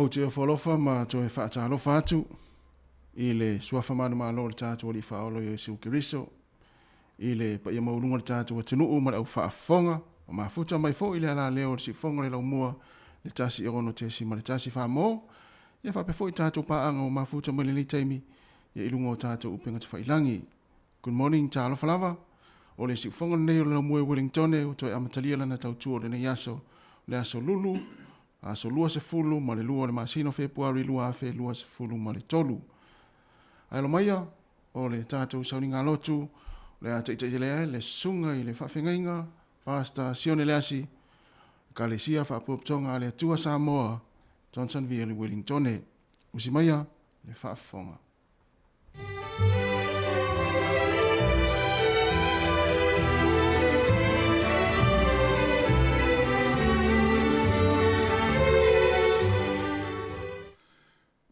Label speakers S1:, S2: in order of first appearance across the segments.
S1: Ou te ofo alofa ma toe faatalofa atu i le suafa manumalo o le tatou Alii Faaola Iesu Keriso, i le paia maualuga o le tatou atunuu ma le au faafofoga, o mafuta mai foi le alaleo o le siufofoga o le laumua le 106.1 Samoa, ia faapea foi tatou paaga ua mafuta mai lenei taimi ia i luga o tatou upega tafailagi. Good morning, talofa lava. O le siufofoga lenei o le laumua i Wellingtone ua toe amatalia lana tautua o lenei aso, le aso Lulu, aso 22 o le masina o Fepuari 2023. Ae alo maia, o le tatou sauniga lotu, o le a taitaia ai le susuga i le faafeagaiga Pastor Sione Leasi, Ekalesia Faapotopotoga a le Atua Samoa, Johnsonville, Wellingtone. Usi maia le faafofoga.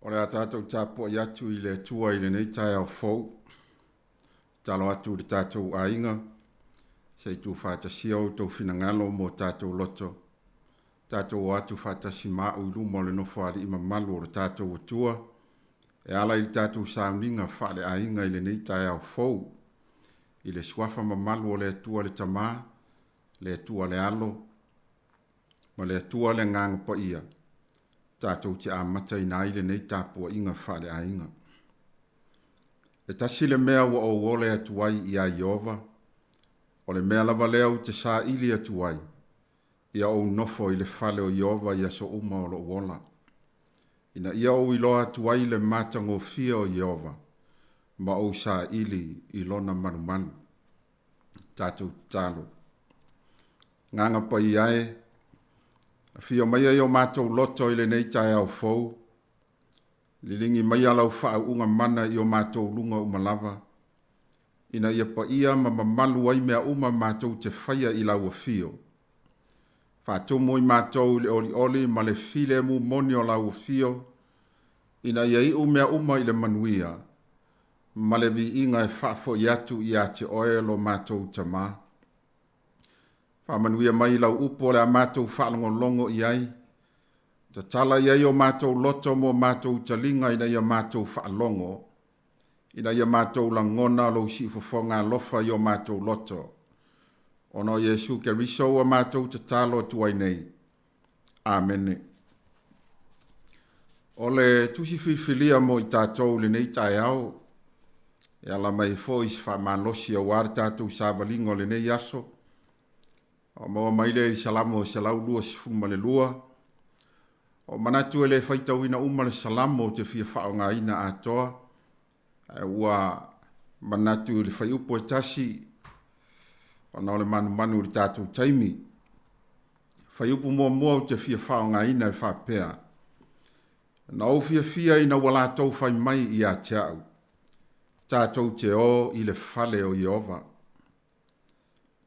S2: O le a tatou tapuai atu i le Atua i lenei taeao fou. Tatalo atu i le tatou aiga, se i tuufaatasia outou finagalo mo tatou loto. Tatou o atu faatasi ma au i luma o le Nofoalii mamalu o le tatou Atua, e ala i le tatou sauniga faaleaiga i lenei taeao fou. I le suafa mamalu o le Atua le Tama, le Atua le Alo, ma le Atua le Agaga Paia, tatou te amataina ai lenei tapuaiga faaleaiga. E tasi le mea ua ou ole atu ai iā Ieova, o le mea lava lea ou te saili atu ai, ia ou nofo i le fale o Ieova i aso uma o lou ola, ina ia ou iloa atu ai le matagofie o Ieova, ma ou saili i lona malumalu. Tatou tatalo. Agaga Paia e, afio maia i o matou loto i lenei taeao fou, liligi maia lau faauuga mana i o matou luga uma lava, ina ia paia ma mamalu ai mea uma matou te faia i lau afio. Faatumu i matou i le olioli ma le filemu moni o lau afio, ina ia iu mea uma i le manuia ma le viiga e faafoi atu ia te oe lo matou Tama. Faamanuia mai i lau upu o le a matou faalogologo i ai, tatala i ai o matou loto mo matou taliga ina ia matou faalogo, ina ia matou lagona lou siufofoga alofa i o matou loto. Ona o Iesu Keriso ua matou tatalo atu ai nei. Amene. O le tusi filifilia mo i tatou i lenei taeao, e ala mai foi i se faamalosi aua le tatou savaliga o lenei aso, o maua mai lea i Salamo 122. O manatu e le faitauina uma le Salamo ou te fia faaaogaina atoa, ae ua manatu i le fuaiupu e tasi ona o le manumanu i le tatou taimi. Fuaiupu muamua ou te fia faaaogaina e faapea, Na ou fiafia ina ua latou fai mai ia te au, tatou te o i le fale o Ieova.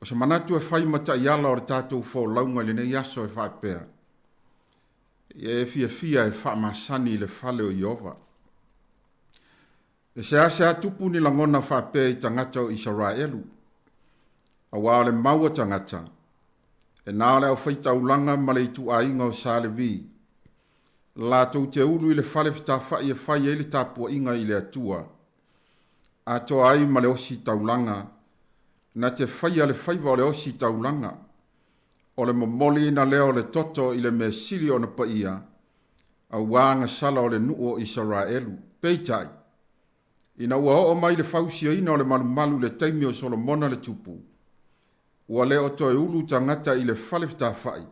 S2: O se manatu e fai ma taiala o le tatou folauga i lenei aso e faapea, Ia e fiafia e faamasani i le fale o Ieova. E seasea tupu ni lagona faapea i tagata o Isaraelu, auā o le mau a tagata, e na o le aufai-taulaga ma le ituaiga o Sa Levi, latou te ulu i le fale fetafa'i e fai ai le tapuaiga i le Atua, atoa ai ma le ositaulaga, na te faia le faiva o le ositaulaga, o le momoliina lea o le toto i le mea sili ona paia, auā agasala o le nuu o Isaraelu. Peitai, ina ua oo mai le fausiaina o le malumalu i le taimi o Solomona le tupu, ua le o toe ulu tagata i le fale fetafa'i,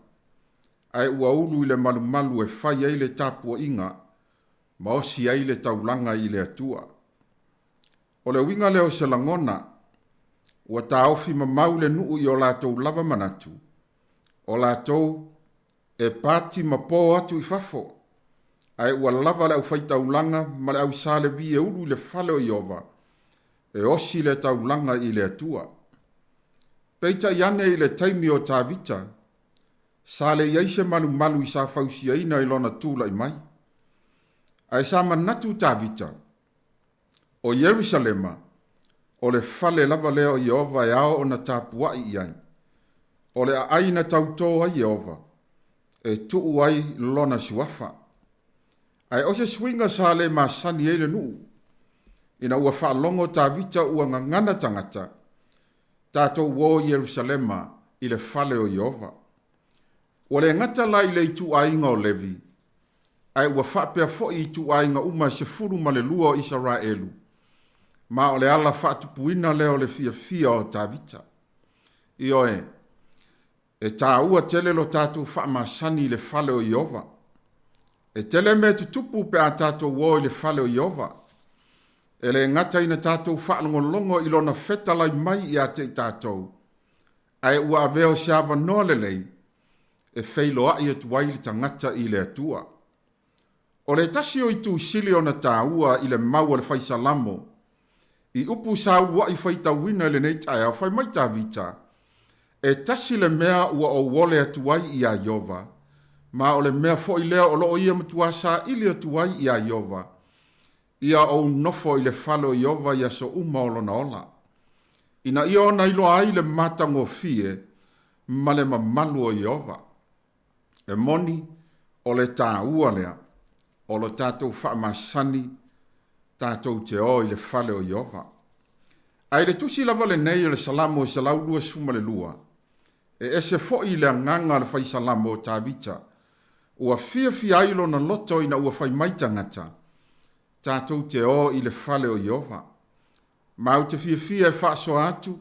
S2: ae ua ulu i le malumalu e fai ai le tapuaiga ma osi ai le taulaga i le Atua. O le uiga lea o se lagona, ua taofi mamau le nuu i o latou lava manatu, o latou e pati ma po atu i fafo, ae ua lava le aufaitaulaga ma le au Sa Levi e ulu i le fale o Ieova, e osi le taulaga i le Atua. Peitai ane i le taimi o Tavita, sa le i ai se malumalu i sa fausiaina i lona tulai mai. Ae sa manatu Tavita, o Ierusalema, o le fale lava lea o Ieova e ao ona tapuai i ai, o le aai na tautō ai Ieova, e tuu ai lona suafa. Ae o se suiga sa le masani ai le nuu, ina ua faalogo Tavita ua gagana tagata, Tatou o i Ierusalema i le fale o Ieova. Ua le gata la i le ituaiga o Levi, ae ua faapea foi i ituaiga uma e 12 o Isaraelu, ma o le ala faatupuina lea o le fiafia o Tavita. Ioe, e taua tele lo tatou faamasani i le fale o Ieova. E tele mea tutupu pe a tatou o i le fale o Ieova. E le gata ina tatou faalogologo i lona fetalai mai ia te i tatou, ae ua avea o se avanoa lelei e feiloai atu ai le tagata i le Atua. O le tasi o itu sili ona taua i le mau a le Fai Salamo, i upu sa uluai faitauina i lenei taeao, fai mai Tavita, E tasi le mea ua ou ole atu ai iā Ieova, ma o le mea foi lea o loo ia matuā saili atu ai iā Ieova, ia ou nofo i le fale o Ieova i aso uma o lona ola, ina ia ona iloa ai le matagofie ma le mamalu o Ieova. E moni, o le taua lea o lo tatou faamasani tatou te o i le fale o Ieova. Ae i le tusi lava lenei o le Salamo e 122, e ese foi le agaga o le fai Salamo o Tavita, ua fiafia ai lona loto ina ua fai mai tagata, tatou te o i le fale o Ieova. Ma ou te fiafia e faasoa atu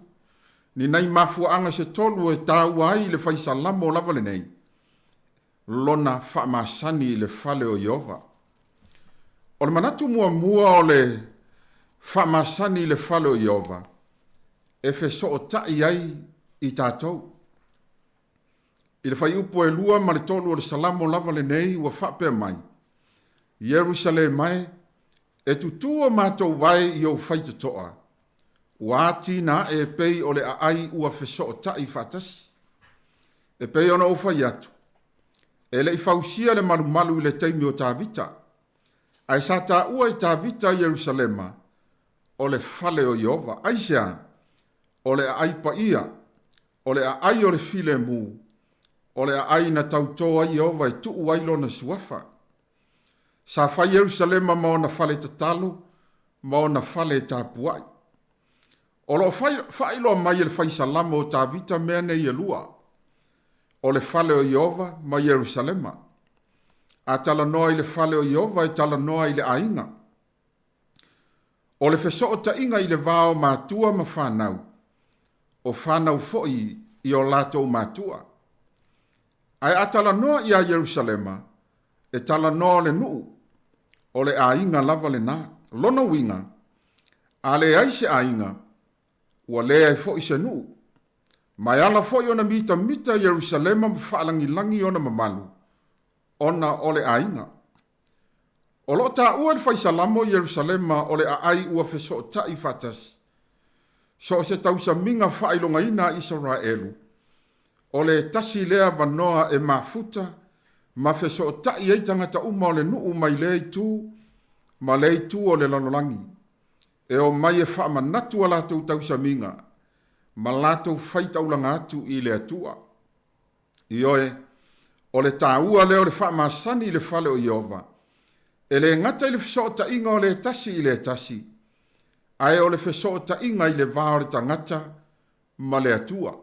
S2: ni nai mafuaaga se tolu e taua ai i le fai Salamo lava lenei, lona faamasani i le fale o Ieova. O le manatu muamua o le faamasani i le fale o Ieova, e fesootai ai i tatou. I le fuaiupu e 2 ma le 3 o le Salamo lava lenei ua faapea mai, Ierusalema e, e tutū o matou vae i ou faitotoa, ua atina ae e pei o le aai ua fesootai faatasi. E pei ona ou fai atu, e le i fausia le malumalu i le taimi o Tavita, ae sa taua i Tavita Ierusalema o le fale o Ieova. Aisea? O le aai paia, o le aai o le filemu, o le aai na tautō ai Ieova e tuu ai lona suafa. Sa fai Ierusalema ma ona fale tatalo ma ona fale tapuai. O lo o faailoa mai e le fai Salamo o Tavita mea nei e lua, o le fale o Ieova ma Ierusalema. A talanoa i le fale o Ieova, e talanoa i le aiga. O le fesootaiga i le va o matua ma fanau, o fanau foi i o latou matua. Ae a talanoa iā Ierusalema, e talanoa o le nuu, o le aiga lava lena. Lona uiga, a leai se aiga, ua leai foi se nuu. Ma e ala foi ona mitamita Ierusalema ma faalagilagi ona mamalu, ona o le aiga. O lo o taua i le Fai Salamo Ierusalema o le aai ua fesootai faatasi. So o se tausamiga faailogaina a Isaraelu, o le tasi lea avanoa e mafuta ma fesootai ai tagata uma o le nuu mai lea itu ma lea itu o le lalolagi, e omai e faamanatu a latou tausamiga ma latou faitaulaga atu i le Atua. Ioe, o le taua lea o le faamasani i le fale o Ieova, e le gata i le fesootaiga o le tasi i le tasi, ae o le fesootaiga i le va o le tagata ma le Atua.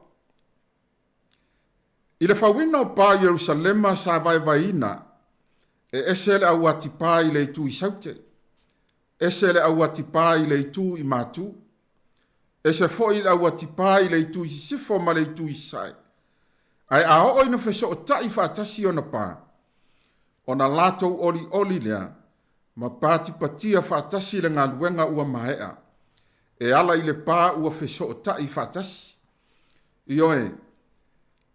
S2: I le fauina o pa i Ierusalema sa vaevaeina, e ese le au atipā i le itu i saute, ese le au atipā i le itu i matū, ese foi le au atipā i le itu i sisifo ma le itu i sasae. Ae a oo ina fesootai faatasi ona pa, ona latou olioli lea ma patipatia faatasi le galuega ua maea, e ala i le pa ua fesootai faatasi. Ioe,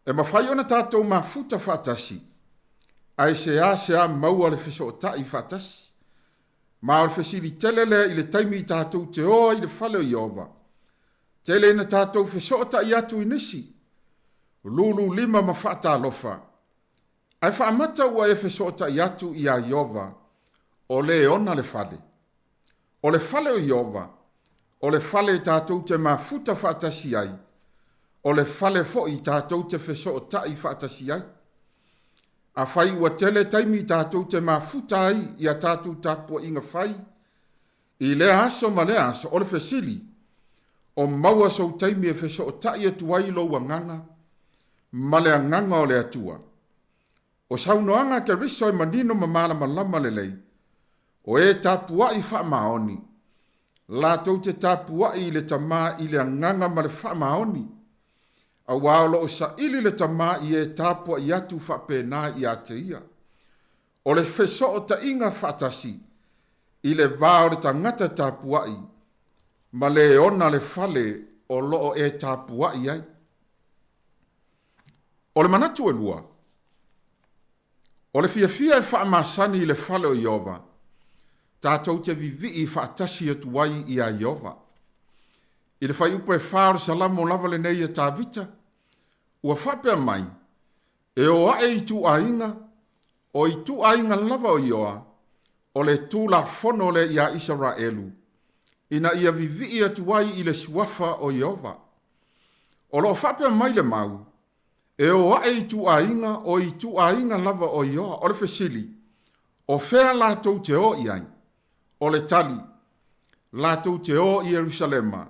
S2: e mafai ona tatou mafuta faatasi, ae seasea maua le fesootai faatasi. Ma o le fesili tele lea i le taimi i tatou te o ai i le fale o Ieova, tele ina tatou fesootai atu i nisi, lulu lima ma faatalofa, ae faamata ua e fesootai atu iā Ieova, o le ona le fale. O le fale o Ieova, o le fale tatou te mafuta faatasi ai, o le fale foi tatou te fesootai faatasi ai. Afai ua tele taimi tatou te mafuta ai i a tatou tapuaiga fai i lea aso ma lea aso, o le fesili, o maua sou taimi e fesootai atu ai lou agaga ma le agaga o le Atua? O saunoaga a Keriso e manino ma malamalama lelei, o e tapuai faamaoni, latou te tapuai i le Tama i le agaga ma le faamaoni, auā o lo o saili le Tama i e tapuai atu faapena ia te ia. O le fesootaiga faatasi i le va o le tagata tapuai ma le ona le fale o lo o e tapuai ai. O le manatu e lua, o le fiafia e faamasani i le fale o Ieova, tatou te vivii faatasi atu ai iā Ieova. I le fuaiupu e 4 o le Salamo lava lenei a Tavita, ua faapea mai, E o ae ituaiga, o ituaiga lava o Ioa, o le Tulafono lea iā Isaraelu, ina ia vivii atu ai i le suafa o Ieova. O lo o faapea mai le mau, e o ae ituaiga, o ituaiga lava o Ioa. O le fesili, o fea latou te o i ai? O le tali, latou te o i Ierusalema,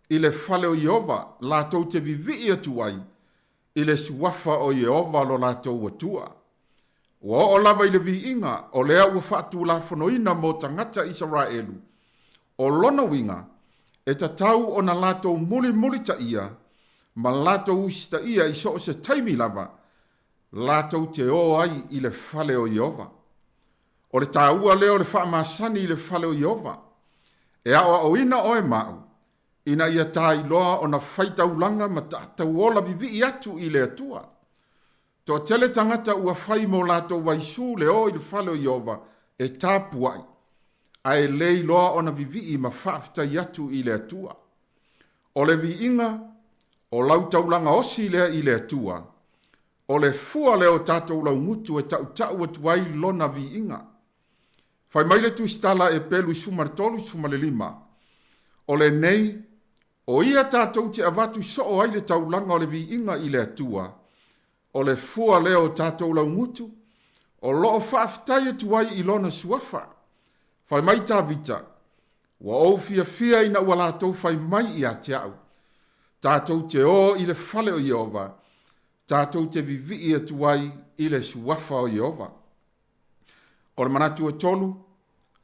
S2: i le fale o Ieova, latou te vivii atu ai i le suafa o Ieova lo latou Atua. Ua oo lava i le viiga o lea ua faatulafonoina mo tagata Isaraelu, o lona uiga, e tatau ona latou mulimulitaia ma latou usitaia i so o se taimi lava latou te o ai i le fale o Ieova. O le taua lea o le faamasani i le fale o Ieova. E aoaoina oe ma au ina ia tā iloa ona faitaulaga ma tauola vivii atu i le Atua. Toatele tagata ua fai mo latou vaisū le o i le fale o Ieova e tapuai, ae le iloa ona vivii ma faafetai atu i le Atua. O le viiga, o lau taulaga osi lea i le Atua, o le fua lea o tatou laugutu e tautau atu ai lona viiga. Fai mai le tusitala a Epelu 13, 15, O lenei, o ia tatou te avatu soo ai le taulaga o le viiga i le Atua, o le fua lea o tatou laugutu, o lo o faafetai atu ai i lona suafa. Fai mai Tavita, Ua ou fiafia ina ua latou fai mai ia te au, tatou te o i le fale o Ieova, tatou te vivii atu ai i le suafa o Ieova. O le manatu e tolu,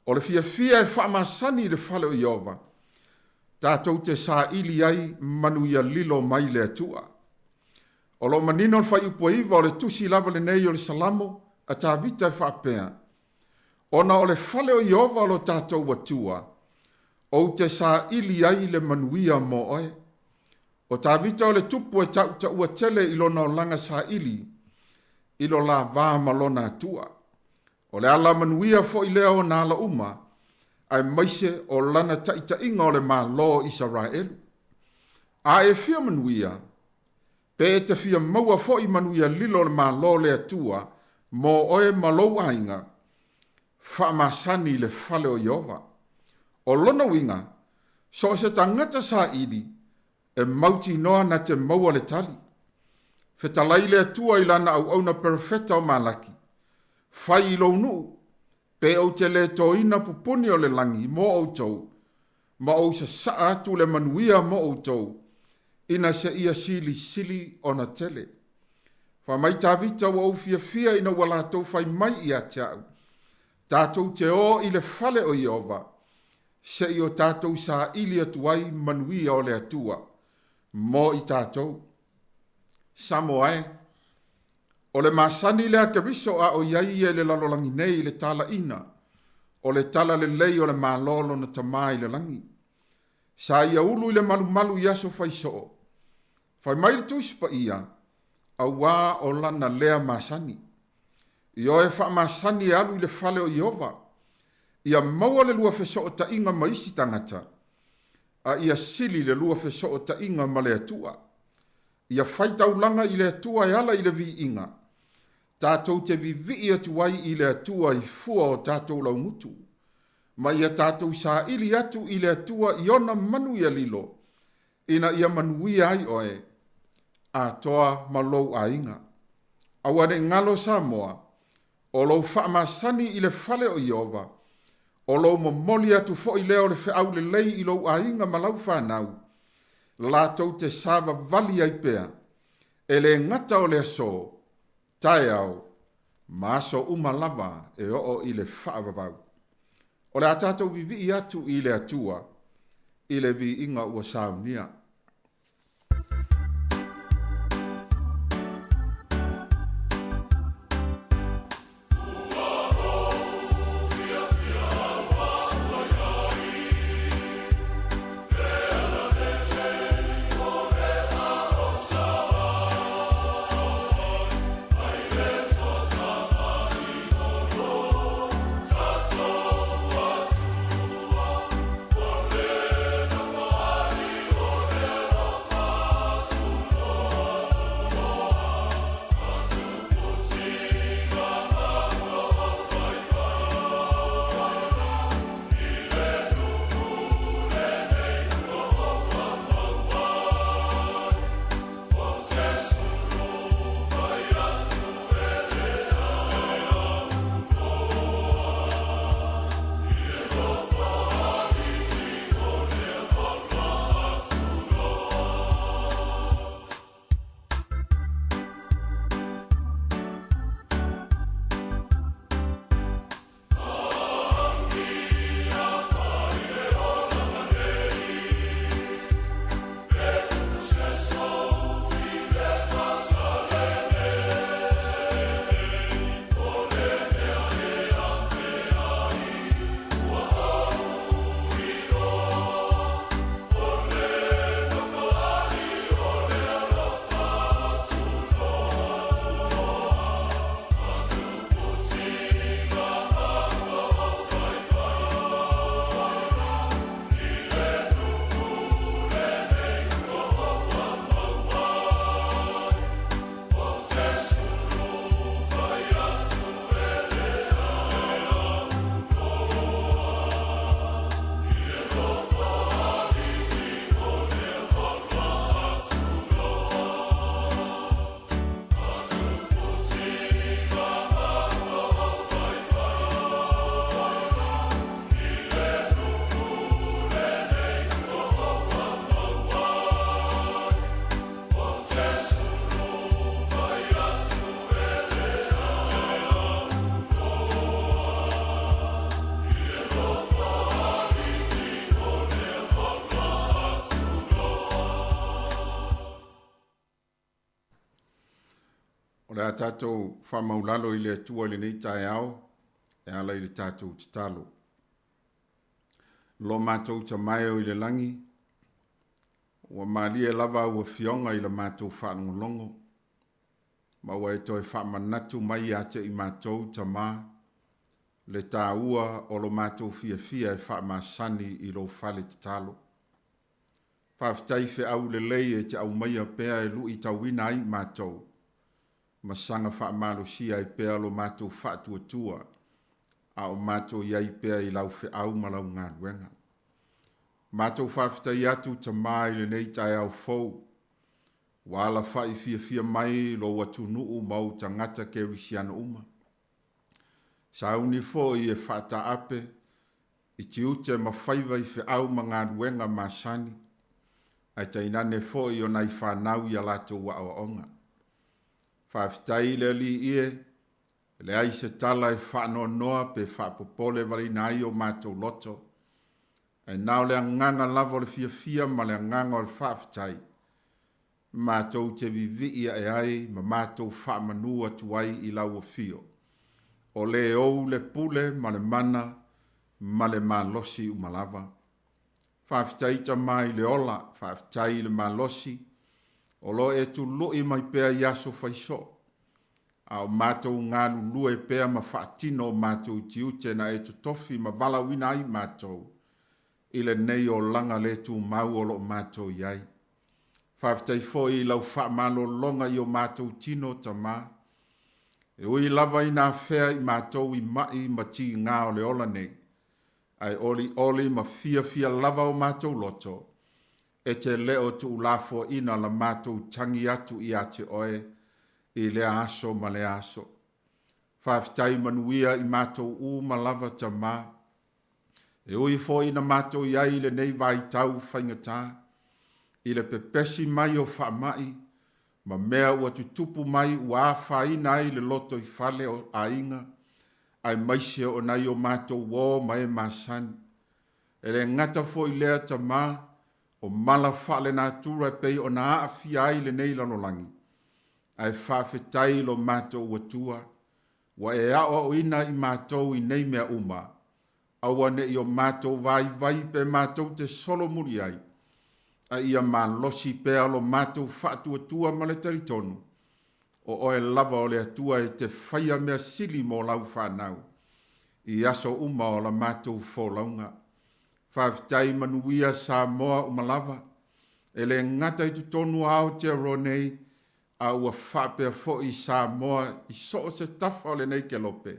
S2: o le fiafia e faamasani i le fale o Ieova, tatou te saili ai manuia lilo mai le Atua. O lo o manino le fuaiupu e 9 o le tusi lava lenei o le Salamo a Tavita e faapea, Ona o le fale o Ieova lo tatou Atua, ou te saili ai le manuia mo oe. O Tavita o le tupu e tautaua tele i lona olaga saili i lo la va ma lona Atua. O le ala manuia foi lea o ona ala uma, aemaise o lana taitaiga o le Malo o Isaraelu. A e fia manuia, pe e te fia maua foi manuia lilo o le Malo o le Atua mo oe ma lou aiga, faamasani i le fale o Ieova. O lona uiga, so o se tagata saili e mautinoa na te maua le tali. Fetalai le Atua i lana auauna perofeta o Malaki, Fai i lou nuu, pe ou te le toina pupuni o le lagi mo outou, ma ou sasaa atu le manuia mo outou, ina seia silisili ona tele. Fai mai Tavita, Ua ou fiafia ina ua latou fai mai ia te au, tatou te o i le fale o Ieova, se i o tatou saili atu ai manuia o le Atua mo i tatou. Samoa e, o le masani lea a Keriso a o i ai ia i le lalolagi nei i le talaina o le talalelei o le Malo lona Tama i le lagi. Sa ia ulu i le malumalu i aso faisoo. Fai mai le Tusi Paia, auā o lana lea masani. I oe faamasani e alu i le fale o Ieova, ia maua le lua fesootaiga ma isi tagata, a ia sili le lua fesootaiga ma le Atua. Ia fai taulaga i le Atua e ala i le viiga, tatou te vivii atu ai i le Atua i fua o tatou laugutu, ma ia tatou saili atu i le Atua i ona manuia lilo, ina ia manuia ai oe atoa ma lou aiga. Aua ne i galo Samoa. O lou faamasani i le fale o Ieova, o lou momoli atu foi lea o le feau lelei i lou aiga ma lau fanau, latou te savavali ai pea, e le gata o le aso, taeao, ma aso uma lava e oo i le faavavau. O le a tatou vivii atu i le Atua i le viiga ua saunia. O le a tatou faamaulalo i le Atua i lenei taeao e ala i le tatou tatalo. Lo matou Tama e o i le lagi, ua malie lava au afioga i la matou faalogologo, ma ua e toe faamanatu mai ia te i matou, Tama, le taua o lo matou fiafia e faamasani i lou fale tatalo. Faafetai i feau lelei e te aumaia pea e luitauina ai matou, ma saga faamalosia ai pea lo matou faatuatua, a o matou i ai pea i lau feau ma lau galuega. Matou faafetai atu, Tama, i lenei taeao fou, ua alafai fiafia mai lou atunuu ma ou tagata kerisiano uma. Sauni foi e faataape i tiute ma faiva i feau ma galuega masani, ae tainane foi o nai fanau i a latou aoaoga. Faafetai i le Alii e, e leai se tala e faanoanoa pe faapopole valeina ai o matou loto, ae na o le agaga lava o le fiafia ma le agaga o le faafetai, matou te vivii ae ai ma matou faamanu atu ai i lau afio, o le ou le pule ma le mana ma le malosi uma lava. Faafetai Tama i le ola, faafetai i le malosi, o lo o e tului mai pea i aso faisoo, a o matou galulue pea ma faatino o matou tiute na e totofi ma valaauina ai matou i lenei olaga le tumau o lo o matou i ai. Faafetai foi i lau faamalologa i o matou tino, Tama, e ui lava ina afea i matou i mai ma tiga o le ola nei, ae olioli ma fiafia lava o matou loto, e te le o tuulafoaina la matou tagi atu ia te oe i lea aso ma lea aso. Faafetai manuia i matou uma lava Tamā. E ui foi ina matou i ai i lenei vaitau faigata, i le pepesi mai o faamai ma mea ua tutupu mai ua afaina ai le lotoifale o aiga aemaise o nai o matou uo ma e masani. E le gata foi i lea Tamā, o mala faalenatura e pei ona aafia ai lenei lalolagi, ae faafetai i lo matou Atua ua e aoaoina i matou i nei mea uma, aua ne i o matou vaivai pe matou te solomuli ai, a ia malosi pea lo matou faatuatua ma le talitonu, o oe lava o le Atua e te faia mea sili mo lau fanau i aso uma o la matou folauga. Faafetai manuia Samoa uma lava, e le gata i totonu o Aotearoa nei, a ua faapea foi Samoa i so o se tafa o lenei kelope,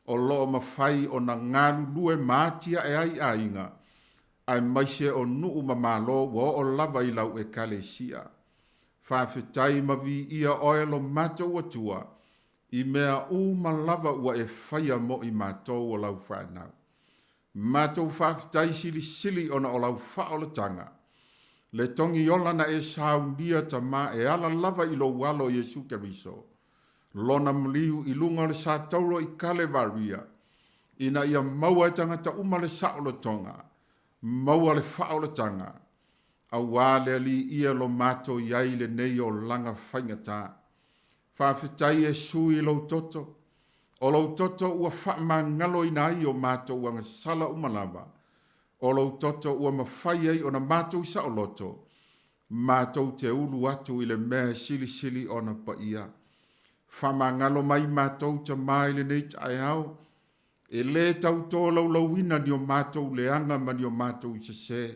S2: o lo o mafai ona galulue ma atiae ai aiga, aemaise o nuu ma malo ua oo lava i lau Ekalesia. Faafetai ma viia oe lo matou Atua i mea uma lava ua e faia mo i matou o lau fanau. Matou faafetai silisili ona o lau faaolataga, le togiola na e saunia Tamā e ala lava i lou Alo Iesu Keriso, lona maliu i luga o le satauro i Kalevaria, ina ia maua e tagata uma le saolotoga, maua le faaolataga, auā le Alii ia lo matou i ai i lenei olaga faigata. Faafetai Iesu i lou toto, o lou toto ua faamagaloina ai o matou agasala uma lava, o lou toto ua mafai ai ona matou saoloto, matou te ulu atu i le mea e silisili ona paia. Faamagalo mai matou Tamā i lenei taeao, E lē tau tolaulauina ni o matou leaga ma ni o matou sesē.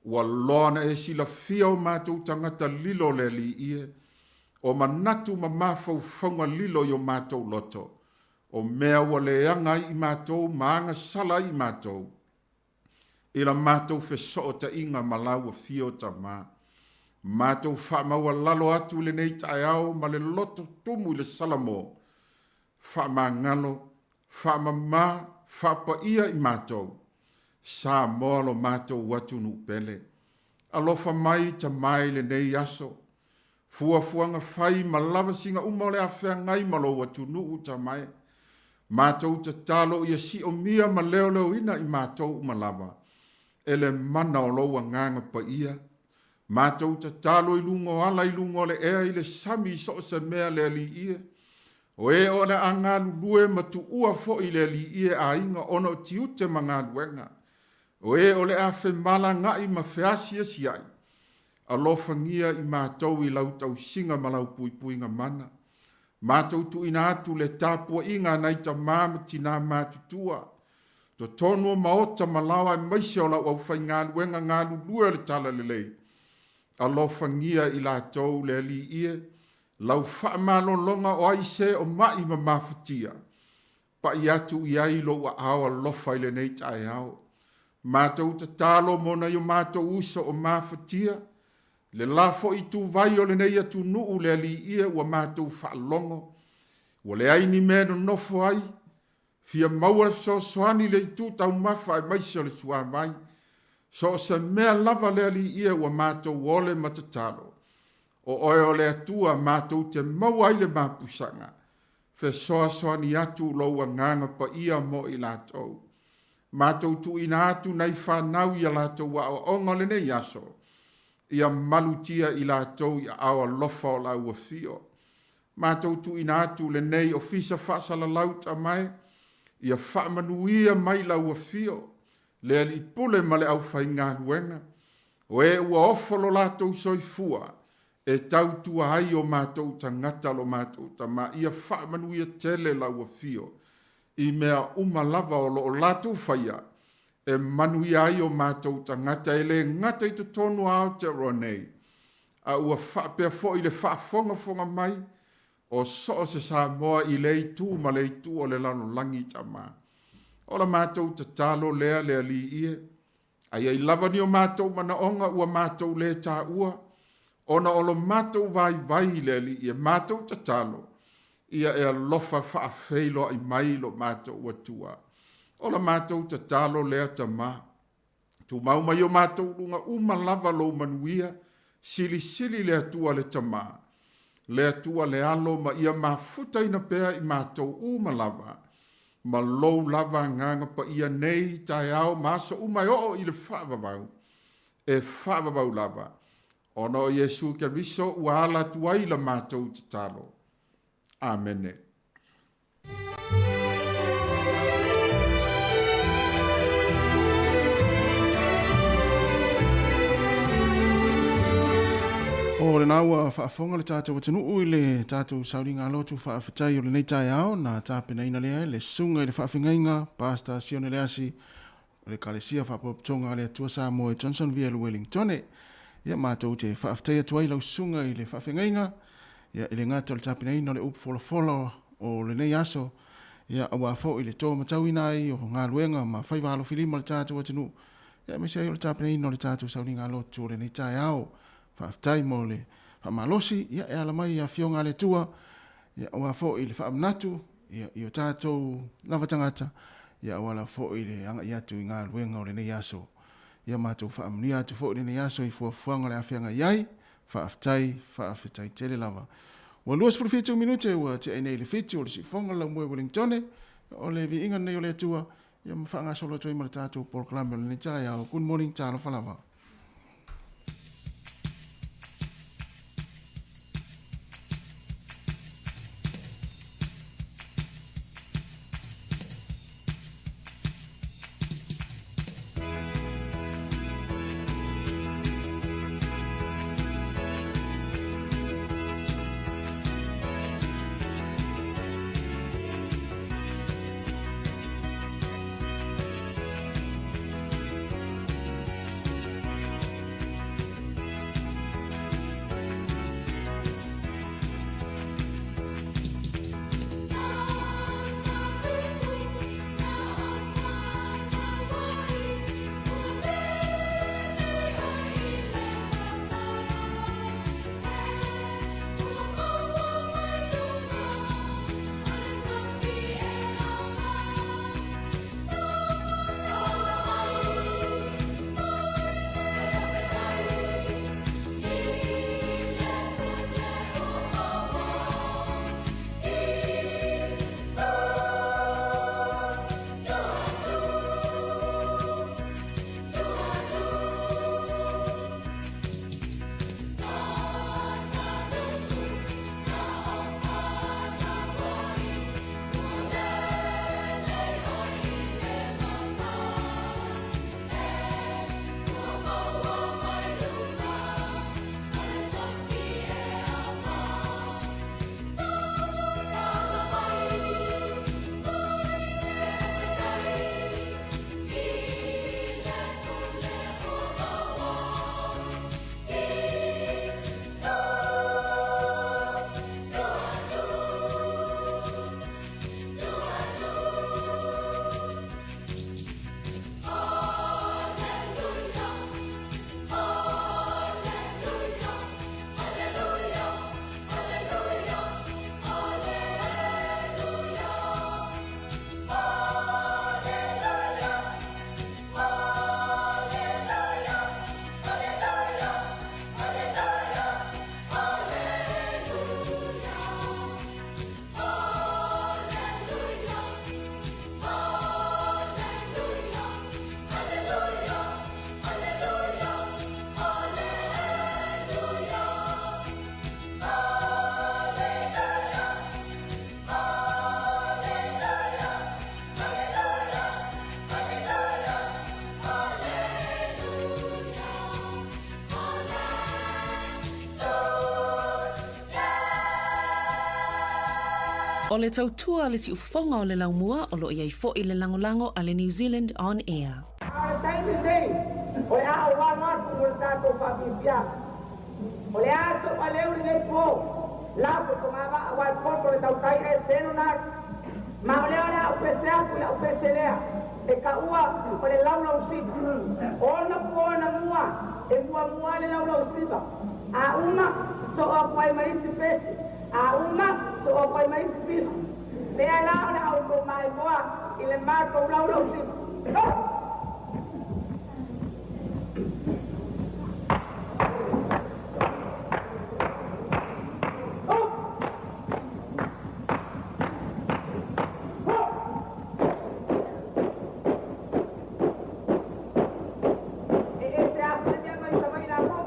S2: Ua loa ona e silafia o matou tagata lilo le Alii e, o manatu ma mafaufauga lilo i o matou loto, o mea ua leaga ai i matou ma agasala ai i matou, i la matou fesootaiga ma lau Afio Tamā. Matou faamaualalo atu i lenei taeao ma le loto tumu i le Salamo, faamagalo, faamama, faapaia i matou, Samoa lo matou atunuu pele. Alofa mai Tamā i lenei aso, fuafuaga fai ma lavasiga uma o le a feagai ma lou atunuu Tamā e. Matou tatalo ia siomia ma leoleoina i matou uma lava e le mana o lou Agaga Paia. Matou tatalo i luga o ala i luga o le ea i le sami i so o se mea le Alii e. O e o le a galulue ma tuua foi le Alii e aiga ona o tiute ma galuega. O e o le a femalagaai ma feasiasiai, alofagia i matou i lau tausiga ma lau puipuiga mana. Matou tuuina atu le tapuaiga a nai tamā ma tinā matutua, totonu o maota ma laoa aemaise o lau aufaigaluega galulue o le Talalelei. Alofagia i latou le Alii e, lau faamalologa o ai se o ma'i ma mafatia, pa'i atu i ai lou aao alofa i lenei taeao. Matou tatalo mo nai o matou uso o mafatia, le la foi ituvai o lenei atunuu le Alii e ua matou faalogo, ua leai ni mea e nonofo ai, fia maua le fesoasoani i le itu taumafa aemaise o le suavai. So o se mea lava le Alii e ua matou ole ma tatalo, o oe o le Atua matou te maua ai le mapusaga, fesoasoani atu lou Agaga Paia mo i latou. Matou tuuina atu nai fanau i a latou aoaoga o lenei aso, ia malutia i latou i aao alofa o lau Afio. Matou tuuina atu lenei Ofisa Faasalalau Tama e, ia faamanuia mai lau Afio, le Alii Pule ma le aufaigaluega, o e ua ofo lo latou soifua e tautua ai o matou tagata lo matou Tama, ia faamanuia tele lau Afio i mea uma lava o lo o latou faia e manuia ai o matou tagata e le gata i totonu o Aotearoa nei, a ua faapea foi le faafogafoga mai o so o se Samoa i lea itu ma lea itu o le lalolagi. Tama, o la matou tatalo lea le Alii e, a i ai lava ni o matou manaoga ua matou lē taua ona o lo matou vaivai i le Alii e, matou tatalo. Ia e alofa faafeiloai mai lo matou Atua. O la matou tatalo lea Tama. Tumau mai o matou luga uma lava lou manuia, silisili le Atua le Tama, le Atua le Alo ma ia mafutaina pea i matou uma lava, ma lou lava Agaga Paia nei, taeao ma aso uma e oo i le faavavau, e faavavau lava, ona o Iesu Keriso ua ala atu ai la matou tatalo. Amene.
S1: O lena ua faafofoga le tatou atunuu i le tatou sauliga lotu faafetai o lenei taeao na tapenaina lea e le Susuga i le Faafeagaiga Pastor Sione Leasi o le Ekalesia Faapotopotoga a le Atua Samoa i Johnsonville, Wellingtone. Ia matou te faafetai atu ai lau susuga i le faafeagaiga, ia i le gata o le tapenaina o le upu folafola o lenei aso, ia aua foi le to matauina ai o galuega ma faiva alofilima o le tatou atunuu, ia aemaise ai o le tapenaina o le tatou sauniga lotu o lenei taeao. Faafetai mo le faamalosi, ia e ala mai i Afioga a le Atua, ia aua foi le faamanatu, ia, i o tatou lava tagata, ia auala foi le agai atu i galuega o lenei aso. Ia matou faamanuia atu foi lenei aso i fuafuaga o le a feagai ai. Faafetai, faafetai tele lava. Ua 27 minute ua tea nei le 7 o le siufofoga o le laumua i Wellingtone, o le viiga lenei o le Atua, ia ma faagasolo atu ai ma le tatou polokalame o lenei taeao. Good morning, talofa lava.
S3: O le tautua a le siufofoga o le laumua o lo o i ai foi le lagolago a le New Zealand On Air.
S4: A o le taimi lenei, o le a ou alo atu mo le tatou faafiafiaga. O le a sou aleu lenei po, lafo i togavaa aua e poto le tautai ae selu nalu. Ma o lea o le a ou pese atu i lau pese lea, e kaua o le laulausiva. Ona po na mua, e muamua le laulausiva, a uma, sosoo atu ai ma isi pese. A uma, soofai mai isi pisa. Lea la o le a outou maimoa i le matou laulausiga. Ho! Ho! Ho! E ese afu le mea mai Savaii latou.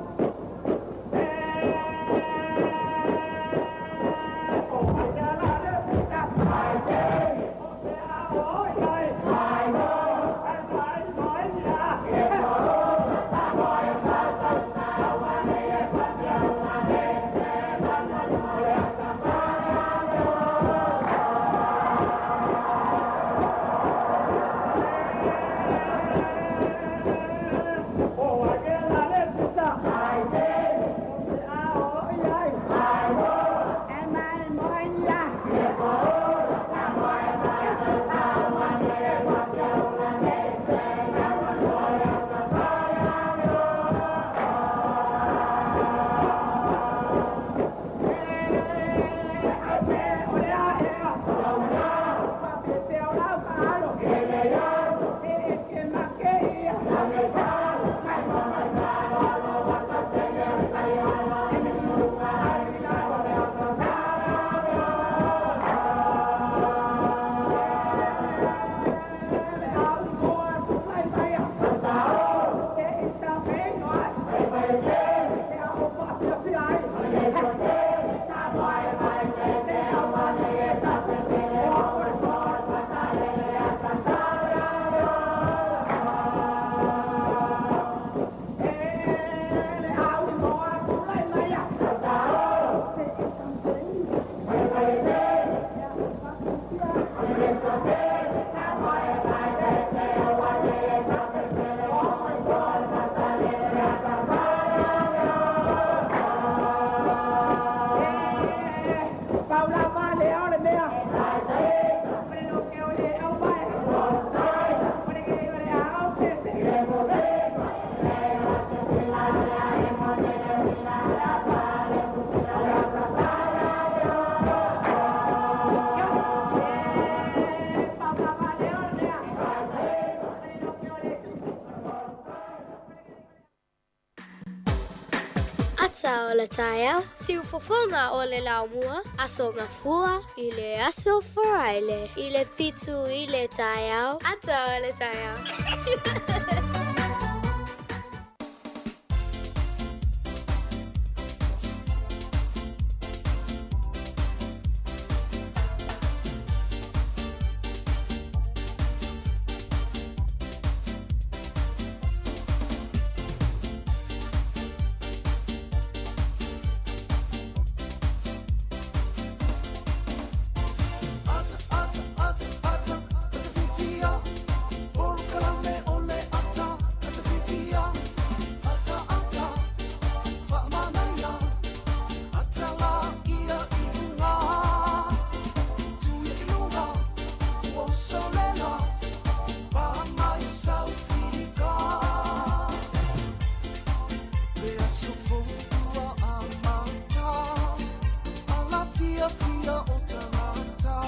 S5: Ata o le taeao, siufofoga o le laumua, Aso Gafua i le aso Faraile i le 7 i le taeao, Ata o le taeao.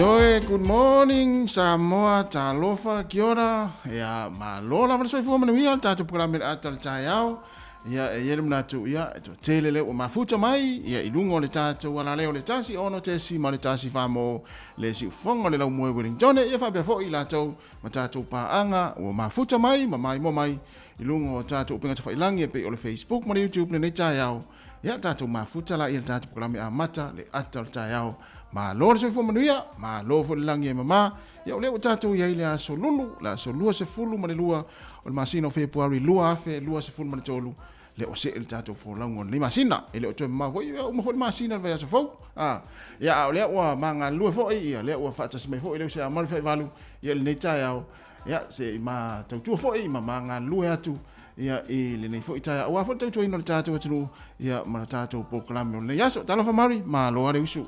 S1: Ioe, good morning Samoa, talofa, kia ora, ia, malo lava le soifua manuia, le tatou polokalame le ata o le taeao, ia, e i ai le manatu, ia, e toatele lea ua mafuta mai, ia, i luga o le tatou alaleo o le 1 6 ma le 1 4 mo le siufofoga o le laumua i Wellington, ia faapea foi i latou ma tatou paaga ua mafuta mai ma maimoa mai i luga o tatou upega tafailagi e pei o le Facebook ma le YouTube lenei taeao. Ia tatou mafuta laia i le tatou polokalame amata le ata o le taeao. Malo le soifua manuia, malo foi le lagi e mama. Ia o lea ua tatou i ai le aso Lulu, le aso 22 o le masina o Fepuari 2023, le o see le tatou folauga o lenei masina. E le o toe mamao foi, ia uma foi le masina le vaiaso fou. A, ia a o lea ua magalulue foi, ia lea ua faatasi mai foi le uso ia Mari Faivalu, ia lenei taeao, ia se i ma tautua foi ma magalulue atu ia i lenei foi taeao aua foi le tautuaina o le tatou atunuu ia ma le tatou polokalame o lenei aso. Talofa Mari, malo lava le usu.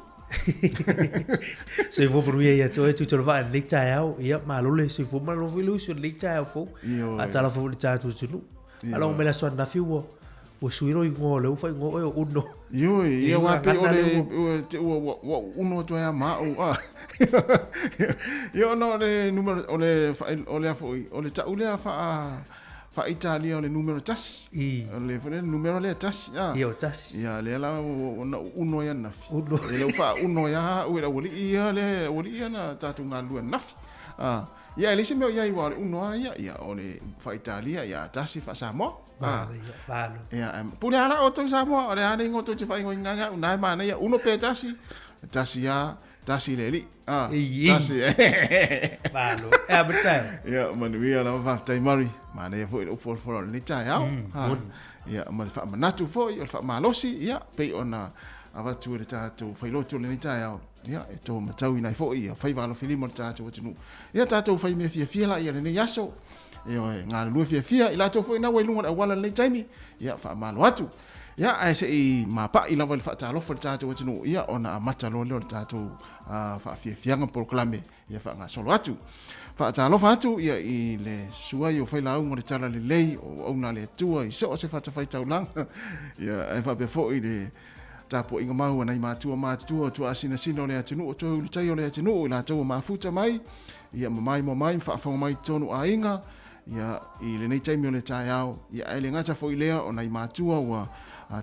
S6: Soifua manuia ia te oe Tuitolovaa i lenei taeao. Ia, malo le soifua malo foi le usu i lenei taeao fou.
S1: Ioe.
S6: Faatalofa foi i le tatou atunuu.
S1: Ioe.
S6: Faalogo mai le aso ananafi ua Ua sui loa igoa o lea ua faaigoa oe o Uno.
S1: Ioe, ia aua pei o le, ua te ua ua ua uno atu ai lava ma au a. Ia ona o le numera o le o le a foi, o le tau lea faa faa-Italia o le numero tasi.
S6: I.
S1: O le foi lea numero lea tasi a.
S6: Ia o tasi.
S1: Ia lea la na ou uno ai ananafi.
S6: Uno.
S1: Ia lea ua faauno ai lava au e le aualii ia lea aualii ia na tatou galulue ananafi. A. Ia e leai se mea o i ai aua o le uno lava ia, ia o le faa-Italia ia tasi faa-Samoa.
S6: Malo.
S1: Ia, pule lava la outou Samoa, o le a le igoa tou te faaigoaina ai au, na e manaia, uno pe tasi, tasi lava, tasi le alii. Ah, tasi.
S6: Malo. E a taeao.
S1: Ia, manuia lava, faafetai Mari. Manaia foi le upu folafola o lenei taeao. Ia, ma le faamanatu foi, o le faamalosi, ia, pei ona avatu e le tatou failotu o lenei taeao. Ia, e to matauina ai foi ia faiva alofilima o le tatou atunuu. Ia, tatou fai mea fiafia laia i lenei aso. Ioe, galulue fiafia, i latou foi na ua i luga o le auala i lenei taimi, ia, faamalo atu. Ia, ae se i mapai lava i le faatalofa i le tatou atunuu, ia, ona amata loa lea o le tatou faafiafiaga ma polokalame, ia faagasolo atu. Faatalofa atu, ia, i le susu ai o failauga o le Talalelei, o auauna a le Atua i so o se fatafaitaulaga, ia, ae faapea foi le tapuaiga mau a nai matua matutua o tuaasinasina o le atunuu, o toe ulutai o le atunuu, i latou ua mafuta mai, ia ma maimoa mai ma faafofoga mai i totonu o aiga, ia, i lenei taimi o le taeao, ia, ae le gata foi i lea, o nai matua ua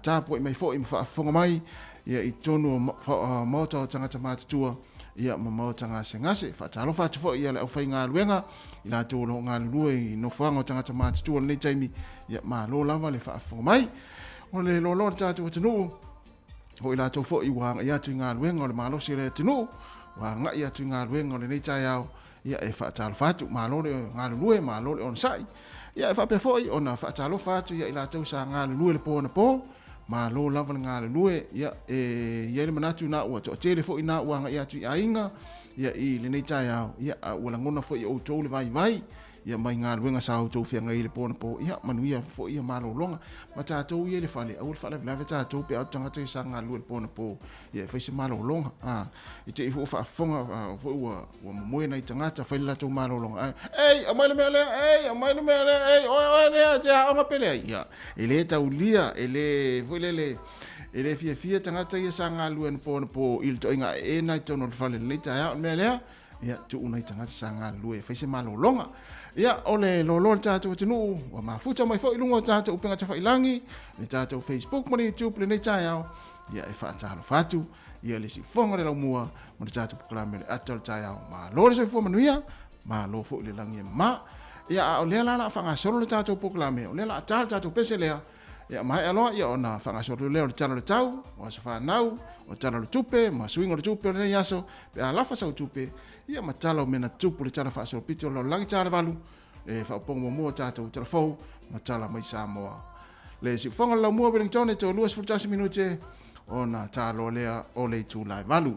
S1: tapuai mai foi ma faafofoga mai, ia, i totonu o maota o tagata matutua, ia, ma maota gasegase. Faatalofa atu foi i le aufaigaluega, i latou o lo o galulue i nofoaga o tagata matutua i lenei taimi, ia, malo lava le faafofoga mai. O le loaloa o le tatou atunuu, o i latou foi ua agai atu i galuega o le malosi o le atunuu, ua agai atu i galuega o lenei taeao, ia e faatalofa atu, malo le galulue, malo le onosai. Ia e faapea foi ona faatalofa atu ia i latou sa galulue le po anapo, malo lava le galulue, ia e i ai le manatu na ua toatele foi na ua agai atu i aiga, ia i lenei taeao, ia a ua lagona foi e outou le vaivai, Ia mai galuega sa outou feagai i le po anapo, ia manuia foi ia malologa. Ma tatou ia i le fale, aua le faalavelave tatou pe a o tagata ia sa galulue i le po anapo, ia e fai se malologa. A, i te i foi ua faafofoga foi ua, ua momoe nai tagata fai le latou malologa, ae, ei, aumai le mea lea, ei, aumai le mea lea, ei, oe, oe lea, e te aoga pe leai. Ia, e le taulia, e le, foi lele, e le fiafia tagata ia sa galulue anapo anapo i le toaiga ae na i totonu o le fale i lenei taeao. O le mea lea, Ia, tuu nai tagata sa galulue e fai se malologa. Ia, o le loaloa o le tatou atunuu, ua mafuta mai foi i luga o tatou upega tafailagi, le tatou Facebook ma le YouTube lenei taeao. Ia, e faatalofa atu, ia le siufofoga o le laumua ma le tatou polokalame o le ata o le taeao. Malo le soifua manuia, malo foi le lagi e mama. Ia, a o lea la o le a faagasolo le tatou polokalame, o lea o le a ta le tatou pese lea, Ia maea loa, ia ona faagasolo lea o le Tala o le Tau, o aso fanau, o Tala o le Tupe, ma suiga o le tupe o lenei aso, pe a lafa sau tupe, ia ma tala o mea na tutupu le Tala Faasolopito o le Lalolagi Tala Valu, le faaupuga muamua o tatou Tala Fou, ma tala mai Samoa. Le siufofoga o le Laumua Wellington e toe 21 minute ona ta loa lea o le itula e 8.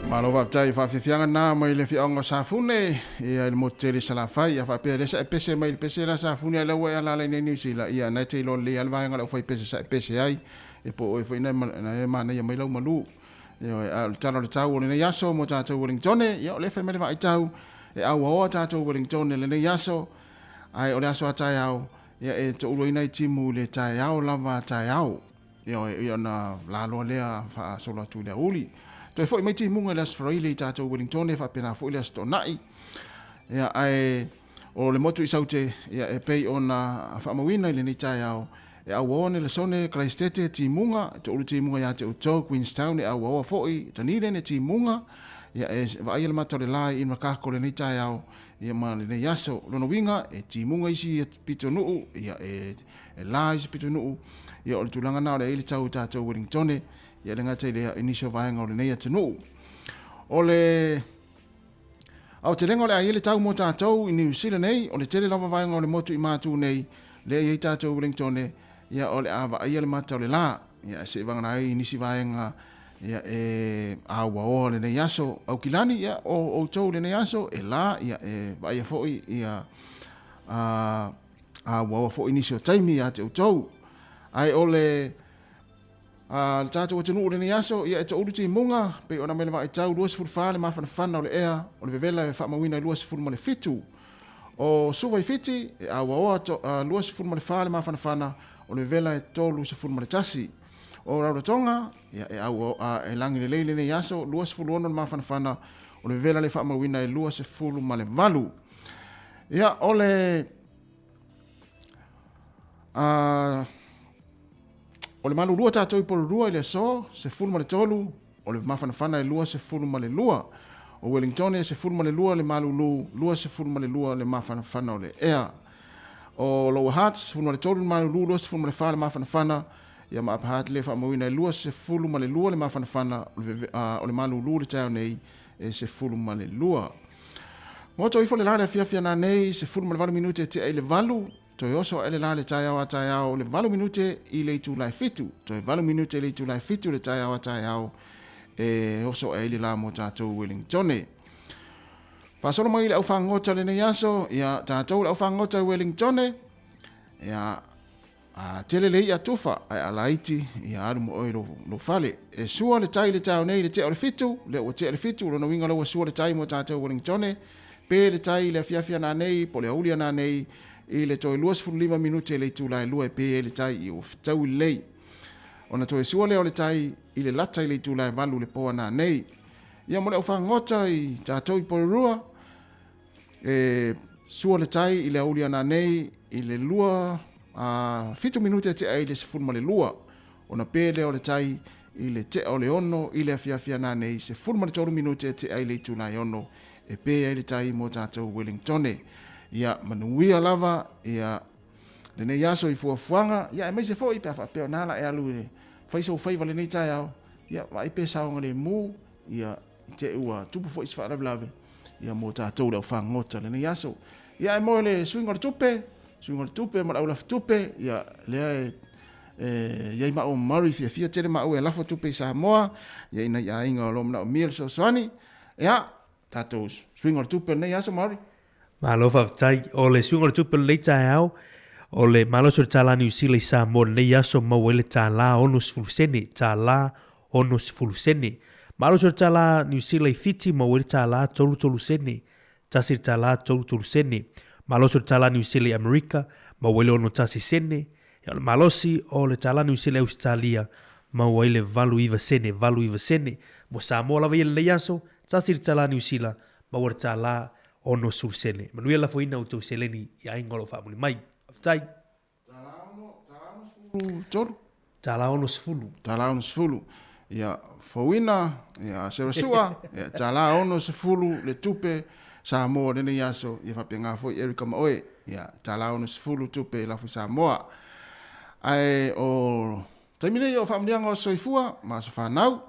S1: Malo faafetai faafiafiaga na mai le afioaga o Safune ia i le motu tele i Salafai ia faapea lea sa e pese mai i le pese la Safune a lea ua e alaala i nei Niu Sila ia na e te iloa lelei lava le vaega o le aufaipese sa e pese ai ia po o oe foi na e manaia mai lau malu. Ioe, a o le tala o le tau o lenei aso mo tatou Wellingtone, ia o lea e fai mai le vaaitau e auaoa tatou Wellingtone lenei aso, ae o le aso a taeao, ia e touluaina ai timu i le taeao lava a taeao. Ioe, ia ona laloa lea faasolo atu i le aoauli. Toe foi mai timuga i le Aso Faraile i tatou Wellingtone, faapena foi le Aso Toonai. Ia, ae o le motu i Saute, ia e pei ona faamauina i lenei taeao, E auaoa Nelesone, Karaisitete, Timuga, e toulu timuga ia te outou, Queenstown e auaoa foi, Dunedin e timuga, ia e vaaia le mata o le la i Invercargill lenei taeao, ia ma lenei aso. Lona uiga, e timuga isi pitonuu, ia e la isi pitonuu, ia o le tulaga na o le a i ai le tau i tatou Wellingtone, ia e le gata i lea, i nisi o vaega o lenei atunuu. O le Aotelega o le a i ai le tau mo tatou i Niu Sila nei, o le tele lava vaega o le motu i Matu nei, lea e i ai tatou i Wellingtone, ia o le a vaaia le mata o le la, ia se i vagana ai i nisi vaega ia e auaoa lenei aso. Aukilani, ia o outou lenei aso e la, ia e vaaia foi ia a auaoa foi nisi o taimi ia te outou. Ae o le A le tatou atunuu i lenei aso, ia e toulu timuga, pei ona mai le vaaitau 24 le mafanafana o le ea o le vevela e faamauina i 27. O Suva i Fiti, e auaoa 24 le mafanafana o le vevela e 31. O Rarotonga, ia e auaoa e lagi lelei lenei aso 26 le mafanafana o le vevela le faamauina e 28. Ia o le a O le malulua tatou i Porirua i le aso 13, o le mafanafana e 22. O Wellingtone e 12 le malulu, 22 le mafanafana o le ea. O Lower Hutt, 13 le malulu, 24 le mafanafana, ia ma Upper Hutt le faamauina e 22 le mafanafana o le malulu le taeao nei e 12. Goto ifo le la le afiafi ana nei, 18 minute e tea i le 8, Toe oso aʻe le lā le taeao a taeao le 8 minute i le itula e 7. Toe 8 minute i le itula e 7 le taeao a taeao e oso aʻe ai le lā mo tatou Wellingtone. Faasolo mai i le au fagota lenei aso, ia tatou le au fagota i Wellingtone, ia a tele le i'a tufa ae a laiti ia alu ma oe i lou fale. E sua le tai i le taeao nei i le tea o le 7, lea ua tea le 7, o lona uiga lea ua sua le tai mo tatou Wellingtone. Pe le tai i le afiafi ana nei, po o le aoauli ana nei, i le toe 25 minute i le itula e 2 e pe ai le tai i ua fetaui lelei. Ona toe sua lea o le tai i le lata i le itula e 8 i le po ana nei. Ia mo le aufagota i tatou i Porirua, e sua le tai i le aoauli ana nei i le 2 a 7 minute tea i le 12. Ona pe lea o le tai i le tea o le 6 i le afiafi ana nei, 13 minute tea i le itula e 6 e pē ai le tai mo tatou Wellingtone. Ia manuia lava ia lenei aso i fuafuaga, ia aemaise foi pe a faapea o na la e alu i le fai sou faiva lenei taeao, ia vaai pe saogalemu, ia i te i ua tupu foi se faalavelave, ia mo tatou le aufagota lenei aso. Ia ae mo le suiga o le tupe, suiga o le tupe ma le aulafu tupe, ia lea e e i ai maʻu Murray fiafia tele maʻu e lafo tupe i Samoa, ia i nai aiga o lo o manaomia le fesoasoani. Ia, tatou suiga o le tupe o lenei aso, Maori.
S6: Malo faafetai. O le suiga o le tupe o lenei taeao, o le malosi o le tālā Niu Sila i Samoa i lenei aso maua ai le tālā 60 sene, tālā 60 sene. Malosi o le tālā Niu Sila i Fiti maua ai le tālā 33 sene, tasi le tālā 33 sene. Malosi o le tālā Niu Sila i Amerika maua ai le 61 sene. Ia, o le malosi o le tālā Niu Sila i Ausetalia maua ai le 89 sene, 89 sene. Mo Samoa lava ia i lenei aso, tasi le tālā Niu Sila, maua le tālā 60 sene. Manuia lafoina outou seleni i aiga o lo o faamuli mai. Faafetai.
S1: Tālā ono, tālā ono sefulu tolu.
S6: Tālā ono sefulu.
S1: Tālā ono sefulu. Ia, fouina, ia, Sarah Sua, ia, tālā ono sefulu le tupe Samoa lenei aso, ia faapena foi Erica ma oe, ia, tālā ono sefulu tupe lafo i Samoa. Ae o taimi nei o faamanuiaga o aso soifua ma aso fanau.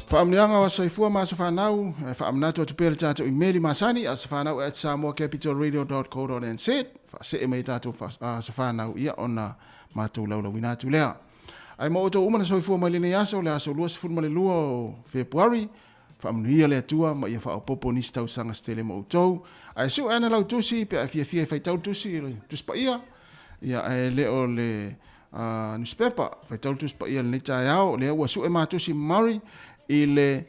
S1: Faamanuiaga o aso soifua ma aso fanau, e faamanatu atu pea le tatou imeli masani, asofanau@samoacapitalradio.co.nz, faasee mai tatou aso fanau, ia ona matou laulauina atu lea. Ae mo outou uma na soifua mai lenei aso, le aso 22 o Fepuari, faamanuia le Atua ma ia faaopoopo nisi tausaga se tele mo outou. Ae sue ane lau tusi pe a e fiafia e faitau le tusi, le tusi paia, ia ae le o le nusipepa, faitau le tusi paia lenei taeao, lea ua sue matusi Maori i le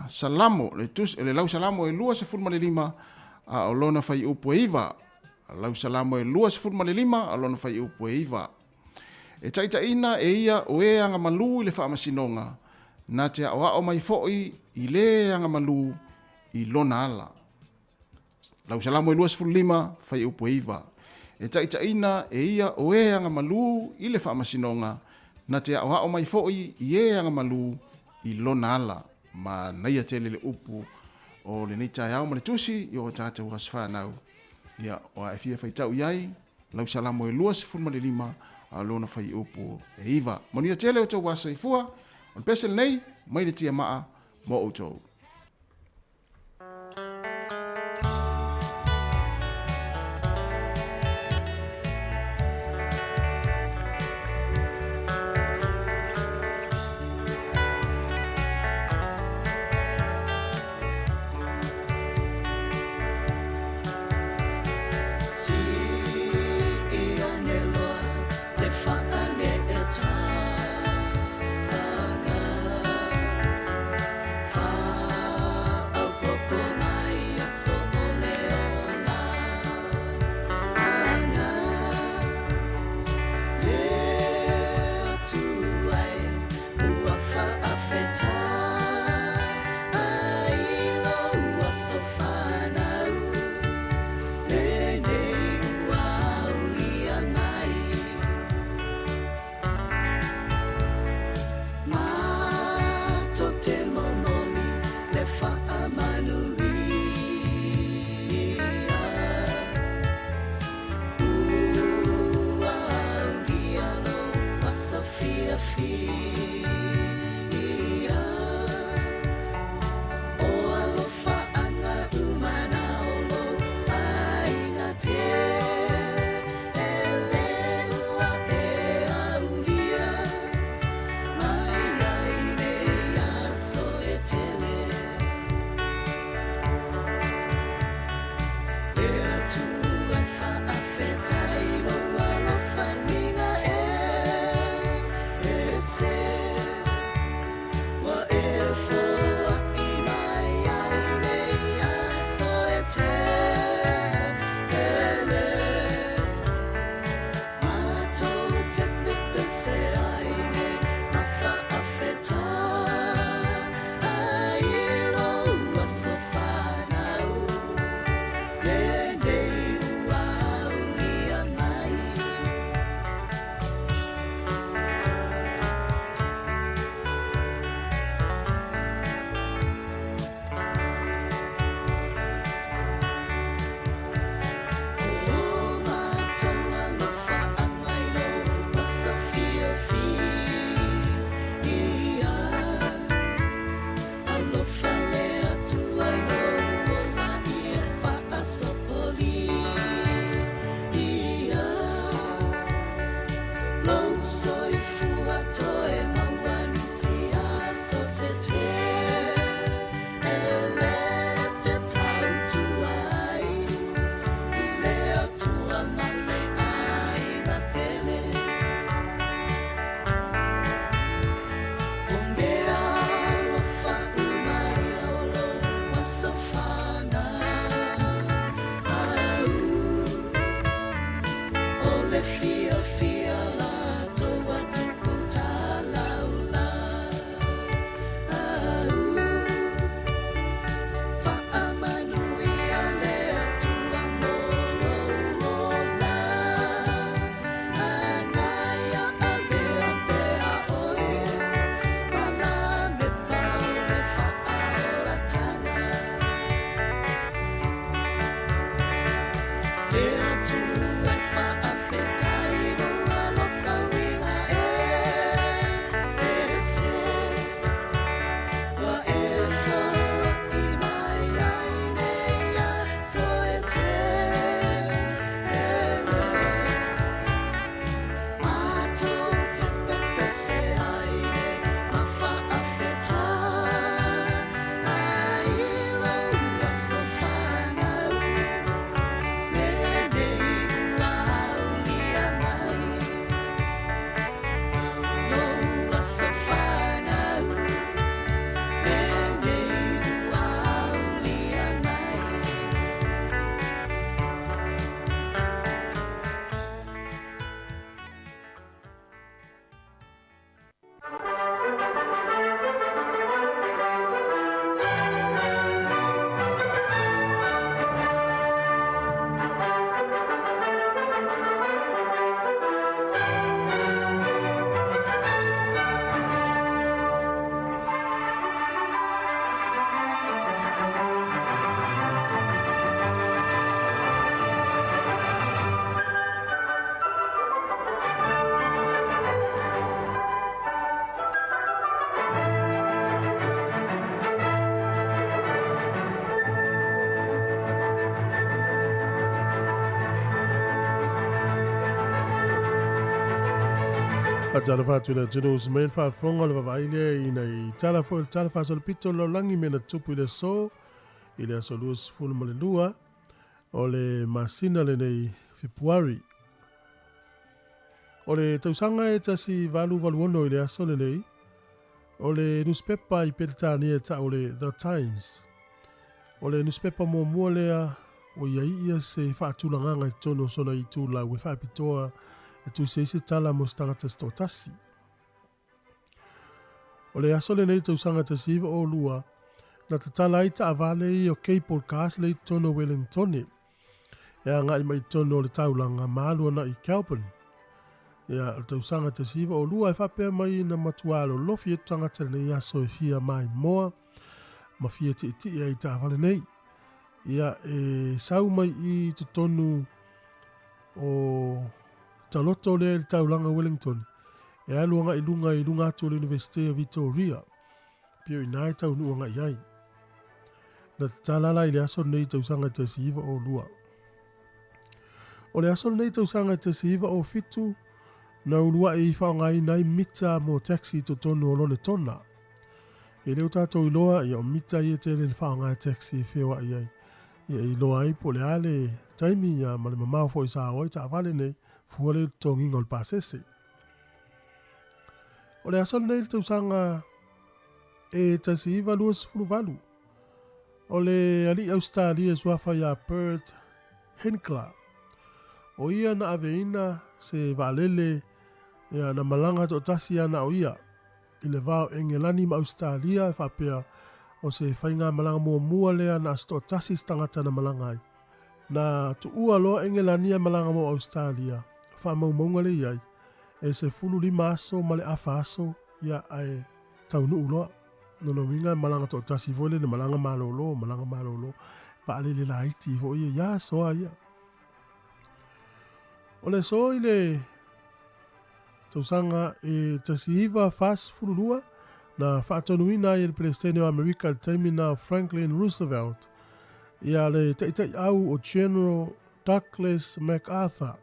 S1: Salamo, le tusi, le lau Salamo e 25, a o lona fuaiupu e 9. Lau Salamo e 25, a o lona fuaiupu e 9. E taitaiina e ia o e agamalu i le faamasinoga, na te aoao mai foi i le agamalu i lona ala. Lau Salamo e 25, fuaiupu e 9. E taitaiina e ia o e agamalu i le faamasinoga, na te aoao mai foi i e agamalu i lona ala. Manaia tele le upu o lenei taeao ma le tusi i o tatou aso fanau. Ia, o a e fia faitau i ai, lau Salamo e 25, a o lona fuaiupu e 9. Manuia tele outou aso soifua, o le pese lenei, mai le tiamaa mo outou.
S7: Faatalofa atu i le atunuu usi mai le faafofoga o le vaavaai lea i nai tala foi o le tala faasolopito o le lalolagi mea na tutupu i le aso i le aso 22 o le masina lenei Fepuari. O le tausaga e 1886 i le aso lenei, o le nusipepa i Peretania e tau o le The Times. O le nusipepa muamua lea ua i ai ia se faatulagaga i totonu o sona itulau e faapitoa e tusi ai se tala mo se tagata se toatasi. O le aso lenei tausaga 1902, na tatala ai taavale ia o cable cars lea i totonu o Wellingtone e agai mai i totonu o le taulaga ma alu ana i Kelburn. Ia, o le tausaga 1902 e faapea mai na matua lolofi atu tagata i lenei aso e fia maimoa ma fia tietie ai i taavale nei. Ia, e sau mai i totonu o taloto lea i le taulaga o Wellington, e alu agai i luga i luga atu o le Universite o Victoria, pei o i ina e taunuu agai ai. Na tatala la i le aso lenei i tausaga e 1902. O le aso lenei i tausaga e 1907, na uluai faaaogaina ai mita mo taxi i totonu o Lonetona. E le o tatou iloa, ia o mita ia e tele ina faaaoga e taxi e feoai ai. Ia e iloa ai po o le a le taimi ia ma le mamao foi sa o ai taavale nei, fua lea i le totogiga o le pasese. O le aso lenei i le tausaga e 1928, o le alii Ausetalia e suafa ia Bert Hinkler, o ia na aveina se vaalele ia na malaga toatasi ana o ia i le va o Engelani ma Ausetalia e faapea o se faigamalaga muamua lea na aso toatasi se tagata na malaga ai. Na tuua loa Engelani e malaga mo Ausetalia, faamaumauga lea i ai, e 15 aso ma le afa aso ia ae taunuu loa. Lona uiga e malaga toatasi foi lele malaga malolo, malaga malolo, vaalele laiti foi ia ia aso lava ia. O le aso i le tausaga e 1942, na faatonuina ai e le Peresetene o Amerika i le taimi na o Franklin Roosevelt ia le taitaiau o General Douglas MacArthur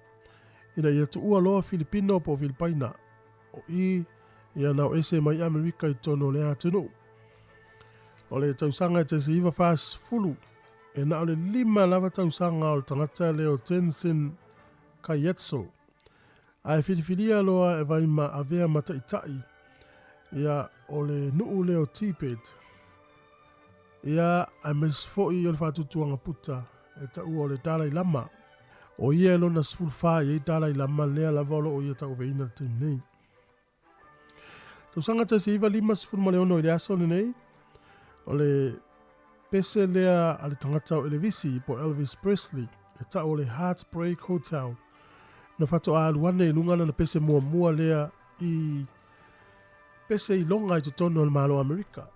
S7: ina ia tuua loa Filipino po o Filipaina o i ia na o ese mai Amerika i totonu o lea atunuu. O le tausaga e 1940, e na o le 5 lava tausaga o le tagata lea o Tenzin Gyatso. Ae filifilia loa e vai ma avea ma taitai ia o le nuu lea o Tibet. Ia, aemaise foi o le faatuatuaga Puta e taua o le Dalai Lama. O ia e lona 14 i ai Dalai Lama lea lava o lo o ia tauaveina i le taimi nei. Tausaga 1956 i le aso lenei, o le pese lea a le tagata o Elevisi po Elvis Presley e tau o le Heartbreak Hotel. Na faatoa alu ane i luga lana pese muamua lea i pese iloga i totonu o le Malo o Amerika.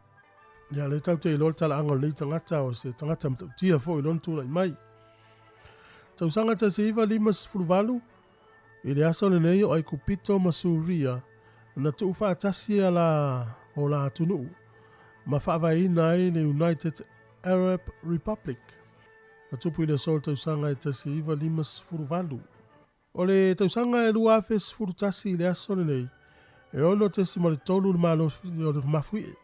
S7: Ia, lea tatou te iloa le talaaga o lenei tagata, o se tagata matautia foi i lona tulai mai. Tausaga 1958, i le aso lenei o Aikupito ma Suria na tuufaatasi a la o la atunuu ma faavaeina ai le United Arab Republic. Na tupu i le aso o le tausaga e 1958. O le tausaga e 2011 i le aso lenei, e 6.3 le malosi o le mafuie.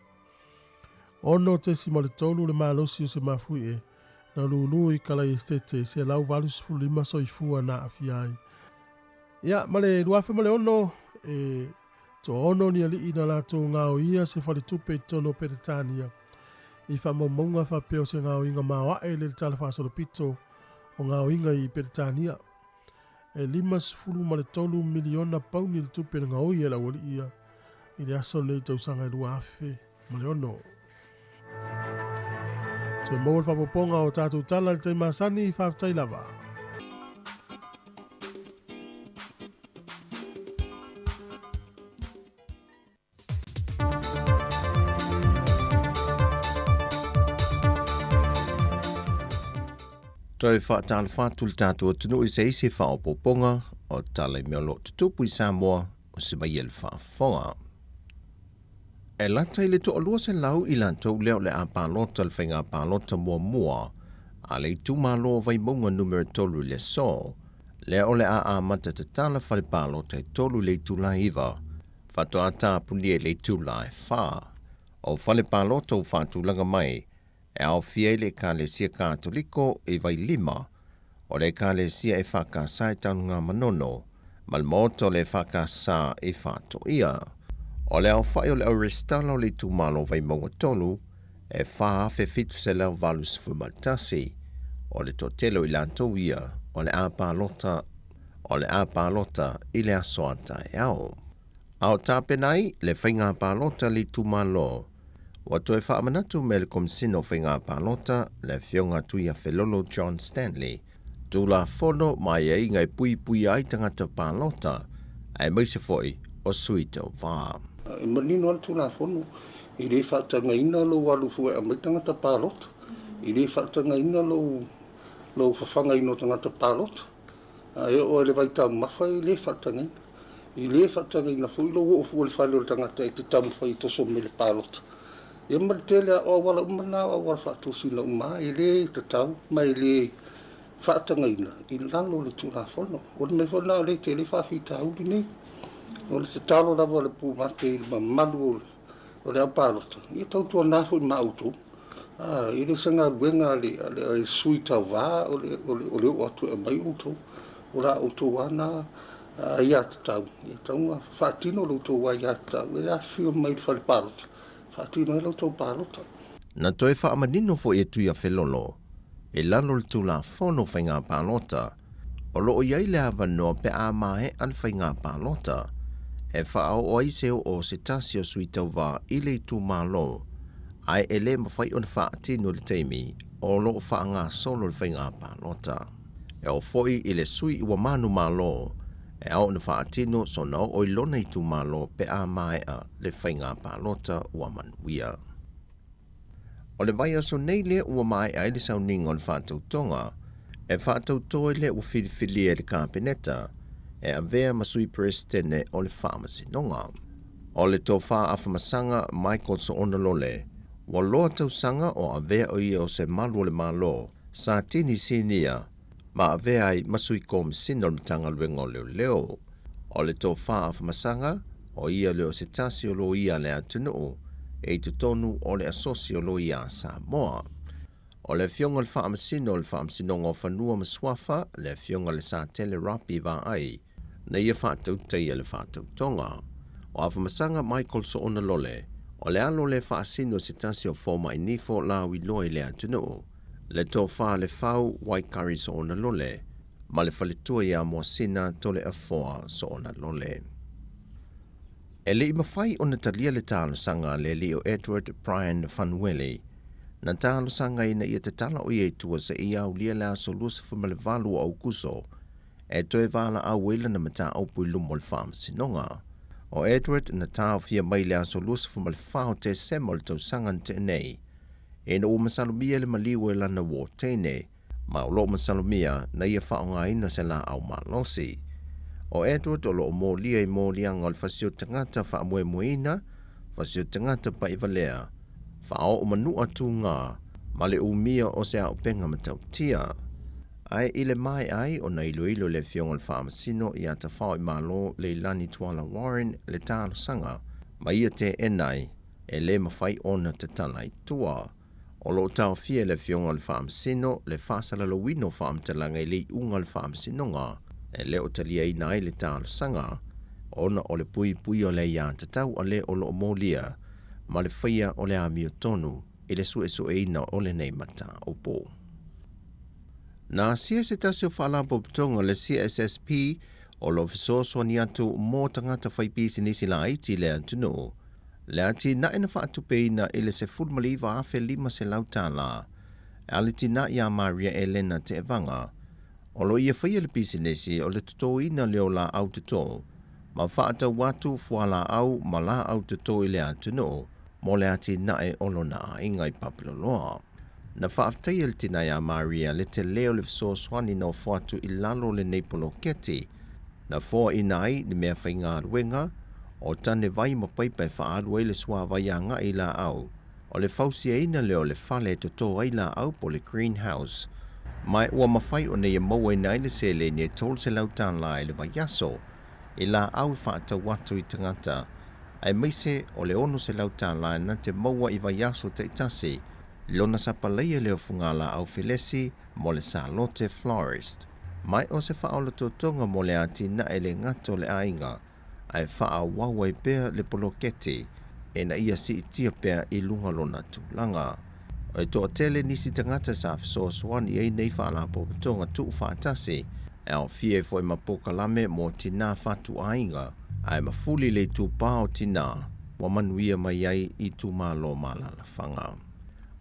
S7: 6.3 le malosi o se mafuie na lulu i Kalaiestete 185 soifua na aafia ai. Ia, ma le 2006, e toaono ni alii na latou gaoia se faletupe i totonu o Peretania i faamaumauga faapea o se gaoiga maoae le le talafaasolopito o gaoiga i Peretania. E 53 miliona pauni le tupe na gaoi e le aualii ia i le aso lenei tausaga e 2006. Toe maua le faaopoopoga o tatou tala i le taimi masani, faafetai lava.
S8: Toe faatalofa atu le tatou atunuu i se isi faaopoopoga o tala i mea o lo o tutupu i Samoa o se mai e le faafofoga. E lata i le 200 i latou lea o le a palota i le faiga palota muamua a le itumalo o Vaimauga Numera 3 i le aso, lea o le a amata tatala fale palota e 3 i le itula 9. Faatoa tapunia i le itula e 4. O fale palota ua faatulaga mai e aofia ai le Ekalesia Katoliko i Vailima, o le Ekalesia EFKS i Tanugamanono, ma le Maota o le EFKS i Faatoia. O le aofai o le au resitala o le itumalo o Vaimauga 3, e 4,781. O le toatele o i latou ia o le a palota o le a palota i le aso a taeao. A o tapena ai le faiga palota a le itumalo, ua toe faamanatu mai e le Komesina o Faiga Palota, le Afioga Tuiafelolo John Stanley, Tulafono ma aiaiga e puipuia ai tagata palota, aemaise foi o sui tauva.
S9: E manino lava le Tulafono, e le faatagaina lou alu fua e aumai tagata palota, e le faatagaina lou fafagaina o tagata palota. A e oo i le vaitaumafa e le faatagaina. E le faatagaina foi lou oo fua i le fale o le tagata e te taumafai e toso mai le palota. Ia ma le tele o auala uma na o auala faatosina uma e le tatau ma e le faatagaina i lalo o le Tulafono. O le mea foi lena o lea e tele faafitauli nei. O le tatalo lava a le Pumate i le mamalu o le au palota, ia tautuana foi ma outou. E le o se galuega a le sui tauva o le oo atu e aumai outou. O la outou lava na aiatatau, e tatau ona faatino la outou aiatatau e afifio mai i le fale palota, faatino ai la outou palota.
S8: Na toe faamanino foi e Tuiafelolo, i lalo o le Tulafono o Faiga Palota, o lo o i ai le avanoa pe a maea le faiga palota e faaoo ai se oo o se tasi o sui tauva i le itumalo, ae e le mafai ona faatino i le taimi o lo o faagasolo le faiga palota. E oo foi i le sui ua manumalo e ao ona faatino sona oo i lona itumalo pe a maea le faiga palota ua manuia. O le vaiaso nei lea ua maea ai le sauniga o le faatautoga e faatauto ai lea ua filifilia e le Kapeneta e avea ma Sui Peresetene o le Faamasinoga. O le Tofa Afamasaga Michael Soona Lole, ua loa tausaga o avea o ia o se malu o le Malo sa tini sinia ma avea ai ma Sui Komesina o le Matagaluega o Leoleo. O le Tofa Afamasaga, o ia lea o se tasi o loia a le atunuu e i totonu o le Asosi o Loia a Samoa. O le Afioga i le Faamasino o le Faamasinoga o Fanua ma Suafa, le Afioga i le Satele Rapi Vaai, na ia faatautaia le faatautoga. O Afamasaga Michael Soona Lole, o le alo lea faasino se tasi o fomai nifo lauiloa i le atunuu, le Tofa Lefau Waikari Soona Lole, ma le faletua ia Moasina Toleafoa Soona Lole. E le i mafai ona talia le talosaga a le alii o Edward Brian Fanuele, na talosaga ina ia tatala o ia i tua seia aulia le aso 28 o Aukuso e toe valaau ai lana mataupu i luma o le Faamasinoga. O Edward na taofia mai i le aso 24 o Tesema o le tausaga na tea nei, ina ua masalomia le maliu e lana uō teine, ma o lo o masalomia na ia faaaogaina se laau malosi. O Edward o lo o molia i moliaga o le fasi o tagata faamoemoeina, fasi o tagata paʻivalea, faaoo manua tugā, ma le umia o se auupega matautia. Ae i le maea ai ona iloilo e le Afioga i le Faamasino ia Tafaoimalo Leilani Tuala Warren le talosaga ma ia teena ai e le mafai ona tatala i tua. O lo o taofia e le Afioga i le Faamasino le faasalalauina o faamatalaga i le iuga o le Faamasinoga e le o taliaina ai le talosaga ona o le puipuia o le aiatatau a le o lo o molia ma le faia o le amiotonu i le suesueina o lenei mataupu. Na asia se tasi o faalapotopotoga o le CSSP o lo o fesoasoani atu mo tagata faipisinisi laiti i le atunuu, le atinae na faatupeina i le $19,500 a le tina ia Maria Elena Teevaga, o lo o ia faia le pisinisi o le totoina lea o laau toto ma faatau atu fualaau ma laau toto i le atunuu mo le atinae o lona aiga i Papaloloa. Na faafetaia le tina ia Maria le tele o le fesoasoani na ofo atu i lalo o lenei poloketi, na foaina ai ni mea faigaluega o tane vai ma paipa e faaalu ai le suavai agai i laau, o le fausiaina lea o le fale e toto ai laau po o le greenhouse, ma ua mafai ona ia mauaina ai le seleni e $300 i le vaiaso i laau e faatau atu i tagata. aemaise o le $600 e na te maua i vaiaso taitasi lona sapalaia lea o fugalaau felesi mo le Salote Florist. Ma o se faaolatotoga mo le atinae le gata o le aiga, ae faaauau ai pea le poloketi ina ia siitia pea i luga lona tulaga. E toatele nisi tagata sa fesoasoani i ai nei faalapotopotoga tuufaatasi, e aofia ai foi ma polokalame mo tinā fatuaiga, ae mafuli le itupa o tinā ua manuia mai ai itumalo ma alaalafaga.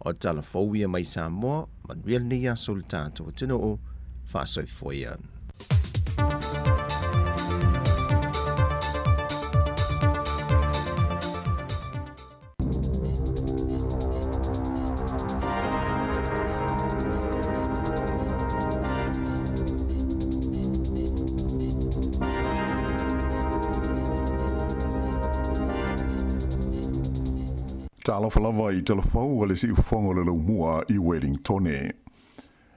S8: O tala fou ia mai Samoa, manuia lenei aso i le tatou atunuu, faasoifua ia.
S10: Talofa lava i tala fou a le siufofoga o le laumua i Wellingtone.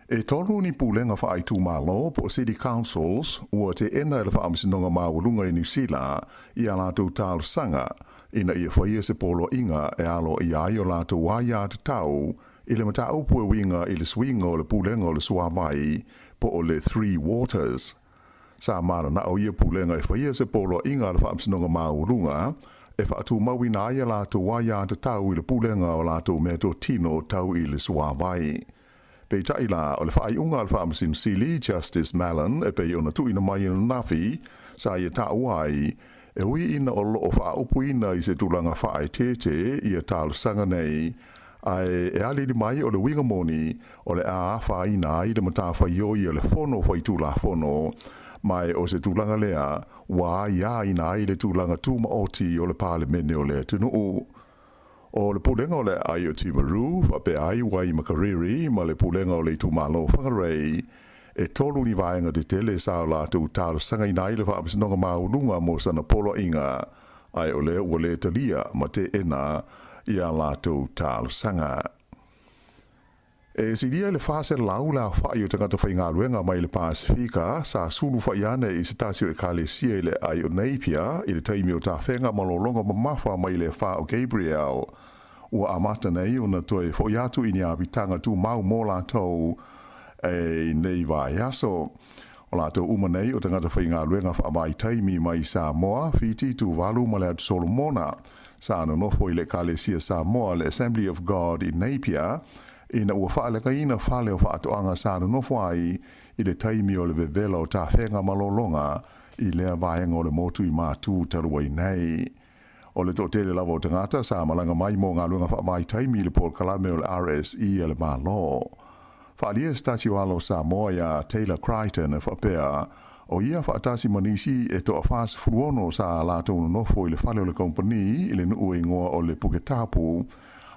S10: E tolu ni pulega faaitumalo po o City Councils ua teena e le Faamasinoga Maualuga i Niu Sila i a latou talosaga ina ia faia se poloaiga e aloaia ai o latou aiatatau i le mataupu e uiga i le suiga o le Pulega o le Suavai po o le Three Waters. Sa mananao ia pulega e faia se poloaiga a le Faamasinoga Maualuga e faatumauina ai a latou aiatatau i le pulega o latou meatotino tau i le suavai. Peitai la, o le faaiuga a le Faamasino Sili, Justice Mallon, e pei ona tuuina mai ananafi, sa ia taua ai, e ui ina o loo faaupuina i se tulaga faaeteete ia talosaga nei, ae e alili mai o le uiga moni o le a afaina ai le matafaioi a le Fono Faitulafono, ma e o se tulaga lea ua aiaina ai le tulaga tumaoti o le Palemene o le atunuu. O le Pulega o le Aai o Timaru, faapea ai Waimakariri ma le Pulega o le Itumalo o Whangarei, e tolu ni vaega tetele sa o latou talosagaina ai le Faamasinoga Maualuga mo sana poloaiga, ae o lea ua le talia ma teena i a latou talosaga. E silia i le 400 le aofai o tagata faigaluega mai le Pasefika sa sulu fai ane i se tasi o ekalesia i le aai o Napier i le taimi o tafega malologa mamafa mai le afa o Gabrielle. Ua amata nei ona toe foi atu i ni apitaga tumau mo latou i nei vaiaso. O latou uma nei o tagata faigaluega faavaitaimi mai Samoa, Fiti, Tuvalu ma le Atu Solomona. Sa nonofo i le Ekalesia Samoa le Assembly of God i Napier, ina ua faalekaina fale o faatoaga sa nonofo ai i le taimi o le vevela o tafega malologa i lea vaega o le motu i Matū talu ai nei. O le toatele lava o tagata sa malaga mai mo galuega faavaitaimi i le polokalame o le RSE a le Malo. Faaalia se tasi o alo o Samoa iā Taylor Crichton e faapea, o ia faatasi ma nisi e toa-46 sa latou nonofo i le fale o le kompeni i le nuu e igoa o le Puketapu,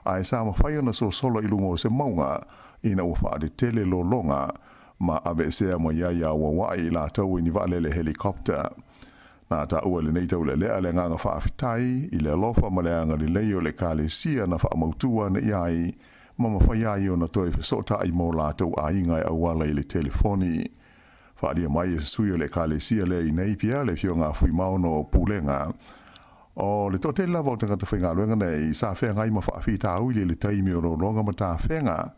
S10: ae sa mafai ona sosolo i luga o se mauga ina ua faatetele lologa ma aveesea mai ai auauai i latou i ni vaalele helicopter. Na taua i lenei taulealea le agaga faafetai i le alofa ma le agalelei o le Ekalesia na faamautu ane i ai ma mafai ai ona toe fesootai mo latou aiga e auala i le telefoni. Faaalia mai e se sui o le Ekalesia lea i Napier, le Afioga a Fuimaono Pulega. O le toatele lava o tagata faigaluega nei sa feagai ma faafitauli i le taimi o lologa ma tafega,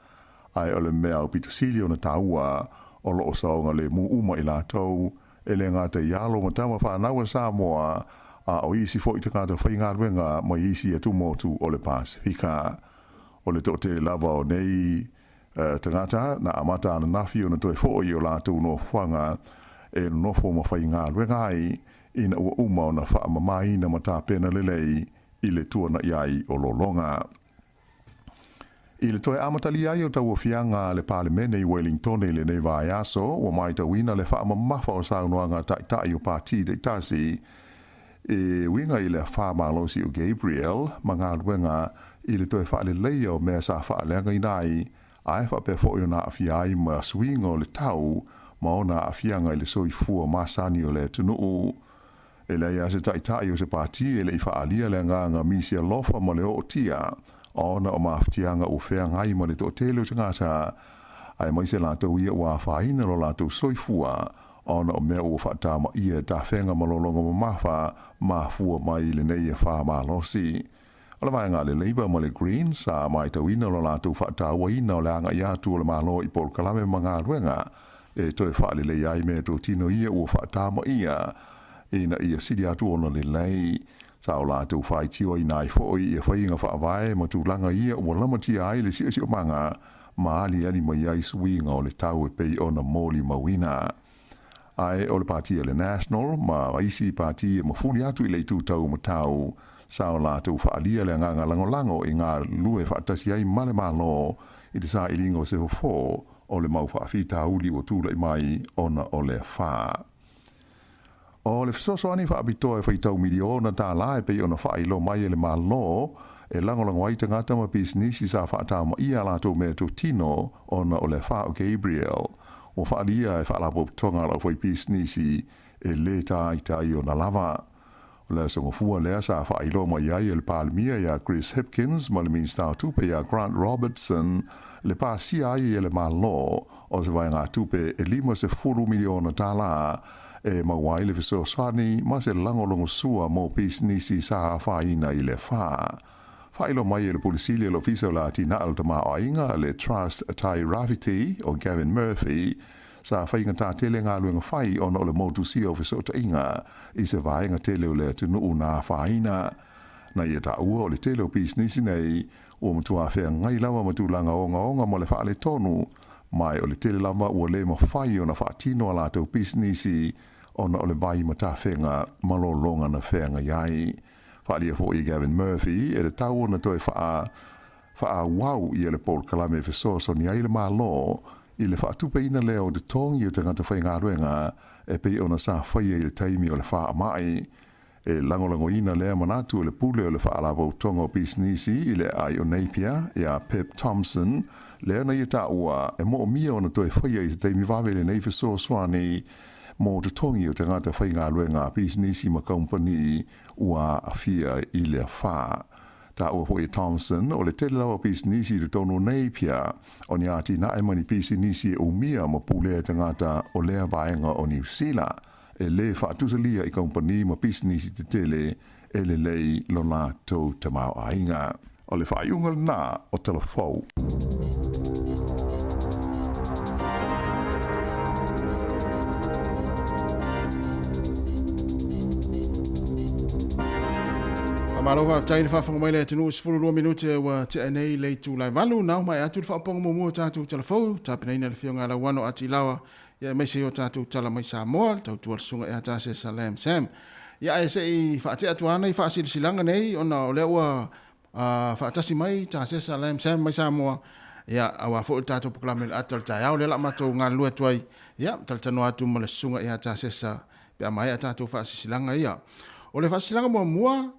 S10: ae o le mea aupito sili ona taua, o lo o saogalemu uma i latou E le gata i alo ma tama fanau a Samoa, a o isi foi tagata faigaluega mai isi atumotu o le Pasefika. O le toatele lava o nei tagata na amata ananafi ona toe foi i o latou nofoaga e nonofo ma faigaluega ai ina ua uma ona faamamaina ma tapena lelei i le tuanai ai o lologa. I le toe amatalia ai o tauaofiaga a le Palemene i Wellingtone i lenei vaiaso, ua maitauina le faamamafa o saunoaga a taitai o pati taitasi e uiga i le afa malosi o Gabriel ma galuega i le toe faaleleia o mea sa faaleagaina ai ae faapea foi ona aafia ai ma suiga o le tau ma ona aafiaga i le soifua masani o le atunuu. E leai lava se taitai o se pati e le i faaalia le agaga misi alofa ma le ootia ona o mafatiaga ua feagai ma le toatele o tagata, aemaise latou ia ua afaina lo latou soifua ona o mea ua faatamaia e tafega ma lologa mamafa mafua mai i lenei afa malosi. O le vaega a le Labour ma le Greens sa maitauina lo latou faatauaina o le agai atu o le Malo i polokalame ma galuega e toe faalelei ai meatotino ia ua faatamaia ina ia sili atu ona lelei. Sa o latou faitioina ai foi ia faiga faavae ma tulaga ia ua lamatia ai le siosiomaga ma aliali mai ai suiga o le tau e pei ona molimauina. Ae o le pati a le National ma isi pati e mafuli atu i le itu taumatau, sa o latou faaalia le agaga lagolago i galulue faatasi ai ma le Malo i le sailiga o se fofo o le mau faafitauli ua tulai mai ona o le afa. O le fesoasoani faapitoa e faitau miliona tālā e pei ona faailoa mai e le Malo e lagolago ai tagata ma pisinisi sa faataumaia a latou meatotino ona o le afa o Gabrielle ua faaalia e Faalapotopotoga a le Aufaipisinisi e lē taitai ona lava. O le aso Gafua lea sa faailoa mai ai e le Palemia iā Chris Hipkins ma le Minisita o Tupe iā Grant Robertson le pasia ai e le Malo o se vaegatupe e $50 miliona tālā e maua ai le fesoasoani ma se lagolagosua mo pisinisi sa afaina i le afa. Faailoa mai e le Pule Sili o le Ofisa o le Atinae o le Tamaoaiga, le Trust Tai Rāwhiti, o Gavin Murphy, sa faigata tele galuega fai ona o le motusia o fesootaiga i se vaega tele o le atunuu na afaina. Na ia taua o le tele o pisinisi nei ua matua feagai lava ma tulaga ogaoga ma le faaletonu, ma o le tele lava ua le mafai ona faatino a latou pisinisi ona o le vai ma tafega ma lologa na feagai ai. Faaalia foi e Gavin Murphy e tatau ona toe faa faaauau ia le polokalame e fesoasoani ai le Malo i le faatupeina lea o totogi o tagata faigaluega e pei ona sa faia i le taimi o le faamai. E lagolagoina lea manatu e le Pule o le Faalapotopotoga o Pisinisi i le Aai o Napier, iā Pip Thompson, lea na ia taua e moomia ona toe faia i se taimi vave lenei fesoasoani mo totogi o tagata faigaluega a pisinisi ma kamupani ua aafia i le afa. Taua foi e Thompson, o le tele lava o pisinisi i totonu o Napier, o ni atinae ma ni pisinisi e umia ma pulea e tagata o lea vaega o Niu Sila, e lē faatusalia i kamupani ma pisinisi tetele e lelei lo latou tamaoaiga. O le faaiuga lena o Tala Fou.
S1: Faamalo faafetai i le faafofoga mai le atunuu 12 minute ua tea nei le itula e 8 nao mai atu le faaopoopoga muamua o tatou tala fou tapenaina e le Afioga ia Lauano Atilawa ia aemaise ai o tatou tala mai Samoa le tautua le susuga ia Tasesa Lam Sam. Ia ae se i faatea atu ana i faasilasilaga nei ona o lea ua faatasi mai Tasesa Lam Sam mai Samoa ia aua foi le tatou polokalame le ata o le taeao lea la matou galulue atu ai ia talatalanoa atu ma le susuga ia Tasesa pe a maea tatou faasilasilaga ia. O le faasilasilaga muamua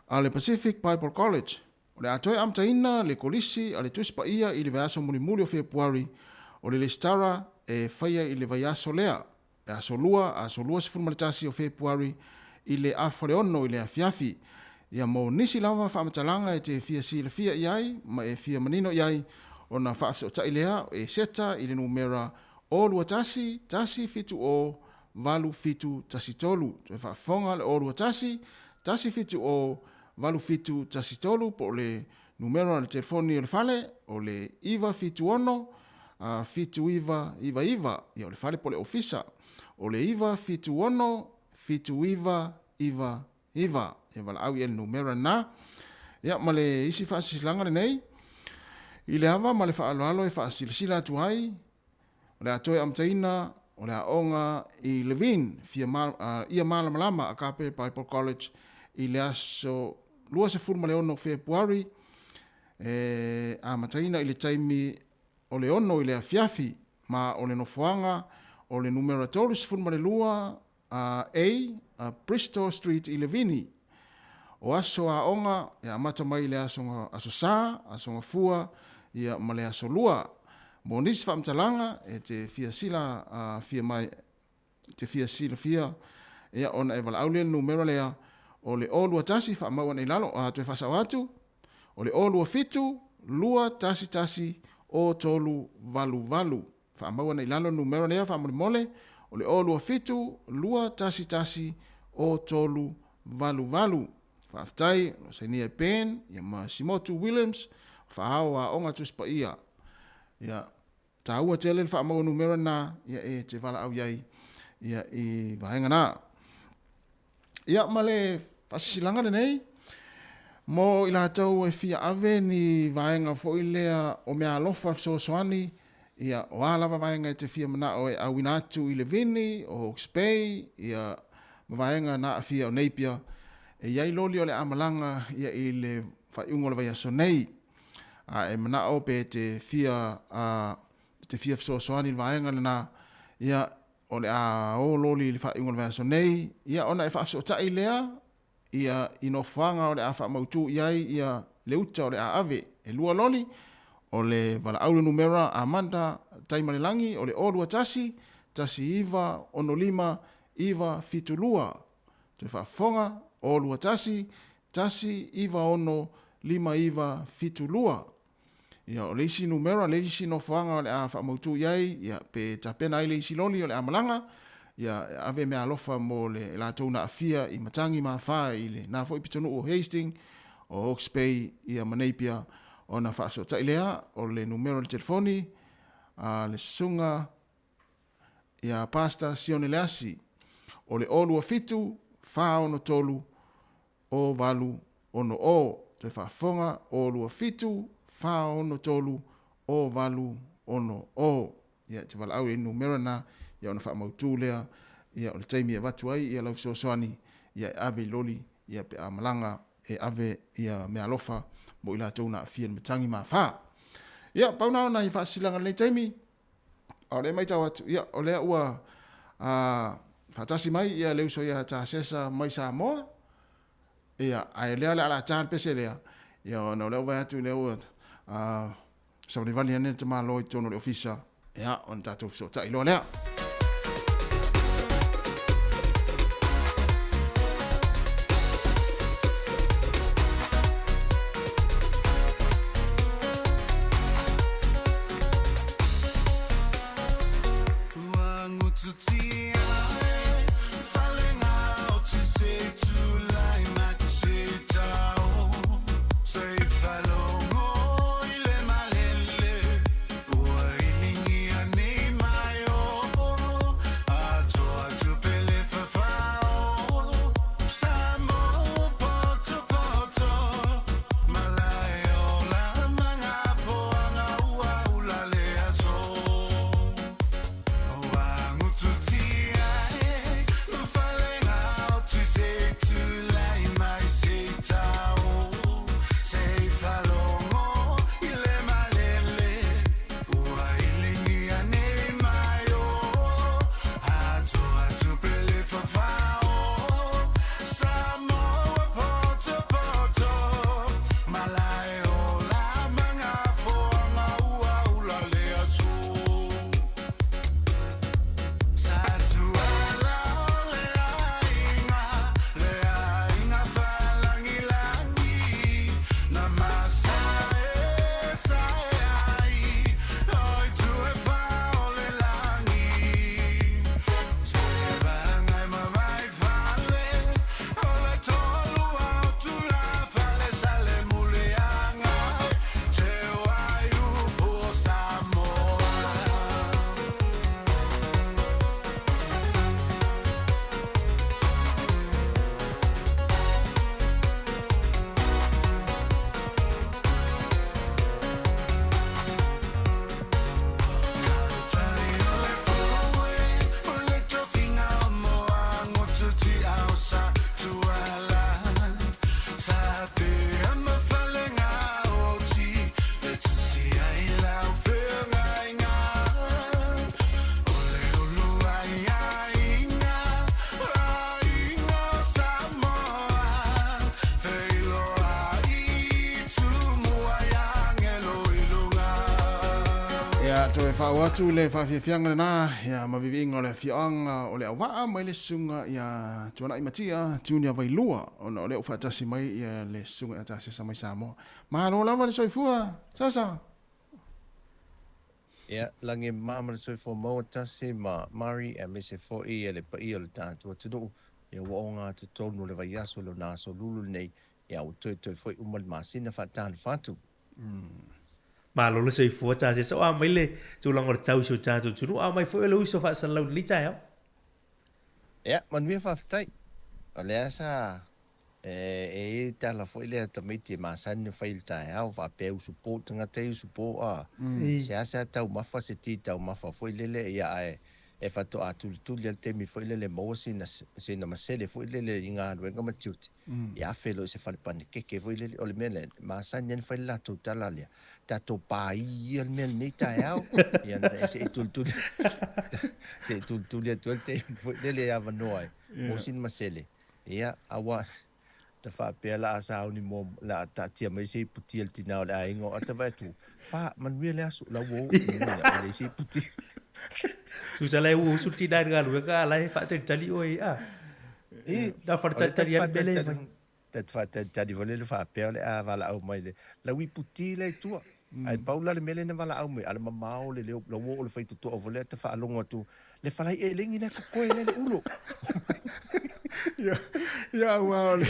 S1: a le Pacific Bible College O le a toe amataina le Kolisi a le Tusi Paia i le vaiaso mulimuli o Fepuari, o le lesitara e faia i le vaiaso lea, le aso Lua, aso 21 o Fepuari i le afa o le ono i le afiafi. Ia mo nisi lava faamatalaga e te fia silafia i ai ma e fia manino i ai, ona faafesootai lea e seta i le numera 0 21 170 8713. Toe faafofoga le 0 21 170 8713 po o le numera o le telefoni o le fale o le 976 7999, ia o le fale po o le ofisa o le 976 7999. Ia valaau i ai le numera lena. Ia ma le isi faasilasilaga lenei i le ava ma le faaaloalo e faasilasila atu ai O le a toe amataina o le aoga i Levin, fia ia malamalama Agape Bible College i le aso 26 o Fepuari, e amataina i le taimi o le 6 i le afiafi, ma o le nofoaga o le numera 32 A, A Bristol Street i Levini. O aso aoga e amata mai i le aso, aso Sa, aso Gafua, ia ma le aso Lua. Mo nisi faamatalaga e te fia sila a, fia mai, te fia silafia, ia ona e valaau lea i le numera lea o le 021 faamau ane i lalo, a toe faasao atu, o le 027 211 0388. Faamau ane i lalo le numera lea faamolemole. O le 027 211 0388. Faafetai o lo o sainia e Ben ia ma Simotu Williams, Faaao Aoga Tusi Paia. Ia, taua tele le faamaua numera na, ia e te valaau i ai ia i vaega na. Ia ma le faasisilaga lenei, mo i latou e fia ave ni vaega foi lea o meaalofa fesoasoani, ia o a lava vaega e te fia manao e auina atu i le Vini, o Hawke's Bay, ia ma vaega na aafia o Napier, e i ai loli o le a malaga ia i le faaiuga o le vaiaso nei. A e manao pe te fia a te fia fesoasoani i le vaega lena, ia o le a o loli i le faaiuga o le vaiaso nei, ia ona e faafesootai lea ia i nofoaga o le a faamautu i ai ia le uta o le a ave. E lua loli, o le valaau le numera Amanda Taimalelagi o le 021 19 65 972. Toe faafofoga, 021 19 65 972. Ia, o le isi numera, le isi nofoaga o le a faamautu i ai, ia, pe tapena ai le isi loli o le a malaga, ia, e ave meaalofa mo le latou na aafia i matagi ma afa i lena foi pitonuu o Hastings, o Hawke's Bay, ia, ma Napier, ona faasootai lea o le numera o le telefoni a le Susuga ia Pastor Sione Leasi, o le 027 463 0 8 6 O, toe faafofoga, 0 2 7 4 6 3 0 8 6 O. Ia, e te valaau i ai numera na, ia ona faamautu lea, ia o le taimi e avatu ai ia lau fesoasoani, ia e ave i loli, ia pe a malaga e ave ia meaalofa mo i latou na aafia i le matagi ma afa. Ia, pau na o nai faasisilaga i lenei taimi, a o lea e matau atu, ia, o lea ua a, faatasi mai ia le uso ia Tasesa mai Samoa, ia, ae o lea o le a lata le pese lea, ia, ona o lea ua vaai atu o lea ua a, savalivali ane le tamaloa i totonu o le ofisa, ia, ona tatou fesootai loa lea. Ia, toe faauu atu le faafiafiaga lena, ia, ma viviiga o le afioaga o Leauvaa mai le susuga ia Tuanai Matia Junior Vailua, ona o lea ua faatasi mai ia le susuga ia Tasesa mai Samoa. Malo lava le soifua, Sasa!
S8: Ia, lagi e mama ma le soifua maua tasi ma Murray aemaise foi e le paia o le tatou atunuu, ia ua ogatotonu o le vaiaso i lona aso lulu lenei, ia ua toetoe foi uma le masina faatalofa atu.
S6: Malo le soifua Tasesa, o a mai le tulaga o le tau i si o tatou atunuu, a mai foi o le uso faasalalau i lenei taeao.
S8: Ia, manuia faafetai. O lea sa e i ai le tala foi lea a tamaiti e masani ona fai i le taeao, faapea e usupo tagata ia usupo a. Seasea taumafa se ti taumafa foi lele, ia ae e faatoa tulituli lava le taimi foi lele e maua sina, sina masele foi lele i galuega ma tiute, ia afe loa i se fale panekeke foi lele. O le mea lea, e masani lava ona fai le latou tala lea, tatou pāī ia le mea lenei taeao, ia na se i tulituli, se i tulituli atu ai le taimi foi lele e avanoa ai, maua sina masele, ia, aua Ta faapea la a sauni mo la taatia mai se iputi a le tina o le aiga o ata vae atu, fa, manuia le aso, la ua oo i luga e leai se iputi.
S6: Tusa la e ua usu le tina i le galuega a la e faatalitali oe a.
S8: I,
S6: Na o le faatalitali atu mea lea e fai.
S8: Ta te faatalitali foi lea faapea o le a valaau mai le lau iputi lea i tua. Ae pau la le mea lea na valaau mai, a le mamao le leo, la ua oo i le faitotoa foi lea ta faalogo atu, Le falai elegi lea kokoe lea le ulo.
S1: Ia, ia aua o le,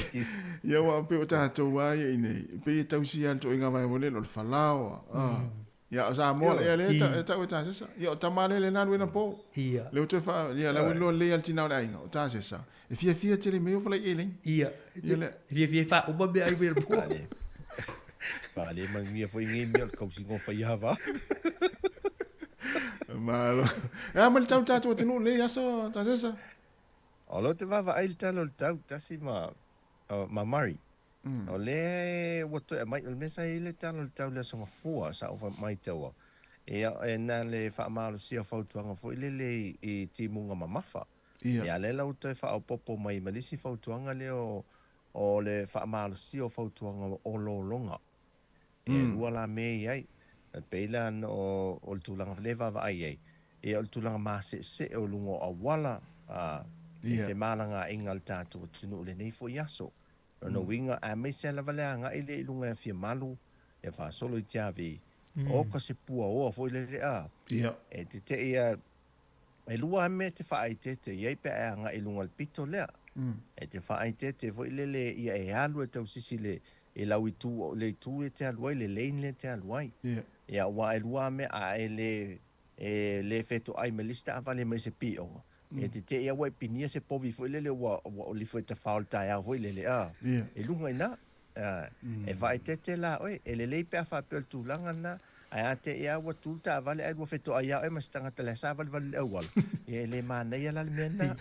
S1: ia aua pei o tatou lava ia i inei, pei e tausi lava i le ituaiga vae foi lele o le falaoa. Ah. Ia o Samoa, ia lea e ta- e tau e Tasesa. Ia o tama lea le na alu ai anapo.
S6: Ia.
S1: Lea ua toe faa, ia la ua iloa lelei lava le tina o le aiga, o Tasesa. E fiafia tele mea o falai elegi.
S6: Ia.
S1: Ia le.
S6: E fiafia e faauma mea ai mai le po.
S8: Vale. Vale manuia foi nei mea o le tausiga o Faiava.
S1: Malo. E a mai le tau tatou atunuu lenei aso, Tasesa?
S8: O lea ou te vaavaai i le tala o le tau, tasi ma, ma Murray. O lea ua toe aumai, o le mea sa i ai le tala o le tau i le Aso Gafua, sa ou maitaua, ia, e na le faamalosia o fautuaga foi lele i timuga mamafa.
S1: Ia.
S8: Ia, lea la ua toe faaopoopo mai ma le isi fautuaga lea o, o le faamalosia o fautuaga o lologa. E lua la mea e i ai. E pei la o, o le tulaga lea e vaavaai i ai, ia o le tulaga maseesee o luga o auala, a, i femalagaaiga a le tatou atunuu i lenei foi aso. O lona uiga, aemaise lava le agai lea i luga ia Fiamalu, ia faasolo i Tiavi, oka se puaoa foi lele, a, e tetee a, E lua lava mea e te faaeteete i ai pe a e agai i luga o le pito lea. E te faaeteete foi lele ia e alu e tausisi i le lau itu, le itu e te alu ai, le lane lea e te alu ai. Ia aua e lua lava mea, a e le, e le fetoai ma le isi taavale mai se pioga, e te te i lava ua e pinia se povi foi lele ua, ua lifo e tafao i le taeao foi lele, a, i luga i ina. E faaeteete la oe, e lelei pe a faapea o le tulaga lena, ae a te i a ua tu le taavale ae lua fetoai ia oe ma se tagata lea savalivali i le auala, ia e le manaia la le mea lena.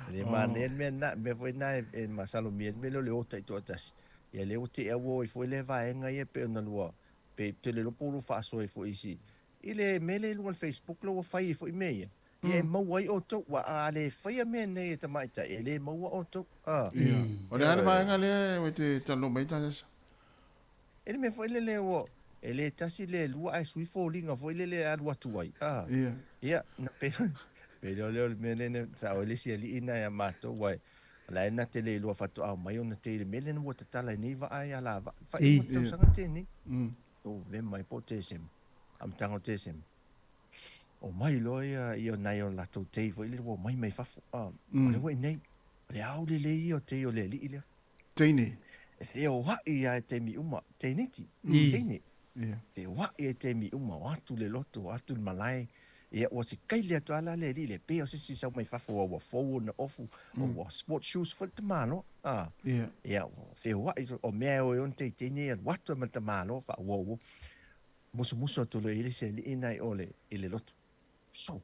S8: E le manaia le mea lena, mea foi lena e masalomia ai le mea lea o le o taitoatasi, ia lea ua te i a ua o ai foi lea vaega ia pei ona lua, pei ou te le iloa po o lua faasoa ai foi i si, i le mea lea i luga o le Facebook lea ua fai ai foi mea ia, Ia e maua ai outou, ua a le faia mea nei e tamaitai, e le maua outou. A.
S1: Ia. O le a le vaega lea e te talanoa mai ai Tasesa?
S8: E le mea foi lele ua, e le tasi le lua ae sui foliga foi lele e alu atu ai. A.
S1: Ia.
S8: Ia, na pe, pe lea o le mea lea sa o le isi alii na ia matou, ua la e na te le iloa faatoa mai ona te i le mea lea ua tatala ai nei vaa ia la vaa. Faaiuga o le tausaga tenei. Novema ai po o Tesema. Amataga o Tesema. Omai loa ia ia nai o latou tei foi lele ua omai mai fafo, a, o lea ua i inei. O le aolelei ia o tei o le alii lea.
S1: Teine.
S8: E feoai lava i taimi uma, teiniti, teine. Feoai lava i taimi uma, o atu le loto, o atu le malae. Ia, ua sikaili atu lava la le alii lea, pei o se isi sau mai fafo ua fou ona ofu, ua sport shoes foi le tamaloa. A, ia, ua feoai, o mea e o ai ona teiteine ia alu atu ai ma le tamaloa, faauouo. Musumusu atu loa i ai le isi alii na i o i le lotu. So,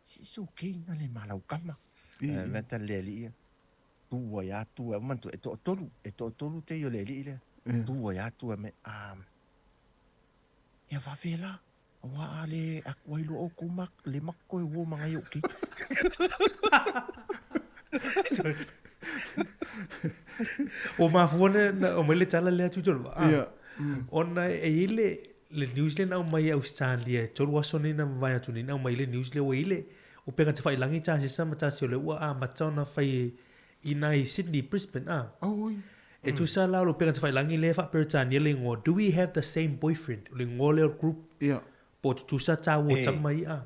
S8: si so kei na le malau kama. Mea tala le alii ia. Tu ai a tu ai. Manatua, e toatolu, e toatolu te i o le alii lea. Tu ai a tu ai me, a, ia vave la. Aua a le aku ai loa oukou ma, le maku koe uo ma ngai o kei.
S6: Sorry. Ua mafua na aumai le tala lea Tuitoloa.
S1: Ia.
S6: Ona e i ai le, le news lea na aumai e Ausetalia e tolu aso nei na mavae atu nei na aumai le news lea ua i ai le upega tafailagi i Tasesa ma Tasi o lea ua amata ona fai i nai Sydney, Brisbane a.
S1: Auoi.
S6: E tusa la o le upega tafailagi lea e faa-Peretania le igoa, Do we have the same boyfriend? O le igoa lea o le group.
S1: Ia.
S6: Po o tutusa tāua o tama ia.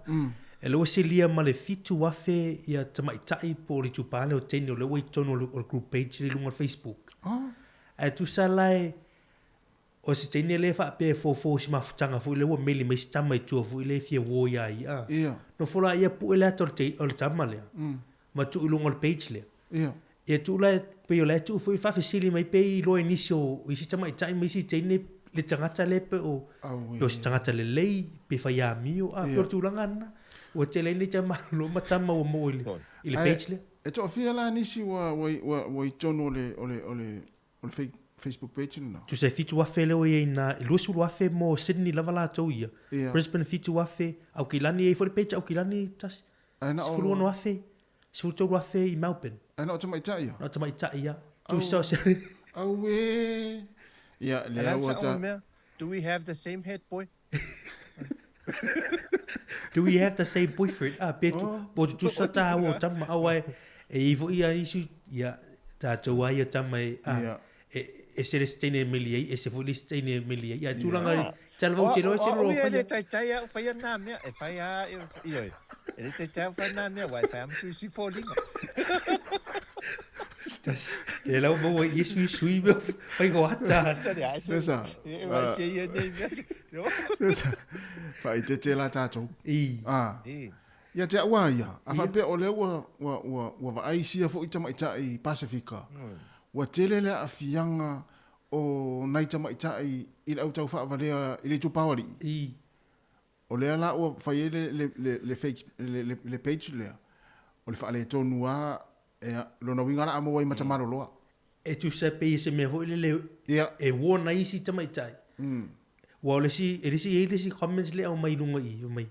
S6: E lea ua silia ma le 7,000 ia tamaitai po o le itupa lea o teine o lea ua i totonu o le group page lea i luga o le Facebook. Ae tusa la e, o se teine lea e faapea e fofo i si mafutaga foi lea ua meli mai si tama i tua foi lea e fia uo ia ia.
S1: Ia.
S6: Nofo la ia pue le ata o le tama lea. Ma tuu i luga o le page lea.
S1: Ia.
S6: Ia tuu la, pei o la e tuu foi faafesili mai pe i iloa e nisi o isi tamaitai ma isi teine le tagata lea pe o, pe o se tagata lelei, pe fai amio, a, pe o le tulaga lena. Ua tele ai nei tamalolo ma tama ua maua i le, i le page lea.
S1: E toafia la nisi ua, ua, ua, ua i totonu o le, o le, o le, o le Facebook page lena?
S6: Tusa e 7,000 lea ua i ai ina, e 20,000 mo Sydney lava latou ia.
S1: Ia.
S6: Brisbane 7,000, Aukilani e i ai foi le page a Aukilani tasi.
S1: Ae na o.
S6: 16,000, 13,000 i Melbourne.
S1: Ae na o tamaitai ia?
S6: Na o tamaitai ia. Tusa o se.
S1: Auē! Ia, lea ua ta.
S8: Do we have the same head boy?
S6: Do we have the same boyfriend? Ah, pe tu, po tutusa tāua o tama, aua e, e i foi ia isi, ia, tātou ai ia tama e, ah, e, e se le se teine e meli ai, e se foi le se teine e meli ai. Ia, tūranga, yeah. Te alava o te loa, te loa o
S8: whaia. O e taitai au whaia nā mea, e whai a, e, ioe, e le taitai au whaia nā mea, wai whai amu sui sui fōlinga.
S6: E lau maua i sui sui mea whai ko ata.
S1: Sesa.
S8: E wai se ia nei mea.
S1: Sesa. Whai te te la tātou.
S6: I.
S1: Ah. Ia te aua ia. A whapea o lea ua, ua, ua, ua vaai sia fo i tamaitai Pasifika. Ua tele le aafiaga o nai tamaitai i le au taufaavalea i le itupa o alii.
S6: I.
S1: O lea la ua fai ai le, le, le, le, fake, le, le, le page lea, o le faaletonu lava, ia, lona uiga la a maua ai ma tamaloloa.
S6: E tusa pei se mea foi lele e warn ai isi tamaitai. Ua o le isi, e le isi, e i ai le isi comments lea e aumai i luga i i, fai mai,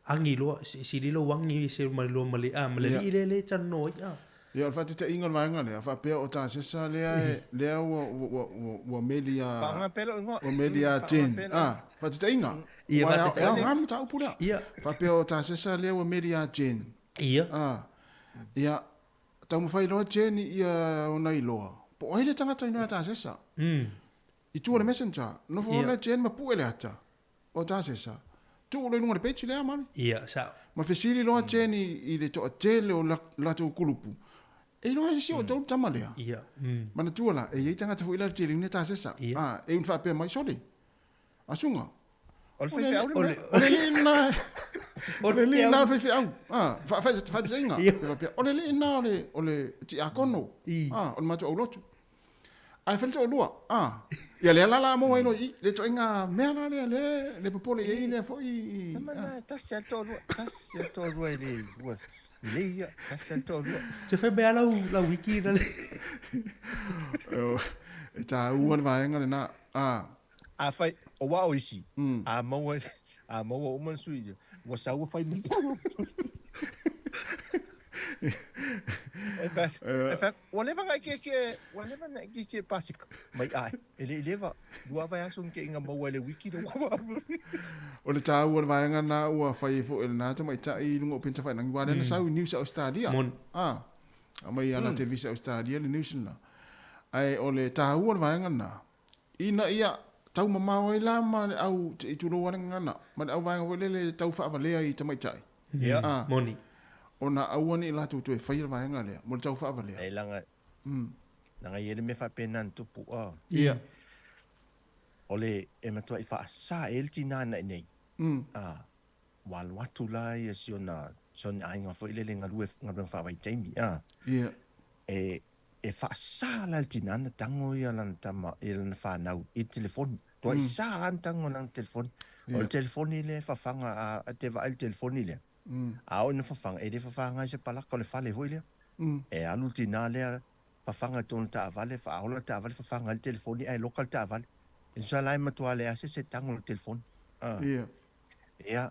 S6: Agi loa, sili lou agi ese mai loa ma le, a, ma le alii lea lea e talanoa ai, a.
S1: Ia, o le faataitaiga o le vaega lea, faapea o Tasesa lea e, lea ua, ua, ua, ua meli a,
S8: Faaaoga pea lou igoa.
S1: ua meli a Jen, a, faataitaiga,
S6: Ia,
S1: aua e
S6: faataitaiga.
S1: e aoga le mataupu lea.
S6: Ia.
S1: Faapea o Tasesa lea ua meli a Jen.
S6: Ia.
S1: A, ia, taumafai loa Jen ia ona iloa, po o ai le tagata inoa ia Tasesa. I tua o le messenger, nofo
S6: Ia.
S1: loa Jen ma pue le ata. O Tasesa, tuu loa i luga o le page lea, Mari.
S6: Ia, sao.
S1: Ma fesili loa Jen i le toatele o latou kulupu, E iloa e si o outou le tama lea?
S6: Ia.
S1: Manatua la, e i ai tagata foi la le tele ina Tasesa.
S6: Ia.
S1: A, e unu faapea mai, Sole, Asuga.
S8: O le faifeau le mea.
S1: O le alii lena, o le alii lena o le faifeau. A, faataitaiga,
S6: Ia.
S1: faapea, o le alii lena o le tiakono, a, o le matou aulotu. Ae fai le toalua, a. Ia lea la la maua ai loa i i, le ituaiga mea la lea, lea le popole i ai lea foi i.
S8: Nama na, tasi a le toalua, tasi a le toalua e le, ua, lelei ia, tasi a le toalua.
S6: Te fai mai a lau, lau wiki na le.
S1: E tāua le vaega lena, a.
S8: A fai, o wa o isi, a maua, a maua uma le sui, ua sau ua fai mai. E fai, e fai, ua leva na ikeike, ua leva na ikeike pasika. Mai ai, e le i leva, lua vaiaso ni keinga maua i le wiki le ua.
S1: O le tāua o le vaega lena ua fai ai foi e lena tamaitai i luga o Upega Tafailagi, aua lea na sau i news a Ausetalia.
S6: Moni.
S1: A, aumai ia la televisa Ausetalia le news lena. Ae o le tāua o le vaega lena, Ina ia taumamao ai la ma le au, i tulou lava le gagana, ma le auvaega foi lele tau faavalea i tamaitai.
S8: Ia.
S1: A.
S6: Moni.
S1: Ona aua ne i latou toe faia le vaega lea, mo le tau faavalea.
S8: E laga, laga e i ai le mea faapena na tupu, a.
S1: Ia.
S8: O le, e matuai faasa e le tinā na i nei. A, ua alu atu la ia si ona, si ona aiga foi lele galue, galuega faavaitaimi, a.
S1: Ia.
S8: E, e faasa la le tinā na tago ia lana tama, ia lana fanau i le telefoni. Tuai sa lava ona tago i lana telefoni. O le telefoni lea e fafaga, a, a te vaai i le telefoni lea, a oo ina fafaga, e le fafaga ai se palaka o le fale foi lea. E alu le tinā lea, fafaga i tona taavale, faaola le taavale, fafaga ai le telefoni ae loka le taavale. E tusa la e matua leai se se tago i le telefoni. A.
S1: Ia.
S8: Ia,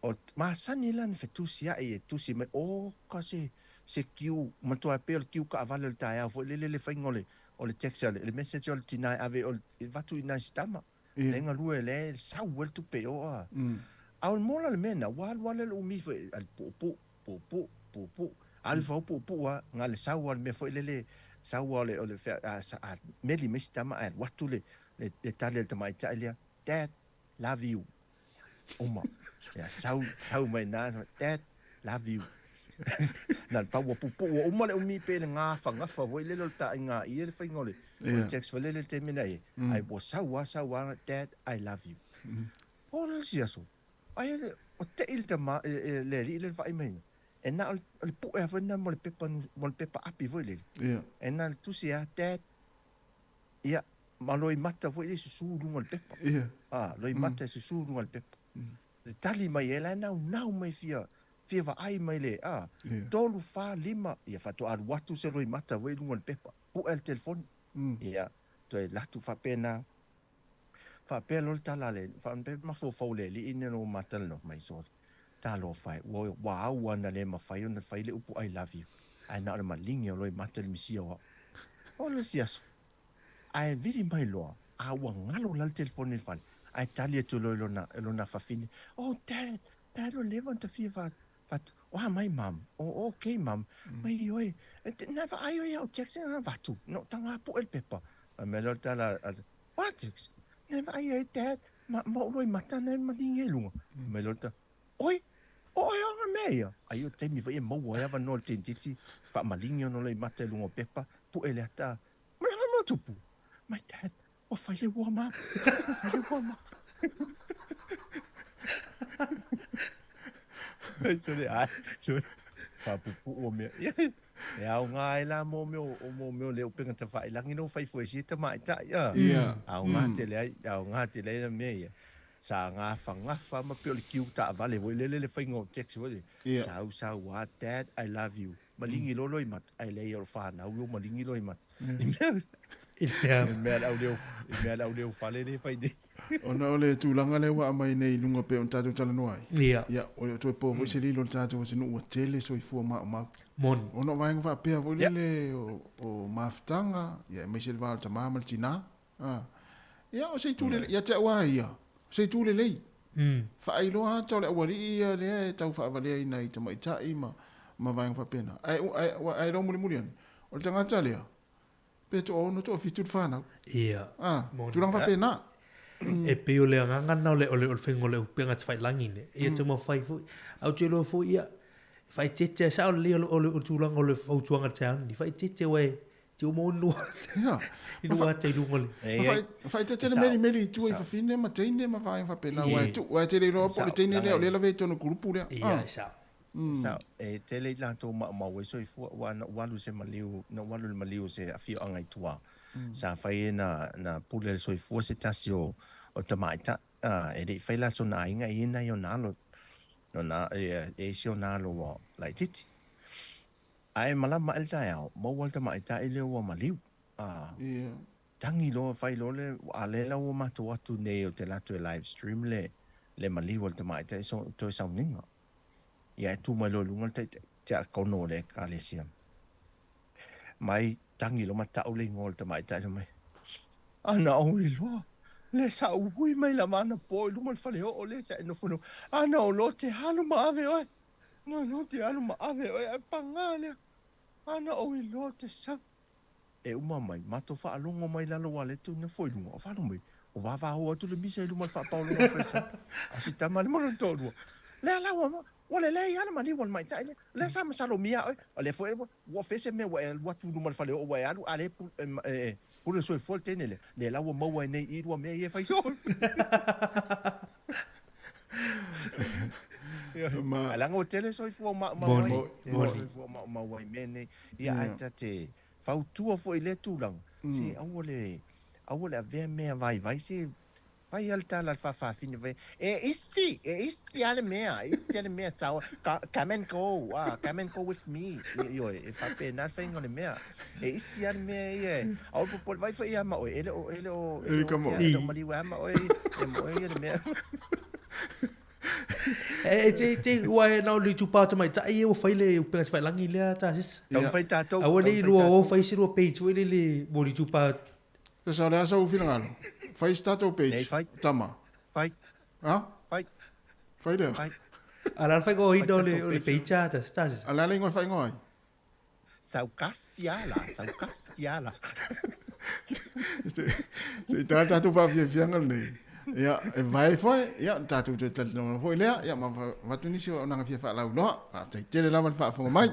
S8: o masani la na fetusia'i e tusi mai, oka se, se kiu, matua pei o le kiu kaavale o le taeao foi lele le faiga o le, o le text a le, le message o le tina e ave o le, e avatu i nai si tama. Lea e galue lea e sau ai le tupe i o a. A o le mola le mea lena, ua alu lava lea le umi foi, a le puupuu, puupuu, puupuu. Alu ifo au puupuu lava, na o le sau lava o le mea foi lele.
S11: Sau a o le, o le fea, a, sa, a meli mai si tama ae alu atu le, le, le tali a le tamaitai lea, Dad, love you. Uma. Ia, sau, sau mai nā, Dad, love you. Na le pau ua pupuu ua uma le umi pe le gafagafa foi lele o le taaiga ia le faiga o le, o le text foi lele i le taimi na i ai, ae ua sau lava, sau lava, Dad, I love you. O le isi aso, ai o tei le tama, le alii lea na vaai mai ai, e na o le pue lava foi lena mo le pepa, mo le pepa api foi lele. E na o le tusi lava, Dad, ia, ma loimata foi lea e susu i luga o le pepa. A, loimata e susu i luga o le pepa. Le tali mai e la e naunau mai fia, fia vaai mai le, a, 3, 4, 5, ia faatoa alu atu se loimata foi i luga o le pepa, pue le telefoni. Ia, toe alu atu faapena. Faapea loa le tala a le, faapea mafaufau o le alii ina ua ma talanoa mai, sole, talofa e, ua, ua au lava na le mafai ona fai le upu I love you, ae na o le maligi o loimata i le misia o au. O le isi aso, Ae vili mai loa, a ua galo la le telefoni i le fale, ae tali atu loa i lona, i lona afafine, Oh, Dad, Dad, ua leva ona ta fia fa, fa, oa mai, Mum, oh, okay, Mum, mai ioe, e te, na vaai oe i au text na avatu, na o taga poe le pepa. Fai mai loa le tala a, what text? Na vaai ai, Dad, ma, ma ou loimata na e maligi ai luga. Fai mai loa le tala, Oi, o oe ona mea ia. Ai o taimi foi e maua ai avanoa le teinititi, faamaligi ona loimata i luga o pepa, pue le ata, Mai ana mea tupu. My dad, ua fai le warm up. Ua fai le warm up. Ai, sorry, ai, sorry. Whāpupu o mea. E ao ngā ai la mō mea o mō mea o le upenga tawhailangi no whai fue si e tamaitai.
S1: Yeah.
S11: Ao ngā tele ai, ao ngā tele ai na mea ia. Sa gafagafa ma pei o le kiu taavale foi lele le faiga o text foi lele.
S1: Yeah.
S11: Sau sau a, Dad, I love you. Maligi loa loimata. Ae leai o le fanau ua maligi loimata. I mea
S6: I mea.
S11: I mea le au leo, i mea le au leo fale lea e fai nei.
S1: Ona o le tulaga lea ua aumai nei i luga pei ona tatou talanoa ai.
S6: Ia.
S1: Ia, ua le o toe po foi se lilo i le tatou atunuu ua tele soifua maumau.
S6: Moni.
S1: Ona o vaega faapea foi lele o, o mafutaga, ia aemaise le va o le tama ma le tina. A. Ia, o se itu lelei, ia te au lava ia, o se itu lelei. Faailoa ata o le aualii ia lea e tau faavaleaina i tamaitai ma, ma vaega faapena. Ae, ae, ae iloa mulimuli ane, o le tagata lea, pe toaono, toafitu le fanau.
S6: Ia.
S1: A, tulaga faapena.
S6: E pei o le agaga lena o le, o le, o le faiga o le upega tafailagi nei. Ia taumafai foi. Ae ou te iloa foi, ia, faaeteete, sao lelei o le, o le, o le tulaga o le fautuaga a le taeao lenei, faaeteete aua e, Te uma o nua.
S1: Ia.
S6: I nua ata i lunga le.
S1: Ma faaeteete le melimeli i tua i fafine ma teine ma vaega faapena, aua e tu, aua e te le iloa po o le teine lea o lea lava e i tonu kurupu lea.
S6: Ia, e sao.
S11: Sao, e tele i latou maumau ai soifua, aua na ou alu i se maliu, na ou alu i le maliu o se afioaga i tua, sa fai e na, na pule le soifua se tasi o, o tamaitai, a, e le i fai la sona aiga, e i ai nai ona alo, ona, e i ai si ona alo ua laitiiti. Ae malama ae le taeao, maua le tamaitai lea ua maliu. A tagi loa, fai loa le, a lea la ua matou atu nei o te alu atu e live stream le, le maliu a le tamaitai so, toe sauniga. Ia e tu mai loa i luga le taitai tiakono o le ekalesia. Mai tagi loa ma tau le igoa o le tamaitai lea mai, A na ou iloa, lea sa ou ui mai lava anapo i luma o le faleoo lea sa e nofonofo, a na ou loa te alu ma ave oe. No no te alu ma ave oe ae pagā lea. Ana ou iloa te sau. E uma mai, matou faalogo mai lalo aua lea tou nofo i luga, o faalogo mai, o vavao atu le misa i luma o le faapaologa o le falesa. A o si tama le ma lona toalua, lea la ua, ua lelei lava le maliu a le matai lea, lea sa masalomia oe, o lea foi ua fea se mea ua e alu atu i luma o le faleoo ua e alu, a lea e pule le soifua le teine lea, lea la ua maua ai nei i lua mea ia e fai soo.
S1: Ma...
S11: Ae leaga ua tele soifua maumau ai, tele soifua maumau ai i mea nei. Ia ae ta te fautua foi i lea tulaga, se aua le, aua le avea mea vaivai, se fai lava le tala a le faafafine fai, e isi, e isi lava le mea, e isi lava le mea, tau, come and go, ah, come and go with me. Ioe, e faapena le faiga o le mea. E isi lava le mea ia e, aua le popole, vaai foi ia ma oe, e le o, e le o, e le o, e le o maliu ai ma oe, e ma oe ia le mea.
S6: E te, te, ua e nao le itupa o tamaitai ia ua fai le upega tafailagi lea Tarsis.
S11: Taumafai tatou.
S6: Aua nei lua o fai se lua page foi lele mo le itupa.
S1: Sasa o le a sau finagalo? Fai se tatou page.
S11: Nei fai.
S1: Tama.
S11: Fai.
S1: Ha?
S11: Fai.
S1: Fai lea.
S11: Fai.
S6: A la le whaingoaina o le, o le page a Tarsis.
S1: A le a le ingoa e whaingoa ai?
S11: Saukasi lava la, saukasi lava la.
S1: Se i tala tatou faafiafiaga lenei. Ia, e vae foi, ia, tatou toe talanoa foi lea, ia, ma avatu nisi o auaunaga fia faalauiloa. Faafetai tele lava le faafofoga mai.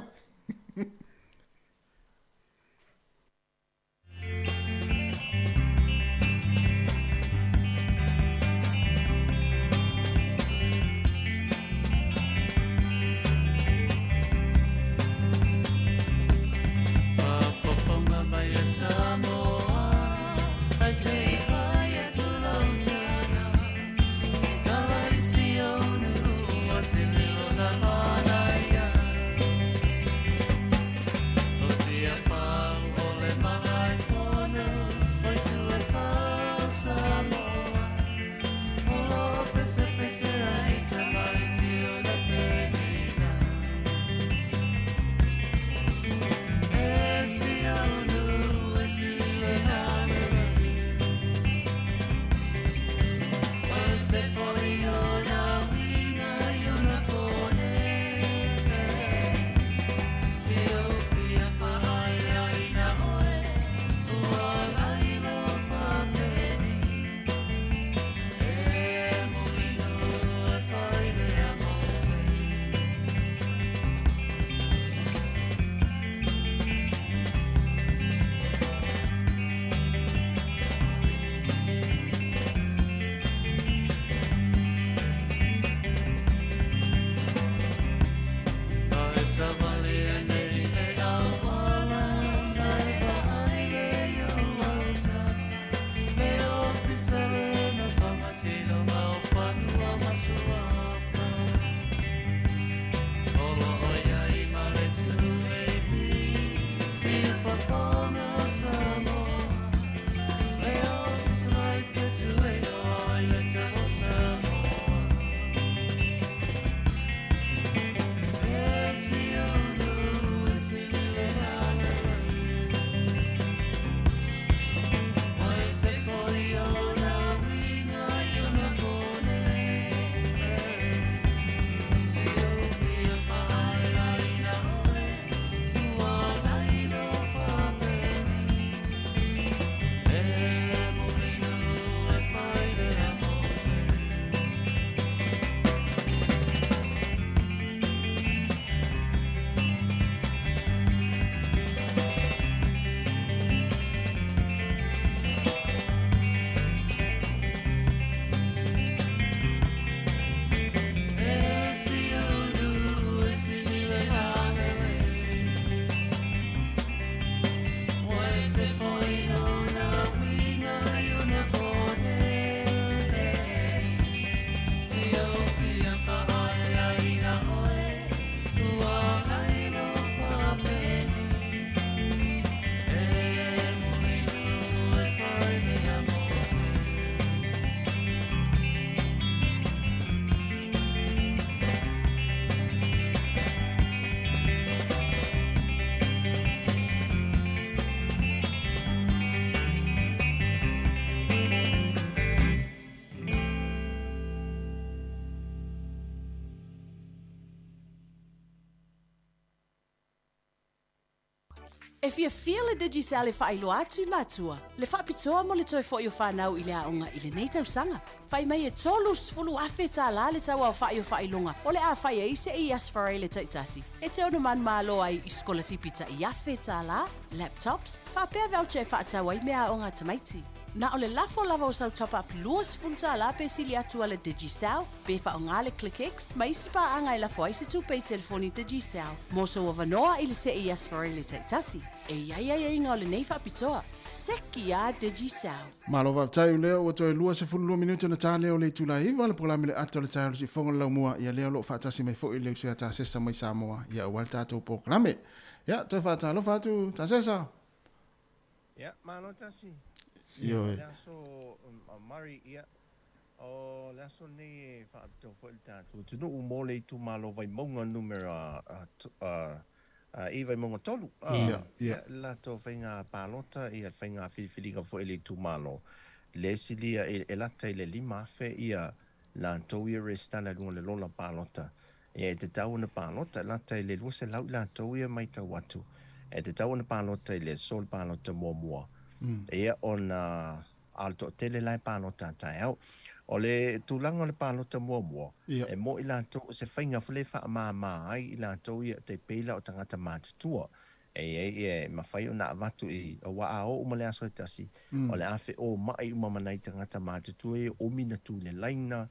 S12: E fiafia le Digicel e faailoa atu i matua le faapitoa mo le toe foi o fanau i le aoga i lenei tausaga. Fai mai e $30,000 le tau aofai o faailoga o le a fai ai se i Aso Faraile taitasi e te ono manumalo ai i sikolasipi tai $1,000, laptops, faapea voucher e faatau ai meaaoga a tamaiti. Na o le lafo lava o sau top-up $20 pe sili atu a le Digicel, pe faaaoga le ClickX ma isi paaga e lafo ai se tupe i telefoni Digicel mo sou avanoa i le see i Aso Faraile taitasi. E i ai aiaiga o lenei faapitoa. Seki a Digicel!
S1: Malo faafetai lea ua toe 22 minute ona ta lea o le itula e 9 le polokalame le ata o le taeao i le siufofoga o le laumua ia lea o lo o faatasi mai foi le uso ia Tasesa mai Samoa ia aua le tatou polokalame. Ia toe faatalofa atu Tasesa.
S11: Ia, malo tasi.
S1: Ioe.
S11: Le aso Murray, ia, o le aso lenei e faapitoa foi le tatou atunuu mo le itumalo Vaimauga numera i Vaimauga 3.
S1: Ia, ia.
S11: Le latou faiga palota, ia, le faiga filifiliga foi i le itumalo. Le silia e lata i le 5,000 ia latou ia resitala i luga o le lola palota. Ia, e tatau ona palota, e lata i le 200 i latou ia matau atu. E tatau ona palota i le aso le palota muamua. Ia ona a o le toatele la e palota a taeao. O le tulaga o le palota muamua, e mo i latou o se faiga foi lea e faamama ai i latou ia tai pei la o tagata matutua. E i ai e mafai ona avatu i, aua a o uma le aso e tasi, o le a feomai uma ma nai tagata matutua ia, umi na tu i le laina,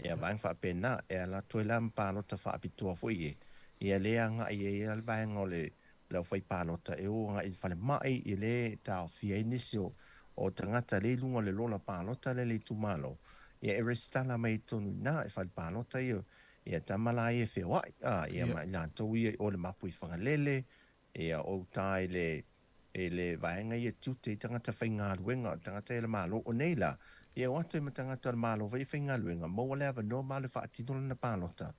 S11: ia vaega faapena. E ala atu ai la ma palota faapitoa foi e, ia le agai ai le vaega o le le aufaipalota e o agai i le falemai, e le taofia ai nisi o o tagata lea i luga o le lola palota lea i le itumalo, ia e resitala mai ai totonu i ina i fale palota ia, ia tama la ia e feoai, a, ia ma i latou ia i o i le mapu i Fagalele, ia o uta i le i le vaega ia e tiute ai tagata faigaluega, o tagata ia a le Malo. O nei la, ia o atu ai ma tagata o le Malo foi e faigaluega, maua le avanoa ma alu e faatino lana palota.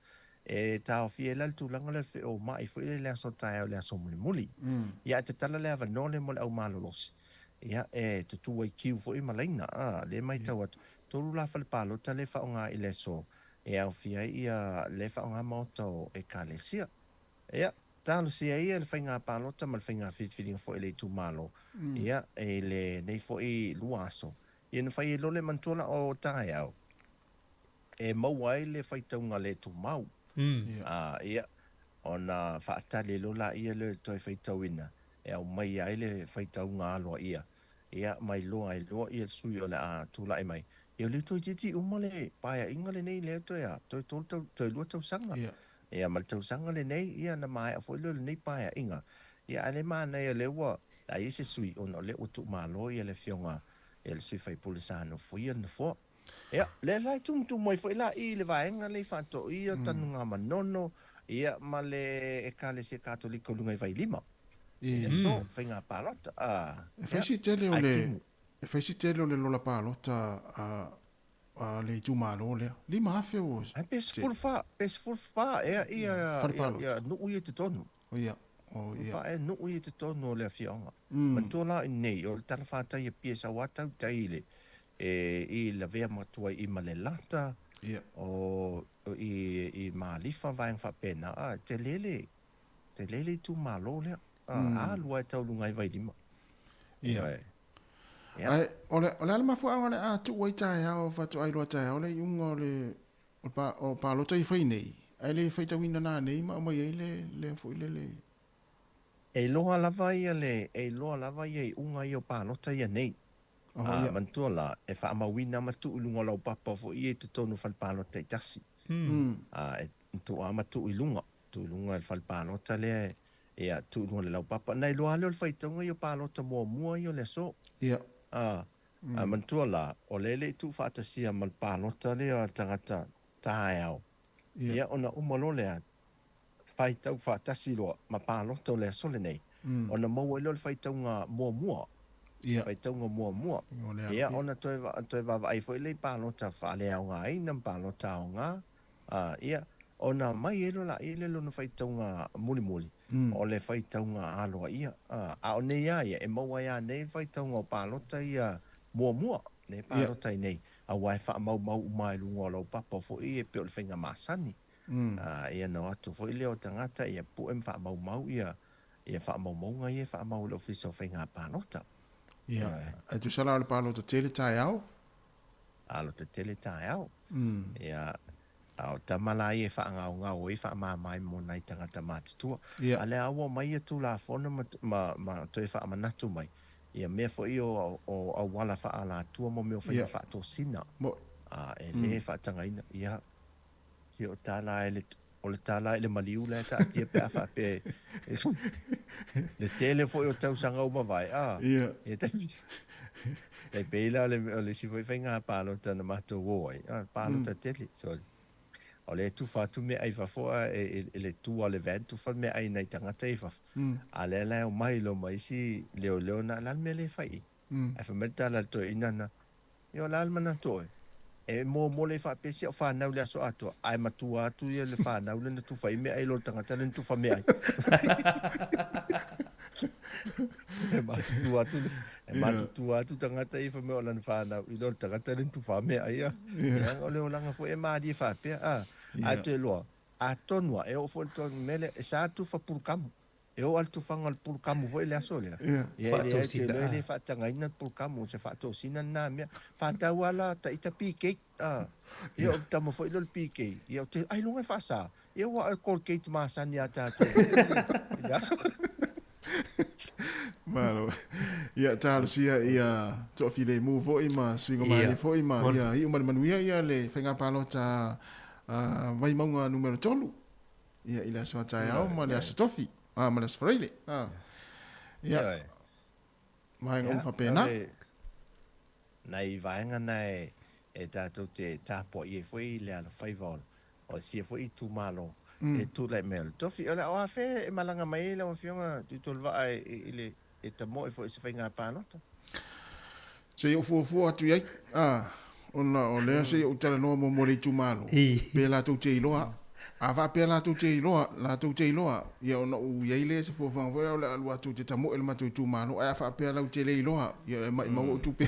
S11: E taofia ai la le tulaga lea o le feomai foi lea i le aso taeao i le aso mulimuli. Ia ae tatala le avanoa lea mo le au malolosi, ia e tutū ai kiu foi ma laina, a, lea e matau atu, 3 la fale palota lea e faaaoga i le aso e aofia ai ia lea e faaaoga maota o Ekalesia. Ia, talosia ia le faiga palota ma le faiga filifiliga foi a le itumalo, ia, i lenei foi 2 aso. Ia na fai ai loa le manatua la o taeao, e maua ai le faitauga le tumau. Ā, ia, ona faatali loa laia lea i le toe faitauina e aumaia ai le faitauga aloaia, ia, ma iloa ai loa ia le sui o le a tulai mai. Ia, o lea toeitiiti uma le paeaiga lenei lea toe a, toe tolu tau, toe lua tausaga. Ia, ma le tausaga lenei, ia, na maea foi lea o lenei paeaiga. Ia, ae le manaia o lea ua leai se sui ona o lea ua tuumalo ia le afioga ia le sui faipule sa nofoia le nofoa. Ia, lea la e tumutumu ai foi la i le vaega lea i Faatoia, Tanugamanono, ia, ma le Ekalesia Katoliko i luga i Vailima. I le aso, faiga palota.
S1: E fai si tele o le, e fai si tele o le lola palota a, a le itumalo lea. 5,000 ua.
S11: Ai pe 14, pe 14 ea ia, ia, ia nuu ia i totonu.
S1: Ia, o ia.
S11: 14 ea nuu ia i totonu o le afioaga. Manatua la i nei, o le talafatai a Pia Sauā tautai i le, e i lavea matua i Malelata, o i i Malifa vaega faapena, a tele le tele le itumalo lea, a alu lava e tau luga ai Vailima.
S1: Ia. Ae o le o le a le mafuaaga o le a tuu ai taeao faatoa iloa taeao le iuga o le o le o palota i fai nei, ae le faitauina nanei ma aumai ai le lea foi le le
S11: E iloa lava ia le e iloa lava ia iuga ia o palota ia nei. A, manatua la, e faamauina ma tuu i luga o lau papa foi ia i totonu o fale palota taitasi. A, e tuu lava ma tuu i luga, tuu i luga i le fale palota lea, ia, tuu i luga o le laupapa. Na iloa lava lea o le faitauga ia o palota muamua ia o le aso. A, a, manatua la, o lea e le i tuufaatasia ma le palota lea a tagata taeao. Ia, ona uma loa lea, faitau faatasi loa ma palota o le aso lenei, ona maua ai lea o le faitauga muamua. Faitauga muamua. Ia, ona toe, toe vaavaai foi lea i palota faaleaogaina ma palota aoga. A, ia, ona aumai ai loa laia lea lona faitauga mulimuli, o le faitauga aloaia. A, a o nei lava ia, e maua ai lava nei le faitauga o palota ia muamua, nei palota ai nei, aua e faamaumau uma lava i luga o lau papa foi e pei o le faiga masani. A, ia na o atu foi lea o tagata ia pue ma faamaumau ia ia faamaumauga ia e faamau i le Ofisa o Faiga Palota.
S1: Ia, e tusa la o le palota tele taeao?
S11: Palota tele taeao. Ia, a o tama la ia e faagaogao ai, faamama ai mo nai tagata matutua. A lea ua aumai ia Tulafono ma, ma, ma toe faamanatu mai, ia mea foi o, o auala faaalatua mo mea o faiga faatosina. A, e le faatagaina, ia, Ia o tala e le, o le tala i le maliu la e taatia pe a faapea e, le tele foi o tausaga ua mavae, a, ia tai, tai pei la o le, o le isi foi faiga palota na matou o ai, a, palota tele. So, o lea e tufa atu meaai i fafo a e, e, e le tu a le van tufa meaai i nai tagata i fafo. A lea la e omai loa ma isi leoleo na, o le a le mea lea e fai i? Ae fai mai le tala a le toeaina na, Ia o le a le manatu oe? E momole faapea si au fanau i le aso atoa, ae matua atu ia le fanau lea na tufa ai meaai i lo le tagata lea na tufa meaai. E matutua atu, e matutua atu tagata ia fai mai o lana fanau i lo le tagata lea na tufa meaai a. Leaga o le olaga foi e malie faapea, a. Ae toe loa, atonu lava, e oo foi i le mea lea, e sa tufa pulukamu. E oo lava le tufaga o le pulukamu foi i le aso lea. Ia, e leai, ou te iloa e le faatagaina le pulukamu, o se faatosina lena mea. Faatau lava la ta ita PK, a. Ia, o le tama foi lea o le PK, ia, ou te, ailoga e faasa. Ia, aua o le Colgate masani a tatou foi i le aso.
S1: Malo. Ia, talosia ia toafilemu foi ma suiga malie foi ma ia iu ma le manuia ia le faiga palota a Vaimauga numera 3. Ia, i le aso a taeao ma le aso tofi, a, ma le aso Faraile. A. Ia, vaega uma faapena.
S11: Nai vaega na e tatou te tapuai ai foi i le alofaiva o sia foi itumalo e tulai mai o le tofi. O le a fea e malaga mai ai lau Afioga Tuitolovaa i le e tamoe foi i se faiga palota?
S1: Se i ou fuafua atu i ai, a, ona o lea se i ou talanoa muamua i le itumalo, pe latou te iloa. A faapea latou te iloa, latou te iloa, ia ona ou i ai lea i se fuafuaga foi lea o le a alu atu ou te tamoe i le matou itumalo, ae a faapea lau te le iloa, ia e maimau ou tupe.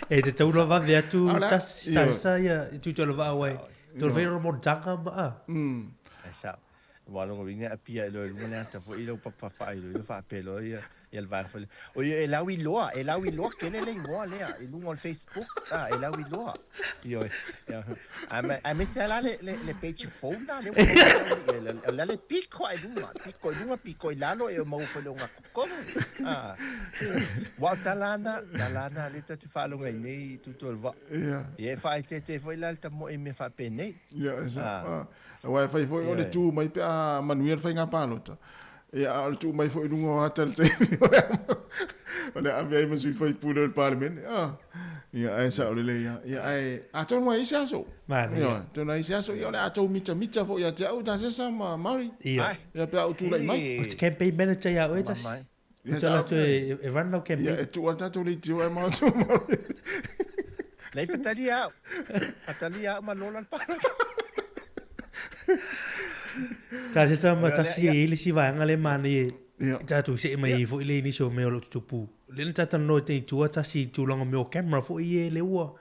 S6: E tatau ona vave atu tasi sa ia i Tuitolovaa aua e tau fai lona monotaga ma a.
S11: E sao. Ua logoina e Apia e loa i luga le ata foi i lau papa faailoilo faapea loa ia ia le vaega foi lea. O ia e lau iloa, e lau iloa tele le igoa lea i luga o le Facebook, a, e lau iloa. Ioe. Aemaise lava la le, le, le page fou lena lea ua maua o le a le piko lava i luga, piko i luga, piko i lalo, e maua foi i le ogatotonu. A, aua o tala lava na, tala lava na lea tatou te faalogo ai nei i Tutuolavaa. Ia e faaeteete foi la le tamoe i mea faapenei.
S1: Ia, e sao. Aua e fai foi o le tu mai pe a manuia le faiga palota. Ia, a o le tuu mai foi i luga o ata i le taimi o le ave ai ma sui faipule o le Palemene. Ah. Ia, ae sao lelei lava. Ia, ae atonu ai isi aso.
S6: Manaia.
S1: Ia, atonu ai isi aso, ia o le a tou mitamita foi ia te au, Tasesa ma Murray.
S6: Ia.
S1: Ia, pe a ou tulai mai.
S6: Ou te campaign manager ia oe, Tasi. Ou te alu atu e run lau campaign.
S1: Ia, e tuu lava le tatou leitio ae matou Murray.
S11: Nei fatalia au. Fatalia au ma lola le palota.
S6: Tasesa ma Tasi e i ai le isi vaega lea e manaia e tatou see mai ai foi lea i nisi o mea o lo o tutupu. Lea na talanoa i tei tua Tasi i tulaga o mea o camera foi ia lea ua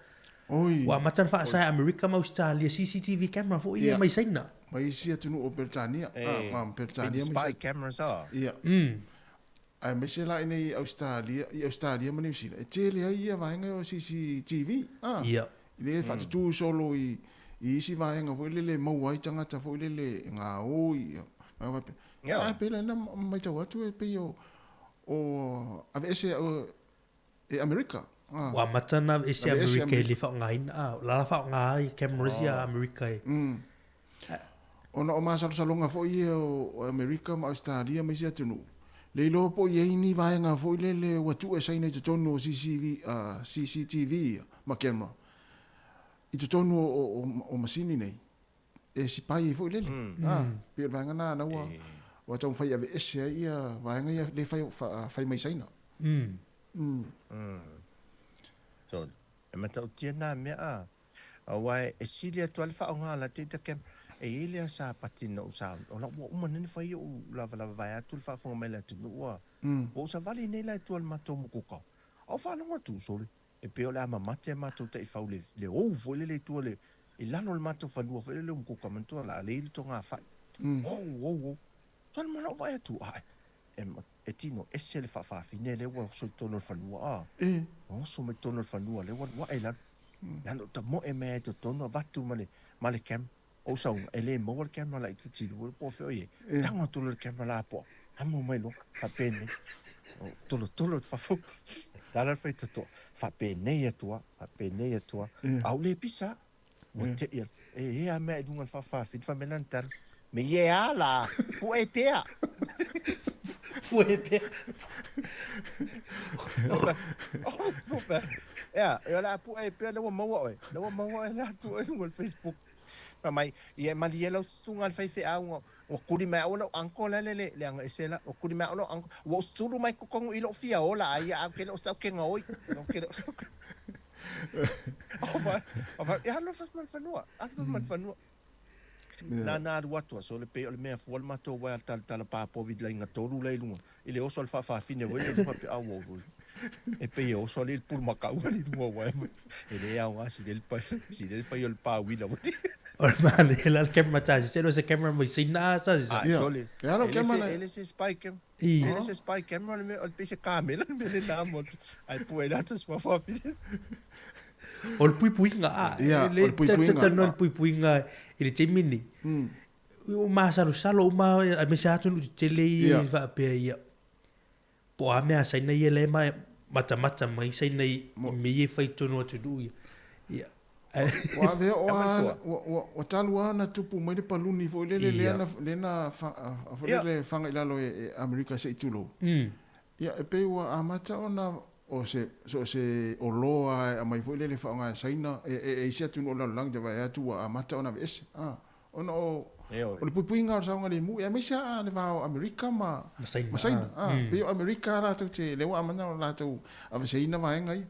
S6: ua amata ona faasa e Amerika ma Ausetalia CCTV camera foi ia mai Saina.
S1: Mai isi atunuu o Peretania. Ma Peretania
S11: ma spy cameras
S1: a. Ia. Aemaise la i nei Ausetalia, i Ausetalia ma Niu Sila, e tele ai ia vaega o CCTV, a,
S6: Ia.
S1: i le faatutū solo i, i isi vaega foi lele e maua ai tagata foi lele e gaoi, ia, vaega faapea.
S11: Ia.
S1: Ae pei la na matau atu e pei o, o aveese e Amerika.
S6: A. Ua amata ona aveese Amerika e le faaaogaina, a, o la la faaaoga ai cameras ia a Amerika e.
S1: Ona o masalosaloga foi ia o Amerika ma Ausetalia ma isi atunuu, le iloa po o i ai ni vaega foi lele ua tuu e Saina i totonu o CCV, CCTV ia ma camera i totonu o masini nei e sipai ai foi lele. A, pei o le vaega lena na ua taumafai e aveese ai ia vaega ia le fai, fai mai Saina.
S11: So, e matautia nā mea a. Aua e sili atu lava le faaaoga a la data camera. E i ai lea sapati na ou sa, o la ua uma nei ona fai ou lavalava vaeatu le faafofoga mai a le atunuu a. Ua ou savali nei la i tua i le matou mokuka. A o faalogo atu, sole, e pei o le a mamate a matou taifau le, le ou foi lele i tua le, i lalo o le matou fanua foi lele o mokuka manatua la lei le togafai. Ou, ou, ou. Sole ma lou vaai atu, ae, e, e tino ese le faafafine lea ua oso i totonu o le fanua, a. Oso mai totonu o le fanua lea ua alu ae i lalo. Na ona tamoe mai lava i totonu avatu ma le, ma le camera. O ou sauga, e le maua le camera laitiiti i luga po o fea o i ai. Tago atu loa le camera lapoa, amo mai loa, faapenei. Tolotolo atu fafo. Lala le faitotoa, faapenei atu lava, faapenei atu lava. A ua le pisa lava. Ua te i atu, e ea mea i luga o le faafafine, fai mai lana tala, Me i e a la, pue pea.
S6: Pue pea.
S11: Ea, e o le a pue pea lea ua maua oe. Lea ua maua oe le atu oe i luga o le Facebook. Fai mai, ia e malie lau susuga i le faifeau, ua kuli mai au e lou uncle la le le aga ese la, ua kuli mai au e lou uncle, ua ou sulu mai totonu i lou fia ola ai a ou te le o sau ke gaoi. Ou te le o sau. Ia alu fafo ma le fanua, alu fafo ma le fanua. Na na alu atu a sole pei o le mea fua le matou uaea talatala pa povi laina tolu la i luga i le oso a le faafafine foi lea i luga pe au au. E pei e oso alii le pulumakau alii i luga o uaea e le aoga sili ai le pa sili ai le fai o le pa uila ua
S6: O le manaia la le camera ta sese o se camera mai Saina a sa sese.
S11: Ah, sole.
S1: E alo camera
S11: E le se spy cam. E le se spy camera le mea o le pei se kamela le mea lena mo ai pue la atu swa pili.
S6: O le puipuiga a.
S1: Ia, o le puipuiga.
S6: Talanoa i le puipuiga i le taimi lenei. Ua masalosalo uma aemaise lava atunuu tetele ia faapea ia. Po o a mea a Saina ia la e matamata mai Saina i mea ia e fai i totonu o atunuu ia. Ia.
S1: Ua avea o a, ua talu lava ona tupu mai le paluni foi lele lea na, lea na foi lele faga i lalo e Amerika se i tulou. Ia, e pei ua amata ona o se, so o se oloa e aumai foi lele e faaaoga e Saina, e isi atunuu o le lalolagi, te vaai atu ua amata ona aveese. Ona o, o le puipuiga o le saogalemu, aemaise lava le va o Amerika ma, ma Saina. Ma Saina. Pei o Amerika latou te, lea ua amata ona latou aveseina vaega ia.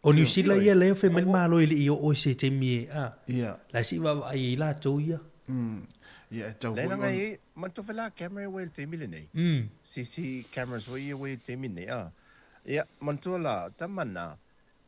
S6: O Niu Sila ia lea e fai mai le Malo e le i oo i se taimi e, a, la e se i vaavaai ai latou ia.
S1: Ia, e tau foi
S11: ona. Leaga e i ai, manatua foi la camera ia ua i le taimi lenei. CC cameras foi ia ua i le taimi lenei, a. Ia, manatua la, tama na,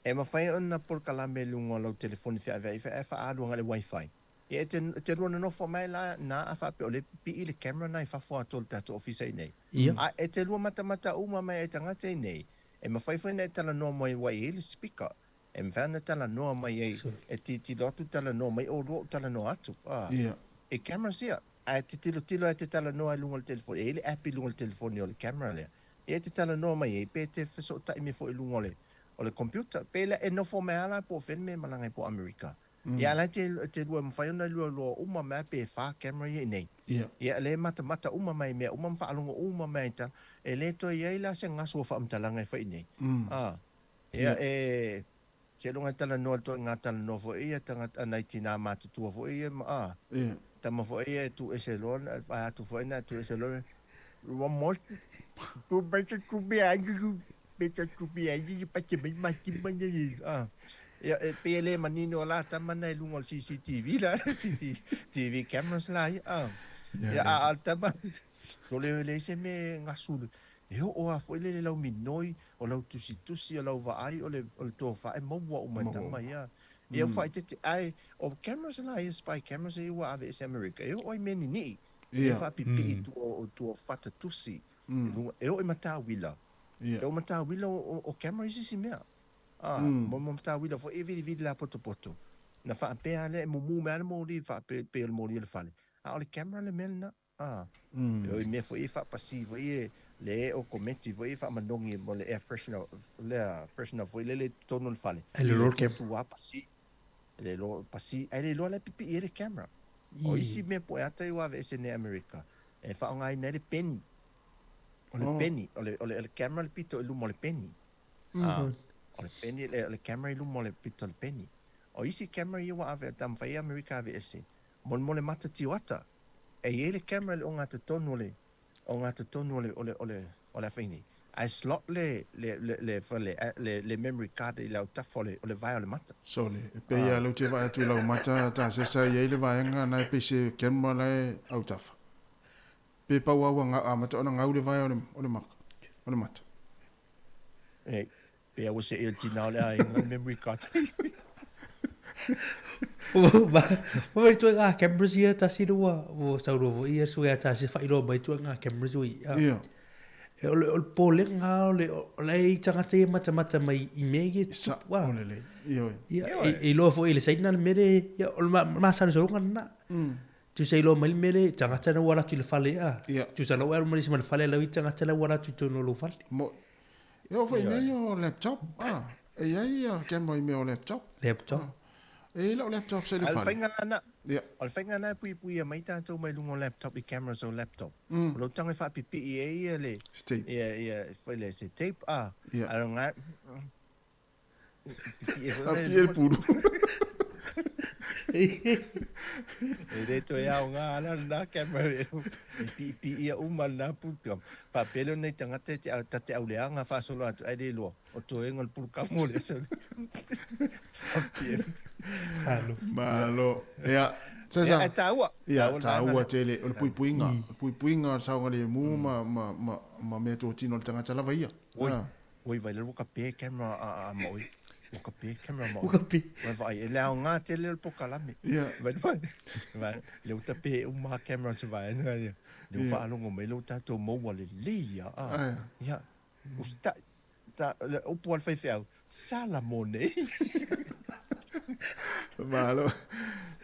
S11: e mafai ona polokalame i luga o lau telefoni feaveai ae faaalu agai i le wifi. Ia e te, e te lua nonofo mai la na a faapea o lea e pipii le camera na i fafo atu o le tatou ofisa i nei.
S6: Ia.
S11: A e te lua matamata uma mai ai tagata i nei, e mafai foi ona e talanoa mai ua i ai le speaker. E mafai ona talanoa mai ai, e tilotilo atu talanoa mai oulua ou talanoa atu. A.
S1: Ia.
S11: E cameras ia. A e te tilotilo e te talanoa i luga o le telefoni, e i ai le app i luga o le telefoni o le camera lea. Ia e te talanoa mai ai pe e te fesootai mai foi i luga o le, o le computer. Pe la e nofo mai lava la po o fea le mea e malaga ai po o Amerika. Ia la te te lua mafai ona lua lua uma mai pe fa camera ia i nei. Ia le matamata uma mai mea uma ma faalogo uma mai ta e le toe i ai la se gasu o faamatalaga e fai i nei. A ia e seiloga e talanoa le ituaiga talanoa foi ia tagata nai tina matutua foi ia ma a tama foi ia e tuu ese loa vae atu foi na tuu ese loa ua mo tu mai te tu mea ai pe te tu mea ai pa te mai ma ti mai nei a ia e pei e le manino la tama na i luga o le CCTV la CCTV cameras la ia a ia a a tama o le le se me gasu e oo a foi le lau minoi o lau tusitusi o lau vaai o le o le tofa e maua uma e tama ia ia faaeteete ae o cameras la ia spy cameras ia ua aveese Amerika e oo ai mea ninii e faapipii i tua o tua o fata tusi i luga e oo i matauila e oo matauila o camera i se isi mea a mo mo matauila foi e vilivili la potopoto na faapea lea e mumu mai lava le moli faapea pei o le moli o le fale a o le camera le mea lena A, e oi mea foi e faapasi foi e le e okometi foi e faamanogi mo le air freshener, lea freshener foi lele i totonu o le fale.
S6: E le loa le camera.
S11: Tu a pasi, e le loa pasi, ae le iloa la e pipii ai le camera. O isi mea po e ata i ua aveese nei Amerika, e faaaogaina ai le peni. O le peni, o le, o le, o le camera le pito i luma o le peni. A, o le peni, o le camera i luma o le pito o le peni. O isi camera ia ua ave, taumafai e Amerika aveese, mo, mo le mata tioata. E i ai le camera i le ogatotonu o le ogatotonu o le o le o le o le afaini ae slot le le le le le le le memory card i le autafa o le o le vae o le mata.
S1: Sole, e pei lava lea ou te vaai atu i lau mata tasesa e i ai le vaega na e pei se camera la e autafa. Pe pau lava ua amata ona gau le vae o le o le maka, o le mata.
S11: E Pe aua se ea tina o le aiga le memory card.
S6: Ua mai tua ngā cameras ia tasi le ua ua saunoa foi ia sui a tasi whailoa mai tua ngā cameras ua ia.
S1: Ia.
S6: E o le o le polenga o le o le i tangata ia matamata mai i mea ia
S1: Sa
S6: wa.
S1: o lelei. Ia oi.
S6: Ia e, e iloa foi i le saina le mere ia o le ma, masalosaloga lena. Tusa iloa mai le mere tagata na ua alu atu i le fale ia.
S1: Ia.
S6: Tusa na ua alu mai le isi ma le fale lau i tagata la ua alu atu i totonu o lou fale.
S1: Mo E oo foi i mea ia o laptop, ah, e i ai ia camera i mea o laptop.
S6: Laptop.
S1: Ah, e i ai lau laptop sa i le
S11: A o le
S1: fale.
S11: faiga lena,
S1: Ia.
S11: o le faiga lena e puipuia mai tatou mai luga o laptop i cameras o laptop. O lou tago e faapipii ai ia le,
S1: Se tape.
S11: ia, ia, foi le, se tape, ah,
S1: Ia.
S11: a o lena, pipii ai foi
S1: A pie le pulu.
S11: E le toe aoga la lena camera e piipiia uma lena pulu. Faapea lea o nai tagata e te ta te auleaga faasolo atu ae le iloa o toega o le pulu kamo lea.
S1: Malo. Ia, Cesar.
S11: Ia, e taua.
S1: Ia, taua tele. O le puipuiga. O le puipuiga o le saogalemu ma, ma, ma, ma meatotino a le tagata lava ia.
S11: Oi. Ua i vaai ua kape camera a a ma oi. Ua kape camera ma oi.
S6: Ua kape.
S11: Ua vaai e le aoga tele o le polokalame.
S1: Ia.
S11: Vai vai. Vai le ua tape uma camera se vaega ia. Le ua faalogo mai le ua tatou maua lelei ia.
S1: Ae.
S11: Ia. Ua ta ta le upu a le faifeau, Sala mo nei.
S1: Malo.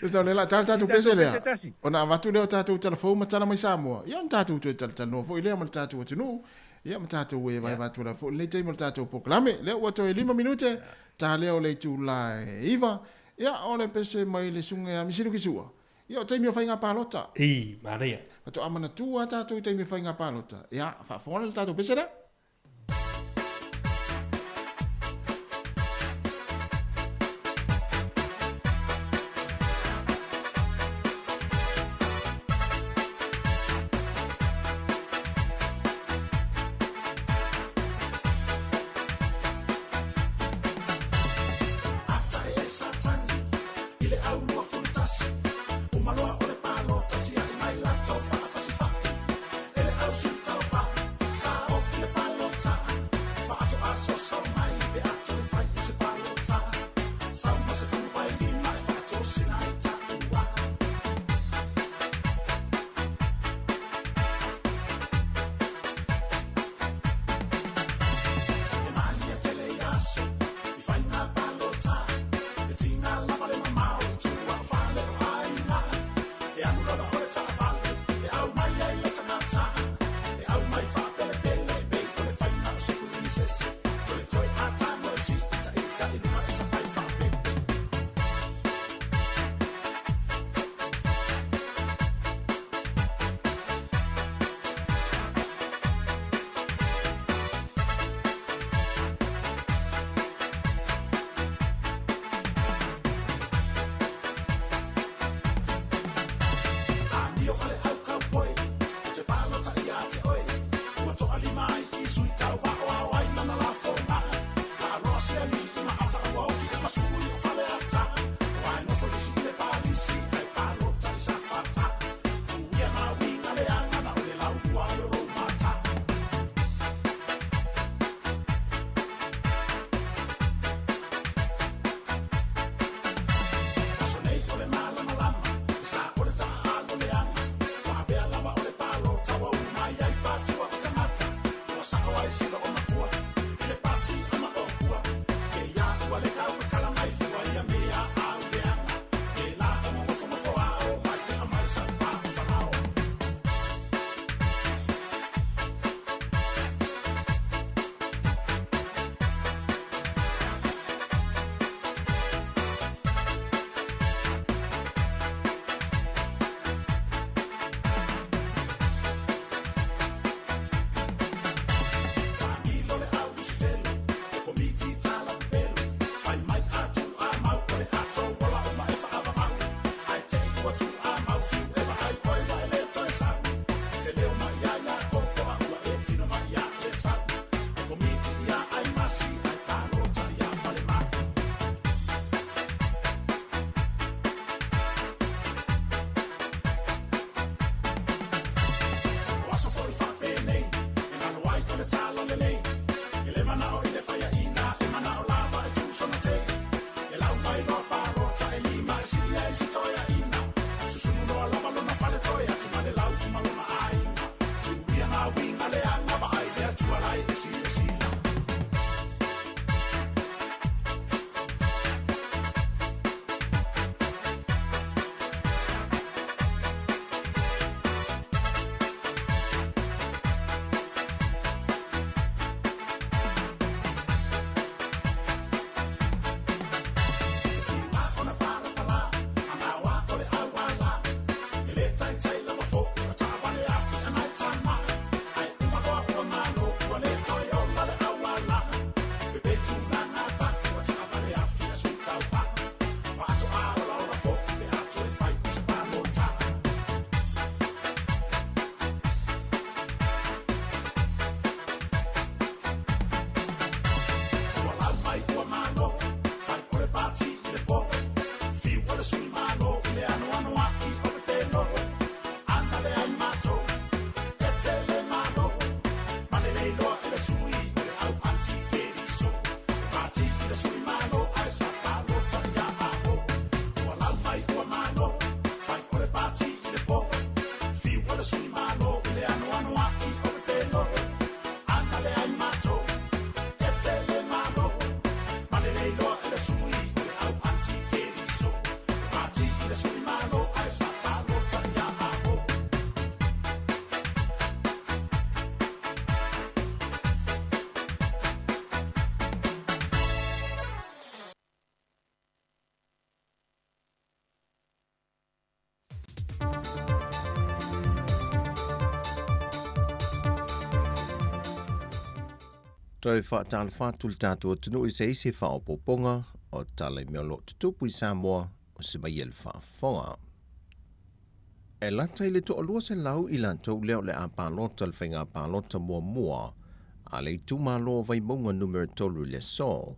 S1: Tusa o le la tala tatou pese lea. Ona avatu lea o tatou tala fou ma tala mai Samoa. Ia ona tatou toe talatalanoa foi lea ma le tatou atunuu. Ia ma tatou e vaevaeatu lava foi lenei taimi o le tatou polokalame. Lea ua toe 5 minute ta lea o le itula e 9. Ia o le pese mai le susuga ia Misilu Kisua. Ia o taimi o faiga palota.
S6: I, manaia.
S1: Faatoa manatua lava tatou i taimi o faiga palota. Ia, faafofoga lea i le tatou pese lea.
S8: Toe faatalofa atu le tatou atunuu i se isi faaopoopoga o tala i mea o lo o tutupu i Samoa o se mai e le faafofoga. E lata i le toalua selau i latou lea o le a palota le faiga palota muamua a le itumalo o Vaimauga Numera 3 i le aso,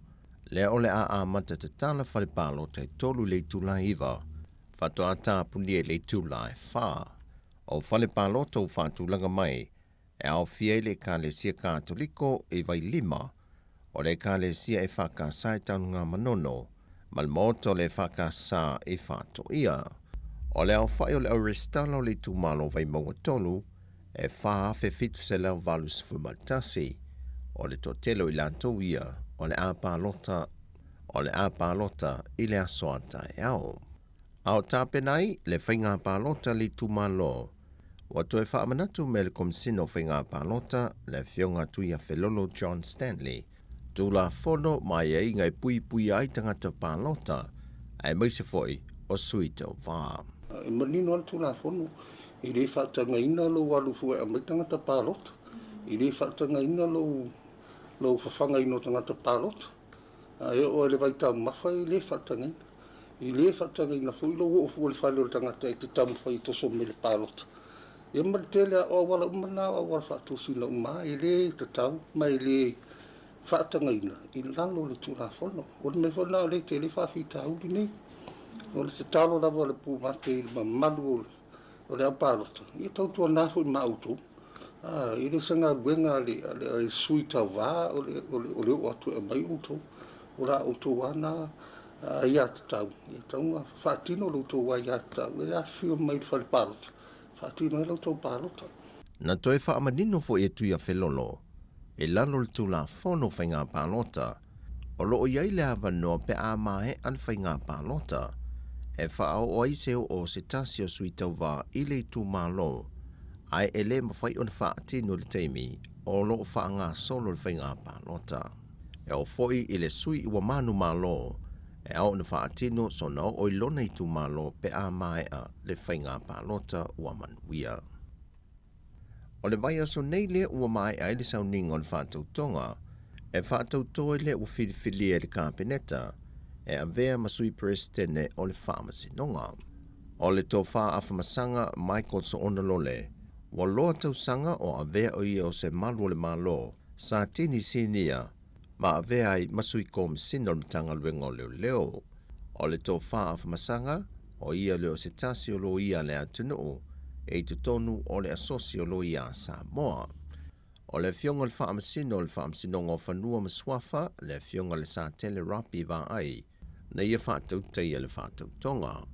S8: lea o le a amata tatala fale palota e 3 i le itula e 9, faatoa tapunia i le itula e 4. O fale palota ua faatulaga mai e aofia ai le Ekalesia Katoliko i Vailima, o le Ekalesia EFKS i Tanugamanono, ma le Maota o le EFKS i Faatoia. O le aofai o le au resitala o le itumalo o Vaimauga 3, e 4,781. O le toatele o i latou ia o le a palota, o le a palota i le aso a taeao. A o tapena ai le faiga palota a le itumalo, ua toe faamanatu mai e le Komesina o Faiga Palota, le Afioga Tuiafelolo John Stanley, Tulafono ma aiaiga e puipuia ai tagata palota, aemaise foi o sui tauva.
S9: E manino lava le Tulafono, e le faatagaina lou alu fua e aumai tagata palota, e le faatagaina lou fafagaina o tagata palota. A e oo i le vaitaumafa e le faatagaina. E le faatagaina foi lou oo fua i le fale o le tagata e te taumafai e toso mai le palota. Ia ma le tele o auala uma na o auala faatosina uma e le tatau ma e le faatagaina i lalo o le Tulafono. O le mea foi lena o lea e tele faafitauli nei. O le tatalo lava a le pumate i le mamalu o le au palota, ia tautuana foi ma outou. E le o se galuega a le sui tauva o le oo atu e aumai outou. O la outou lava na aiatatau, e tatau ona faatino la outou aiatatau e afifio mai i le fale palota, faatino ai la outou palota.
S8: Na toe faamanino foi e Tuiafelolo, i lalo o le Tulafono o Faiga Palota, o lo o i ai le avanoa pe a maea le faiga palota e faaoo ai se oo o se tasi o sui tauva i le itumalo, ae e le mafai ona faatino i le taimi o lo o faagasolo le faiga palota. E oo foi i le sui ua manumalo e ao ona faatino sona oo i lona itumalo pe a maea le faiga palota ua manuia. O le vaiaso nei lea ua maea ai le sauniga o le faatautoga e faatauto ai lea ua filifilia e le Kapeneta e avea ma Sui Peresetene o le Faamasinoga. O le Tofa Afamasaga Michael Soona Lole, ua loa tausaga o avea o ia o se malu o le Malo sa tini sinia ma avea ai ma Sui Komesina o le Matagaluega o Leoleo. O le Tofa Afamasaga, o ia lea o se tasi o loia a le atunuu e i totonu o le Asosi o Loia a Samoa. O le Afioga i le Faamasino o le Faamasinoga o Fanua ma Suafa, le Afioga i le Satele Rapi Vaai, na ia faatautaia le faatautoga.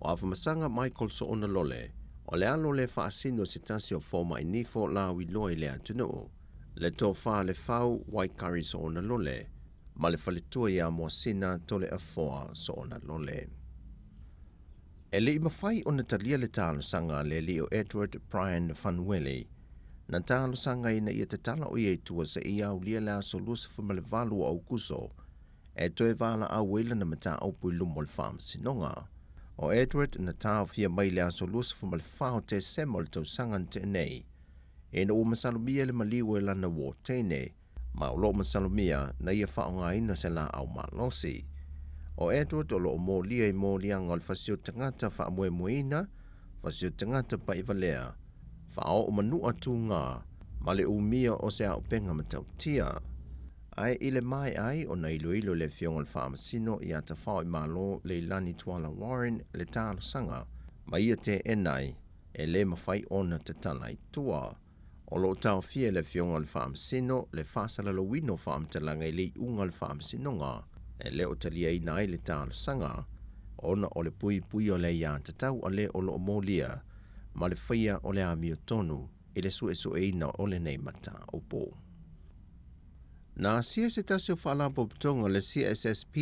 S8: O Afamasaga Michael Soona Lole, o le alo lea faasino se tasi o fomai nifo lauiloa i le atunuu, le Tofa Lefau Waikari Soona Lole, ma le faletua ia Moasina Toleafoa Soona Lole. E le i mafai ona talia le talosaga a le alii o Edward Brian Fanuele, na talosaga ina ia tatala o ia i tua seia aulia le aso 28 o Aukuso e toe valaau ai lana mataupu i luma o le Faamasinoga. O Edward na taofia mai i le aso 24 o Tesema o le tausaga na tea nei, ina ua masalomia le maliu e lana uō teine, ma o lo o masalomia na ia faaaogaina se laau malosi. O Edward o lo o molia i moliaga o le fasi o tagata faamoemoeina, fasi o tagata paʻivalea, faaoo manua tugā, ma le umia o se auupega matautia. Ae i le maea ai ona iloilo e le Afioga i le Faamasino ia Tafaoimalo Leilani Tuala Warren le talosaga ma ia teena ai e le mafai ona tatala i tua. O lo o taofia e le Afioga i le Faamasino le faasalalauina o faamatalaga i le iuga o le Faamasinoga e le o taliaina ai le talosaga ona o le puipuia o le aiatatau a le o lo o molia ma le faia o le amiotonu i le suesueina o lenei mataupu. Na asia se tasi o faalapotopotoga o le CSSP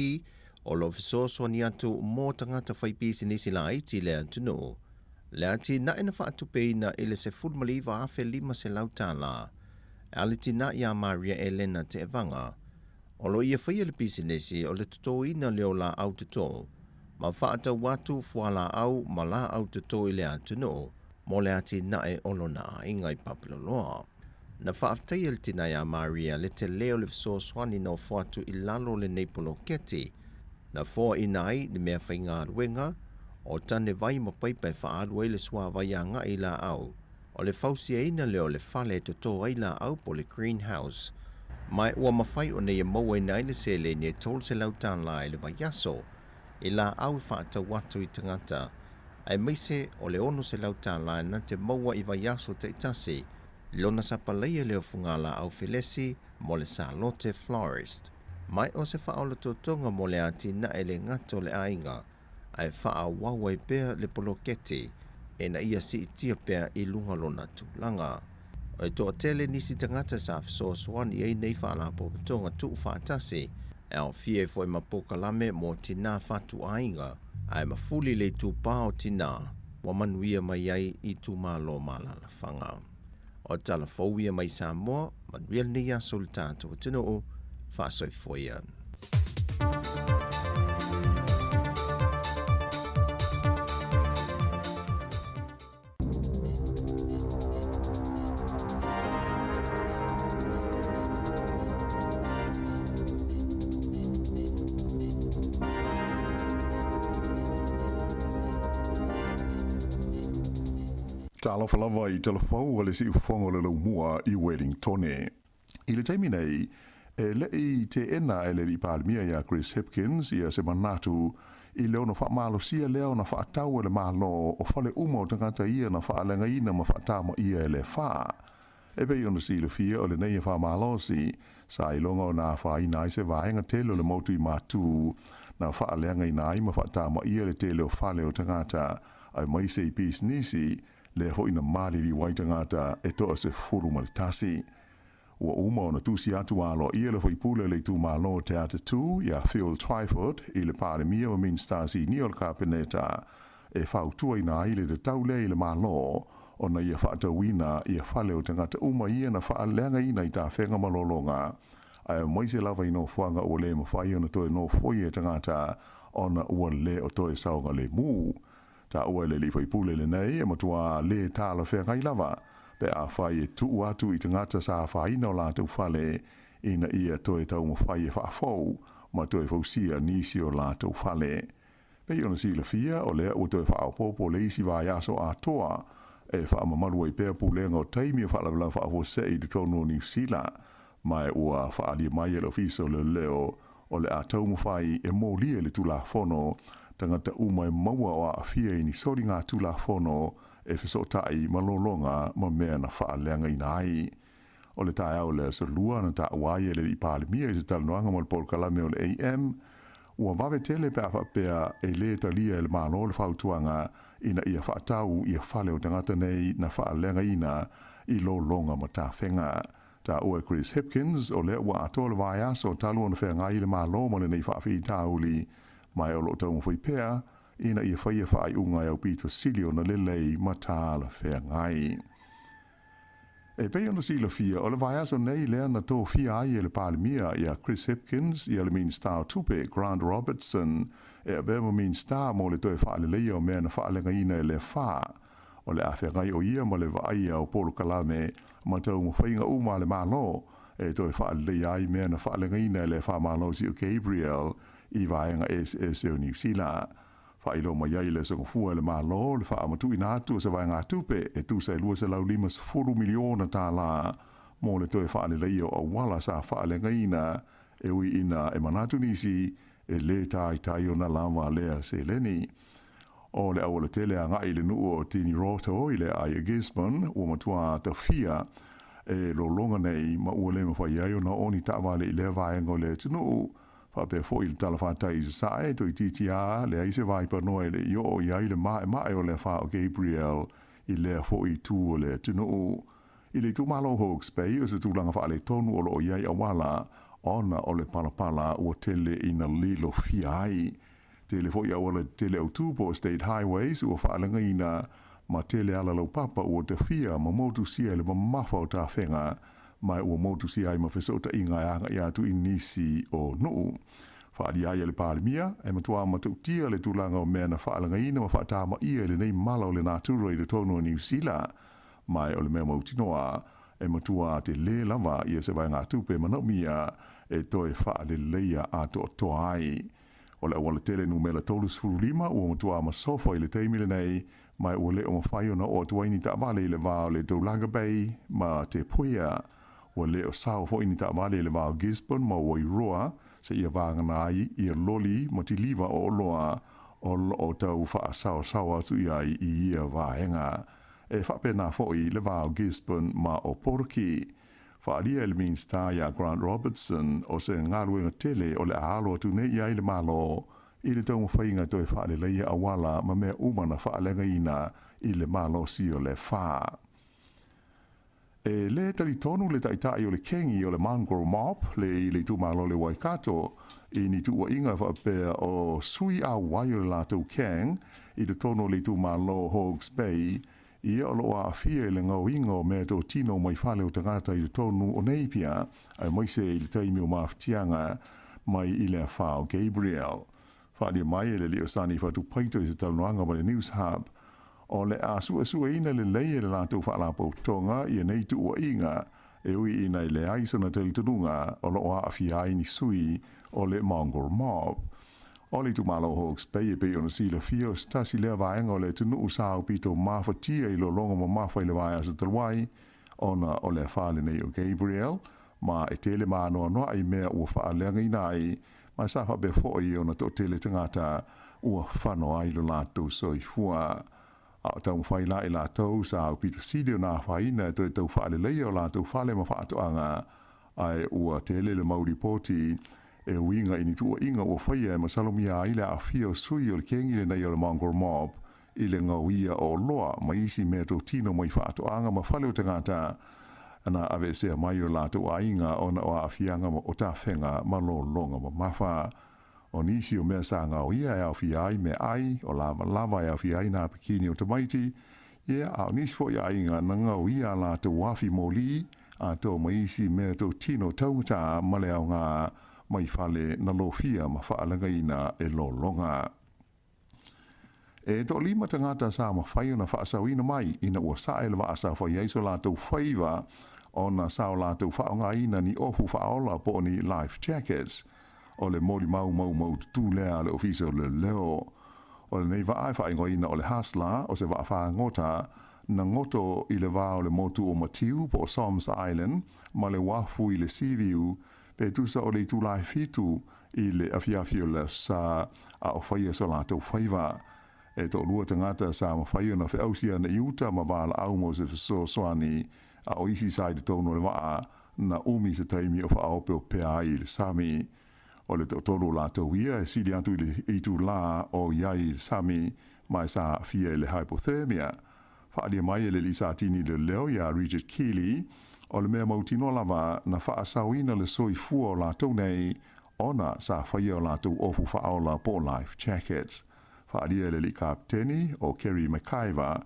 S8: o lo o fesoasoani atu mo tagata faipisinisi laiti i le atunuu, le atinae na faatupeina i le $19,500 e a le tina ia Maria Elena Teevaga, o lo o ia faia le pisinisi o le totoina lea o laau toto ma faatau atu fualaau ma laau toto i le atunuu mo le atinae o lona aiga i Papaloloa. Na faafetaia le tina ia Maria le tele o le fesoasoani na ofo atu i lalo o lenei poloketi, na foaina ai le meafaigaluega o tane vai ma paipa e faaalu ai le suavai agai i laau. O le fausiaina lea o le fale e toto ai laau po o le greenhouse, ma ua mafai ona ia mauaina ai le seleni e $300 i le vaiaso i laau e faatau atu i tagata, aemaise o le $600 na te maua i vaiaso taitasi lona sapalaia lea o fugalaau felesi mo le Salote Florist. Ma o se faaolatotoga mo le atinae le gata o le aiga, ae faaauau ai pea le poloketi ina ia siitia pea i luga lona tulaga. O le toatele nisi tagata sa fesoasoani i ai nei faalapotopotoga tuufaatasi, e aofia ai foi ma polokalame mo tinā fatuaiga, ae mafuli le itupa o tinā ua manuia mai ai i itumalo ma alaalafaga. O tala fou ia mai Samoa, manuia lenei aso i le tatou atunuu, faasoifua ia.
S10: Talofa lava i tala fou a le siufofoga o le laumua i Wellingtone. I le taimi nei, e le i teena e le alii Palemia ia Chris Hipkins ia se manatu i le ono faamalosia lea ona faatau e le Malo o fale uma o tagata ia na faaleagaina ma faatamaia e le fa. E pei ona silafia o lenei e faamalosi, sa iloga ona afaina ai se vaega tele o le motu i Matu na faaleagaina ai ma faatamaia le tele o fale o tagata aemaise i pisinisi, lea foi na maliliu ai tagata e 11. Ua uma ona tusi atu aloaia le faipule o le itumalo o Te Atatū ia Phil Twyford i le Palemia ma Minisita Sinia o le Kapeneta e fautuaina ai le tatau lea i le Malo ona ia faatauina ia fale o tagata uma ia na faaleagaina i tafega ma lologa aemaise lava i nofoaga ua le mafai ona toe nofoia e tagata ona ua le o toe saogalemu. Taua e le alii faipule lenei e matua le talafeagai lava pe afai e tuu atu i tagata sa afaina o latou fale ina ia toe taumafai e faafou ma toe fausia nisi o latou fale. Pei ona silafia, o lea ua toe faaopoopo le isi vaiaso atoa e faamamalu ai pea pulega o taimi o faalavelave faafuasei i totonu o Niu Sila, ma ua faaalia mai e le Ofisa o Leoleo o le a taumafai e molia i le Tulafono tagata uma e maua o aafia i ni soligatulafono e fesootai ma lologa ma mea na faaleagaina ai. O le taeao o le aso Lua na taua ai e le alii Palemia i se talanoaga mo le polokalame o le AM, ua vave tele pe a faapea e lē talia e le Malo le fautuaga ina ia faatau ia fale o tagata nei na faaleagaina i lologa ma tafega. Taua e Chris Hipkins, o lea ua atoa le vaiaso talu ona feagai i le Malo ma lenei faafitauli, ma e o lo o taumafai pea ina ia faia faaiuga e aupito sili ona lelei ma talafeagai. E pei ona silafia, o le vaiaso nei lea na tofia ai e le Palemia ia Chris Hipkins ia le Minisita o Tupe Grant Robertson e avea ma Minisita mo le toe faaleleia o mea na faaleagaina e le fa. O le a feagai o ia ma le vaaia o polokalame ma taumafaiga uma a le Malo e toe faaleleia ai mea na faaleagaina e le Faamalosi o Gabriel i vaega eseese o Niu Sila. Faailoa mai ai i le Aso Gafua e le Malo le faamatuuina atu o se vaegatupe e tusa e $250 miliona tālā mo le toe faaleleia o auala sa faaleagaina e ui ina e manatu nisi e lē taitai ona lava lea seleni. O le auala tele agai i le nuu o Tiniroto i le aai o Gisborne ua matua tafia e lologa nei ma ua le mafai ai ona oo ni taavale i lea vaega o le atunuu. Faapea foi i le talafatai i Sasae, toeitiiti lava leai se vaipanoa e le i oo i ai le maemae o le afa o Gabriel i lea foi itu o le atunuu. I le itumalo o Hawke's Bay, o se tulaga faaletonu o lo o i ai auala ona o le palapala ua tele ina lilofia ai. Tele foi auala tetele autū po o State Highways ua faaleagaina ma tele ala laupapa ua tafia ma motusia i le mamafa o tafega ma ua motusia ai ma fesootaiga e agai atu i nisi o nuu. Faaalia ai e le Palemia, e matua matautia le tulaga o mea na faaleagaina ma faatamaia i lenei mala o le natura i totonu o Niu Sila, ma o le mea mautinoa. E matua telē lava ia se vaegatupe e manaomia e toe faaleleia atoatoa ai. O le auala tele numera 35 ua matuā masofa i le taimi lenei, ma ua le o mafai ona oo atu ai ni taavale i le va o le Tolaga Bay ma Te Puia. Ua le o sao foi ni taavale i le va o Gisborne ma Wairoa seia vagana ai ia loli ma tiliva o oloa o lo o tau faasaosao atu i ai i ia vaega. E faapena foi le va o Gisborne ma Ōpōtiki. Faaalia e le Minisita ia Grant Robertson o se galuega tele o le a alo atu nei i ai le Malo i le taumafaiga toe faaleleia auala ma mea uma na faaleagaina i le malosi o le afa. E lē talitonu le taitai o le kengi o le Mongrel Mob le i le itumalo o le Waikato i ni tuuaiga faapea o sui auai o le latou keng i totonu o le itumalo o Hawke's Bay ia o lo o aafia i le gaoiga o meatotino mai fale o tagata i totonu o Napier aemaise i le taimi o mafatiaga mai i le afa o Gabriel. Faaalia mai e le alii o Sani Fatupaito i se talanoaga ma le Newshub, o le a suesueina lelei e le latou faalapotopotoga ia nei tuuaiga e ui ina e leai sona talitonuga o lo o aafia ai ni sui o le Mongrel Mob. O le itumalo o Hawke's Bay e pei ona silafia o se tasi lea vaega o le atunuu sa aupito mafatia i lologa mamafa i le vaiaso talu ai ona o le afa lenei o Gabriel ma e tele maanoanoa i mea ua faaleagaina ai ma sa faapea foi ona toatele tagata ua fano ai lo latou soifua. A o taumafai la i latou sa aupito sili ona afaina e toe tau faaleleia o latou fale ma faatoaga, ae ua tele le mau lipoti e uiga i ni tuuaiga ua faia e masalomia ai le aafia o sui o le kengi lenei o le Mongrel Mob i le gaoia o oloa ma isi meatotino mai faatoaga ma fale o tagata na aveesea mai o latou aiga ona o aafiaga o tafega ma lologa mamafa. O nisi o mea sa gaoia e aofia ai meaai, o lavalava e aofia ai nā pikini o tamaiti, ia, a o nisi foi aiga na gaoia a latou afi moli, atoa ma isi meatotino taugata ma le aoga mai fale na lofia ma faalagaina e lologa. E toalima tagata sa mafai ona faasaoina mai ina ua sae le vaa sa fai ai so latou faiva ona sa o latou faaaogaina ni ofu faaola po o ni life jackets. O le molimau maumaututu lea a le Ofisa o Leoleo. O lenei vaa e faaigoaina o le Hustler o se vaa fagota na goto i le va o le motu o Matiu po o Somes Island ma le uafu i le Seaview pe tusa o le itula e fitu i le afiafi o le Aso Sa a o faia so latou faiva. E toalua tagata sa mafai ona feausi ana i uta ma valaau mo se fesoasoani, a o isi sa i totonu o le vaa na umi se taimi o faaopeopea ai i le sami. O le toatolu o latou ia e sili atu i le itula o i ai i le sami ma e sa aafia i le hypothermia. Faaalia mai e le alii Satini leoleo iā Richard Keeley, o le mea mautinoa lava na faasaoina le soifua o latou nei ona sa faia o latou ofu faaola po o life jackets. Faaalia e le alii Kapeteni o Kerry McIver,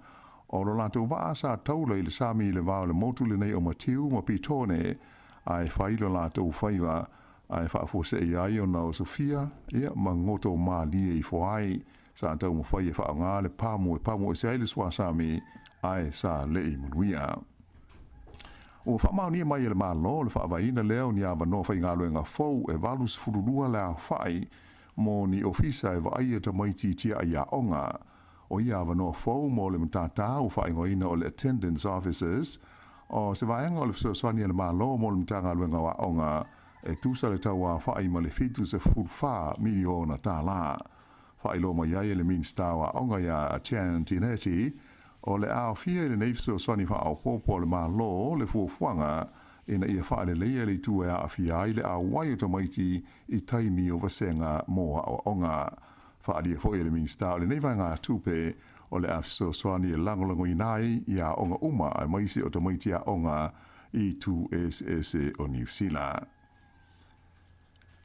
S10: o lo latou vaa sa taula i le sami i le va o le motu lenei o Matiu ma Petone ae fai lo latou faiva ae faafuasei ai ona osofia ia ma goto malie ifo ai. Sa taumafai e faaaoga le pamu e pamu ese ai le suasami, ae sa leʻi manuia. Ua faamaonia mai e le Malo le faavaeina lea o ni avanoa faigaluega fou e 82 le aofai mo ni ofisa e vaaia tamaiti tiaʻi aoga. O ia avanoa fou mo le matata ua faaigoaina o le Attendance Officers, o se vaega o le fesoasoani a le Malo mo le Matagaluega o Aoga e tusa le tau aofai ma le $74 miliona tālā. Faailoa mai ai e le Minisita o Aoga iā Chan Tinetti, o le a aofia i lenei fesoasoani faaopoopo a le Malo le fuafuaga ina ia faaleleia le itu e aafia ai le auai o tamaiti i taimi o vasega mo aoaoga. Faaalia foi e le Minisita o lenei vaegatupe o le a fesoasoani e lagolagoina ai i aoga uma aemaise o tamaiti aoga i itu eseese o Niu Sila.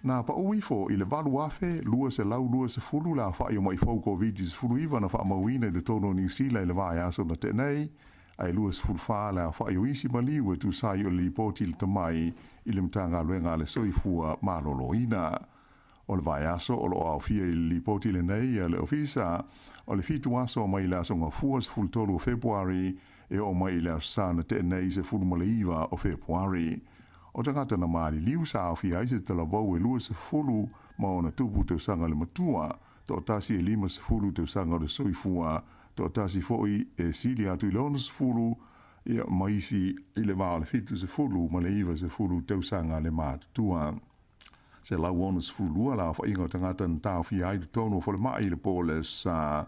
S10: Na paʻu ifo i le 8,220 le aofai o maʻi fou Koviti-19 na faamauina i totonu o Niu Sila i le vaiaso na tea nei, ae 24 le aofai o isi maliu e tusa ai o le lipoti lata mai i le Matagaluega a le Soifua Maloloina. O le vaiaso o lo o aofia i le lipoti lenei a le Ofisa, o le fitu aso mai le aso Gafua 13 o Fepuari. e oo mai i le Aso Sa na tea nei 19 o Fepuari. O tagata na maliliu sa aofia ai se talavou e 20 ma ona tupu tausaga le matua, toatasi e 50 tausaga o le soifua, toatasi foi e sili atu i le 60 ia ma isi i le va o le 70 ma le 90 tausaga le matutua. 162 le aofaiga o tagata na taofia ai i totonu o falemai i le po o le Aso Sa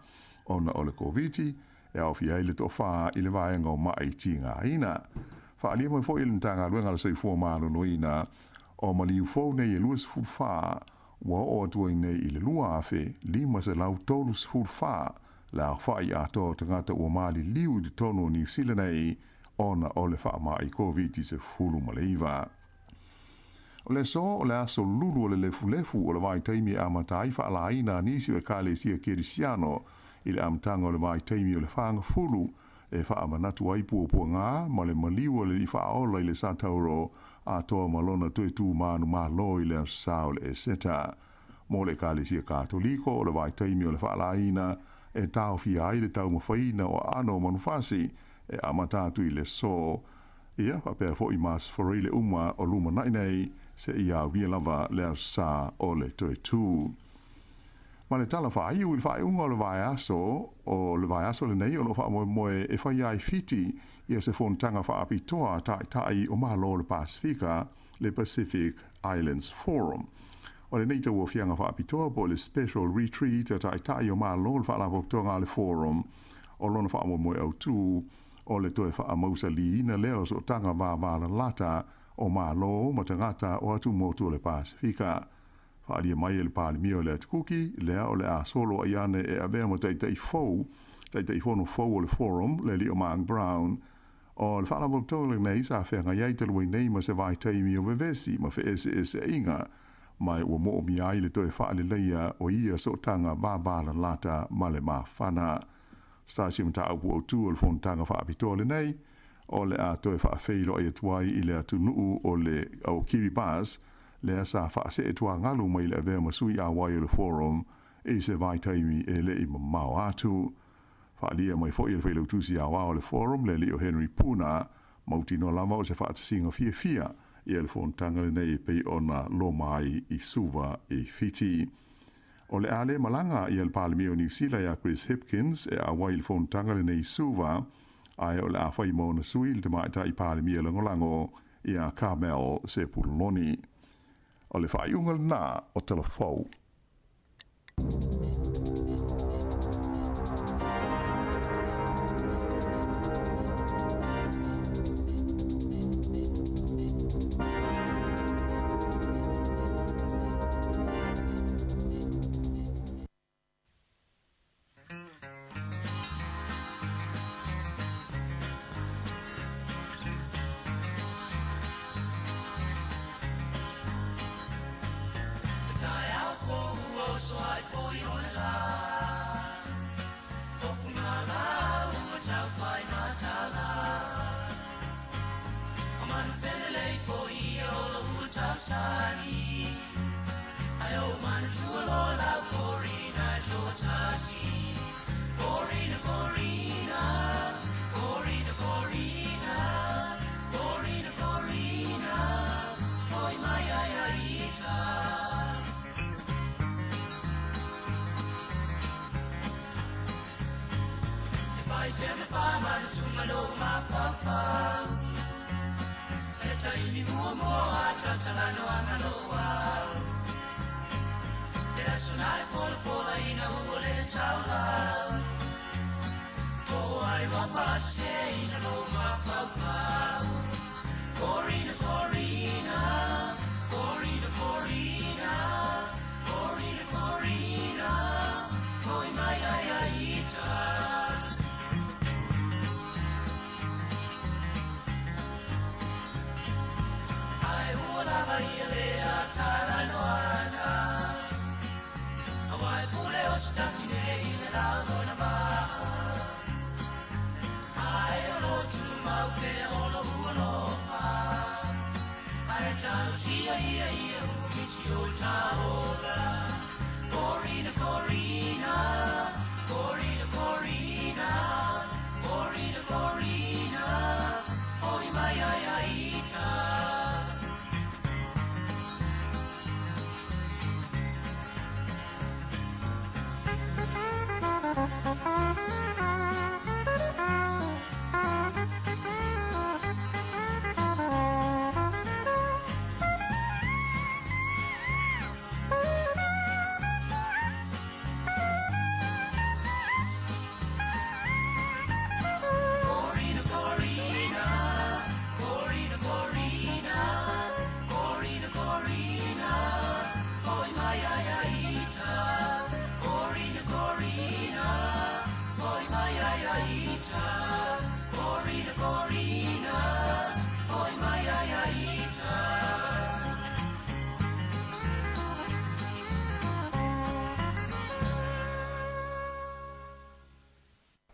S10: ona o le Koviti, e aofia ai le toafa i le vaega o ma'i tigaina. Faaalia mai foi e le Matagaluega a le Soifua Maloloina, o maliu fou nei e 24 ua oo atu ai nei i le 2534 le aofai atoa o tagata ua maliliu i totonu o Niu Sila nei ona o le faamai Koviti-19. O le aso o le aso Lulu o le lefulefu o le vaitaimi e amata ai faalaina a nisi o ekalesia Kerisiano i le amataga o le vaitaimi o le fagafulu e faamanatu ai puapuaga ma le maliu o le Alii Faaola i le satauro atoa ma lona toe tu manumalo i le aso Sa o le Eseta. Mo le Ekalesia Katoliko, o le vaitaimi o le faalaina e taofia ai le taumafaiina o aano o manufasi e amata atu i le aso ia faapea foi ma aso Faraile uma o lumanai nei seia aulia lava le Aso Sa o le toe tu. Ma le tala faaiu i le faaiuga o le vaiaso o le vaiaso lenei o lo o faamoemoe e faia ai Fiti ia se fonotaga faapitoa a Taitai o Malo o le Pasefika, le Pacific Islands Forum. O lenei tauaofiaga faapitoa po o le Special Retreat a Taitai o Malo o le Faalapotopotoga a le Forum, o lona faamoemoe autu o le toe faamausaliina lea o sootaga vavalalata o Malo ma tagata o atumotu o le Pasefika. Faaalia mai e le Palemia o le Atu Kuki, lea o le a solo ai ane e avea ma Taitai fou, Taitaifono fou o le Forum, le alii o Mark Brown. O le Faalapotopotoga lenei sa feagai ai talu ai nei ma se vaitaimi o vevesi ma feeseeseaiga, ma ua moomia ai le toe faaleleia o ia sootaga vavalalata ma le mafana. Sa si mataupu autu o le fonotaga faapitoa lenei, o le a toe faafeiloai atu ai i le atunuu o le o Kiribati, lea sa faasee tuagalu mai le avea ma sui auai o le Forum i se vaitaimi e le i mamao atu. Faaalia mai foi e le Failautusi Aoao o le Forum, le alii o Henry Puna, mautinoa lava o se faatasiga fiafia ia le fonotaga lenei e pei ona loma ai i Suva i Fiti. O le a le malaga ia le Palemia o Niu Sila ia Chris Hipkins e auai i le fonotaga lenei i Suva, ae o le a fai ma ona sui le Tamaitai Palemia Lagolago ia Carmel Sepuloni. O le faaiuga lena o Tala Fou.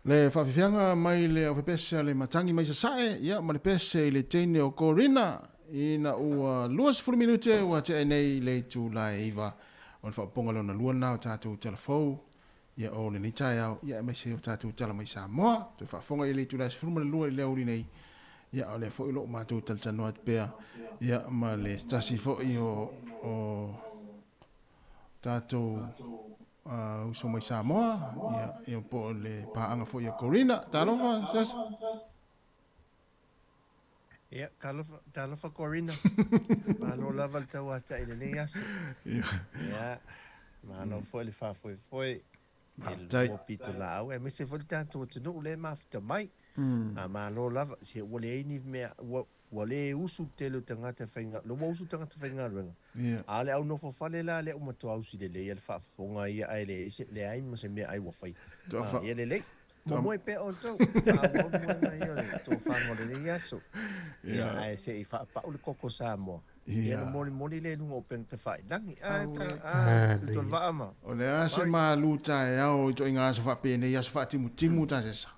S1: Le faafiafiaga mai le aufepese a le matagi mai Sasae, ia, ma le pese i le teine o Korina, ina ua 20 minute ua tea ai nei le itula e 9 o le faaopoopoga lona lua lena o tatou tala fou, ia, o lenei taeao, ia, aemaise o tatou tala mai Samoa. Toe faafofoga i le itula e 12 i le aoauli nei, ia, a o lea foi o lo o matou talatalanoa atu pea, ia, ma le tasi foi o, o tatou uso mai Samoa, ia, ia po o le paaga foi a Corina. Talofa, Sasa.
S11: Ia, talofa, talofa Corina. Malo lava le tauata'i i lenei aso. Ia, malo foi le faafoefoe i
S1: Faafetai.
S11: le pitolaau, aemaise foi le tatou atunuu lea e mafuta mai. A malo lava, se ua leai ni mea, ua, Ua le usu le tele o tagata faigaluega, ua usu tagata faigaluega, a o le au nofo fale la lea ua matua usi lelei a le faafofoga ia ae leai se, leai ma se meaai ua faia. A, ia lelei. Momoe pea outou, faaauau le moega ia o le tofaga o lenei aso. Ia, ae se i faapau le koko Samoa. Ia ona molimoli lea i luga o upega tafailagi. A, ta, a, Tutualivaa ma.
S1: O le a se malu taeao i ituaiga aso faapenei, aso faatimutimu tasesa.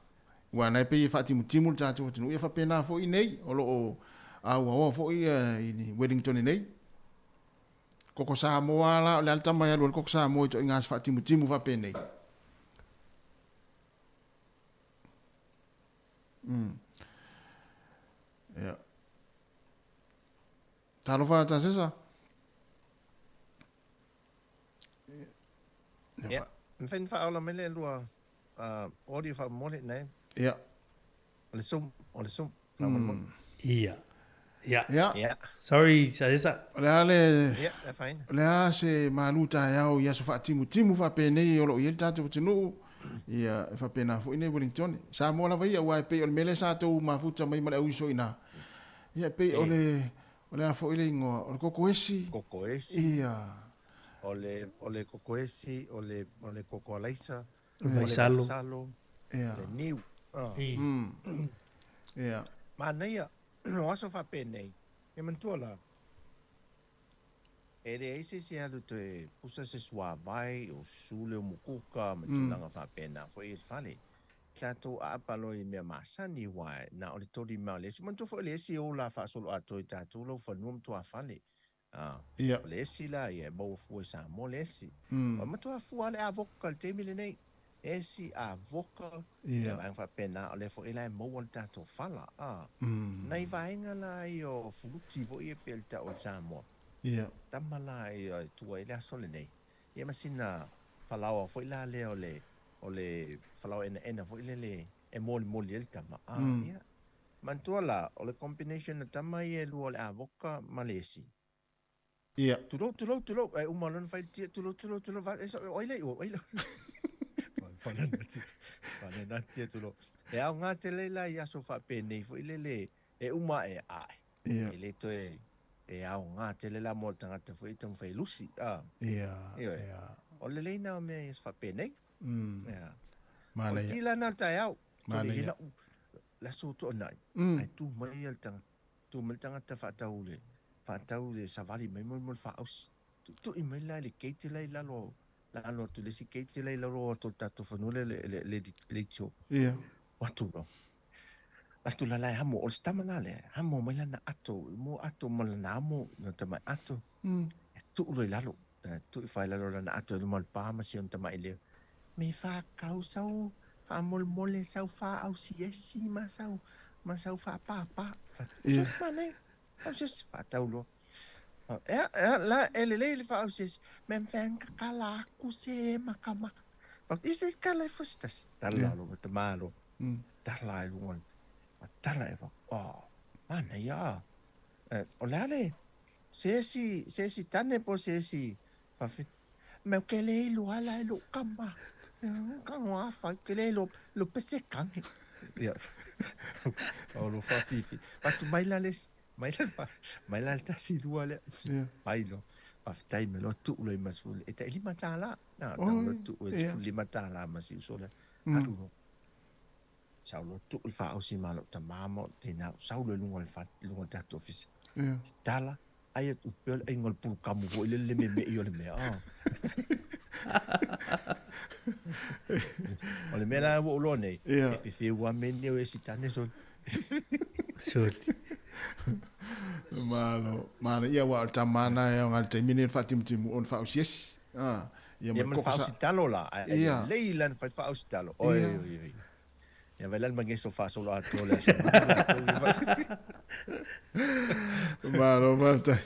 S1: Aua na e pei e faatimutimu le tatou atunuu, ia faapena foi nei, o lo o auaoa foi i Wellington nei. Koko Samoa la, o le a le tama e alu ai le koko Samoa i ituaiga aso faatimutimu faapenei. Ia. Talofa Tasesa.
S11: Ia, mafai ona faaola mai le lua audio faamolemole nei.
S1: Ia.
S11: O le Zoom, o le Zoom faamolemole.
S6: Ia. Ia.
S1: Ia.
S11: Ia.
S6: Sorry, Sasesa.
S1: O le a le
S11: Ia, e afaina.
S1: O le a se malu taeao i aso faatimutimu faapenei o lo o i ai le tatou atunuu, ia e faapena foi nei Wellington. Samoa lava ia, aua e pei o le mea lea sa tou mafuta mai ma le auiso i ina. Ia e pei o le O le a foi le igoa? O le kokoesi?
S11: Kokoesi.
S1: Ia.
S11: O le, o le kokoesi, o le, o le kokoalaisa,
S6: O le vaisalo.
S11: O le vaisalo.
S1: Ia.
S11: Le niu. Ah.
S1: Ia.
S11: Manaia, o aso faapenei, e manatua la, e leai se isi e alu toe pusa se suavai o susu le umukuka ma tulaga faapena foi i le fale. Tatou aapa loa i mea masani aua na o le tolima o le esi. Manatua foi o le esi e ola faasoloatoa i tatou lau fanua ma tuafale. A,
S1: Ia.
S11: o le esi la ia e maua fua i Samoa le esi. O le matua fua lava le avoka i le taimi lenei. Esi, avoka,
S1: Ia.
S11: vaega faapena, o lea foi la e maua le tatou fala. A, nai vaega la ia o fuluti foi ia pei o le tau o le Samoa.
S1: Ia.
S11: Tama la ia e tua i le aso lenei. Ia ma sina falaoa foi la lea o le o le falaoa enaena foi lele e molimoli ai le tama. A, ia. Manatua la, o le combination o tama ia e lua o le avoka ma le esi.
S1: Ia.
S11: Tulou, tulou, tulou, ae uma loa ona fai le tia, tulou, tulou, tulou, va, e, o ai lea i o, ai lea. Whananatia, tulou. E aoga tele la i aso faapenei foi lele e uma ae, ae.
S1: Ia.
S11: E le toe e aoga tele la mo le tagata foi e taumafai e lusi. A.
S1: Ia,
S11: Ioe.
S1: ia.
S11: O le lelei na o mea ia faapenei. Ia.
S1: Manaia.
S11: O le ti la na o le taeao.
S1: Manaia.
S11: Tole i lau le aso tuanai. Ae tu mai le tagata, tu mai le tagata faatau le, faatau le savali mai mo le faaausi. Tuitui mai la i le gate la i lalo, lalo atu i le isi gate la i lalo atu o le tatou fanua lea le, le, le, le leitio.
S1: Ia.
S11: O atu loa. Atu la la e amo, o le tama la lea, amo mai lana ato, mo ato ma lana amo, no tamai ato. E tuu loa i lalo, e tuu i fai lalo lana ato i luma o le pa ma si ona tamai leo. Me whakau sau whaamolemole sau whaausiesi ma sau ma sau whaapāpā.
S1: Ia.
S11: So manei, ausiasi whaatau loa. Ea, ea, la, e lelei le whaausiesi. Me whankakala aku se makamaka. Wha, i se kala e fusi tasi. Tala
S1: Ia.
S11: lo, te malo. Tala e lunga. Tala e wha, oh, manei a. Eh, o le ale, se esi, se esi tane po se esi whawhi. Me ke le ilo ala e lo kama. Ka ngā whai, ke le ilo, lo pese kange. Ia. O lo whawhiwhi. Patu mai la les, mai la, mai la le tasi lua lea.
S1: Ia.
S11: Mai lo. Pawhitai me lo tuu lo i masu. E te lima tāla. Nā,
S1: Oi,
S11: tau lo tuu e
S1: ia.
S11: lima tāla masi uso lea. Alu lo. Sau lo tuu le whaausi ma lo ta mama o tēnā. Sau lo lunga le wha, lunga le tātou ofisi.
S1: Ia.
S11: Tala, ai e upea le ainga o le pulukamu foi le le me me i o le mea. Ah. O le mea la ua ou iloa nei, e fefeu lava mea nei o esi tane soli.
S6: Soli.
S1: Malo, malo. Ia aua o le tama lena e aoga i le taimi lenei o le faatimutimu o le faaosiasi. Ah,
S11: ia ma le koko sa. Talo la, ae lelei la na fai faausitalo. Oi, oi, oi. Ia vai la le mageso faasolo atoa le aso.
S1: Malo, faafetai.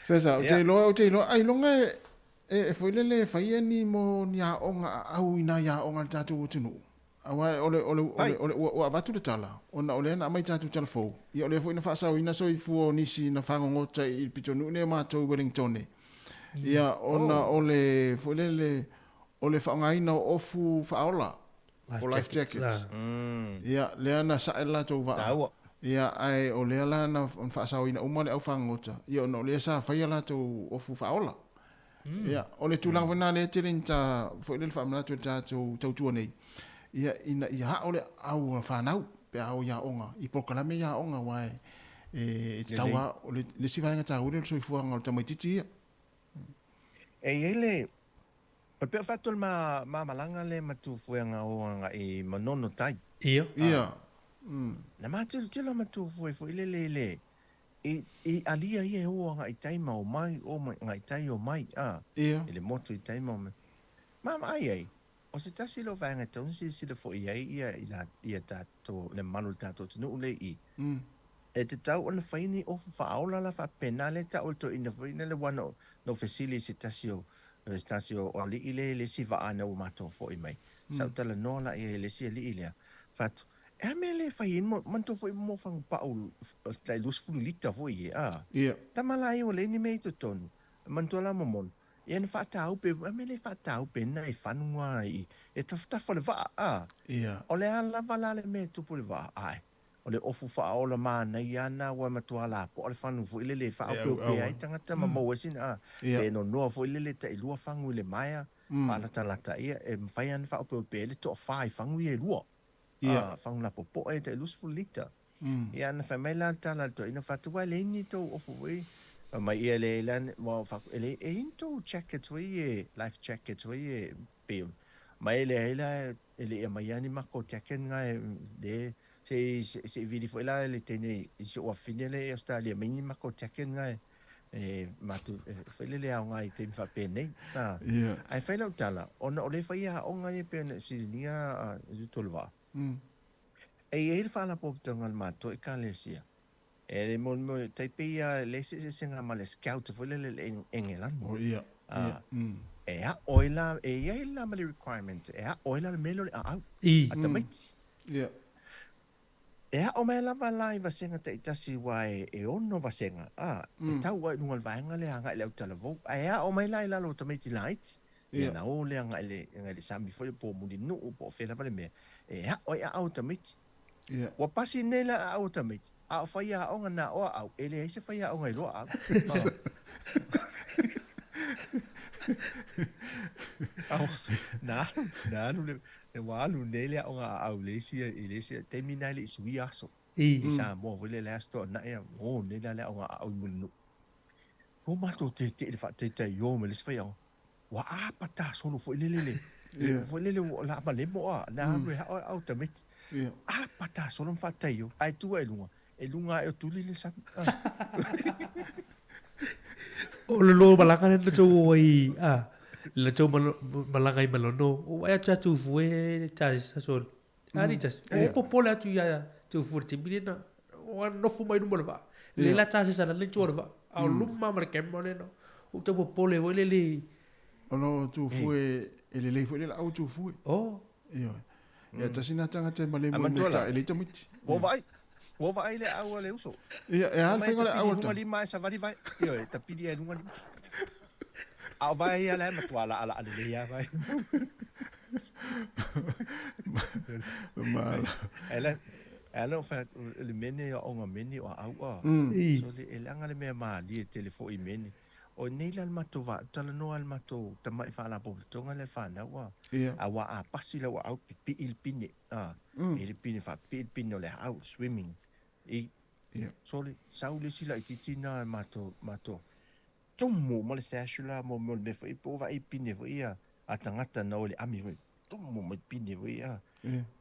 S1: Sesa, ou te iloa, ou te iloa, ailoga e, e foi lele e faia ni mo ni aoga aau i nai aoga a le tatou atunuu. Aua o le, o le, o le, o le, ua, ua avatu le tala, ona o lea na aumai tatou tala fou, ia o lea foi na faasaoina soifua o nisi na fagogota i le pitonuu nei o matou i Wellingtone. Ia, ona o le, foi lele, o le faaaogaina o ofu faaola, o life jackets. Ia, lea na sae le latou vaa. Ia, ae o lea la na faasaoina uma le au fagogota, ia ona o lea sa faia latou ofu faaola. Ia, o le tulaga foi lena lea e tele ina ta, foi lele faamanatu e le tatou tautua nei, ia, ina ia ao le au fanau pe a o i aoga, i polokalame i aoga, aua e tatau lava, o le isi vaega taua lea o le soifuaga o le tamaitiiti ia.
S11: E i ai le, o le pea fatu o le ma, ma malaga le matufuega o agai i Manono tai.
S6: Ia.
S1: Ia.
S11: Na matilotilo matufue foi lele i le, I, i alia ia e o agai tai ma omai, o mai agai tai omai, a,
S1: Ia.
S11: i le motu i tai ma omai. Ma vaai ai, o se tasi lea o vaega e tatau ona silasila foi i ai ia, i la, ia tatou, le mamalu o le tatou atunuu lea i i. E tatau ona fai ni ofu faaola la faapena lea e tau e le toeaina foi lea ua na ou fesili i se tasi o, se tasi o alii lea i le isi vaa ina ua matou foi mai. Sa ou talanoa la i ai i le isi alii lea, fai atu, E a mea le fai ai manatua foi mo fagu pau tai 20 lita foi e a.
S1: Ia.
S11: Tama la ia ua leai ni mea i totonu. Manatua la momona. Ia na faataupe, a mea le faataupe na i fanuga i e tafatafa le vaa a.
S1: Ia.
S11: O le a lava la le mea e tupu i le vaa ae. O le ofu faaola manaia na ua matua lapoa le fanu foi lele e faaopeopea ai tagata ma maua ai sina a.
S1: Ia.
S11: Pe nonoa foi lele tai lua fagu i le maea faalatalata ia e mafai lava ona faaopeopea ai le toafa i fagu ia e lua.
S1: Ia.
S11: Fagu lapopoa e tai 20 lita. Ia na fai mai la le tala a le toeaina fai atu, Uai, e leai ni tou ofu foi. Fai mai, Ia, e leai la, ua fai atu, e leai, e i ai ni tou jackets foi e, life jackets foi e pei ona. Mai e leai la, e le i aumaia ni matou jacket na e, le, se i, se i vili foi la le teine i si ou afafine lea i Ausetalia mai ni matou jacket na e, e matou, foi lele e aoga i taimi faapenei.
S1: Ia.
S11: Ae fai lau tala, ona o lea e fai aoga ia pei ona e fesiligia a Tolevaa. E i ai le faalapotopotoga a le matou Ekalesia, e le mo mo tai pei a le eseesega ma le scout foi lele i le Engelani.
S1: Oh ia, ia,
S11: E aʻo ai la, e i ai la ma le requirement, e aʻo ai la le mea lea o le aau a tamaiti.
S1: Ia.
S11: E aʻo mai lava la i vasega taitasi aua e ono vasega, a, e tau ai i luga o le vaega lea agai i le autalavou, ae aʻo mai la i lalo o tamaiti laiti, ia na o lea agai i le, agai i le sami foi po o Mulinuu po o fea lava le mea, e aʻo ai aau o tamaiti. Ua pasi nei la aau o tamaiti, a o faiaoga na o aau, e leai se faiaoga i loa aau. Na alu, na alu le, ua alu nei le aoga aau i le isi, i le isi taimi na e le i suia aso. I Samoa foi lea le aso toanai, o nei la le aoga aau i Mulinuu. Ua matou tetee i le faataitai o ma le isi faiaoga. Ua apa solo foi lele le, foi lele ua la malemo a, na alu e hao au tamaiti. Apa solo ma faatai o, ae tu ai luga, e luga ae o tuli le sami.
S6: O le lo malaga le na tou ai, a, le tou malaga i Malono, o ai atu atu fue ta sa so. Ani ta. O popole atu ia tu fue te mire na. O a nofo mai luma le vaa. Le la ta sa le tu le vaa. A o luma ma le kema le no. O te popole foi le le.
S1: O lo tu fue e le lei foi le au tu fue.
S6: O.
S1: Ia. Ia tasi na tangata e malemo i me ta e le tamaiti.
S11: Ua vaai. Ua vaai le au a le uso.
S1: Ia, e a le faiga o le au a le
S11: tama. Lima e savali vai. Ioe, e tapili ai luga lima. A o vai ia le matua la ala lelei a vai.
S1: Malo.
S11: E le e le fa le mene o nga mene o au a. So le e langa le mea malie tele foi i mene. O nei la le matou vaa, talanoa le matou tama'i faalapotopotoga lea le fanau a.
S1: Ia.
S11: A ua a pasi lau aau pipii le pine, a. I le pine faapipii le pine o le aau, swimming. I.
S1: Ia.
S11: Sole, sau le isi laitiiti na matou, matou. Tumu uma le sash la mo mea o le mea foi po o vaai pine foi ia a tagata na o i le ami foi. Tumu mai pine foi ia.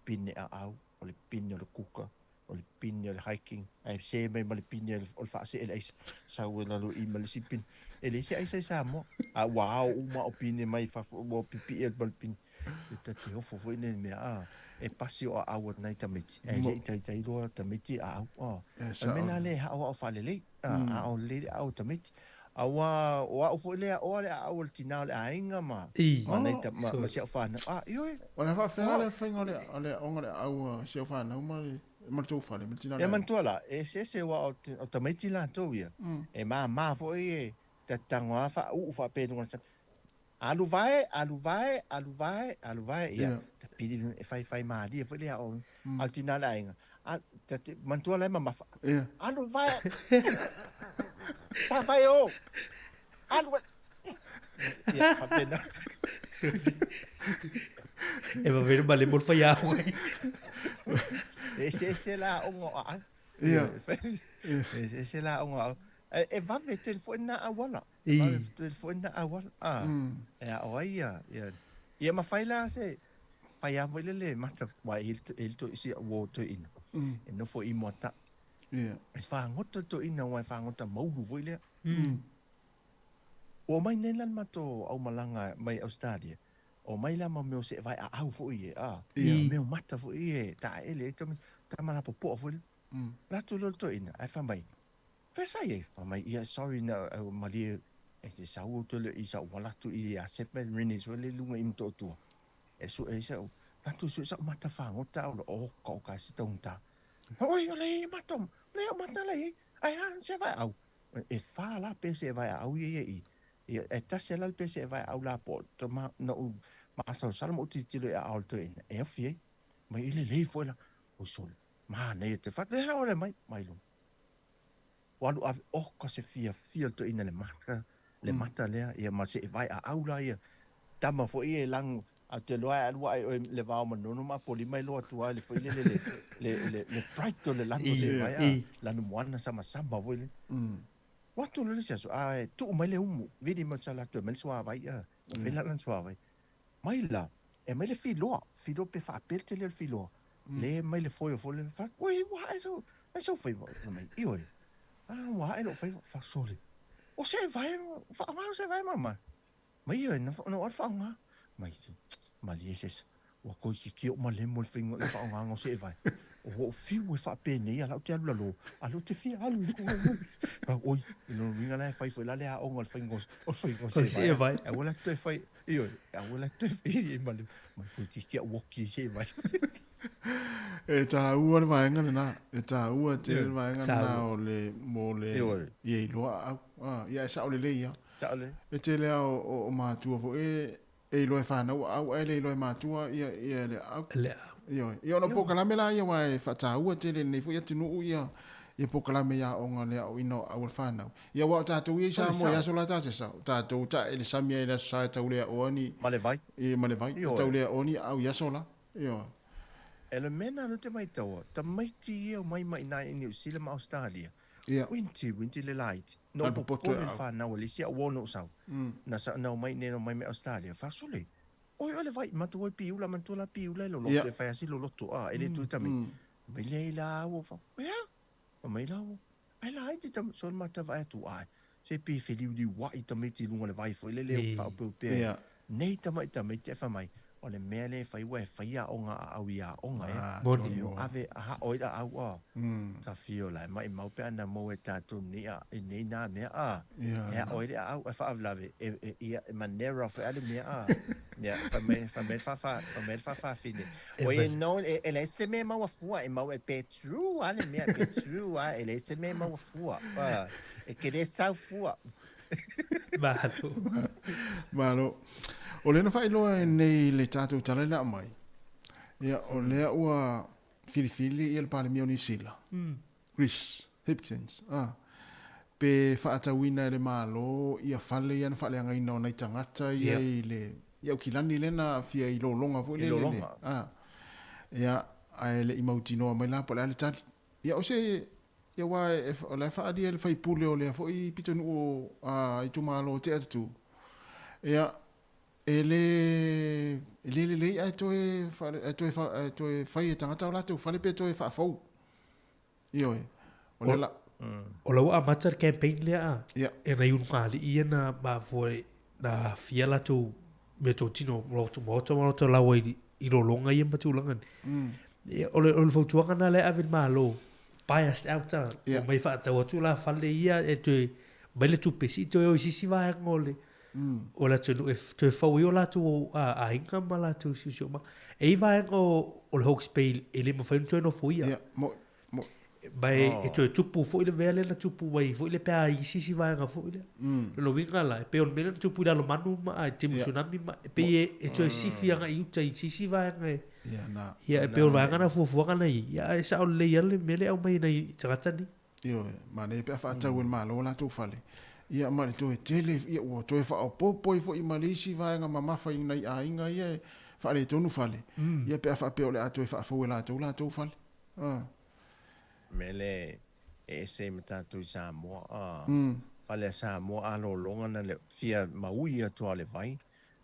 S11: Pine aau, o le pine o le kuka, o le pine o le hiking, ae se mai ma le pine o le faasee i le aisa. Sau e lalo i ma le isi pine. E leai se aisa i Samoa. A ua ao uma au pine mai fafo, ua pipii atu ma le pine. E ta te ofo foi nei mea, a, e pasi o aau a nai tamaiti, ae le i taitai loa tamaiti aau. A, o le mea la lea e haohao faalelei, a, aao lelei le aao o tamaiti. Aua o au foi lea aoa le aao o le tina o le aiga ma, ma nai ta, ma, ma si au fanau. A, ioe.
S1: O le a faafefea la le faiga o le, o le aoga o le aao a si au fanau ma le, ma le tou fale, ma le tina o le
S11: Ia
S1: aiga?
S11: manatua la, e eseese aua o, o tamaiti latou ia, e māmā foi e tago lava faauu faapea i luga o le sami. Alu vae, alu vae, alu vae, alu vae, ia, ta pili e faifai malie foi le aoga, a o le tina o le aiga, a, ta te, manatua la e mamafa, alu vae, ta vae o, alu vae, ia, faapena.
S6: E vave ma le mo le faiaoga.
S11: E eseese la aoga o aau. E eseese la aoga o aau. E vave tele foi na auala. I. Vave foi na auala. A, e ao ai ia, ia, ia mafai la se, pai a foi le le mata, wa e hili to isi au o toeina. E nofo i Moata'a. E fagota le toeina aua e fagota maulu foi lea. Ua omai nei la le matou aumalaga mai Australia, omai la ma mea o seevae aau foi e, a, mea o mata foi e taele ai tama, tama lapopoa foi lea. Latou loa le toeina, ae fai mai, Fea sa iai? Fai mai, ia sorry na au malie e te sau ou te le i sa uala atu i a Sepe Rini so le lunga i Motootua. E sue ai sa'u, latou sue sa'u mata fagota au le oka o ka se taugata. Oi, o le i mata, o le au mata la iai, ai ha se vae au. E fa la pe se vae au ia ia i. Ia, e tasi la le pe se vae au la po to ma na u masalosalo ma u tilotilo i aao le toeaina. E ofi ai. Mai i lelei foi la. Oi sole, manaia te fatu, e hao le mai, mai luga. Ua alu ave, oh ka se fiafia le toeaina le mata, le mata lea, ia ma seʻe vae aau la ia. Tama foi e lang, a te loa e alu ae oe le vao manono ma apolima e loa atu ai le foi lele le, le, le, le bright o le lanu o seʻe vae a, lanu moana samasama foi lele. Ua atu loa le isi aso, a e tuu mai le umu, vili mai o sa latou e aumai le suavai a, vela lana suavai. Mai la, e aumai le filoa, filoa pe faapea le tele o le filoa, le mai le foil foi lele, fai, oi, ua ae sau, ai sau faiva, fai mai, ioe, a, ua ae lou faiva, fai, sole, o se vae, faaaoga o se vae mama, mai ioe, na, na ou alu faaaoga, mai, malie se isi, ua toeitiiti oo malemo le faiga, le faaaogaga o se vae, o ou fiu e faapenei a la ou te alu lalo, a lea ou te fia alu i luga, fai, oi, i lona uiga la e fai foi la le aoga o le faiga o, o le faiga o se vae, aua la e toe fai, Ioe, aua la toe fai ma le ma toeitiiti au oki i se vae.
S1: E tāua le vaega lena, e tāua tele le vaega lena o le mo le ia iloa aau. Ah, ia e sao lelei ia.
S11: Sao lelei.
S1: E tele lava o, o matua foi e, e iloa e whanau aau ae le iloa e matua ia, ia le aau.
S6: Le aau.
S1: Ioe. Ia ona o polokalame la ia aua e faataua tele i lenei foi atunuu ia ia polokalame i aoga le aoina o aau a le whanau. Ia aua o tatou ia i Samoa i aso la ta te sao. Tatou ta ele sami ai i le aso sa e tau le aoa ni.
S11: Ma le vai.
S1: Ia ma le vai. E tau le aoa ni aau i aso la. Ioe.
S11: E le mea na te maitaua, tamaiti ia o mai mai i na i Niu Sila ma Australia.
S1: Ia.
S11: Winti, winti le laiti. No popole le whanau a le isi au ono sau. Na sa na o mai nei no mai mai Australia. Fasole. Oi o le vai matu oi piula mantua la piula e loloto e fai asi loloto a e le tui tame. Mai lea i la au fa. Ea? Mai la au. Ai la ai te tama so mata vai atu ai. Se pe whiliuliu ai tamaiti i luga o le vai foi lele o whaopeupea. Nei tama i tamaiti e wha mai. O le mea lea e fai ua e fai aoga a au i aoga e.
S6: Moni.
S11: E o ave a hao i la au a. Ka whio la e maimau pe ana mou e tātou nei a i nei nā mea a. E ao i le au e whaawlawe e, e, ia e manera foi ale mea a. Ia, wha me, wha me wha wha, wha me wha wha whine. O e no, e, e le se me maua fua, e mau e pe true a le mea, pe true a, e le se me maua fua. A, e ke le sau fua.
S6: Malo.
S1: Malo. O lea na faailoa nei le tatou tala i le aumai, ia, o lea ua filifili ia le Palemia o Niu Sila, Chris Hipkins, a, pe faatauina e le Malo ia fale ia na faaleagaina o nai tagata ia i le, i Aukilani lea na aafia i lologa foi lele.
S11: I lologa.
S1: A, ia, ae le i mautinoa mai la po o le a le tali. Ia, o se. Ia aua o la e faaalia e le faipule o lea foi pitonuu o itumalo o Tea Tatū, ia, e le, e le lelei ae toe, ae toe, ae toe fai e tagata o latou fale pe toe faafou. Ioe. O lea la.
S6: O la ua amata le campaign lea a. Ia. E nai ulugalii ia na mafua na aafia latou meatotino o latou maota ma latou laoa i, i lologa ia ma tulaga ni. Ia, o le, o le fautuaga na lea e ave i le Malo, buy us out a. Ia. Omai faatau atu la fale ia e toe mai le tupe sii toe o i se isi vaega o le, o le atunuu e toe fau ai o latou aiga ma latou siosiomaga. E i ai vaega o, o le Hawke's Bay e le mafai ona toe nofoia.
S1: Ia, mo, mo.
S6: Ma e, e toe tupu foi le mea lea na tupu mai foi lea pe a i isi isi vaega foi lea. O lona uiga la, e pei o le mea lea na tupu i Lalomanu ma a i taimi o tsunami ma e pei e, e toe sifi agai i uta i se isi vaega e,
S1: Ia, na.
S6: ia e pei o le vaega na fuafuaga na i ai. Ia, ae sao lelei lava le mea lea e aumai e nai tagata nei.
S1: Ioe, manaia pe a faatau e le Malo latou fale, ia ma le toe tele, ia ua toe faaopoopo ai foi ma le isi vaega mamafa i nai aiga ia e faaletonu fale, ia pe a faapea o le a toe faafou e latou latou fale. A.
S11: Mea lea e ese ai ma tatou i Samoa, a, fale a Samoa a lologa na le fia maui atu a o le vai,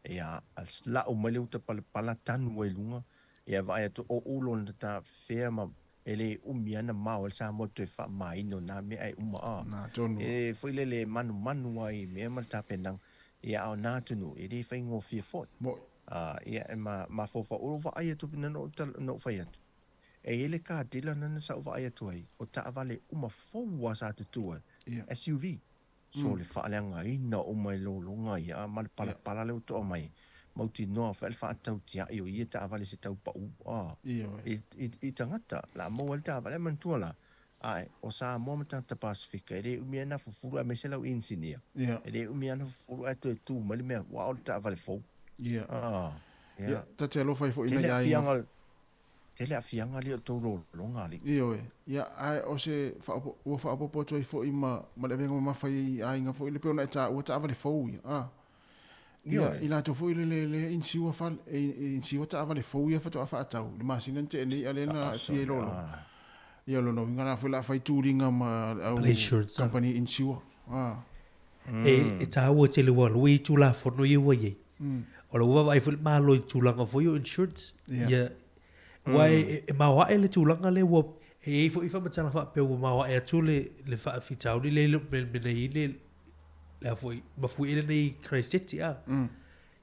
S11: ia lau mai le uta palapala tanu ai i luga, ia vaai atu o ulo na tafefea ma E le umi ana mao e le Samoa toe faamamaina o na mea ae uma a.
S1: Na tonu.
S11: E foi lele e manumanu ai i mea ma le tapenaga, ia a o na atunuu e le faigofie foi.
S1: Moʻi.
S11: A, ia e ma, mafaufau, o lou vaai atu na ou tala, na ou fai atu, e i ai le car dealer na sa ou vaai atu ai, o taavale uma fou a sa tutu ai,
S1: Ia.
S11: SUV. So le faaleagaina uma i lologa ia ma le palapala lea ua toa mai, mautinoa foi le faatau tiai o ia taavale se tau pau a i tagata la maua ai le taavale. Ae manatua la, ae o Samoa ma tagata Pasefika e le umi ai na fufulu aemaise lau inisinia, e le umi ai na fufulu ae toe tu mai le mea ua o le taavale fou.
S1: Ia. Ia, ta te alofa ai foi i nai aiga.
S11: Tele aafiaga lea o tou lologa alii.
S1: Ioe, ia, ae o se faaopo, ua faaopoopo atu ai foi ma, ma le avega mamafa i aiga foi le pei ona e taua taavale fou ia, a. Ia, i latou foi le, le, le insiua fale, e, e insiua taavale fou ia faatoa faatau, le masina na tea nei a lea na aafia i lologa. Ia, o lona uiga la foi o le a fai tuliga ma le au kamupani insiua, a.
S6: E, e tāua tele ua lua i Tulafono ia ua i ai. O la ua vaavaai foi le Malo i tulaga foi o insurance.
S1: Ia.
S6: Ia, aua e, e maoae le tulaga lea ua, e i ai foi faamatalaga faapea ua maoae atu le, le faafitauli lea i le mea nei le, le a foi, mafuie lenei Christchurch a.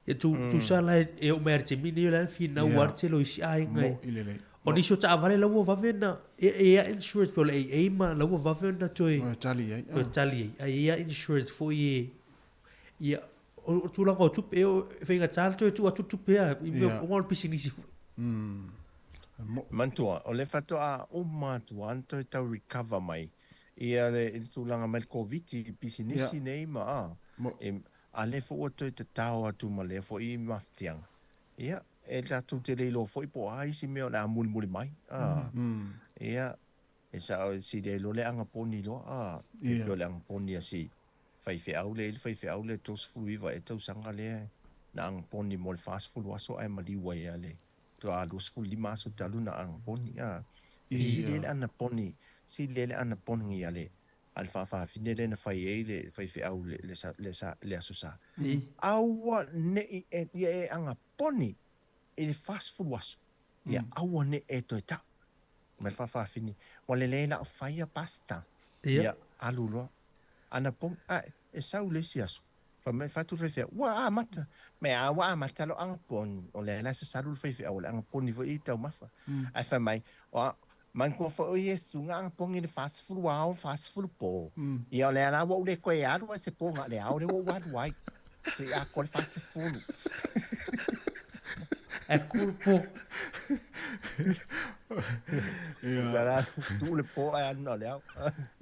S6: Ia tu, tusa la e, e oo mai lava i le taimi lenei o la e finau lava le tele o isi aiga i.
S1: Mo'i lelei.
S6: O nisi o taavale la ua vave ona, e, e i ai insurance pei o le AA ma la ua vave ona toe,
S1: Toe tali i ai.
S6: toe tali ai. Ae i ai insurance foi e, ia, o, o tulaga o tupe, e, e faigata le toe tuu atu le tupe a, i mea, aua o le pisinisi foi.
S11: Manatua, o lea faatoa uma atu lava ona toe tau recover mai ia le, i le tulaga mai le Koviti i pisinisi nei ma, a, e, A lea foi ua toe tatao atu ma lea foi mafatiaga. Ia, e tatou te le iloa foi po o a isi mea o le a mulimuli mai. A, ia, e sao e sili ai loa le agaponi loa, a, e pei o le agaponi a si faifeau lea i le faifeau lea 39 ea tausaga lea na agaponi mo le 40 aso ae maliu ai lava le faatoa 25 aso talu na agaponi. A, e sili ai le anaponi, sili ai le anaponi a le a le faafafine lea na fai ai le faifeau le, le, le, le Aso Sa. Aua ne i e, ia e agaponi i le 40 aso, ia aua ne i e toe tau. Ma le faafafine, ua lelei la o faia pasta. Ia, alu loa. Anaponi, a, e sau le isi aso. Fai mai, fai atu le faifeau, ua amata. Mai, a, ua amata lou agaponi. O lea la e sasalu le faifeau, o le agaponi foi i taumafa. Ae fai mai, o a, manatua foi o Iesu na agaponi i le 40 ao, 40 po. Ia, o lea la ua ou le toe alu ai se po na o le ao lea ua ou alu ai. Seia atoa le 40.
S6: Ae ku le po.
S11: Sa la tuu le po ae alu na o le ao.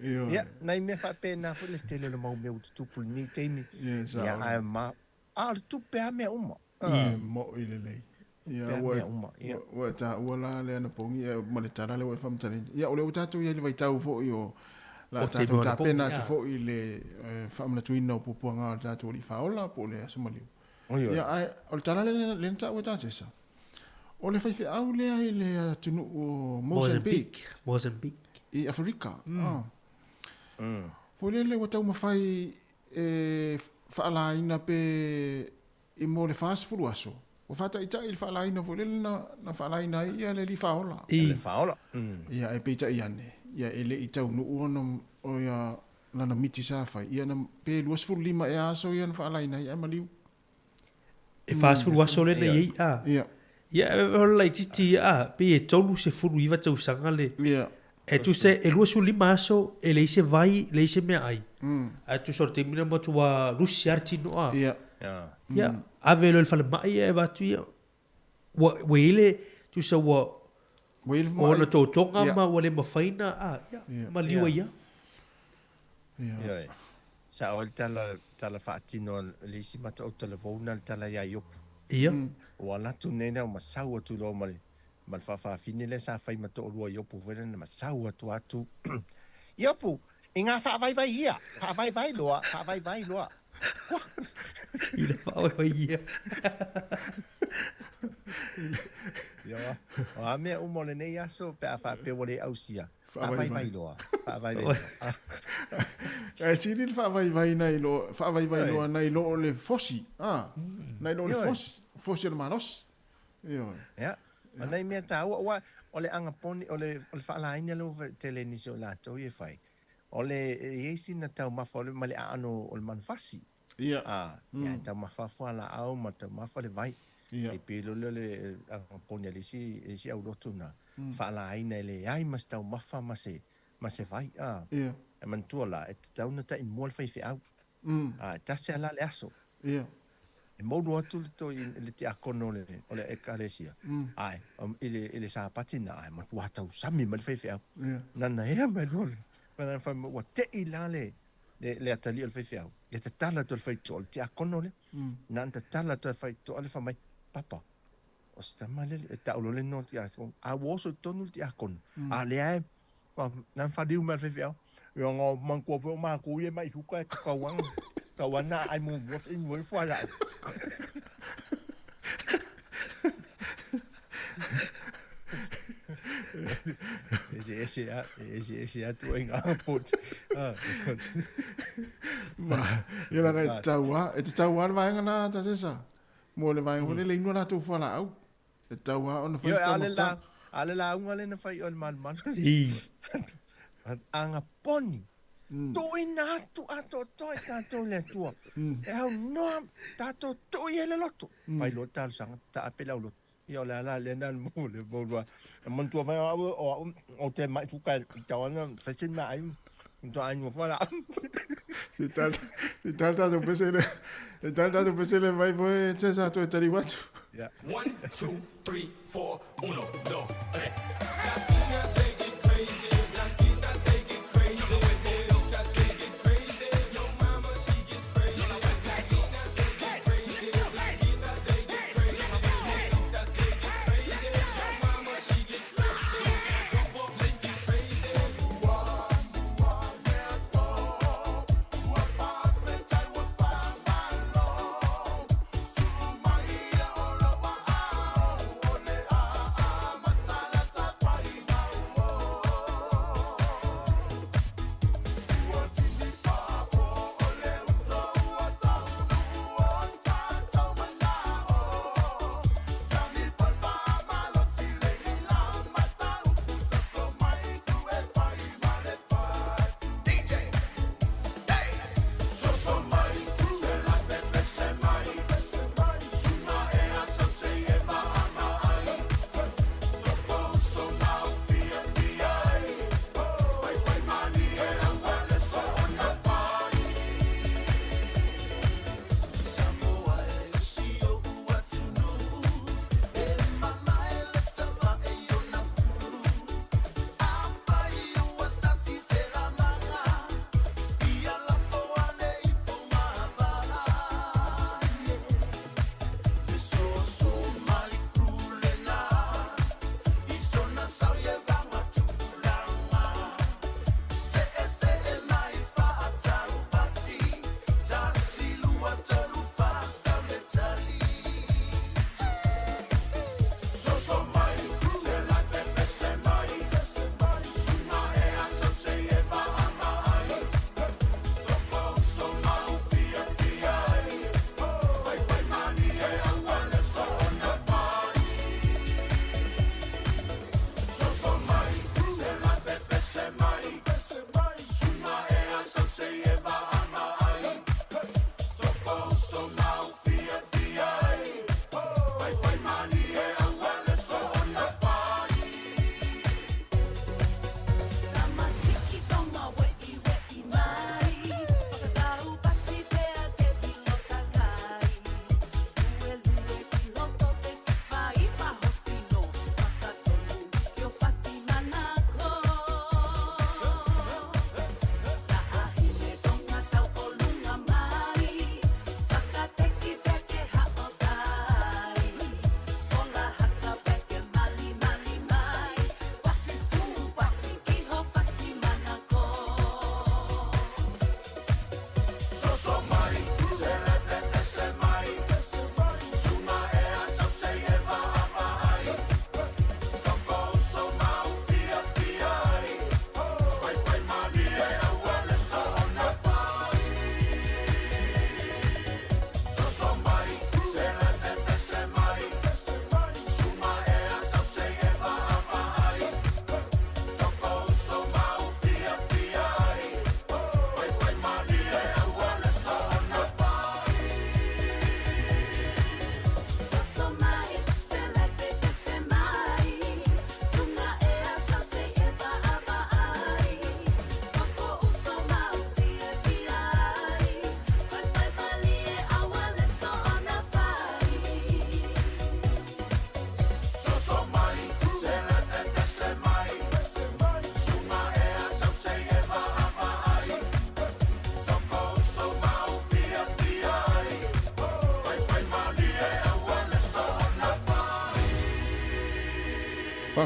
S11: Ia, nai mea faapena foi le tele o le mau mea ua tutupu i lenei taimi. Ia, ae ma, a o le tupe lava mea uma.
S1: Moʻi lelei. Ia, ua, ua e taua la le anapogi ma le tala lea ua e faamatalaina. Ia, o lea ua tatou i ai i le vaitau foi o la tatou tapena atu foi i le faamanatuina o puapuaga o le tatou Alii Faaola po o le Aso Maliu. Ia, ae o le tala lea na taua e Tasesa, o le faifeau lea i le atunuu o Mozambique.
S6: Mozambique.
S1: I Aferika. Foi lele ua taumafai e faalaina pe i mo le 40 aso. Ua faataitai le faalaina foi lele na, na faalaina ai ia le alii faaola.
S11: I. Le faaola.
S1: Ia, ae peitai ane, ia e le i taunuu ona o ia lana miti sa fai, ia na, pe 25 ea aso ia na faalaina ai ae maliu.
S6: E 40 aso lea na i ai, a.
S1: Ia.
S6: Ia, o le laitiiti ia, a, pei e 39 tausaga le.
S1: Ia.
S6: E tusa e 25 aso e leai se vai, leai se meaai. Ae tusa o le taimi lena matua lusi lava le tino, a.
S1: Ia.
S6: Ia, ave loa i le falemai ae avatu ia, ua, ua i ai le, tusa ua,
S1: Ua i ai le
S6: o ona totoga ma ua le mafai ona, a, ia, maliu ai lava.
S11: Ia. Sao ai le tala, tala faatino a le isi matou talavou lena le tala ia Iopu.
S6: Ia.
S11: Ua alu atu nei lea ma sau atu loa ma le, ma le faafafine lea sa fai ma toalua Iopu foi lea ma sau atu atu. Iopu, i ngā faavaivai ia, faavaivai loa, faavaivai loa.
S6: I le faavaivai ia.
S11: Ia, o a mea uma o lenei aso pe a faapea ua le ausia, Faavaivai loa. Faavaivai loa.
S1: Ae sili le faavaivai nai lo, faavaivai loa nai lo o le fosi, a, nai lo o le fosi, fosi o le malosi. Ioe.
S11: Ia. O nai mea taua, aua o le agaponi, o le, o le faalaina lea ua tele nisi o latou ia e fai, o le, e i ai sina taumafa o le, ma le aano o le manufasi.
S1: Ia.
S11: A, ia, e taumafa fualaau ma taumafa le vai.
S1: Ia.
S11: E pei loa lea o le agaponi a le isi, le isi aulotu na, faalaina e leai ma se taumafa ma se, ma se vai. A,
S1: Ia.
S11: e manatua la, e tatau ona taimua le faifeau. A, e tasi lava la le aso.
S1: Ia.
S11: E moulu atu le toi le tiakono o le, o le ekalesia. Ae, i le, i le Sapati na, ae matua tausami mai le faifeau.
S1: Ia.
S11: Nana ea mai loa le, nana fai mai, ua tei la le, le, le atalii o le faifeau, ia tatala atu e le faitotoa, o le tiakono lea, na ona tatala atu e le faitotoa le fai mai, Papa, o se tama lea, e tau loa le igoa o le tiakono, a ua oso i totonu le tiakono, a o lea e, na ona faliu mai e le faifeau, ia na manatua foi o matou ia mai suka e tatau lava, tatau lava ona aai muamua se inu ai le fualaau. Eseese a, eseese atu ai ngā poti.
S1: Ma, ia laga e tatau lava, e tatau lava le vaega lena ta Sesa. Mo le vaega foi lele inu a latou fualaau. E tatau lava ona fai se taumafataga.
S11: A o le lauga lea na fai i o i le malumalu.
S6: I.
S11: Agaponi. Tuuina atu atoatoa i tatou i le Atua. E aunoa tatou tuu i ai le loto. Fai loa le talosaga, taape le auloto. Ia o le a la lea na mo le mo lua. E manatua mai o au o au o te mai suka i tau ana fai se mea ai. To ai no fala.
S1: Se tal se tal tatou pese le se tal tatou pese le vai foi César toe tali atu.
S11: Yeah.
S13: 1 2 3 4 1 2 3.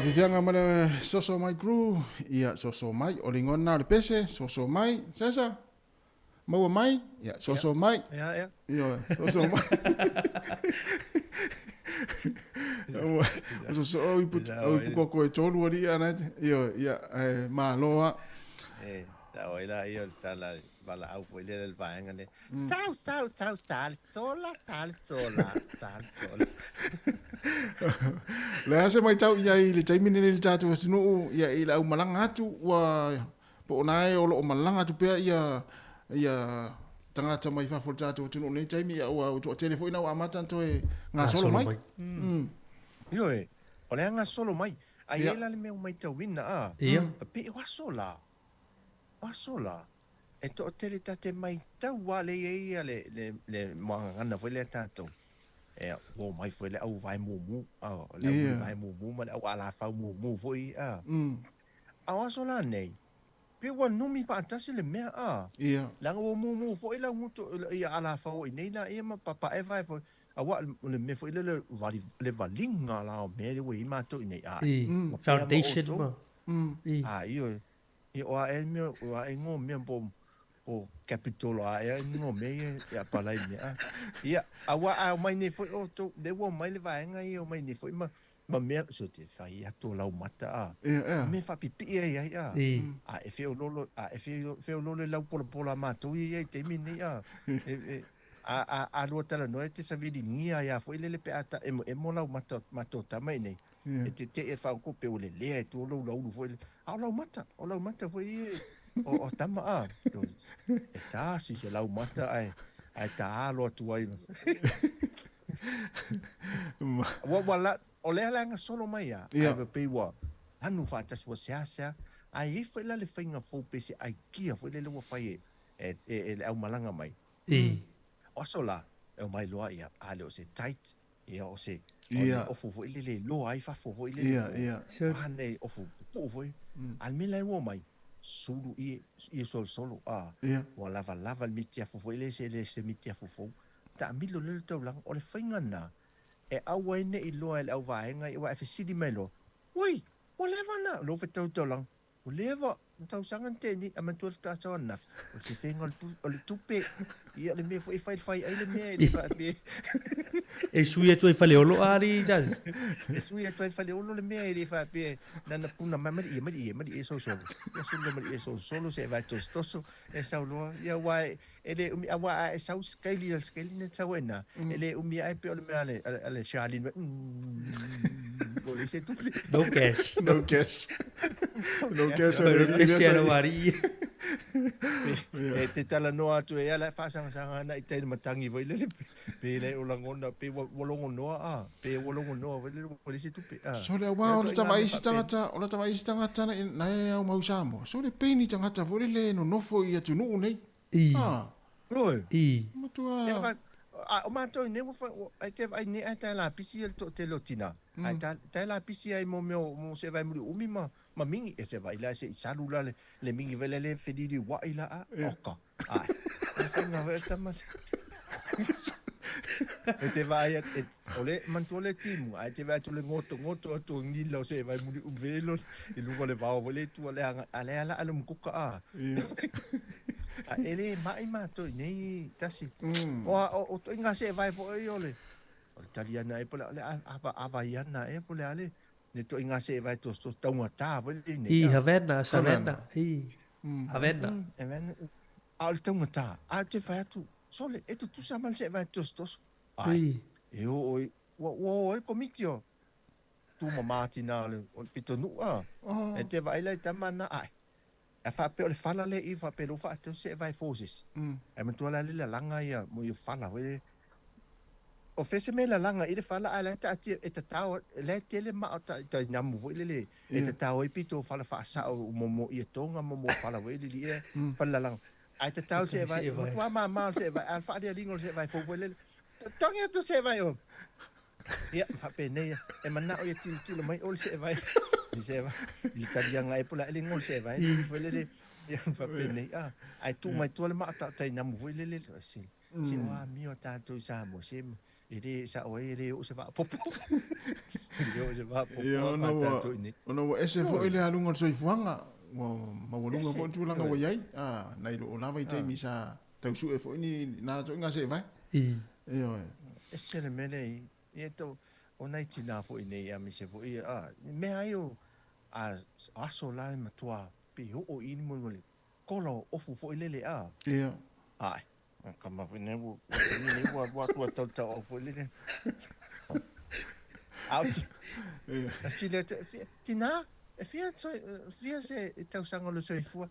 S1: faafiafiaga ma le Soso Mai Crew. Ia, soso mai. O le igoa lena o le pese, soso mai. Sesa, maua mai. Ia, soso mai.
S11: Ia, ia.
S1: Ioe, soso mai. Ua soso au ipu, au ipu koko e tolu alii ana e te. Ioe, ia, ae malo lava.
S11: E, sao ai la ia o le tala valaau foi lea le vaega lea. Sau, sau, sau, sal, sola, sal, sola, sal, sola.
S1: Le a se matau i ai i le taimi lenei i le tatou atunuu, ia i le aumalaga atu, ua po o na e o lo o malaga atu pea ia ia tagata mai fafo o le tatou atunuu i lenei taimi, ia ua toatele foi na ua amata ona toe gasolo mai.
S11: Ioe, o le a gasolo mai. A i ai la le mea ua matauina, a, pei o aso la, o aso la, E toatele ta te maitau a le i ai le le le muagagana foi lea tatou. E ua omai foi le au vae mumu, a le au vae mumu ma le au alafau mumu foi a. A o aso la nei, pei ua numi faatasi le mea a. Leaga ua mumu foi lau gutu ia alafau i nei la ia ma papae vae foi. Aua o le mea foi lele vali le valiga la o mea lea ua i ai matou i nei a.
S6: Foundation ma.
S11: A ioe. Ia o a ea mea, o a ea ngo mea po po capital o a ea ngo mea ia e apalai mea a. Ia, a ua a omai nei foi outou, lea ua omai le vaega ia omai nei foi ma ma mea, so te fai atu o lau mata a.
S1: Ia, ia.
S11: Mea faapipii ai ai a. A e feololo, a e feololo i lau polapola a matou ia i taimi nei a. E, e, a, a, a lua talanoa e te sawiligia ai a foi lele pe a ta emoemo lau mata matou tama i nei. E te te e whaoko pe o le lea e tō lou laulu foi. A o lau mata, o lau mata foi e o tama a. E tāsi se lau mata ai, ai tā alo atu ai. Ua, ua la, o lea la nga solo mai a. Ai pa pei ua anu whaatasi ua sea sea. Ai e foi la le whainga fou pe se aikia foi le le ua whai e, e, e, e le au malanga mai. O aso la, e o mai loa ia, a le o se tight, Ia, o se, o le ofu foi lele e loa ai fafo foi lele.
S1: Ia, ia.
S11: A nei ofu pupuu foi. A le mea la e ua mai, sulu ie, ie solosolo, a.
S1: Ia.
S11: Ua lavalava le mitiafu foi lele se le se mitiafu fou. Taamilo lele le taulaga, o le faiga lena, e aua ai ne i loa e le auvaega, aua e fesili mai loa, Oi, ua leva na, lou fetau taulaga, Ua leva na tausaga na tea nei, a manatua le faatoa ananafi, o le sefega o le tupe, ia le mea foi e fai fai ai le mea e le faapea.
S6: E sui atu ai Faleolo a alii Jazz.
S11: E sui atu ai Faleolo le mea e le faapea nana puna mai mali ia mali ia mali ia solosolo. Ia sulu mali ia solosolo se vai tosotoso e sau loa. Ia aua e le umi aua a e sau skeili le skeili na sau ai na. E le umi ai pe o le mea a le a le Charlene o le se tupe.
S6: No cash.
S1: No cash. No cash.
S6: No cash ia na alii.
S11: E te talanoa atu e ala e faasagasagaga ana i tai matangi foi lele pe le o lagona pe ua logonoa a pe ua logonoa foi lele ua leai se tupe a.
S1: Sole aua o le tama isi tagata o le tama isi tagata na e au mau Samoa sole pei ni tagata foi lele e nonofo i atunuu nei.
S6: I.
S1: Ah.
S11: Oi.
S6: I.
S1: Matua.
S11: Ia fa a o matou nei ua fa ai te ai nei ai tae lapisi ia le toatele o tina. Ai tae lapisi ai mo mea mo se vai muri umi ma ma mingi e se vai la se i salu la le le mingi vele le felili wai la a oka. Ai. E whainga wea tama. E te vai e o le manatua le timu ai te vai atu le ngoto ngoto atu o ngila o se vai muri umvelo i lunga o le vao foi le tua le anga a le ala ala mukuka a. A e le mai mātou i nei tasi. O a o o ngā se vai foi o le o le tali ana e pole le ava ava i ana e pole ale ne toi ngā se vai to to taunga tā foi le nei.
S6: I Havana, Savannah, i Havana.
S11: Havana. A o le taugata, a te whai atu, sole, e tutusa ma le se vai tosotoso. Ai, e o oi, ua, ua o ai le komiti o Tuma Mātina o le, o le pitonuu a. E te vaai la i tama na, ai. A faapea o le fala le i, faapea lou faatau se vai forces. Ai matua la le lalaga ia mo ia fala foi le. O fea se mea e lalaga i le fala ae la e taatia e tatao la e tele maa o tai namu foi lele e tatao ai pito o fala faasao mo mo ia tonga mo mo fala foi lele ia fala lalaga. Ae tatao se vai matua mama o se vai a faalialiga o se vai fou foi lele. Togi atu se vai o. Ia faapenei e manao ia tilotilo mai o le se vai. I se vai i taliaga e pula ele ngol se vai foi lele ia faapenei a ae tuu mai tua le maa tai namu foi lele se se o amio tatou i Samoa se. E lē sa'o ai e lē oo se vaapopo. E lē oo se vaapopo
S1: Ia,
S11: a
S1: ona
S11: ma
S1: ua,
S11: tatou i inei.
S1: ona ua ese foi
S11: Ioe.
S1: le aluga o le soifuaga, ua maualuga
S11: Ese,
S1: foi le tulaga ua
S11: ioe.
S1: i ai, a, nai loo lava i
S11: A.
S1: taimi sa tau su'e foi ni na ituaiga seevae. Ioe.
S11: Ese le mea lea i, ia tau, o nai tinā foi nei aemaise foi ia, a, mea ai o, a, aso la e matua pei oo i le mo le kola o ofu foi lele, a.
S1: Ia.
S11: Ae. A kama foi nei ua, ua taimi nei ua alu atu ua tautau foi lele. A o ti, a ti le, tinā, e fia, fia se tausaga o le soifua.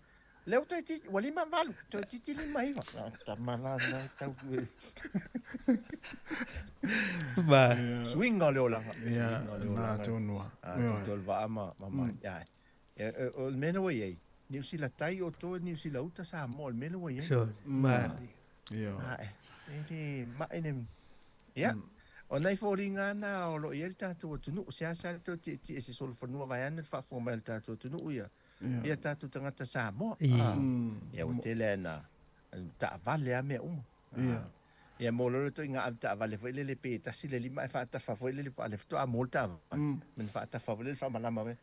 S11: Lea ua toeitiiti, ua 58, toeitiiti 59. A tama la na tau.
S6: Ma.
S11: Suiga o le olaga.
S1: Ia,
S11: Suiga o le
S1: na
S11: olaga.
S1: tonu lava.
S11: A, tutu o le vaa ma, ma, ma, ia. O le mea lea ua i ai, Niu Sila tai outou e Niu Sila uta Samoa, o le mea lea ua i ai.
S6: So, ma.
S1: Ia.
S11: Ae, e le ma'i le... Ia, o nai foliga na o lo o i ai le tatou atunuu, seasea le toe tietie i se solofanua vaeane le faafofoga mai a le tatou atunuu ia, ia tatou tagata Samoa. Ia, ua tele lava ina taavale lava mea uma.
S1: Ia.
S11: Ia, mo le ituaiga avetaavale foi lele pe tasi le lima ae faatafa foi lele, a o lea faatoa mo le taavale, ma le faatafa foi lele faamalama foi.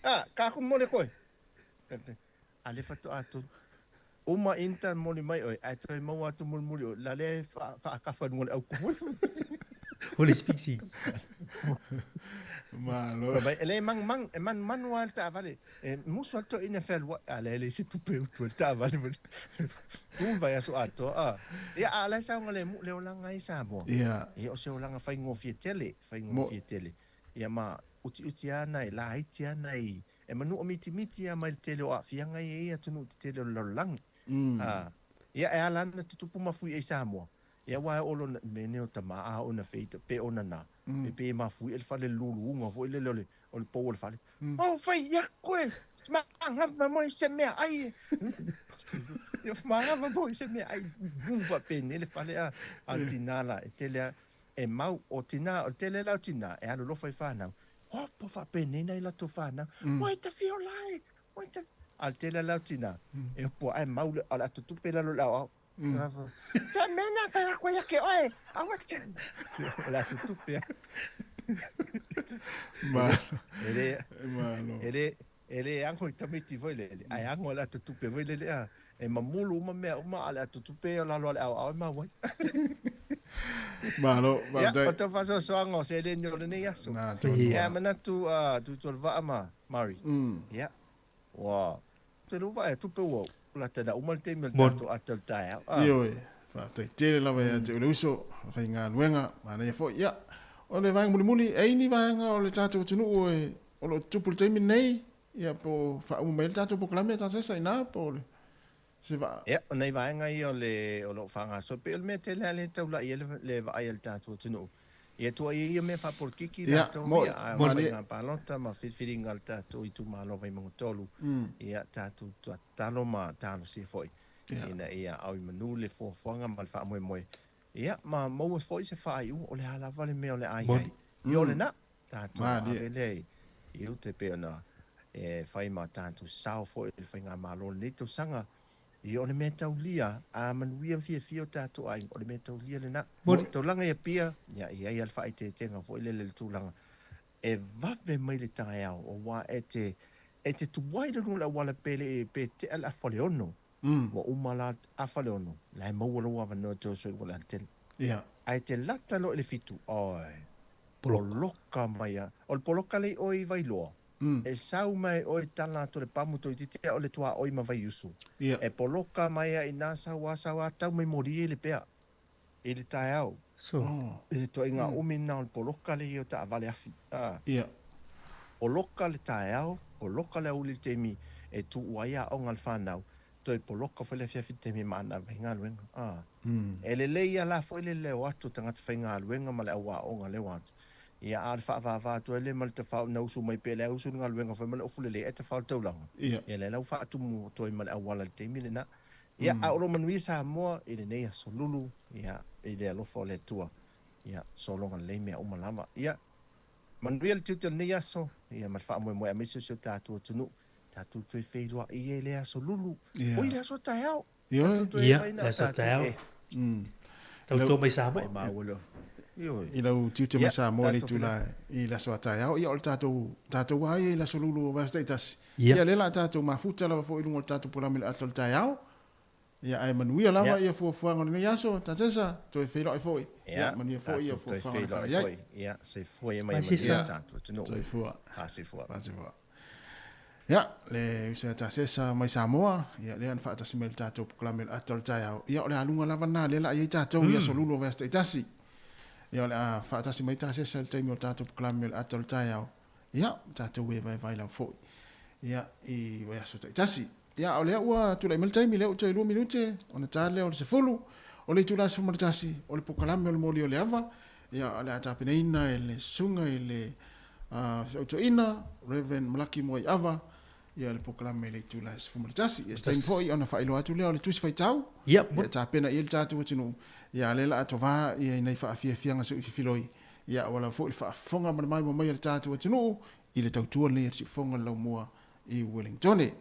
S11: Ah, ka aku mole koe. A le faatoa tonu. Uma inta moli mai oe, ae toe maua atu mulimuli oe, la lea e faakafa i luga o le aukufu.
S6: O le spixi.
S1: Malo.
S11: Mai, e le mangmang, e manumanu lava le taavale. E musu atu toeaina e fealuai, a lea e leai se tupe e utu ai le taavale. Tu le vaiaso atoa. Ah. Ia, a o la e saogalemu le olaga ai i Samoa.
S1: Ia.
S11: Ia, o se olaga faigofie tele, faigofie tele. Ia ma utiuti lava nai, laiti lava nai, e manua mitimiti lava mai le tele o aafiaga ia i atunuu tetele o le lalolagi. A, ia e ala ana tutupu mafuie i Samoa, ia aua e oo lona, mea nei o tama a oo ina feita, pe ona na, pe pe mafuie le fale luluuga foi lele o le, o le pou o le fale. O fai aku e, magava moi se mea ai e. Ia magava moi se mea ai, vu faapenei le fale a, a le tina la, e tele lava E mau, o tinā, o le tele la o tinā, e alolofa i whānau. Opo whaapenei nei latou whānau. Oi ta whio la e! Oi ta... A le tele la o tinā, e opo ae mau le, o le atutupe lalo i le aoao. Ta mea nā whai ako ia ke oe! Aua ke... O le atutupe a.
S1: Ma.
S11: E le,
S1: Malo.
S11: e le, e le ago i tamaiti foi lele, ae ago i le atutupe foi lele a. E mamulu uma mea uma, a o le atutupe o lalo a le aoao e mau ai.
S1: Malo,
S11: Ia,
S1: faafetai.
S11: o tau faasoasoaga o seleni o lenei aso.
S1: Na, tonu
S11: Ia,
S1: lava.
S11: manatu a Tuitolovaa ma Murray. Ia, ua te lua e tupe ua lata ina uma le taimi o le
S6: Moni.
S11: tatou ata o le taeao. A.
S1: Ioe, faafetai tele lava ia te oe le uso, faigaluega, manaia foi. Ia, o le vaega mulimuli, e ai ni vaega o le tatou atunuu e, o lo o tutupu i le taimi lenei, ia po o faauma mai ai le tatou polokalame a Tasesa ina, po o le se vaa.
S11: Ia, o nai vaega ia o le, o lo o faagasolo. Pei o le mea tele lava lea e taulai ai le, le vaai a le tatou atunuu. Ia tuuaia ia mea faapolokiki
S1: Ia,
S11: latou
S1: mo,
S11: ia, a o
S1: malie.
S11: faiga palota ma filifiliga a le tatou itumalo Vaimauga 3, ia tatou tatalo ma talosia foi
S1: Ia.
S11: ina ia au i manu le fuafuaga ma le faamoemoe, ia ma maua foi se faaiuga o le a lava le mea o le a i ai.
S6: Moni.
S11: Ia o lena, tatou
S1: Malie.
S11: ave lea i, i uta e pei ona e fai ma tatou sao foi i le faigamalo o lenei tausaga. Ia o le mea taulia, a manuia ma fiafia o tatou aiga, o le mea taulia lena.
S6: Moni.
S11: Tulaga i Apia, ia e i ai lava le faaeteetega foi lele i le tulaga e vave mai le taeao, aua e te, e te tuai le luga o le auala pe le, pe tea le afa o le ono. Ua uma la afa le ono, la e maua lou avanoa e te oso i luga o le alatele.
S1: Ia.
S11: Ae te lata loa i le fitu, oi, poloka mai a. O le poloka lea i oe i Vailoa, e sau mai oe tala atu le pamu toeitiiti o le tuaoi ma Vaiusu.
S1: Ia.
S11: E poloka mai a inā sau a sau a tau mai moli i le pea i le taeao.
S6: So.
S11: I le toaiga umi lena o le poloka lea i o taavale afi. A.
S1: Ia.
S11: Poloka le taeao, poloka le aoauli i le taimi e tuu ai aoga a le fanau, toe poloka foi le afiafi i le taimi e maana ai galuega. A. E lelei lava la foi le leo atu o tagata faigaluega ma le au aoga leo atu. Ia, a o le faavavā atu ai lea ma le tafao ina usu mai pea le auusu i le galuega foi ma le ofu lelei ae tafao le taulaga.
S1: Ia.
S11: Ia, lea la ua faatumu atu ai ma le auala i le taimi lena. Ia, a o lo o manuia Samoa i lenei aso lulu, ia, i le alofa o le Atua, ia, sologa lelei mea uma lava. Ia, manuia le tiute o lenei aso, ia, ma le faamoemoe aemaise o si o tatou atunuu, tatou toe feiloai ai i le aso lulu,
S1: Ia.
S11: oi le aso taeao,
S1: Ioe.
S11: tatou toe
S6: Ia,
S11: fai na
S6: le
S11: o
S6: aso
S11: tatou
S6: taeao.
S11: e.
S6: Tautua mai Samoa.
S11: Mai maua loa.
S1: I lau tiute mai Samoa i le itula i le aso a taeao. Ia, o le tatou, tatou lava ia i le aso Lulu o vaiaso taitasi. Ia, lea o le a tatou mafuta lava foi i luga o le tatou polokalame i le ata o le taeao. Ia, ae manuia lava ia fuafuaga o lenei aso, Tasesa, toe feiloai foi. Ia, manuia foi ia fuafuaga na fai ai.
S11: Ia, soifua ia mai manuia le tatou atunuu.
S1: Soifua.
S11: Soifua.
S1: Soifua. Ia, le uso ia Tasesa mai Samoa, ia lea na faatasi mai i le tatou polokalame o le ata o le taeao. Ia, o le aluga lava lena lea o le a i ai tatou i aso Lulu o vaiaso taitasi. Ia, o le a faatasi mai Tasesa i le taimi o le tatou polokalame o le ata o le taeao. Ia, tatou e vaevae lava foi, ia, i vaiaso taitasi. Ia, o lea ua tulai mai le taimi, lea ua toe 2 minute ona ta lea o le 10, o le itula 11, o le polokalame o le moli o le ava, ia, o le a tapenaina e le susuga i le Feautoina, Rev. Malaki Moaiava, ia le polokalame i le itula 11. Ia, se taimi foi ona faailoa atu lea o le Tusi Faitau, ia tapena i ai le tatou atunuu, ia, o lea o le a tovā ia i nai faafiafiaga se i fefiloi, ia, ua lava foi le faafofoga ma le maimoa mai a le tatou atunuu i le tautua lenei a le Siufofoga o le Laumua i Uelintone.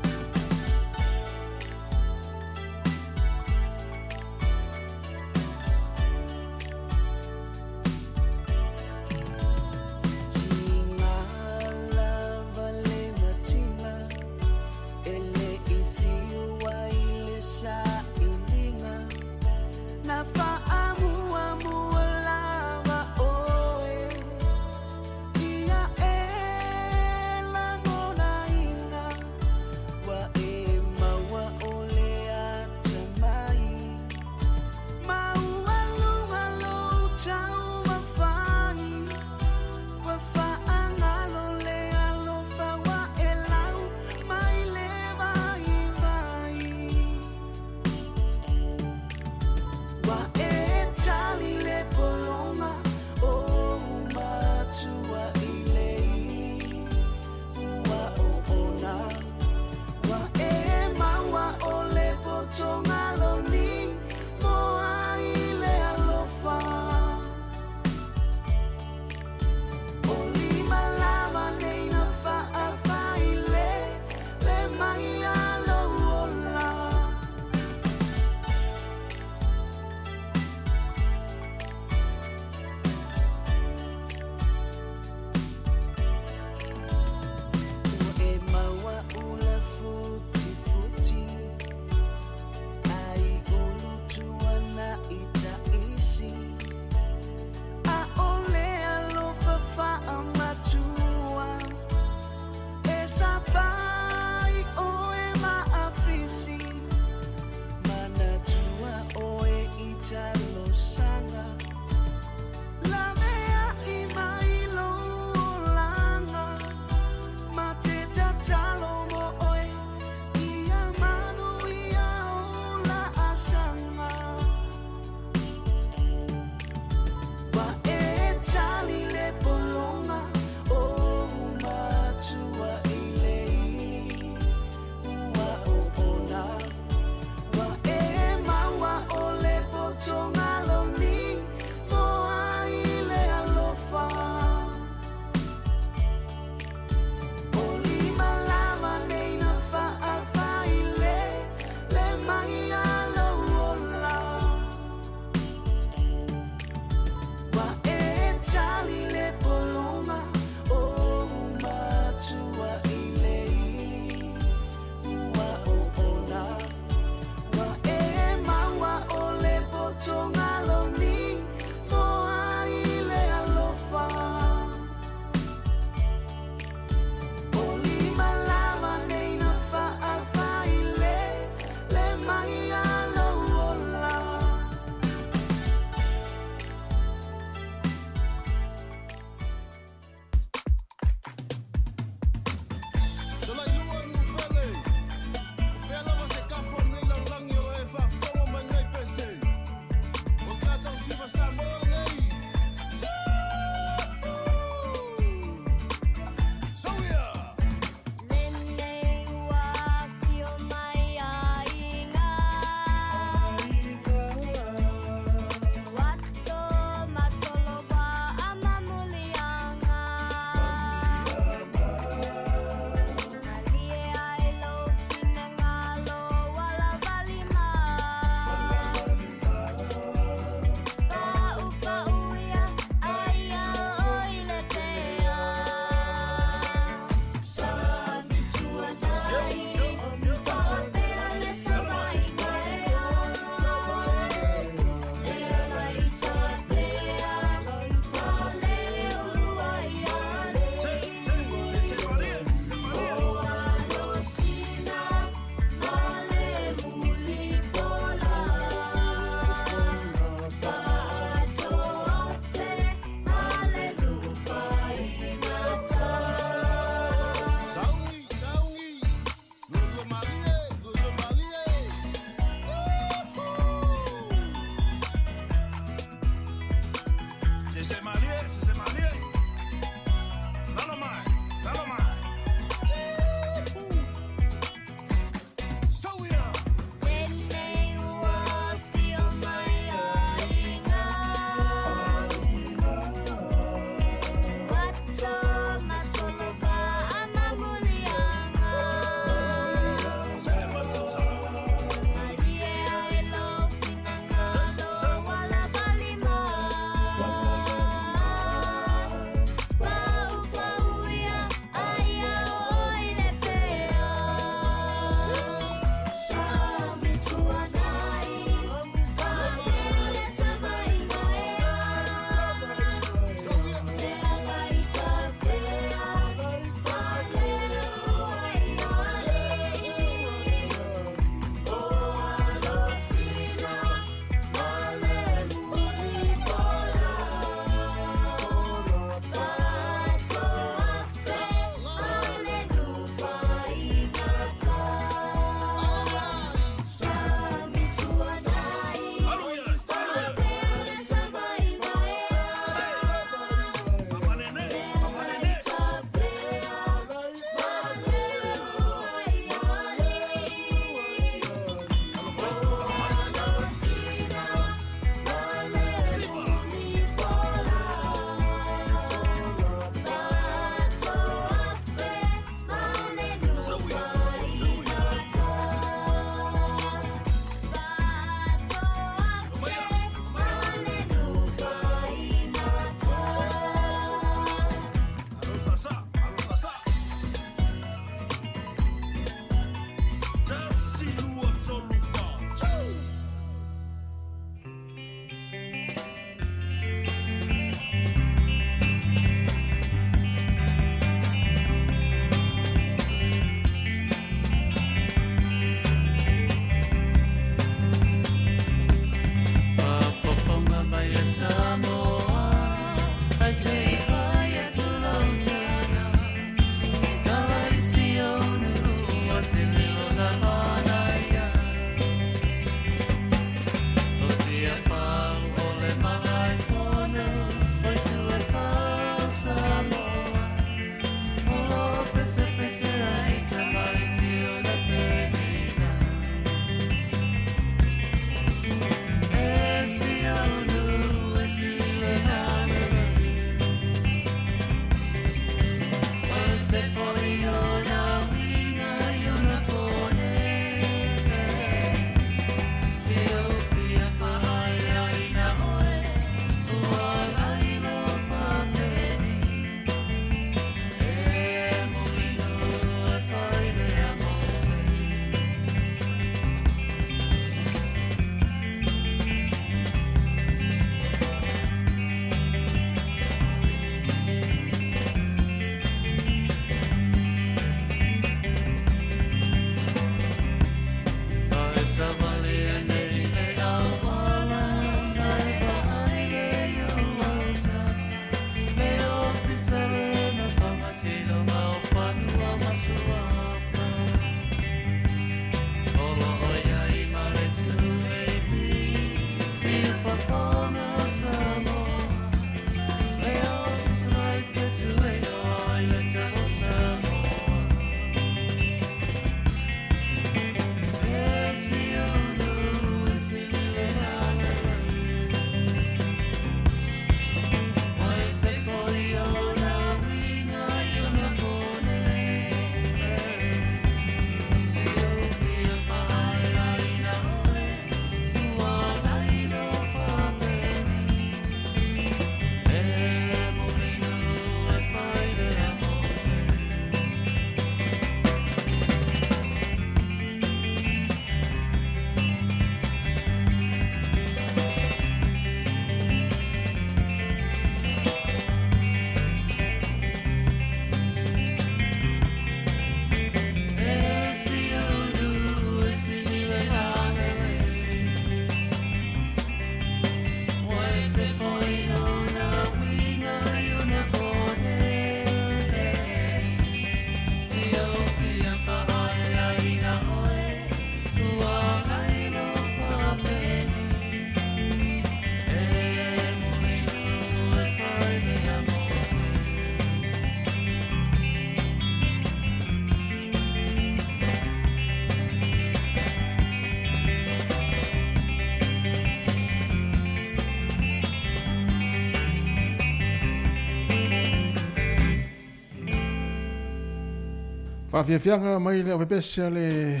S1: Faafiafiaga mai le ovepese a le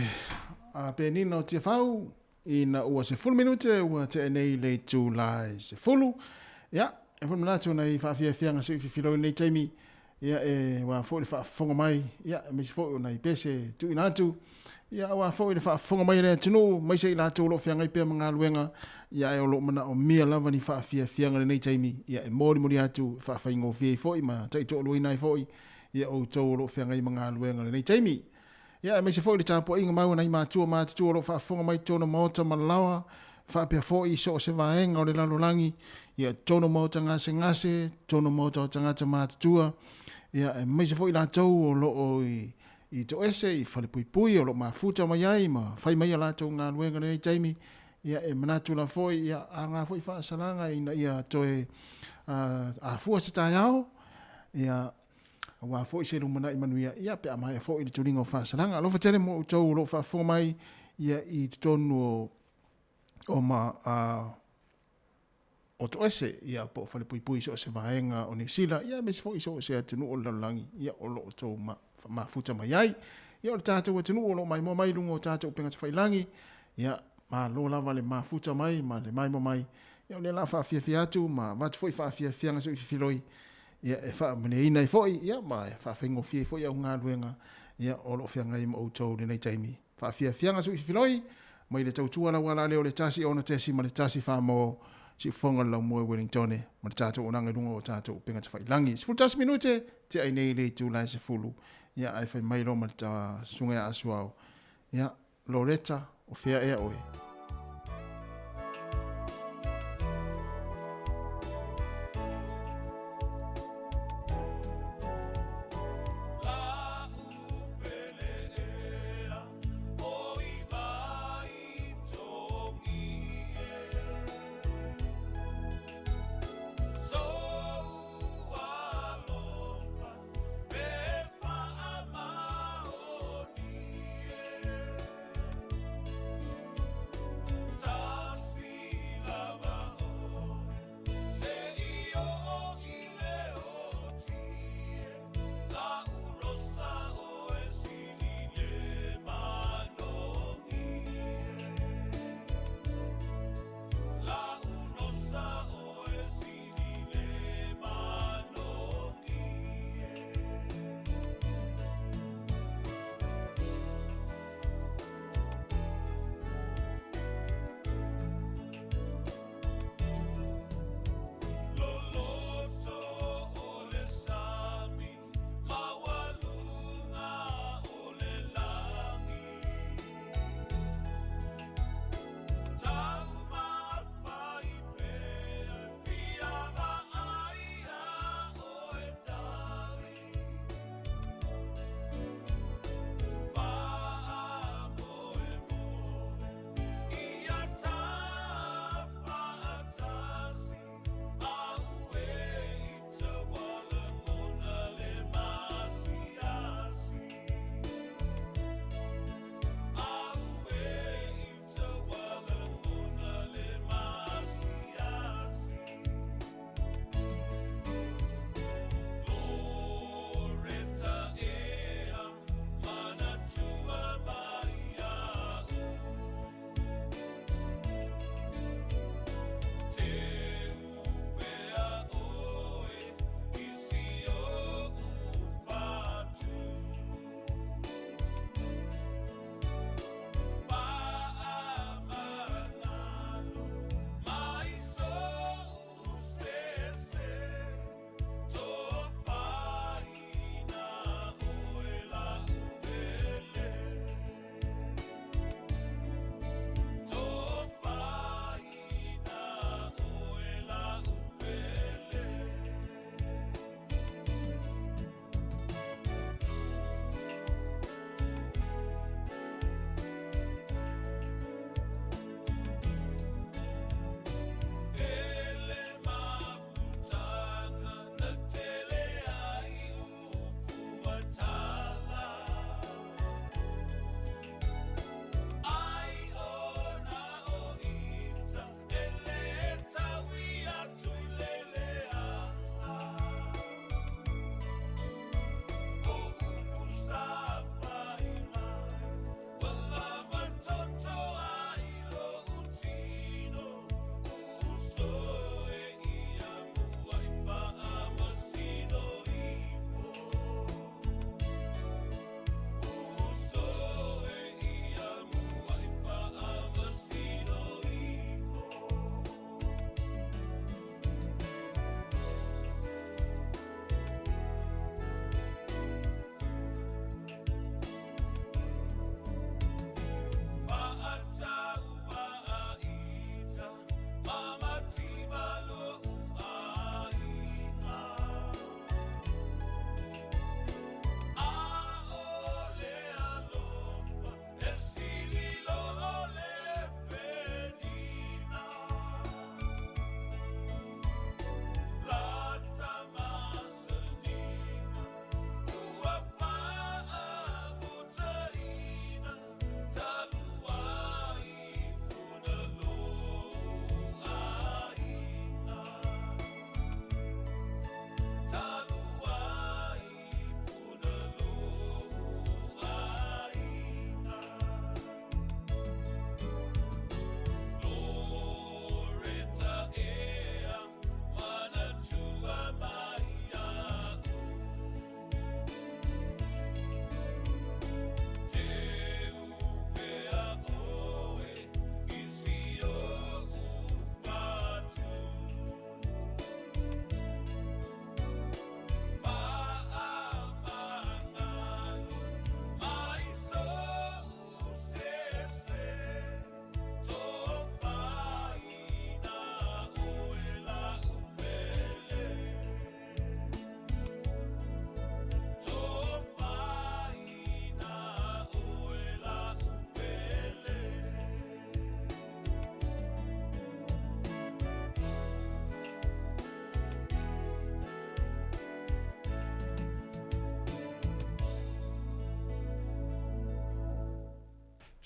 S1: a Penina o Tiafau ina ua 10 minute ua tea nei le itula e 10. Ia, e foi manatu nai faafiafiaga se i fifiloi nei taimi. Ia, e aua foi le faafofoga mai, ia, aemaise foi o nai pese e tuuina atu, ia, aua foi le faafofoga mai a le atunuu, aemaise i latou o lo o feagai pea ma galuega, ia, ae o lo o manaomia lava ni faafiafiaga i lenei taimi, ia, e molimoli atu e faafaigofie ai foi ma taitoaluaina ai foi, ia, outou o lo o feagai ma galuega i lenei taimi. Ia, aemaise foi le tapuaiga mau a nai matua matutua o lo o faafofoga mai i totonu o maota ma laoa, faapea foi i so o se vaega o le lalolagi, ia, totonu o maota gasegase, totonu o maota o tagata matutua, ia, aemaise foi i latou o lo o i, i toese, i falepuipui, o lo o mafuta mai ai ma fai mai a latou galuega i lenei taimi, ia, e manatu la foi, ia, aoga foi faasalaga ina ia toe afua se taeao, ia, Aua foi se lumanai manuia, ia pe a maea foi le tuliga o faasalaga. Alofa tele mo outou o lo o faafofoga mai ia i totonu o o ma a o toese ia po o falepuipui i so o se vaega o Niu Sila ia aemaise foi i so o se atunuu o le lalolagi ia o lo o outou ma, mafuta mai ai. Ia o le tatou atunuu o lo o maimoa mai i luga o tatou upega tafailagi ia malo lava le mafuta mai ma le maimoa mai. Ia o lea la faafiafia atu ma avatu foi faafiafiaga se i fifiloi ia e faamalieina ai foi ia ma e faafaigofie ai foi au galuega ia o lo o feagai ma outou i lenei taimi. Faafiafiaga suififiloi mai le tautua lau ala lea o le 1 6.1 wha siufofoga o le laumua i Wellingtone ma le tatou onaga i luga o tatou upega tafailagi. 11 minute tea ai nei le itula e 10 ia ae fai mai loa ma le susuga ia Asuao ia Loretta, o fea ea oe?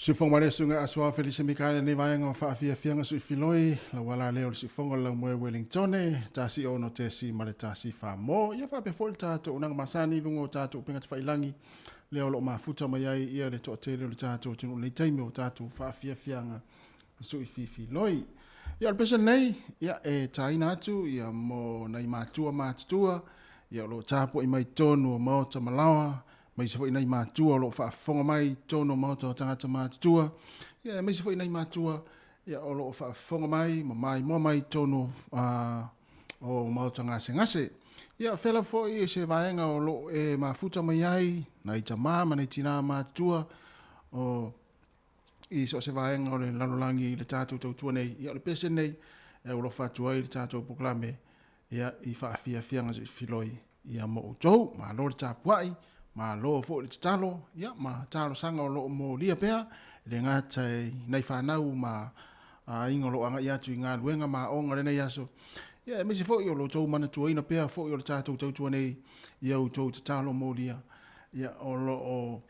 S1: Siufogo mai le Susuga Asoa Felise Mikaele lenei vaega o faafiafiaga suifiloi lau ala lea o le siufogo o le laumoe Wellingtone 16 tesi ma le 14 mo ia faapea foi le tatou unaga masani i luga o tatou upega tafailagi lea o lo o mafuta mai ai ia le toatele o le tatou atunuu i lenei taimi o tatou faafiafiaga suififiloi. Ia o le pese lenei ia e taina atu ia mo nai matua matutua ia o lo o tapuai mai tonu o maota malaoa aemaise foi nai matua o lo o faafofoga mai i totonu o maota o tagata matutua, ia aemaise foi nai matua ia o lo o faafofoga mai ma maimoa mai i totonu o maota gasegase. Ia fela foi se vaega o lo o e mafuta mai ai nai tama ma nai tina matutua o i so o se vaega o le lalolagi i le tatou tautua nei. Ia o le pese nei e aulofa atu ai le tatou polokalame ia i faafiafiaga filoi ia mo outou. Malo le tapuai, malo foi le tatalo, ia ma talosaga o lo o molia pea, e le gata i nai fanau ma aiga o lo o agai atu i galuega ma aoga i lenei aso, ia aemaise foi o lo outou manatuaina pea foi o le tatou tautua nei i a outou tatalo molia, ia o lo o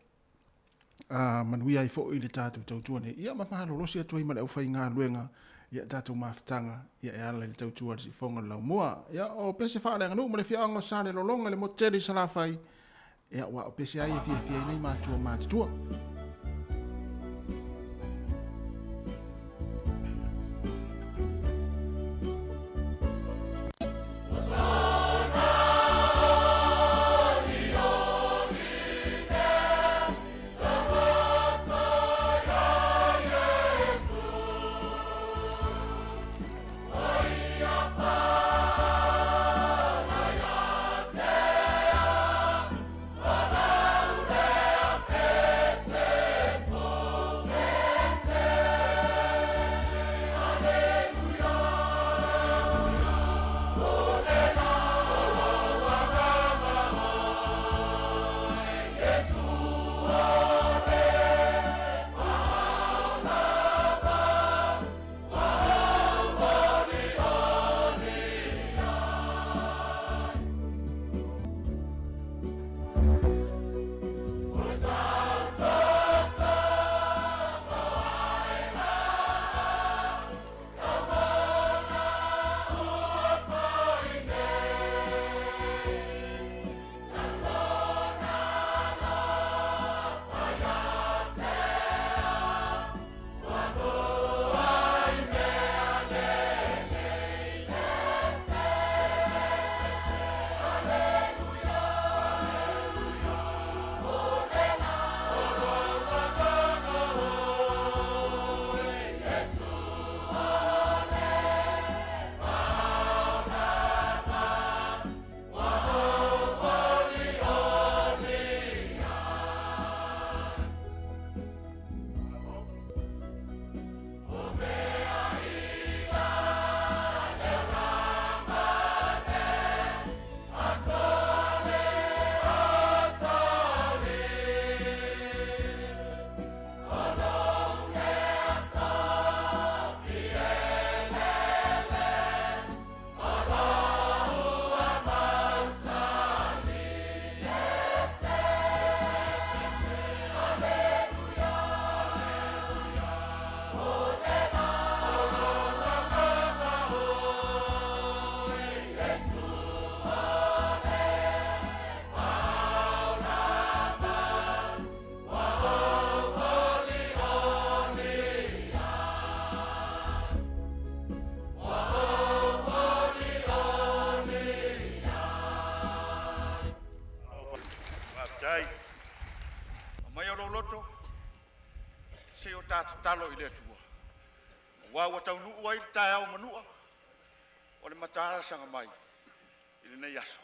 S1: a manuia ai foi le tatou tautua nei, ia ma malolosi atu ai ma le aufaigaluega ia tatou mafutaga ia e ala i le tautua a le Siufofoga o le Laumua. Ia o pese faaleaganuu ma le afioaga o Salelologa i le motu tele i Salafai, ia aua o pese ai e fiafia ai nei matua matutua.
S2: Faafetai. Aumaia lou loto, se i o ta tatalo i le Atua. Aua ua taunuu ai le taeao manua o le mataalasaga mai i lenei aso.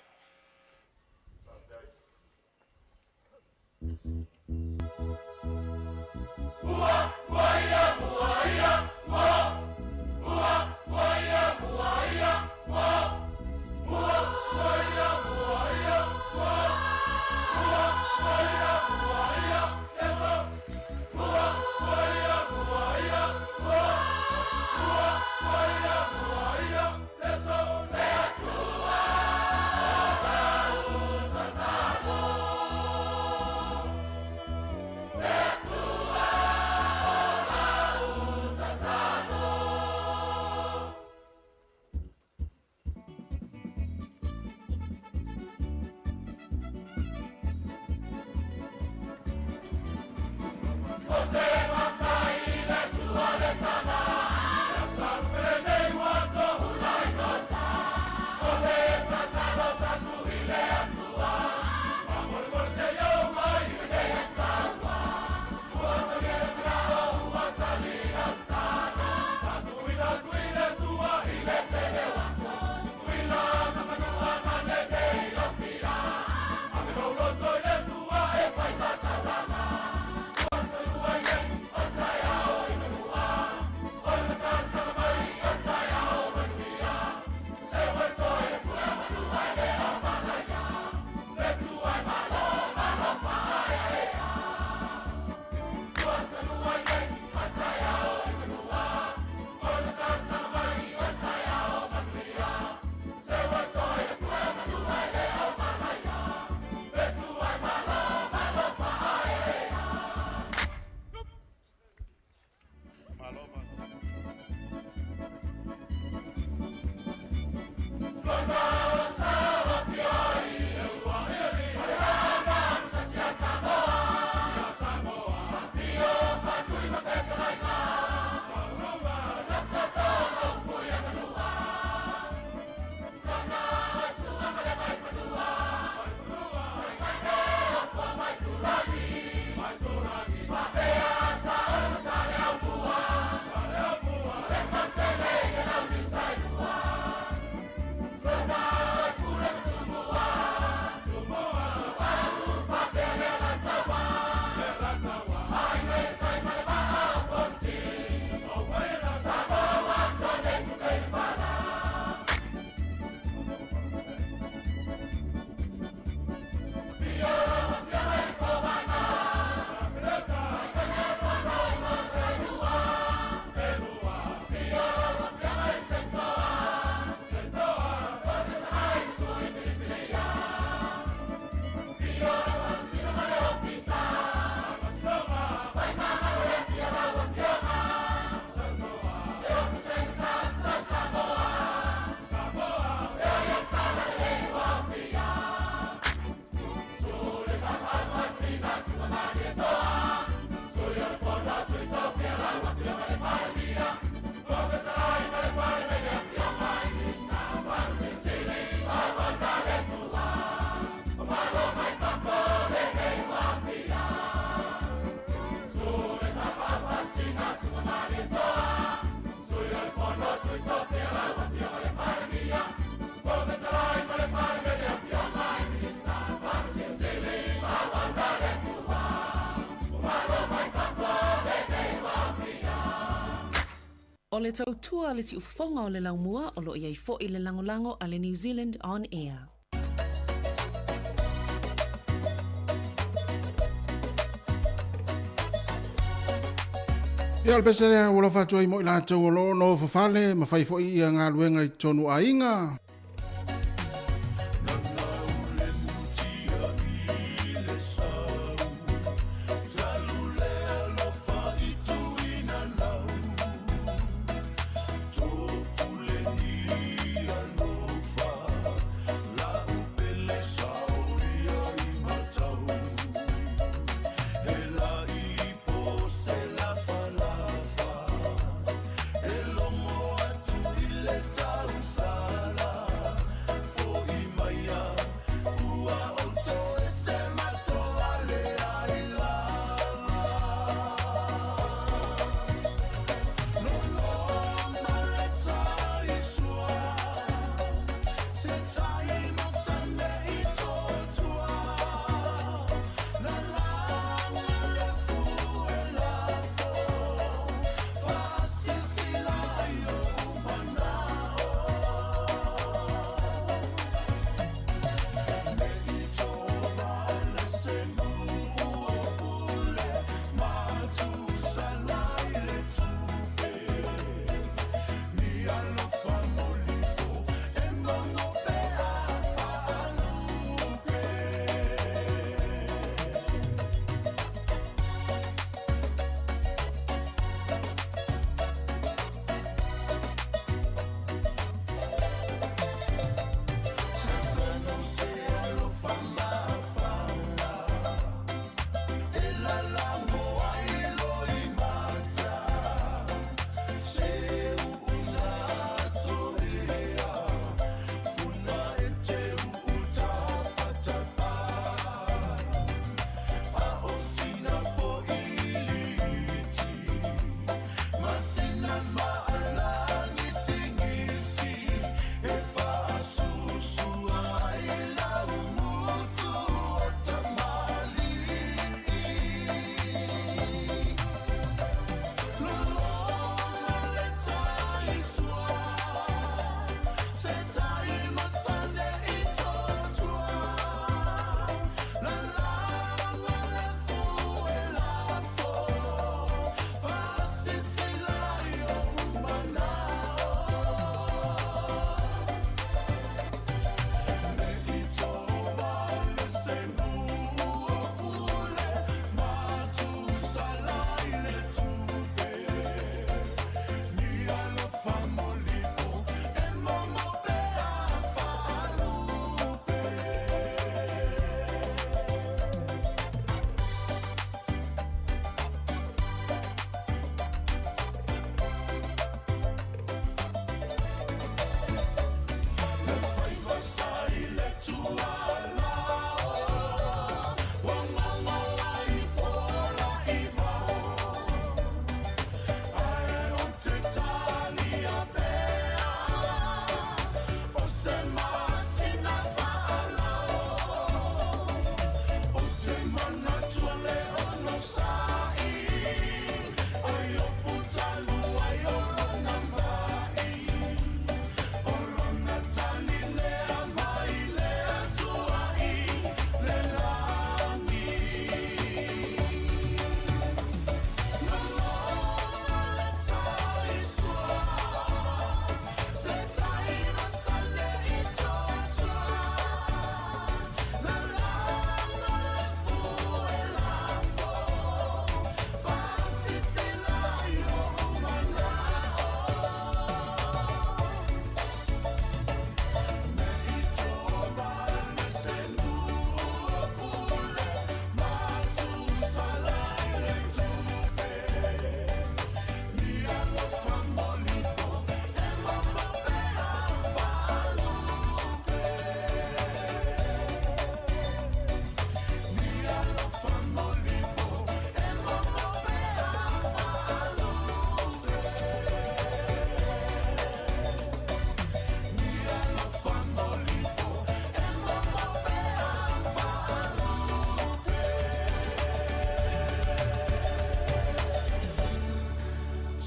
S3: O le tautua a le siufofoga o le laumua o lo o i ai foi le lagolago a le New Zealand On Air.
S1: Ia, o le pese lea ua alofa atu ai mo i latou o lo o nofofale ma fai foi ia galuega i totonu o aiga.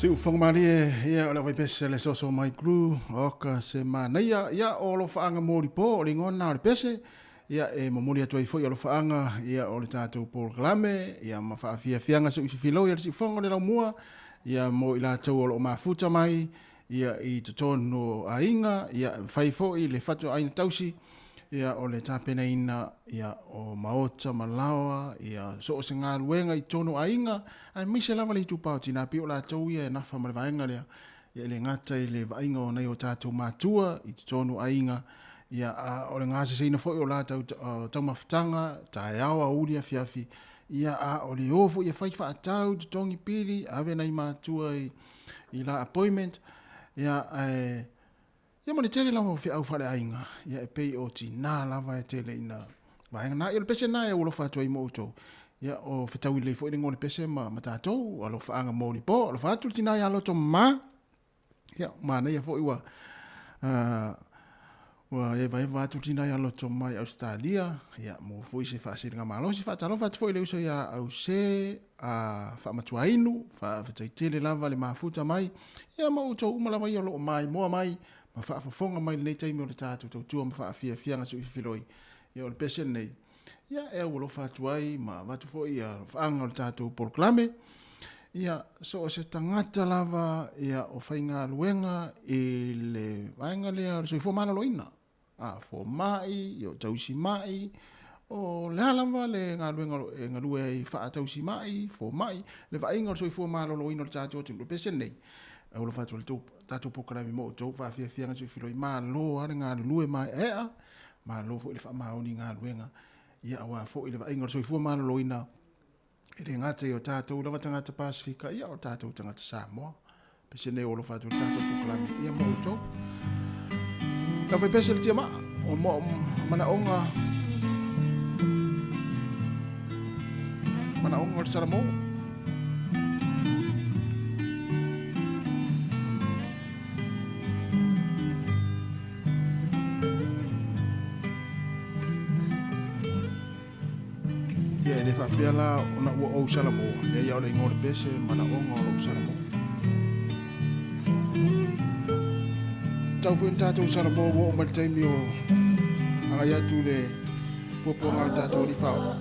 S1: Siufogomalie, ia o le vaipese le soso mai crew, oka se manaia, ia o alofaaga mo lipo, o le igoa lena o le pese, ia e momoli atu ai foi alofaaga, ia o le tatou polokalame, ia ma faafiafiaga seuififiloi a le siufogo le laumua, ia mo i latou o loo mafuta mai, ia i totonu o aiga, ia e fai foi le fatuaiga tausi, ia o le tapenaina ia o maota ma laoa, ia so o se galuega i totonu o aiga, aemaise lava le itupa o tina, pei o latou ia e nafa ma le vaega lea, ia e le gata i le vaaiga o nai o tatou matua i totonu o aiga, ia a o le gaseseina foi o latou taumafataga, taeao, aoauli, afiafi, ia a o le o foi e fai faatau, totogi pili, ave nai matua i la appointment, ia ae Ia ma le tele lava o feau faaleaiga, ia e pei o tinā lava e tele ina vaega na. Ia o le pese lena e aualofa atu ai mo outou. Ia o fetaui lelei foi le igoa o le pese ma, ma tatou, alofaaga mo lipo, alofa atu le tinā ia loto mama. Ia, manaia foi ua, ua evaeva atu le tinā ia loto mama i Ausetalia, ia mo foi se faasiliga malosi. Faatalofa atu foi i le uso ia Ause a faamatuainu, faafetai tele lava le mafuta mai, ia ma outou uma lava ia o lo o maimoa mai ma faafofoga mai lenei taimi o le tatou tautua ma faafiafiaga seuififiloi. Ia o le pese lenei, ia e aualofa atu ai ma avatu foi ia alofaaga o le tatou polokalame. Ia, so o se tagata lava ia o faigaluega i le vaega lea o le soifua maloloina, a fomai, o tausimai, o le a lava le galuega o lo o e galue ai faatausimai, fomai, le vaaiga o le soifua maloloina o le tatou atunuu, le pese lenei, alofa atu i le tatou polokalame mo outou faafiafiaga soifiloi, malo lava le galulue maeaea, malo foi le faamaoni i galuega, ia aua foi le vaaiga o le soifua maloloina e le gata i o tatou lava tagata Pasifika, ia o tatou tagata Samoa. Pese nei o alofa atu le tatou polokalame, ia mo outou. Lau fai pese le tia maa, o mo manaonga, manaonga o le Salamo. Ia, e le faapea la ona ua ou Salamoa, leai a o le igoa o le pese, manaoga o lou Salamoa. Tau foi ona tatou Salamoa ua oo mai le taimi o agai atu le puapuaga o le tatou Alii Faaola.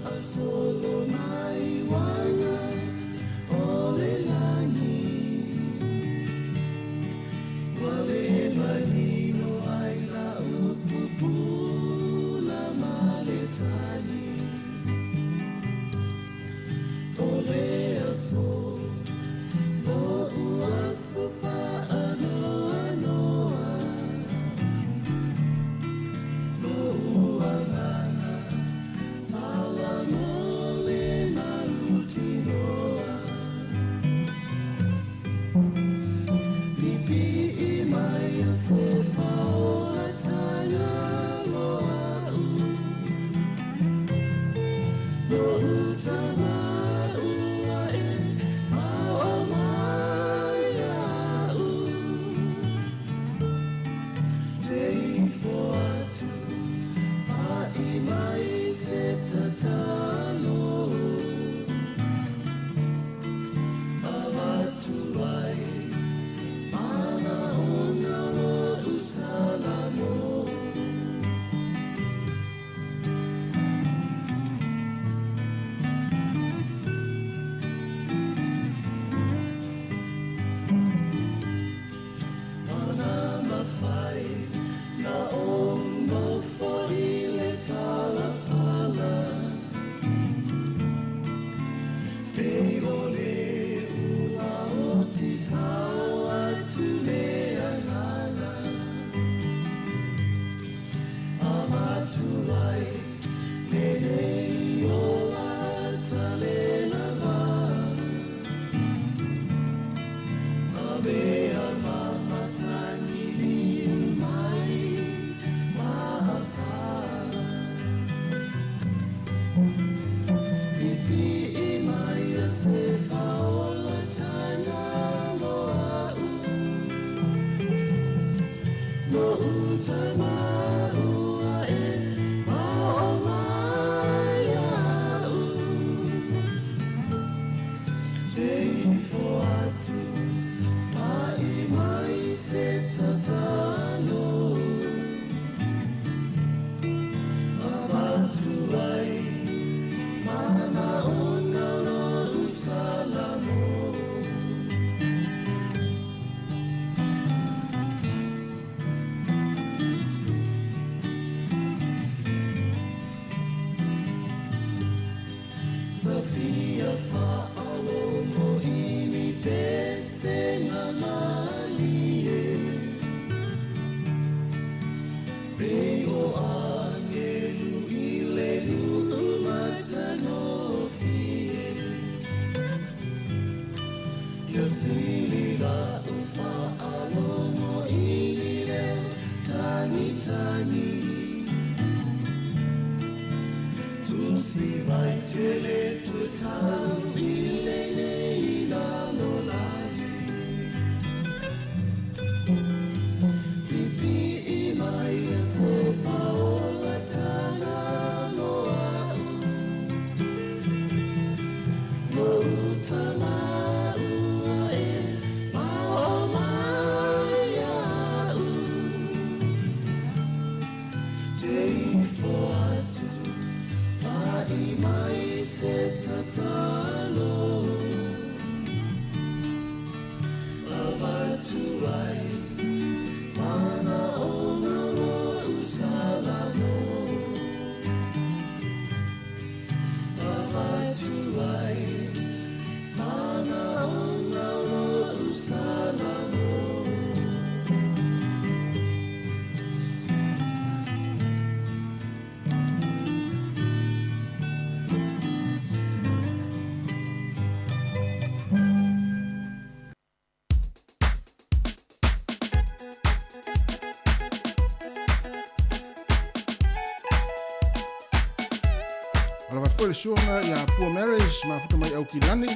S1: foi le suaga ia Pua Marys mafuta mai Aukilani.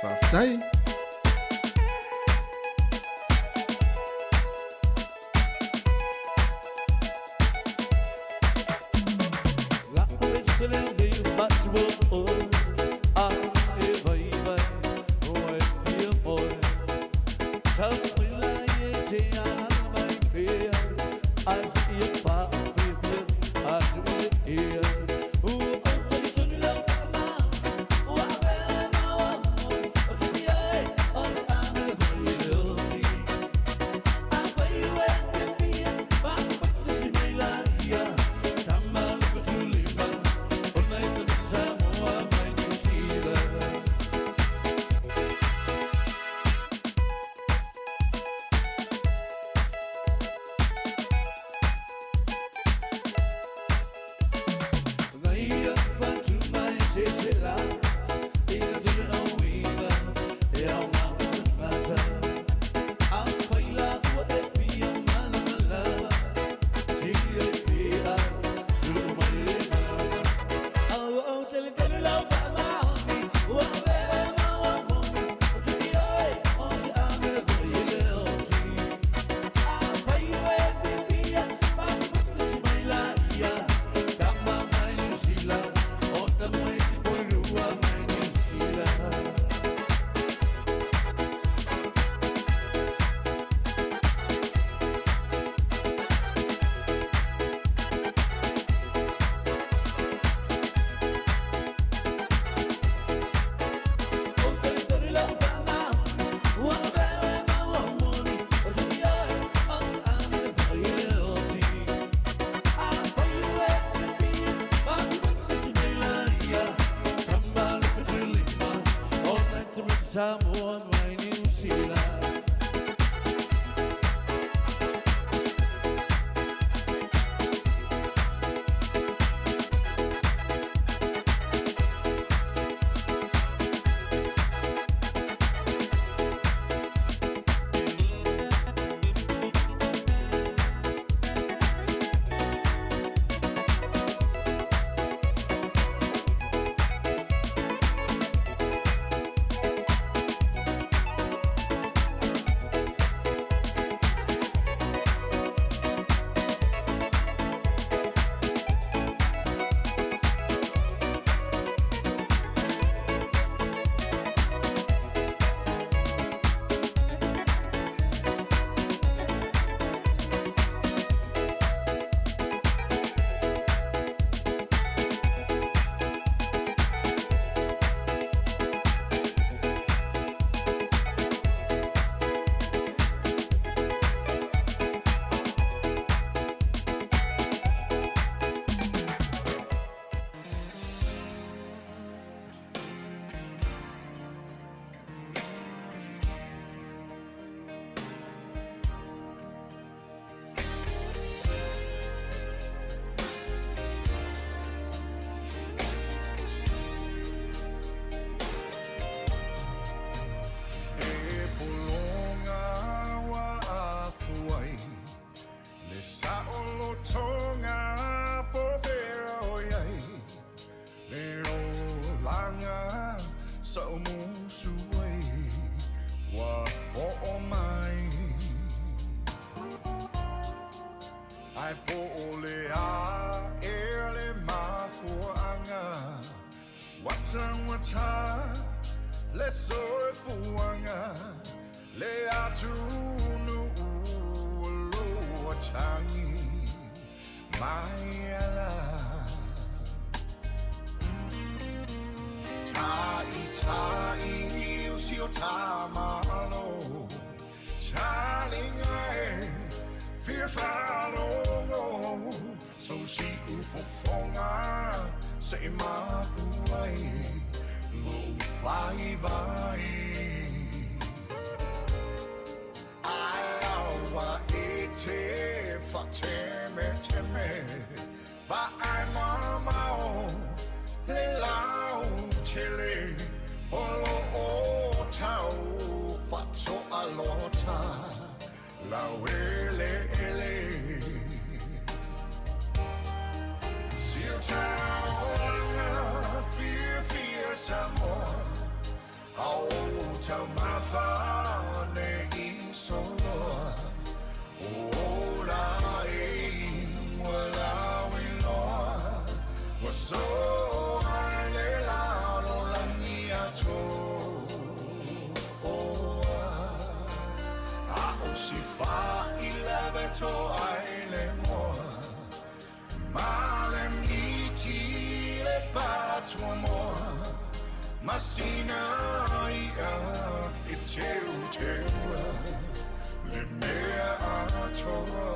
S1: Faafetai.
S14: E pologa ua afu ai le saolotoga po fea o i ai le olaga sa ou musu ai ua oo mai. Ae po o le a ea le mafuaaga ua taugata le soifuaga le atunuu o lo o tagi mai ala. Ta'ita'i o si o ta Malo Talinga e fia faalogo Sou siufofoga se i mapu ai lou vaivai. Ae aua e te faatemeteme vaai mamao le lautele o lo o tau faatoalota laueleele. Si o taulaga fia si fa i lava to ai le moa Ma le miti le patua moa Masina ia e teu teua Le mea atoa.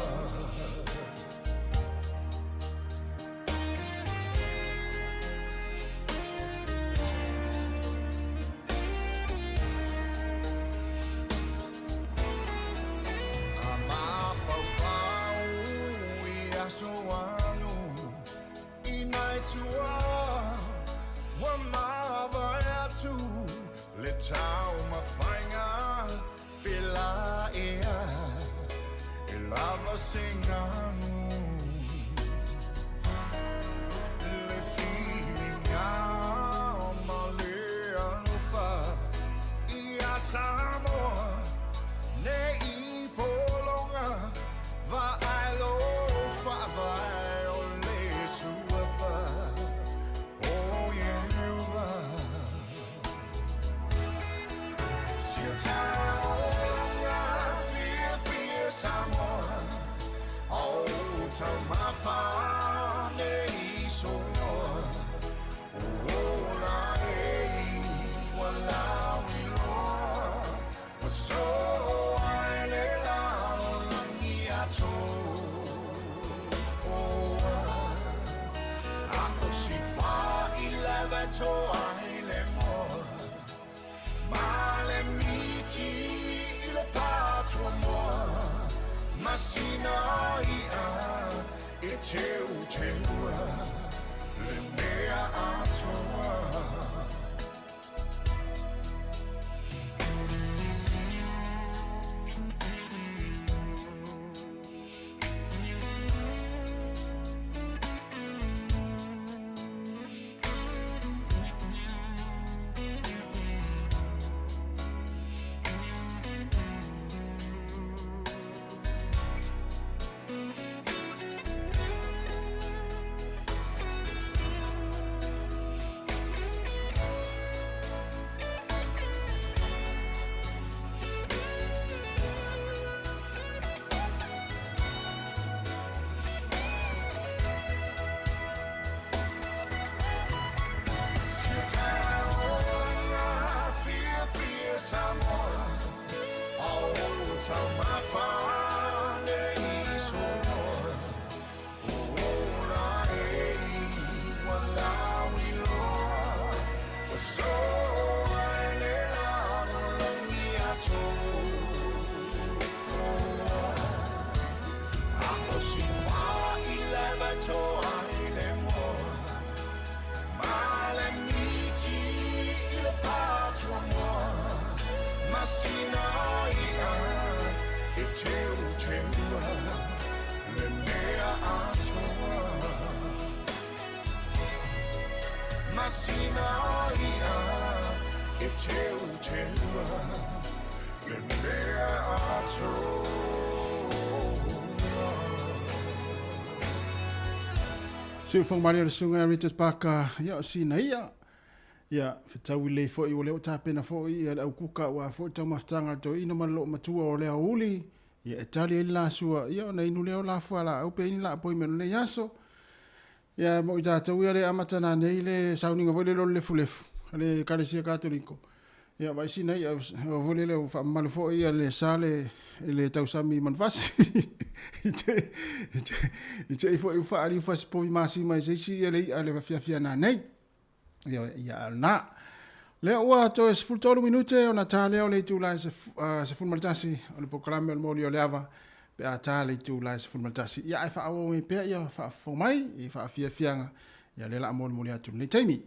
S14: A mafaufau i aso alu i nai tua ua mavae atu le taumafaiga pe la ea e lava se ganu le filiga ma le alofa ia Samoa nei pologa vaai lo faavae o le suafa o Ieova. Sia taulaga fiafia Samoa o taumafa nei soloa o ola ei ua lauiloa ua soa e le lalolagi atoa. A o si fa'i lava toa i le moa ma le miti i le patua moa masina ia e teuteua le mea atoa. Sia taulaga fiafia Samoa o taumafa nei soloa o ola ei ua lauiloa ua soa e le lalolagi atoa. A o si fa'i lava toa i le moa ma le miti i le patua moa masina ia e teuteua le mea atoa. Masina ia e teuteua le mea atoa.
S1: Siufoga malie o le susuga ia Richard Parker, ia o sina ia. Ia, fetaui lelei foi ua lea ua tapena foi ia le aukuka aua foi le taumafataga a le toeaina ma le loomatua o le aoauli, ia e tali ai le lasua, ia ona inu lea o la fualaau pe i ai ni laapoi mai lenei aso. Ia mo i tatou ia le amata nanei le sauniga foi lele o le lefulefu a le Ekalesia Katoliko. Ia vaai sina ia o foi lele ua faamamalu foi ia le sa le i le tausami manufasi. I te i te i te i foi ua faaliu fasipovi masima i se isi ia le i'a le fiafia nanei. Ia ia na. Lea ua toe 13 minute ona ta lea o le itula e 11 o le polokalame o le moli o le ava pe a ta le itula e 11. Ia ae faaauau mai pea ia faafofoga mai i faafiafiaga ia lea la a molimoli atu i lenei taimi.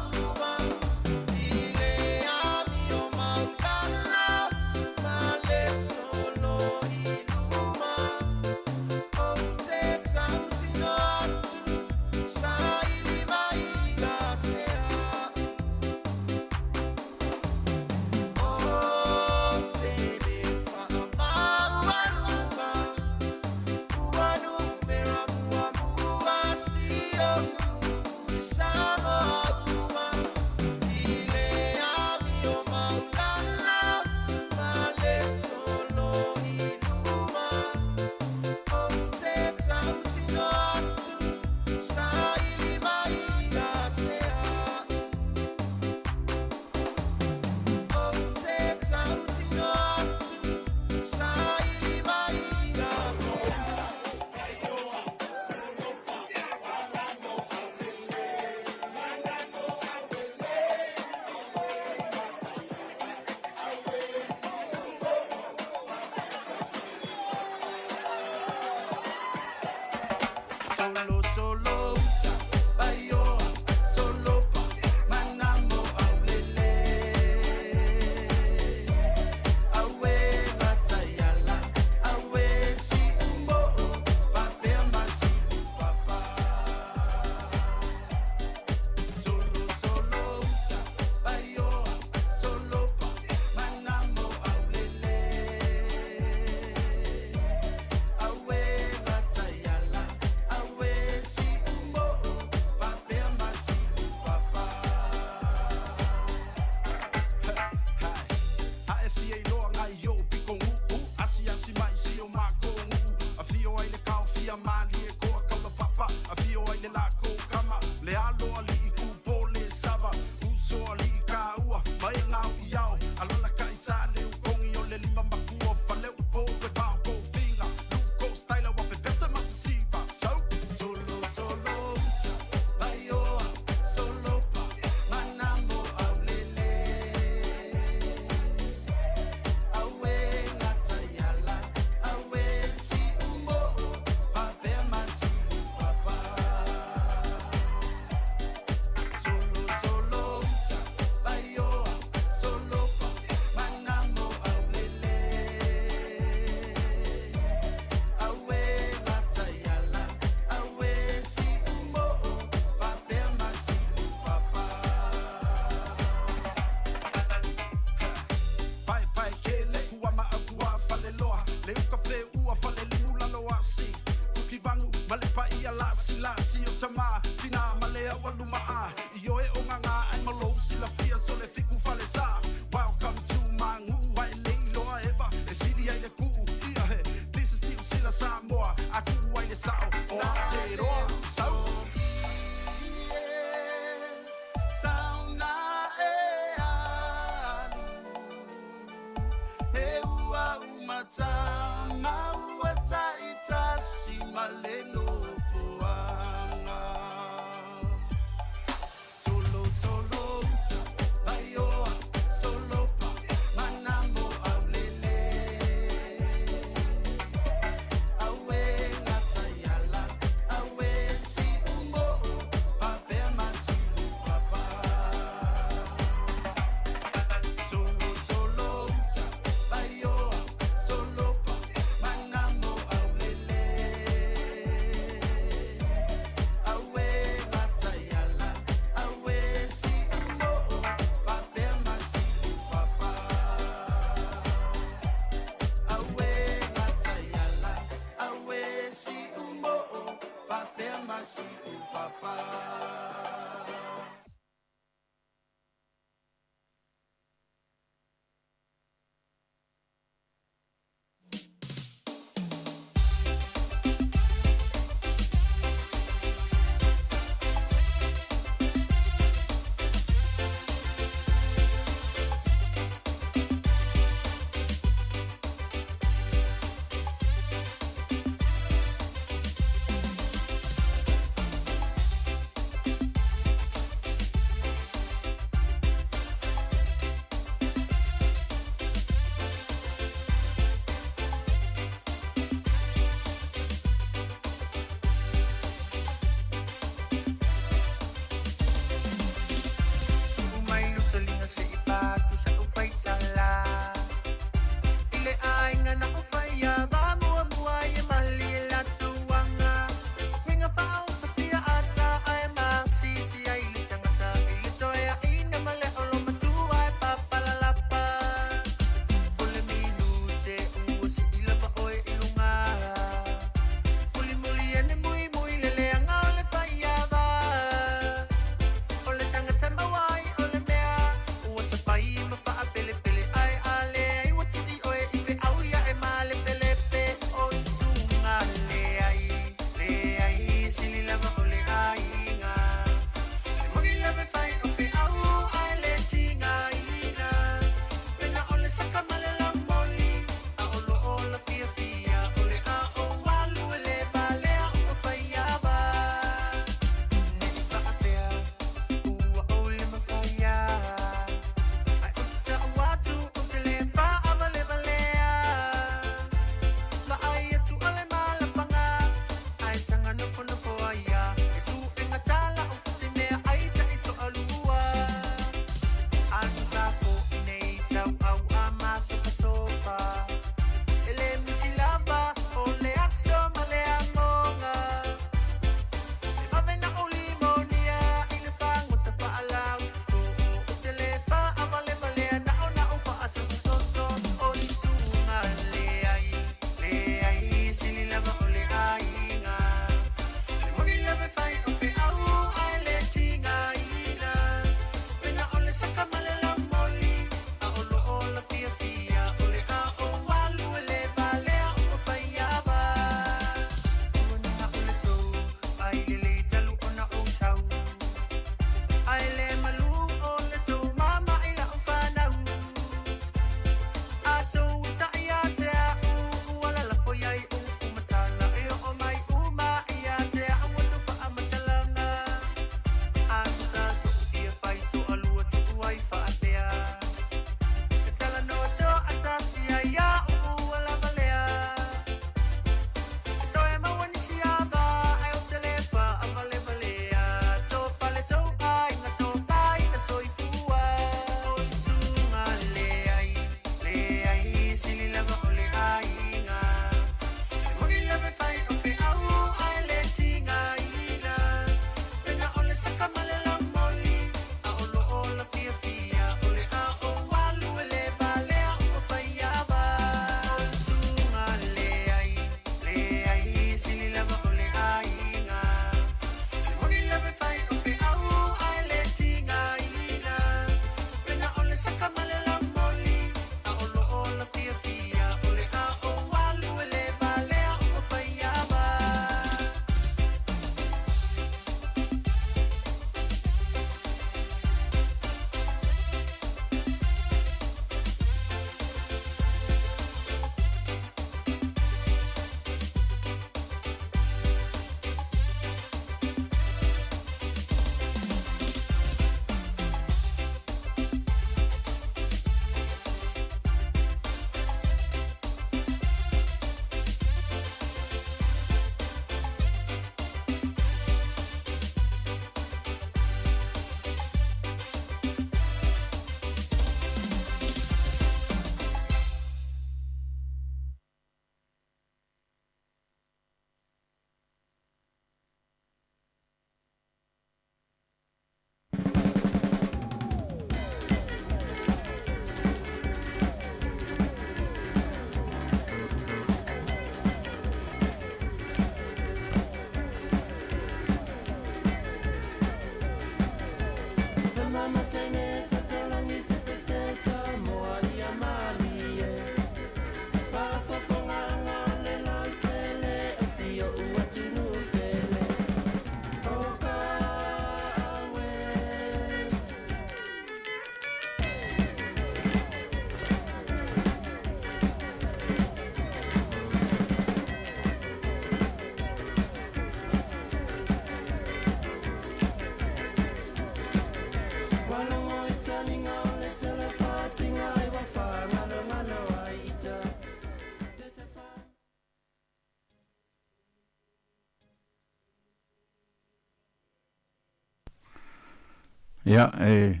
S15: Ia, e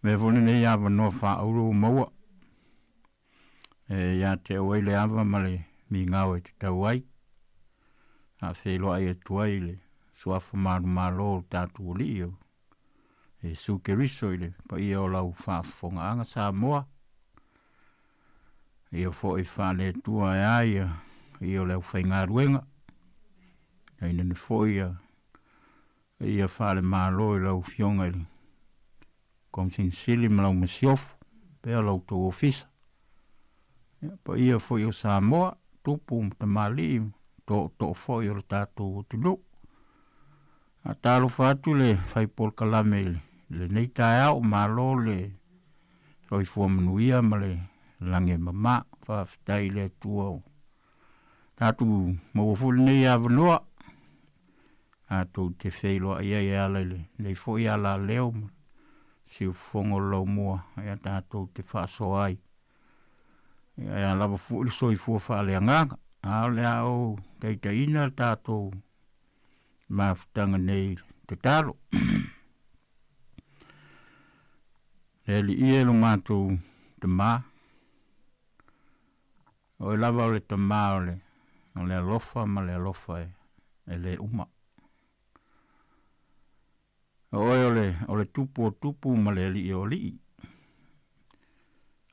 S15: avea foi lenei avanoa faaulu ua maua e ia te oe le ava ma le migao e tatau ai, a feiloai atu ai i le Suafa manumalo o le tatou Alii o Iesu Keriso i le paia o lau faafofogaaga Samoa. Ia foi faale-Atua e a ia ia o le aufaigaluega, tainane foi ia ia faale-Malo i lau Afioga i le Komisina Sili ma lau Masiofo, pea lo outou ofisa. Ia, paia foi o Samoa, tupu ma tamalii ma tootoo foi o le tatou atunuu. Faatalofa atu le fai polokalame i lenei taeao, malo le soifua manuia ma le lagi e mama. Faafetai i le Atua ua tatou maua foi lenei avanoa tatou te feiloai ai e ala i lenei foi alaleo ma siufofoga o le laumua ia tatou te faasoa ai. Ia e a lava foi le soifua faaleagaga, a o le a ou taitaiina le tatou mafutaga nei i le tatalo. Le Alii e lo matou Tamā, Oe lava o le Tamā o le, o le alofa ma le alofa e, e le uma. O oe o le, o le Tupu o tupu ma le Alii o alii.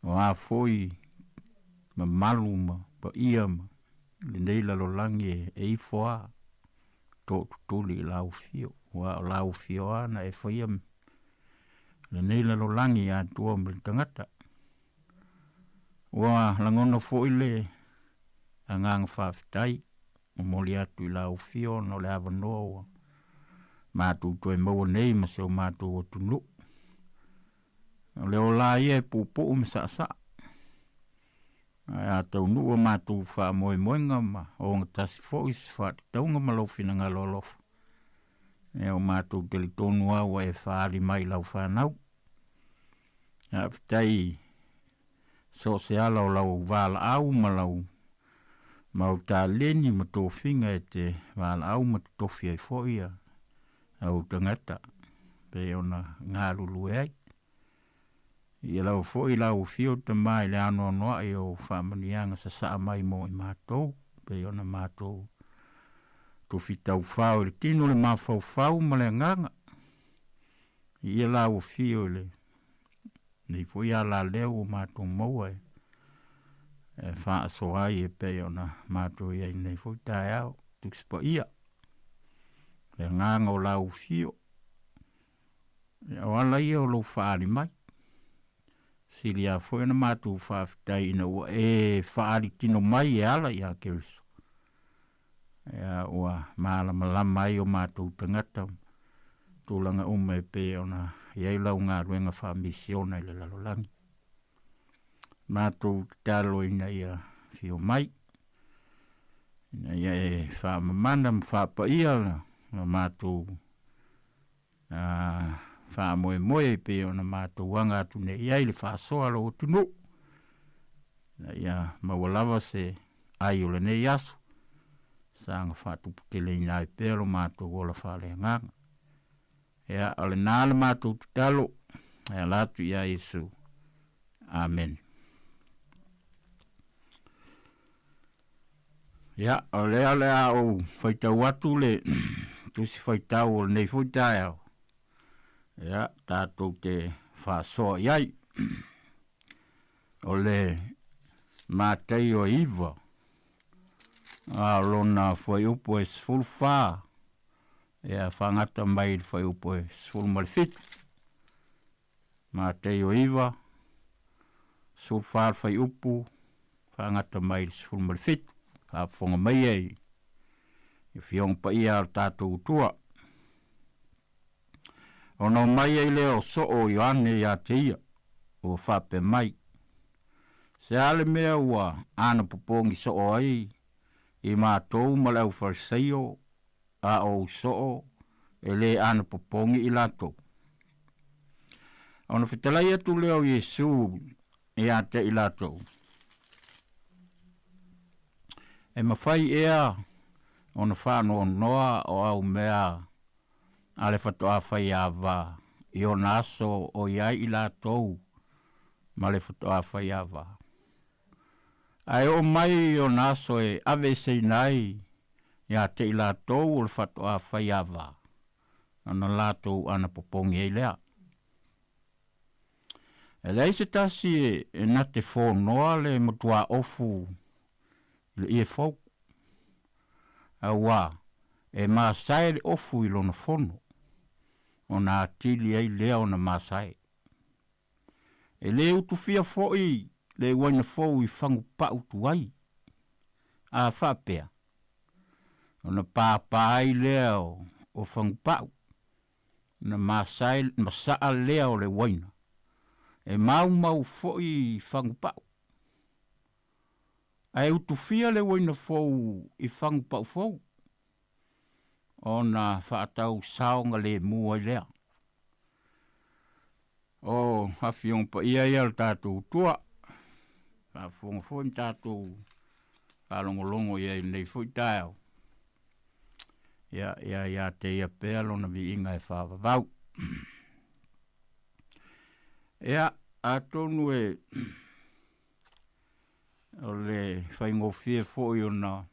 S15: O a foi mamalu ma paia ma lenei lalolagi e, e ifo a tootutuli i lau afio, aua o lau afio a na e faia lenei lalolagi atoa ma le tagata. Ua lagona foi le agaga faafetai momoli atu i lau afio ona o le avanoa ua matou toe maua nei ma si o matou atunuu. O le ola ia e puupuu ma saasaa, ae a taunuu a matou faamoemoega ma ogatasi foi se faatatauga ma lou finagalo alofa, ia ua matou talitonu lava ua e faaali mai i lau fanau. Faafetai so o se ala o lau valaau ma lau mau taleni ma tofiga e te valaau ma totofi ai foi ia au tagata pei ona galulue ai. Ia lava foi lau afio Tama i le anoanoai o faamanuiaga sasaa mai mo i matou pei ona matou tofi taufao i le tino le mafaufau ma le agaga. Ia lau afio i le nei foi alaleo ua matou maua e e faasoa ai e pei ona matou i ai nei foi taeao. Tusi Paia, le agaga o lau afio, o ala ia o lou faaali mai. Sili lava foi ona matou faafetai ina ua e faaali tino mai e ala ia Keriso. Ia ua malamalama ai o matou tagata tulaga uma e pei ona i ai lau galuega faamisiona i le lalolagi. Matou tatalo ina ia afio mai, ina ia e faamamana ma faapaia la matou faamoemoe e pei ona matou aga atu nei i ai le faasoa a lou atunuu, ina ia maua lava se ai o lenei aso, saga faatuputeleina ai pea lo matou ola faaleagaga. Ia, o lena le matou tatalo, e ala atu ia Iesu. Amene. Ia, o lea o le a ou faitau atu le tusi faitau o lenei foi taeao. Ia, tatou te faasoa i ai. O le Mataio e 9, a o lona fuaiupu e 14, ia faagata mai i le fuaiupu e 17. Mataio 9, 14 le fuaiupu, faagata mai i le 17. Faafofoga mai ai i Afioga Paia a lo tatou Atua. Ona omai ai lea o soo o Ioane ia te ia, ua faapea mai, Se a le mea ua anapopogi soo ai i matou ma le aufarisaio, a o ou soo e le anapopogi i latou? Ona fetalai atu lea o Iesu ia te i latou, E mafai ea ona faanoanoa o au mea a le faatoa faiava i ona aso o i ai i latou ma le faatoa faiava. Ae oo mai i ona aso e aveeseina ai ia te i latou o le faatoa faiava, ona latou anapopogi ai lea. E leai se tasi e na te fonoa le matuā ofu i le ie fou, auā e masae le ofu i lona fono, ona atili ai lea ona masae. E lē utufia foʻi le uaina fou i fagupaʻu tuai, a faapea, ona pāpā ai lea o, o fagupaʻu, ona masae masaʻa lea o le uaina, e maumau foʻi i fagupaʻu. Ae utufia le uaina fou i fagupaʻu fou, ona faatau saogalemu ai lea. O afioga paia ia o le tatou tua, faafofoga foi ma tatou faalogologo i ai i lenei foi taeao. Ia, ia ia te ia pea lona viiga e faavavau. Ia, atonu e o le faigofie foi ona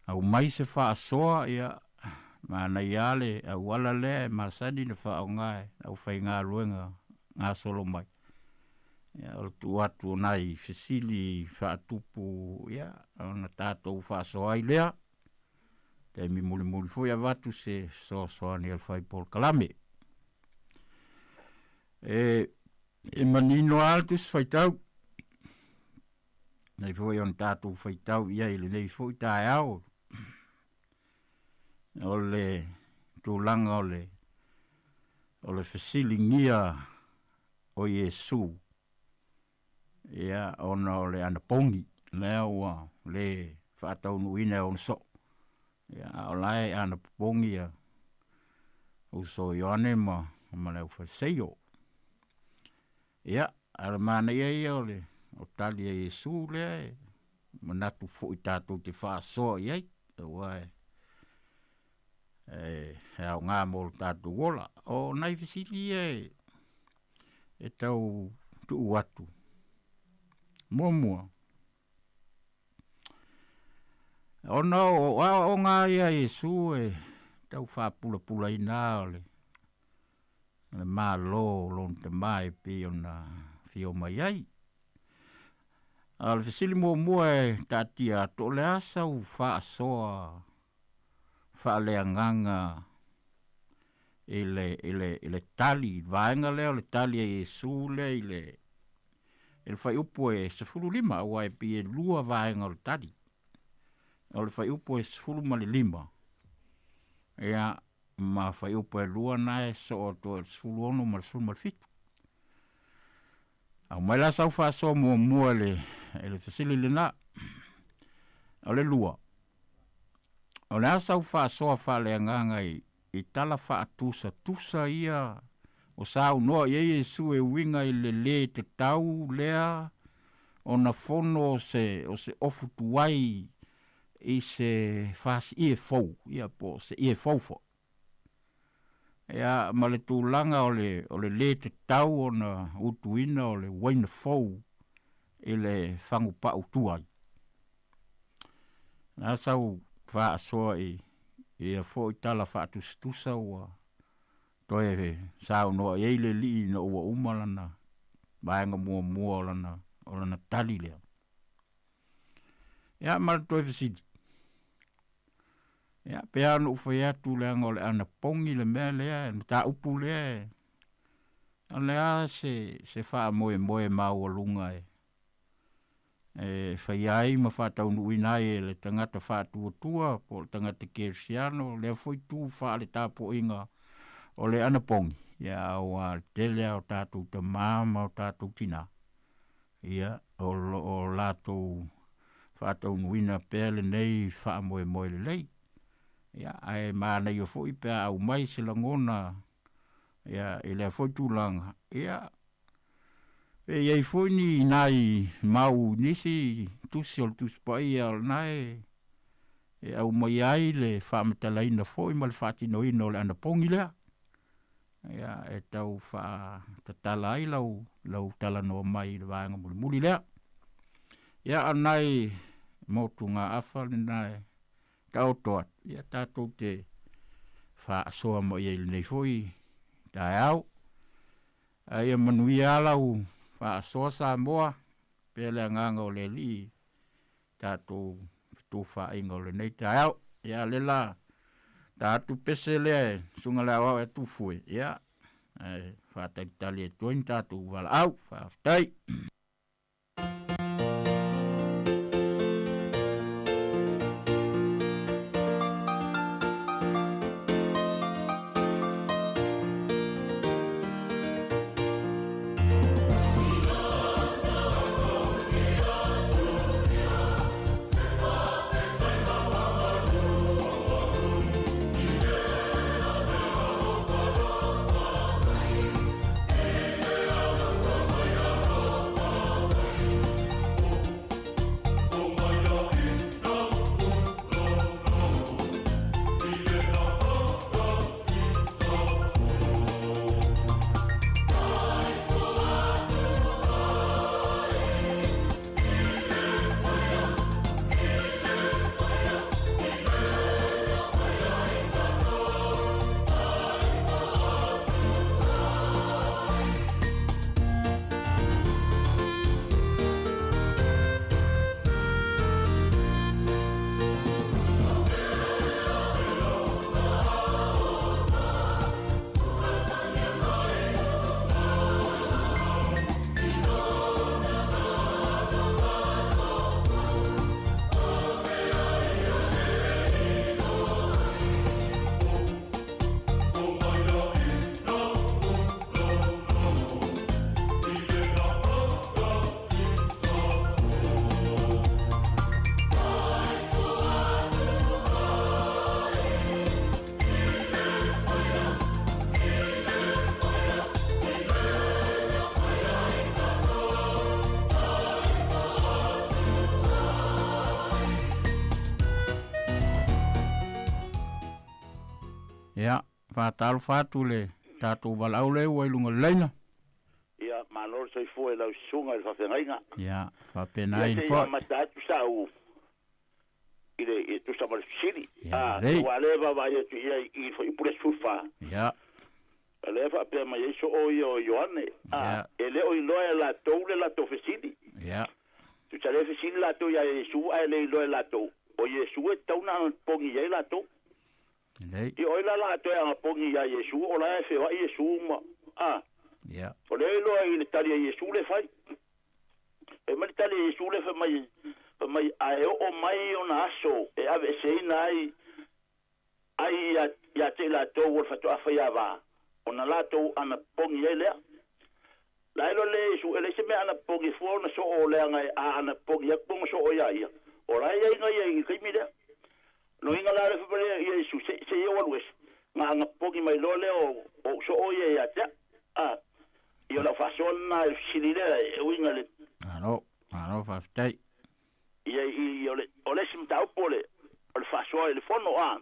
S15: aumai se faasoa, ia, manaia lava le auala lea e masani ona faaaoga e le aufaigaluega gasolo mai. Ia, o le tuu atu o nai fesili faatupu, ia, ona tatou faasoa ai lea. Taimi mulimuli foi avatu se fesoasoani a le fai polokalame. E, e manino lava le Tusi Faitau. Nei foi ona tatou faitau i ai i lenei foi taeao o le tulaga o le o le fesiligia o Iesu ia ona o le anapogi lea ua le faataunuuina e ona soo ia a o la e anapopogi ia uso Ioane ma ma le aufaleseio. Ia, a o le manaia ia o le o tali a Iesu lea e manatu foi tatou te faasoa i ai, aua e, e, e aoga mo lo tatou ola. O nai fesili ia e, e tau tuu atu. Muamua, ona o aoaoga ia a Iesu e tau faapulapulaina o le le Malo o lona Tama e pei ona afio mai ai. A o le fesili muamua e taatia atu, o le a sau faasoa faaleagaga i le, i le, i le tali, vaega lea o le tali a Iesu lea i le, i le fuaiupu e 15, aua e pei e lua vaega o le tali. O le fuaiupu e 15, ia, ma fuaiupu e lua na e soo atu ai le 16 ma le 17. Aumai la sau faasoa muamua i le, i le fesili lena. O le lua, o le a sau faasoa faaleagaga i, i tala faatusatusa ia o saunoa i ai Iesu e uiga i le lē tatau lea ona fono o se, o se ofu tuai i se fasiie fou, ia po o se ie fou foi. Ia, ma le tulaga o le, o le lē tatau ona utuina o le uaina fou i le fagupa'u tuai. Na sau faasoa i ia foi tala faatusatusa ua toe saunoa i ai le Alii ina ua uma lana vaega muamua o lana, o lana tali lea. Ia, ma le toe fesili. Ia, pe a ona ou fai atu leaga o le anapogi le mea lea, le mataupu lea, o le a se, se faamoemoe maualuga e, e faia ai ma faataunuuina ai e le tagata faatuatua po o le tagata kerisiano lea foi tu faaletapuaiga o le anapogi, ia aua le tele lava o tatou tamā ma o tatou tinā, ia, o lo o latou faataunuuina pea lenei faamoemoe lelei. Ia, ae manaia foi pe a aumai se lagona ia, i lea foi tulaga, ia, pe i ai foi ni nai mau i nisi tusi o le Tusi Paia o lena e, e aumai ai le faamatalaina foi ma le faatinoina o le anapogi lea. Ia, e tau faatatala ai lau, lau talanoa mai i le vaega mulimuli lea. Ia, a o nai motugaafa lena e taoto atu, ia tatou te faasoa mai ai i lenei foi taeao. Ae ia manuia lava lau faasoa Samoa, pea le agaga o le Alii i tatou fetufaaiga o lenei taeao. Ia, lea la ta atu pese lea e Susuga i le Aoao e Tufue, ia, ae faatalitali atu ai ni tatou valaau. Faafetai. Ia, faatalofa atu i le tatou valaau lea ua i luga o le laina.
S16: Ia, malo le soifua i lau susuga i le faafeagaiga.
S15: Ia, faapena
S16: Ia,
S15: ai
S16: se i
S15: foi.
S16: amata atu sau i le i tusa ma le fesili.
S15: Ia,
S16: A,
S15: lelei.
S16: aua o lea e vaavaai atu i ai i le fuaiupu le 14.
S15: Ia.
S16: O lea e faapea mai ai soo ia o Ioane, a,
S15: Ia.
S16: e le o iloa e latou le latou fesili.
S15: Ia.
S16: Tusa lea e fesili latou iā Iesu ae le iloa e latou, o Iesu e tatau ona anapogi i ai latou.
S15: Lelei.
S16: I o ai la la a toe anapogi iā Iesu, o la e feoai Iesu ma, a,
S15: Ia.
S16: o lea e iloa i le tali a Iesu le fai. E mai le tali a Iesu le fai mai, fai mai, a e oo mai ona aso e aveeseina ai, ai ia, ia te i latou o le faatoa faiava, ona latou anapogi ai lea. La e loa le Iesu, e leai se mea anapogi fua ona soo leaga e a anapogi atu ona soo iā ia. O la e iai na ia i le taimi lea. Loiga la le fai mai ia Iesu, se, se ia ua alu ese, na anapogi mai loa lea o, o soo ia ia te au. A, ia o lau faasoa lena i le fesili lea, e uiga i le.
S15: Malo, malo faafetai.
S16: Ia, i, o le, o le isi mataupu o le, o le faasoa i le fono, a,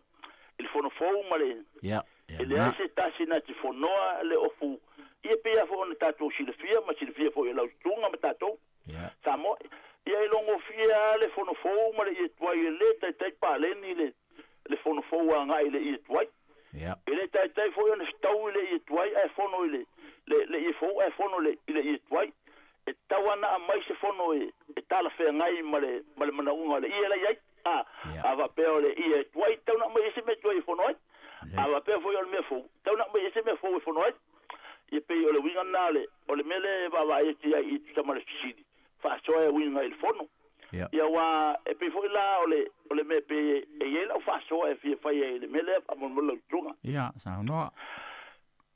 S16: i le fono fou ma le,
S15: Ia, ia
S16: e leai
S15: lena.
S16: se tasi na te fonoa le ofu, ia pei lava foi ona tatou silafia ma silafia foi e lau susuga ma tatou.
S15: Ia.
S16: Samoa, ia e logofia lava le fono fou ma le ie tuai, e le taitai paleni le, le fono fou agai i le ie tuai.
S15: Ia.
S16: E le taitai foi ona fetau i le ie tuai ae fono i le, le, le ie fou ae fono i le, i le ie tuai. E tatau lava ona aumai se fono e, e talafeagai ma le, ma le manaoga o le ie la i ai. A, a faapea o le ie tuai, e tatau ona aumai ai se mea tuai e fono ai. A faapea foi o le mea fou, e tatau ona aumai ai se mea fou e fono ai. Ia pei o le uiga lena o le, o le mea lea e vaavaai atu i ai i tusa ma le fesili, faasoa e uiga i le fono.
S15: Ia.
S16: Ia aua e pei foi la o le, o le mea pei e i ai lau faasoa e fia fai ai i le mea lea faamolemole lau susuga.
S15: Ia, saunoa.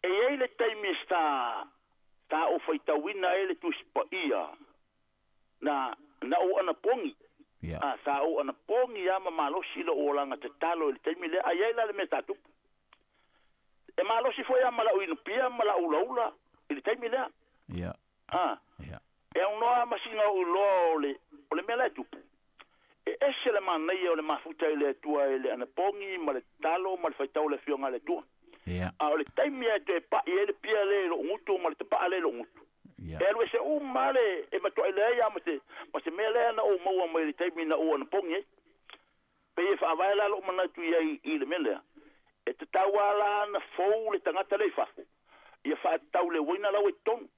S16: E i ai le taimi sa, sa ou faitauina ai le Tusi Paia, na, na ou anapogi.
S15: Ia.
S16: A, sa ou anapogi lava ma malosi lou olaga tatalo i le taimi lea, a i ai la le mea sa tupu. E malosi foi lava ma lau inupia ma lau ulaula i le taimi lea.
S15: Ia.
S16: A.
S15: Ia.
S16: E aunoa ma sina ou iloa o le, o le mea la e tupu. E ese le manaia o le mafuta i le Atua i le anapogi ma le tatalo ma le faitau o le Afioga a le Atua.
S15: Ia.
S16: A o le taimi lava e toe pai ai le pia lea i lou gutu ma le tapaa lea i lou gutu,
S15: Ia.
S16: e alu ese uma lava le, e matuai leai lava ma se, ma se mea lea na ou maua mai i le taimi na ou anapogi ai. Pei e faavae la lou manatu i ai i le mea lea, e tatau lava la ona fou le tagata lea i fafo, ia faatatau i le uaina la ua i totonu.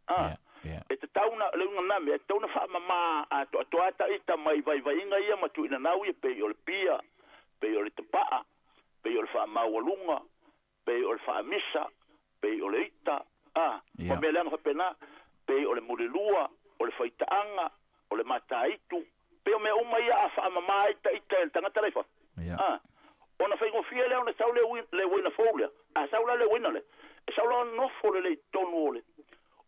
S16: A, e tatau na, le uiga na mea, e tatau ona faamama atoatoa ta ita mai vaivaiga ia ma tuuinanau ia pei o le pia, pei o le tapaa, pei o le faamaualuga, pei o le faamisa, pei o le ita, a, ma mea leaga faapena, pei o le mulilua, o le faitaaga, o le mataitu, pei o mea uma ia a faamama ai ta ita e le tagata la i fafo. A, ona faigofie lea ona sau le le uaina fou lea. A sau la le uaina lea, e sau la ona nofo lelei i totonu o le,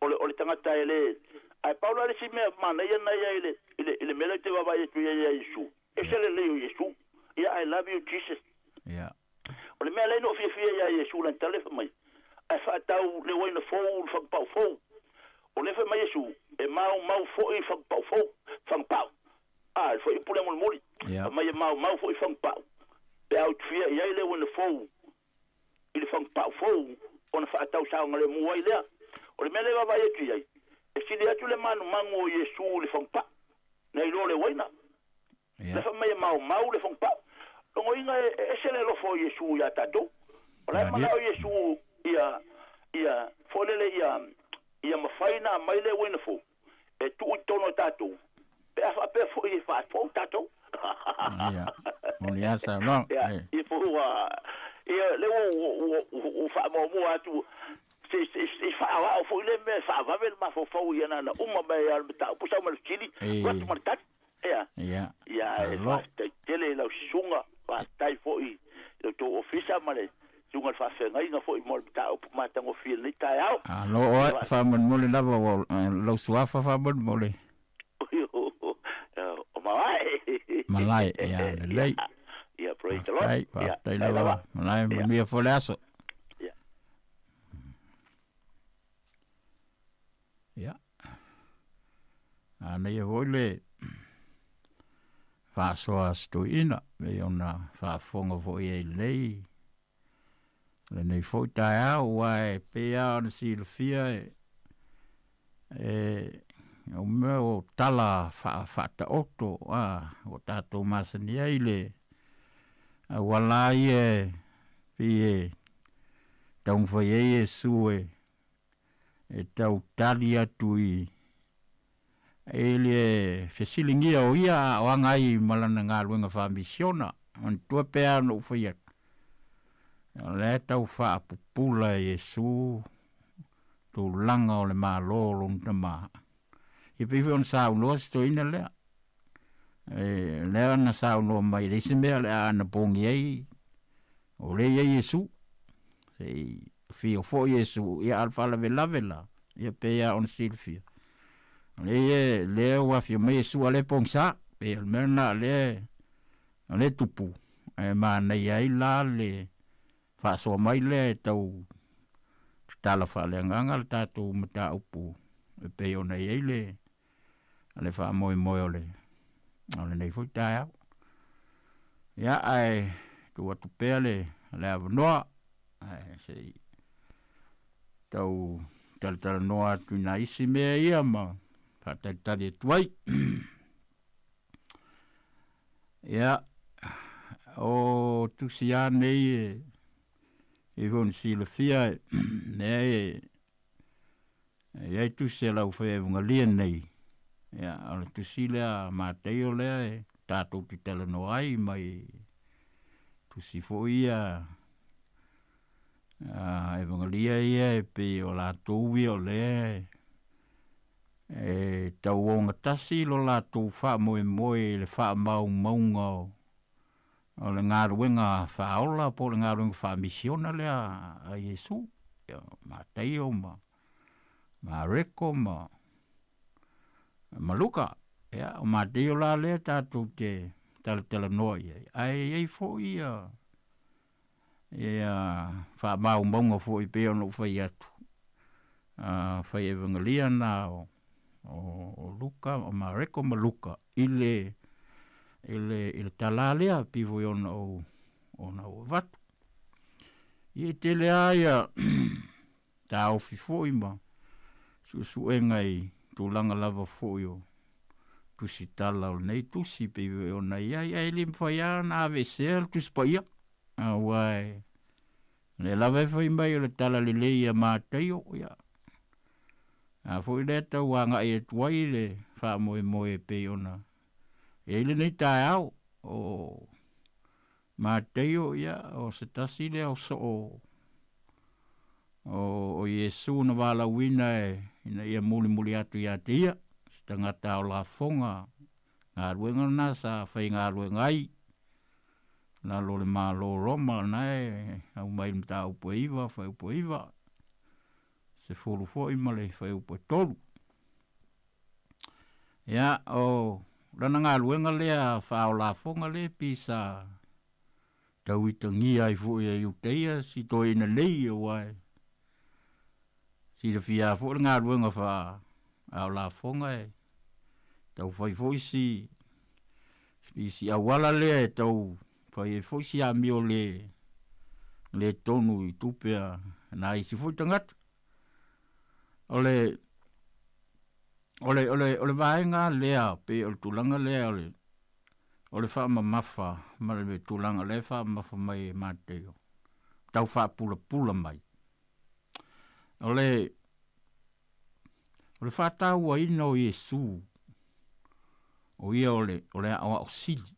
S16: o le, o le tagata e le. Ae pau la le isi mea manaia na ia i le, i le, i le mea lea ou te vaavaai atu i ai ia Iesu. Ese lelei o Iesu. Ia, I love you Jesus. O le mea lea na ou fiafia ia Iesu lana tala fai mai, ae faatau le uaina fou i le fagupau fou. O lea fai mai Iesu, e maumau foi i le fagupau fou, fagupau. A, le fuaiupu lea mulimuli.
S15: Ia.
S16: Fai mai e maumau foi i fagupau. Pe a utufia i ai le uaina fou i le fagupau fou ona faatau saogalemu ai lea. O le mea lea e vaavaai atu i ai, e sili atu le manumanu o Iesu i le fagupau, nai lo le uaina.
S15: Ia.
S16: Le fai mai e maumau le fagupau. Logoina e ese le alofa o Iesu ia tatou. O la e manao Iesu ia, ia, foi lele ia, ia mafai ona aumai le uaina fou e tuu i totonu o tatou, pe a faapea foi e faafou tatou.
S15: Ia, o le asa loa.
S16: Ia, ia foi ua, ia, lea ua, ua, ua, ua faamuamua atu, se, se, se faaoao foi lea mea e faavave le mafaufau ia na, na uma mai lava o le mataupu sau mai le fesili, alu atu ma le tali. Ia,
S15: Ia,
S16: ia, e
S15: malo.
S16: faafetai tele i lau susuga, faafetai foi i lo outou ofisa ma le susuga i le faafeagaiga foi mo le mataupu matagofie i lenei taeao.
S15: Alo oe, faamolemole lava ua lau suafa faamolemole.
S16: O Malae.
S15: Malae, ia, lelei.
S16: Ia, praise the Lord.
S15: Faafetai, faafetai lava. Malae, manuia foi le aso.
S16: Ia.
S15: Ia. Manaia foi le faasoa a si toeaina pei ona faafofoga foi i ai i lenei lenei foi taeao aua e pei lava ona silafia e e o mea o tala faataoto a ua tatou masani ai le auala lava ia e pei e taumafai ai Iesu e e tau tali atu i i le fesiligia o ia a o aga ai ma lana galuega faamisiona. Manatua pea ona ou fai atu, o lea e tau faapupula e Iesu tulaga o le Malo o lona Tama. Ia pei foi ona saunoa si toeaina lea, e, lea na saunoa mai e leai se mea o le a anapogi ai o lea e i ai Iesu. Se i afio foi Iesu, ia a o le faalavelave la, ia pei lava ona silafia, o lea, lea ua afio mai Iesu a o lea e pogisa, pei o le mea lena o lea, o lea e tupu, ae manaia ai la le faasoa mai lea e tau tatala faaleagaga le tatou mataupu e pei ona i ai le, le faamoemoe o le, o lenei foi taeao. Ia, ae tuu atu pea le, le avanoa, ae se i tau talatalanoa atu i nai isi mea ia ma faatalitali atu ai. Ia, o tusi lava nei e pei foi ona silafia lea e i ai tusi a le aufaievagalia nei. Ia, o le tusi lea a Mataio lea e tatou te talanoa ai mai tusi foi ia a evagalia ia e pei o latou ia o lea e tau ogatasi lo latou faamoemoe i le faamaumauga o o le galuega faaola po o le galuega faamisiona lea a Iesu, ia Mataio ma Mareko ma ma Luka. Ia, o Mataio la lea tatou te talatalanoa i ai, ae i ai foi ia ia faamaumauga foi pei ona ou fai atu, a fai evangelia na o o Luka, o Mareko ma Luka i le i le i le tala lea pei foi ona ou ona ou avatu. Ia e tele lava ia taofi foi ma suesuega i tulaga lava foi o tusitala o lenei tusi pei foi ona i ai, ae le mafai lava ona aveesea le Tusi Paia, aua e o lea lava e fai mai o le talalelei ia Mataio, ia, a foi lea tau agai atu ai le faamoemoe e pei ona i ai lenei taeao. O Mataio, ia, o se tasi lea o soo o, o Iesu na valaauina e, ina ia mulimuli atu ia te ia, se tagata o lafoga, galuega lena sa faigaluega ai lalo o le Malo o Roma, lena e aumai i le mataupu e 9, fuaiupu e 9, 10 foi ma le fuaiupu e 3. Ia, o lana galuega lea faaolafoga lea pei sa tauitagia ai foi e Iutaia si toeaina nei, aua e silafia foi le galuega faaolafoga e taufai foi si si auala lea e tau fai ai foi si amio le le tonu i tupe a nai isi foi tagata. O le o le o le o le vaega lea pei o le tulaga lea o le o le faamamafa ma le tulaga lea e faamamafa mai e Mateo tau faapulapula mai. O le o le faatauaina o Iesu, o ia o le o le aoao sili.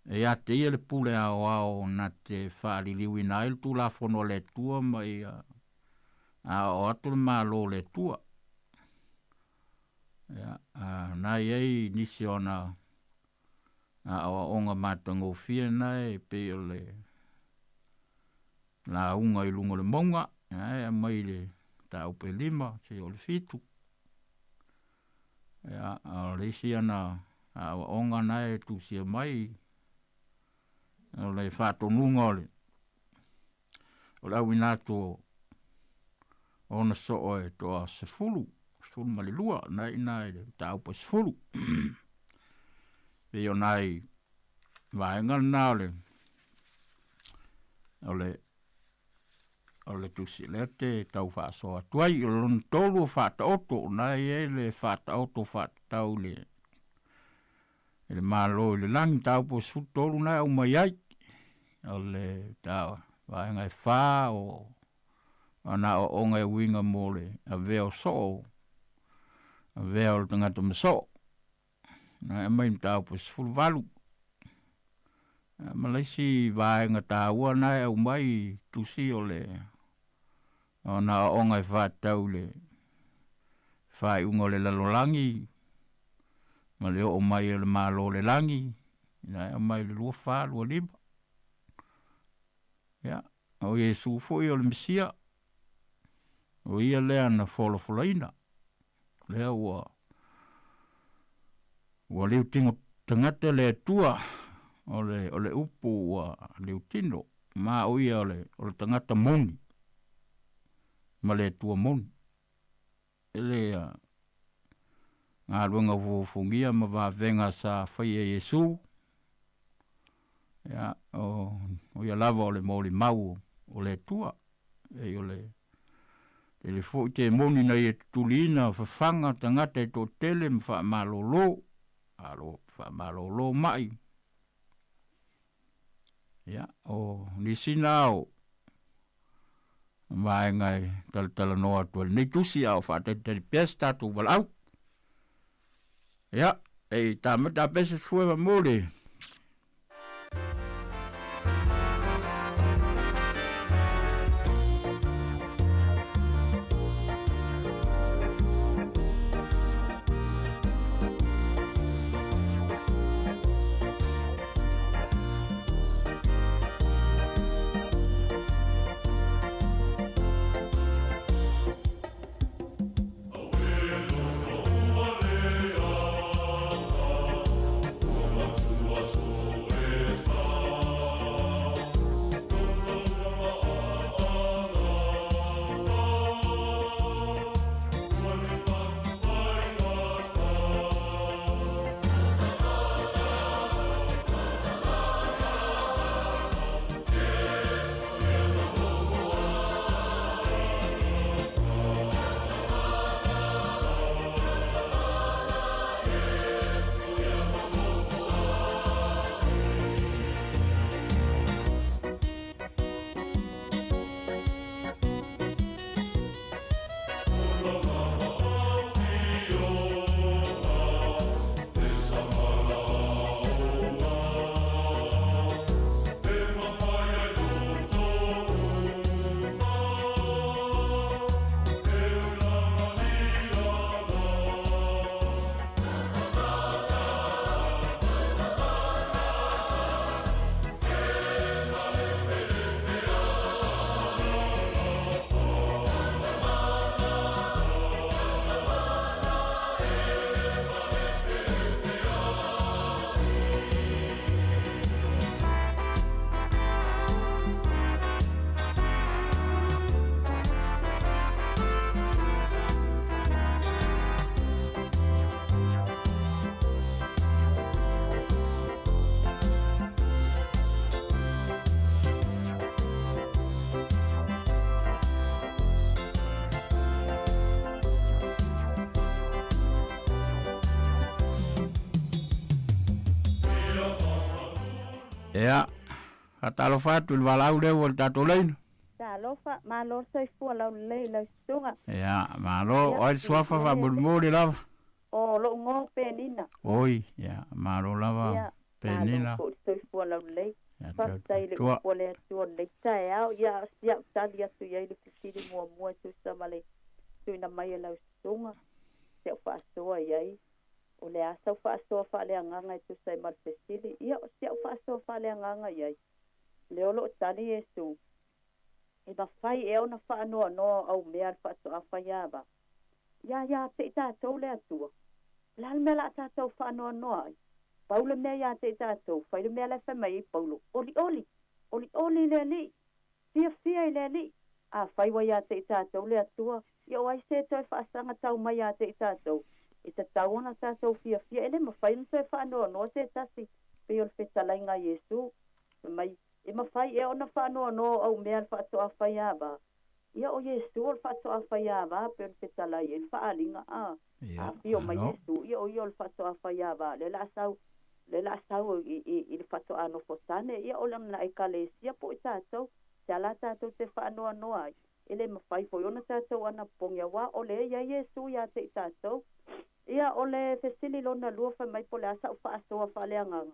S15: E ia te ia le pule aoao na te faaliliuina ai le Tulafono a le Atua ma ia aoao atu le Malo o le Atua. Ia, a, na i ai nisi o ana aoaoga matagofie na e pei o le lauga i luga o le mauga, ia, e aumai i le mataupu e 5 seia oo i le 7. Ia, a o le isi ana aoaoga na e tusia mai, o le faatonuga o le o le auina atu o ona soo e toa 10, 12, na i ina i le mataupu e 10. Pei o nai vaega lena o le o le o le tusi lea te tau faasoa atu ai. O le lona tolu o faataoto, na e i ai le faataoto faatatau i le i le Malo i le lagi, mataupu e 13 na e aumai ai. O le ta vaega e 4 o ana aoaoga e uiga mo le avea o soo, avea o le tagata ma soo. Na e aumai mataupu e 18. Ma le isi vaega taua na e aumai tusi o le ona aoaoga e faatatau i le faaiuga o le lalolagi ma le oo mai o le Malo o le lagi, na e aumai le 24, 25. Ia, o Iesu foi o le Mesia, o ia lea na folafolaina, lea ua ua liutino tagata le Atua, o le o le upu ua liutino, ma o ia o le o le tagata moni ma le Atua moni. E le galuega fuafuagia ma vavega sa faia e Iesu, ia, o, o ia lava o le molimau o le Atua. E o le tele foi te moni na ia tutuliina fafaga tagata e toatele ma faamalolo, alo faamalolo mai. Ia, o nisi na o vaega e talatalanoa atu ai lenei tusi, a o faatalitali pea se tatou valaau. Ia, e tamata pea se fue mo le. Ia, faatalofa atu i le valaau lea ua i le tatou laina.
S17: Talofa, malo le soifua laulelei i lau susuga.
S15: Ia, malo, o ai le suafa faamolemole lava?
S17: O lou igoa o Penina.
S15: Oi, ia, malo lava
S17: Ia,
S15: Penina.
S17: Malo foi le soifua laulelei.
S15: Ia,
S17: Faafetai i le
S15: Atua.
S17: upu a le Atua i lenei taeao. Ia, o si au tali atu i ai i le fesili muamua e tusa ma le tuuina mai e lau susuga, si au faasoa i ai. O le a sau faasoa faaleagaga e tusa ai ma le fesili? Ia, o si au faasoa faaleagaga i ai, lea o lo o tali Iesu, E mafai ea ona faanoanoa o au mea a le faatoa faiava? Ia, ia te i tatou le Atua. O le a le mea o le a tatou faanoanoa ai? Pau le mea ia te i tatou, fai le mea la e fai mai ai Paulo, Olioli! Olioli i le Alii! Fiafia i le Alii! Afai ua ia te i tatou le Atua, ia o ai se toe faasaga tau mai ia te i tatou? E tatau ona tatou fiafia, e le mafai ona toe faanoanoa se tasi, pei o le fetalaiga a Iesu, fai mai, E mafai ea ona faanoanoa o au mea a le faatoa faiava? Ia o Iesu o le faatoa faiava, pei o le fetalai ai le faaaliga, a afio mai Iesu, ia o ia o le faatoa faiava, lea la a sau, lea la a sau i, i, i le faatoa nofo tane, ia o lana ekalesia po o i tatou, se a la tatou te faanoanoa ai, e le mafai foi ona tatou anapopogi auā o lea i ai Iesu ia te i tatou. Ia, o le fesili lona lua fai mai po o le a sa'u faasoa faaleagaga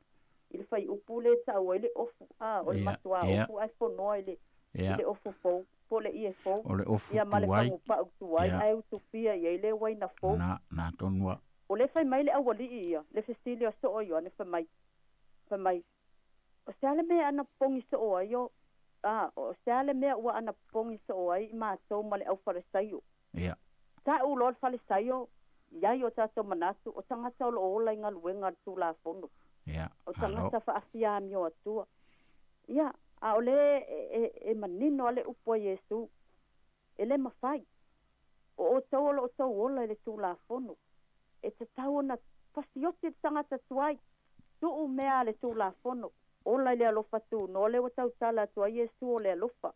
S17: i le faiupu lea e tau ai le ofu, a, o le matuā ofu ae fonoa i le, i le ofu fou, po o le ie fou,
S15: O le ofu
S17: ia ma le
S15: tuai.
S17: fagupa'u tuai ae utufia i ai le uaina fou.
S15: Na, na tonu a.
S17: O lea fai mai le aualii ia, le fesili a Soo Ioane fai mai, fai mai, O se a le mea e anapopogi soo ai o, a, o se a le mea ua anapopogi soo ai i matou ma le aufalesaio?
S15: Ia.
S17: Ta'u loa le falesaio, i ai o tatou manatu, o tagata o lo o ola i galuega a le Tulafono.
S15: Ia,
S17: O
S15: malo.
S17: tagata faafiamio atua. Ia, a o le e, e, e manino a le upu a Iesu, e le mafai. O outou o lo o tou ola i le Tulafono. E tatau ona fasioti le tagata tuai, tuu mea a le Tulafono, ola i le alofa tunoa lea ua tautala atu ai Iesu o le alofa.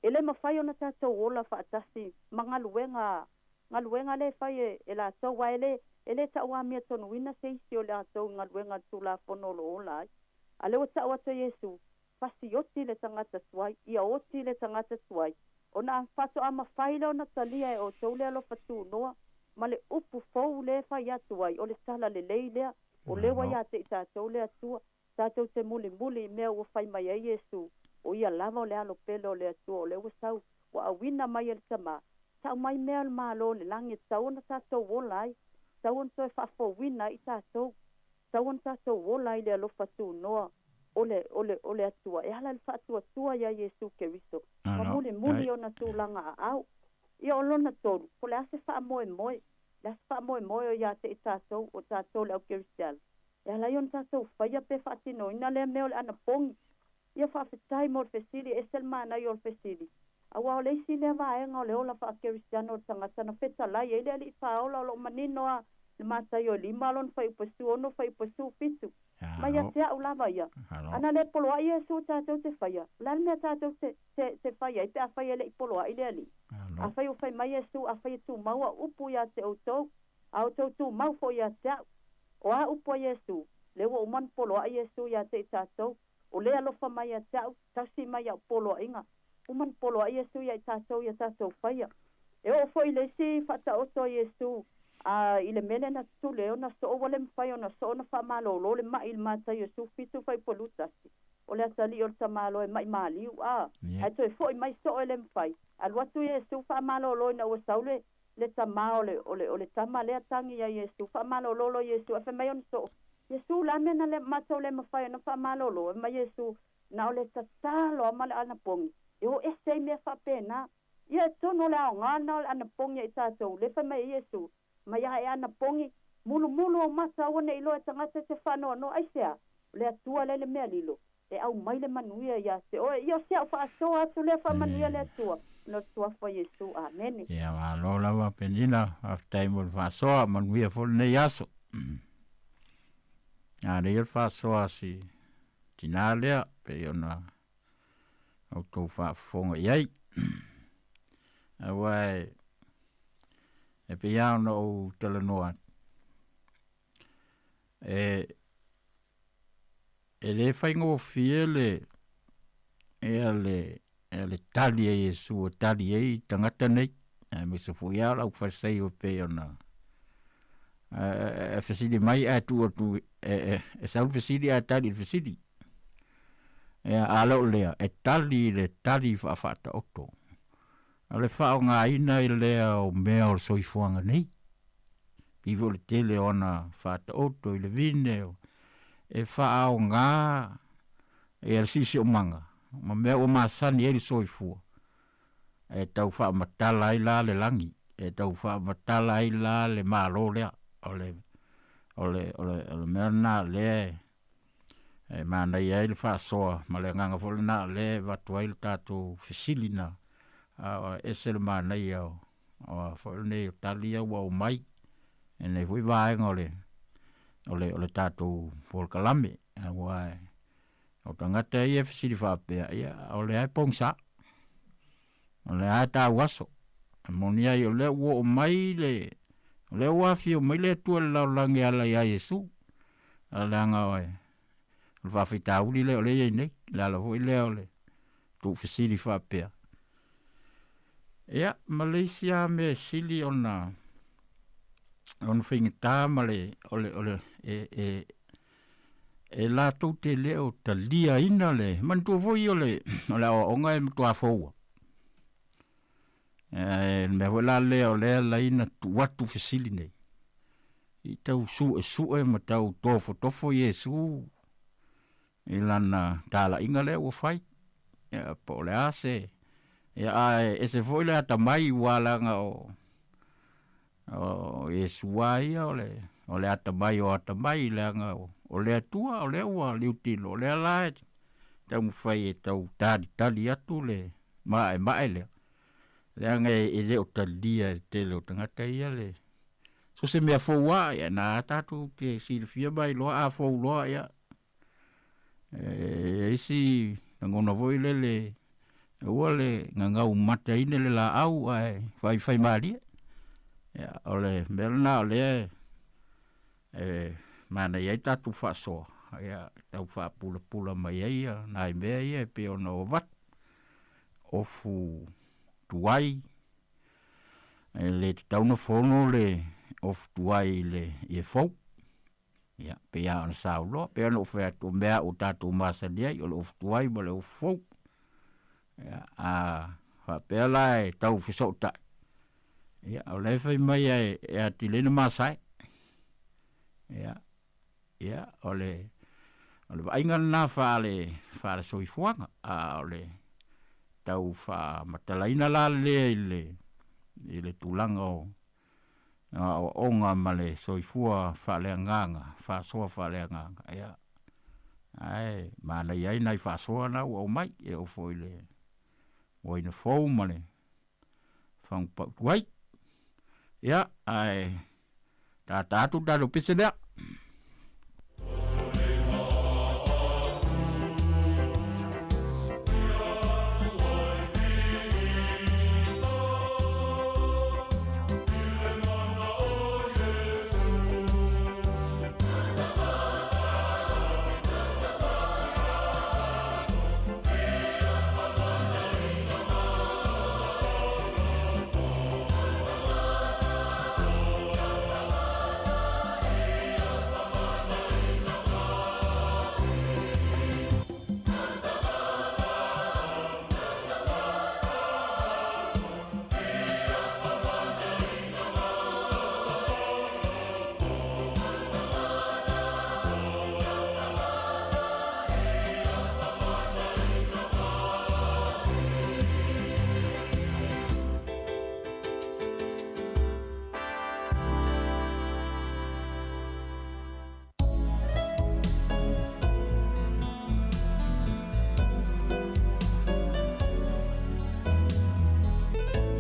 S17: E le mafai ona tatou ola faatasi ma galuega, galuega lea e fai e, e latou, aua e le, e le tauamiatonuina se isi o latou i galuega a le Tulafono o lo o ola ai. A lea ua tau atu e Iesu, Fasioti le tagata tuai, ia oti le tagata tuai, ona faatoa mafai lea ona talia e outou le alofa tunoa ma le upu fou lea e fai atu ai, o le tala lelei lea, o lea ua ia te i tatou le Atua, tatou te mulimuli i mea ua fai mai ai Iesu, o ia lava o le Alo pele o le Atua, o lea ua sau, ua auina mai e le Tama, tau mai mea o le Malo o le lagi e tatau ona tatou ola ai, tatau ona toe faafouina ai i tatou, tatau ona tatou ola ai i le alofa tunoa o le, o le, o le Atua, e ala i le faatuatua iā Iesu Keriso, ma mulimuli ona tulaga aao. Ia o lona tolu, po o le a se faamoemoe, le a se faamoemoe o ia te i tatou, o tatou le au Kerisiano, e ala ai ona tatou faia pe faatinoina lea mea o le anapogi. Ia faafetai mo le fesili, e ese le manaia o le fesili. Aua o le isi lea vaega o le ola faakerisiano o le tagata na fetalai ai le Alii Faaola o lo o manino a le Mataio e lima lona fuaiupu e 16 fuaiupu e 17. Mai ia te a'u lava ia. Ana le poloa'i Iesu tatou te faia, o le a le mea tatou te, te, te fai ai pe afai e le i poloa'i le Alii? Afai ua fai mai Iesu, afai e tumau a'u upu ia te outou, a outou tumau foi ia te a'u. O a upu a Iesu? Lea ua uma ona poloa'i Iesu ia te i tatou, o le alofa mai ia te a'u, tausi mai i a'u poloa'iga. Uma ona poloa'i Iesu ia i tatou ia tatou faia. E oo foi i le isi faataoto a Iesu, a i le mea lea na tutuli ai ona soo, ua le mafai ona soo ona faamalōlō le ma'i i le Mataio 17 fuaiupu 21. O le atalii o le tamaloa e ma'i maliu, a, ae toe fo'i mai soo e le mafai. Alu atu Iesu faamalōlō ina ua sau le, le tamā o le, o le, o le tama lea tagi iā Iesu, faamalōlō loa Iesu, ae fai mai ona soo, Iesu, o le a mea na le, matou le mafai ona faamalōlō? Fai mai Iesu, Na o le tatalo a ma le anapogi, e o ese ai mea faapena. Ia e tonu o le aoga lena o le anapogi ia i tatou, le fai mai ai Iesu, Mai a e anapogi, mulumulu ou mata aua ne i loa e tagata e te faanoanoa, aisea? O le Atua lea le mea lilo, e aumai le manuia ia te oe. Ia o si au faasoa atu lea faamanuia le Atua, ona o le Suafa o Iesu. Amene.
S15: Ia malo lava Penina, faafetai mo le faasoa, manuia foi lenei aso. A lea le faasoa a si tinā lea, pei ona outou faafofoga i ai. Aua e, e pei lava ona ou talanoa atu, e, e lē faigofie le ia le ia le tali a Iesu e tali ai i tagata nei, aemaise foi lava o le aufalesaio e pei ona e fesili mai ae tuu atu e sau le fesili ae tali i le fesili. Ia, a le o lea, e tali i le tali faafaataoto. O le faaaogaina lea o mea o le soifuaga nei. Pei foi o le tele o ana faataoto i le vine, e faaaoga ia le siosiomaga ma mea ua masani ai le soifua, e tau faamatala ai la le lagi, e tau faamatala ai la le Malo lea. O le, o le, o le, o le mea lena lea e, e manaia ai le faasoa ma le agaga foi lena lea e avatu ai le tatou fesili na, a o ese le manaia o, o a foi lenei o tali ia ua aumai i lenei foi vaega o le, o le, o le tatou polokalame, aua e, O tagata ia e fesili faapea, ia, o lea e pogisa, o lea e tau aso. E moni ai o lea ua oo mai le, o lea ua afio mai le Atua i le lalolagi e ala iā Iesu. A leaga o le faafitauli lea o lea e i ai nei, le ala foi lea o le tuufesili faapea. Ia, ma le isi lava mea e sili ona, ona faigata ma le, o le, o le, e, e, e latou te le o taliaina le manatua foi o le o le aoaoga e matua foua. E le mea foi la lea o lea laina tuu atu fesili nei i tau suʻesuʻe ma tau tofotofo Iesu i lana talaiga lea ua fai. Ia, po o le a se ia ae ese foi le atamai ua leaga o O Iesu lava ia o le, o le atamai o atamai, leaga o le Atua o lea ua liutilo, o lea la e taumafai e tau talitali atu le maemae lea, leaga e le o talia e le tele o tagata ia le, so se mea fou lava, ia na tatou te silafia ma iloa a fou loa, ia, E isi lagona foi lele aua le gagau mataina le laau ae faifai malie. Ia, o le mea lena o lea e manaia ai tatou faasoa, ia tau faapulapula mai ai ia nai mea ia e pei ona ou avatu. Ofu tuai, e le tatau ona fono le ofu tuai i le ie fou. Ia, pei lava ona saunoa, pei ona ou fai atu, o mea ua tatou masani ai, o le ofu tuai ma le ofu fou. Ia, a faapea la e tau fesootai, ia, o la e fai mai e, e atili ai na masae. Ia, ia, o le, o le vaaiga lena faale, faale soifuaga, a o le tau faamatalaina la lea i le, i le tulaga o aoaoga ma le soifua faaleagaga, faasoa faaleagaga, ia, ae manaia ai nai faasoa na ua aumai, e oo foi i le uaina fou ma le fagu pautuai. Ia, ae tata atu le tatou pese lea.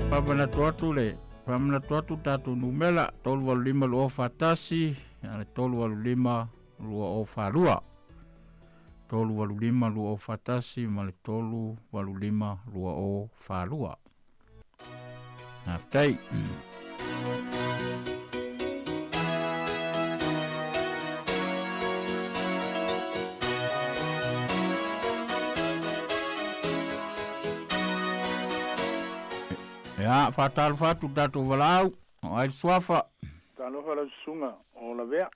S15: Faamanatu atu le faamanatu atu tatou numera 385 241 le 385 242 385 241 ma le 385 242. Faafetai. Ia, faatalofa atu i le tatou valaau, o ai le suafa.
S18: Talofa lau susuga o Lavea.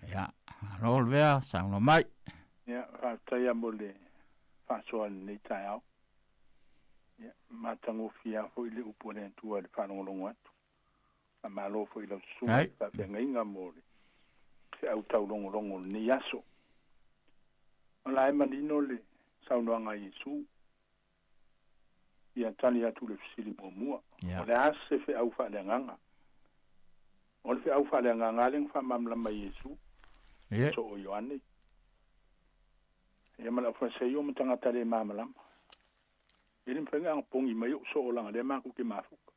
S15: Ia, malo Lavea, saunoa mai.
S18: Ia, faafetai lava mo le faasoa i lenei taeao. Ia, matagofie lava foi le upu a le Atua i le faalogologo atu. Faamalo foi i lau susuga i le faafeagaiga mo le feau taulogologo o lenei aso. O la e manino le saunoaga a Iesu ia tali atu i le fesili muamua, O le a se feau faaleagaga? O le feau faaleagaga lea na faamalamalama e Iesu, Aso o Ioane, ia ma le aufaleseio ma tagata le malamalama. E le mafai ona agapogi mai ou soo leaga lea matou te mafuta.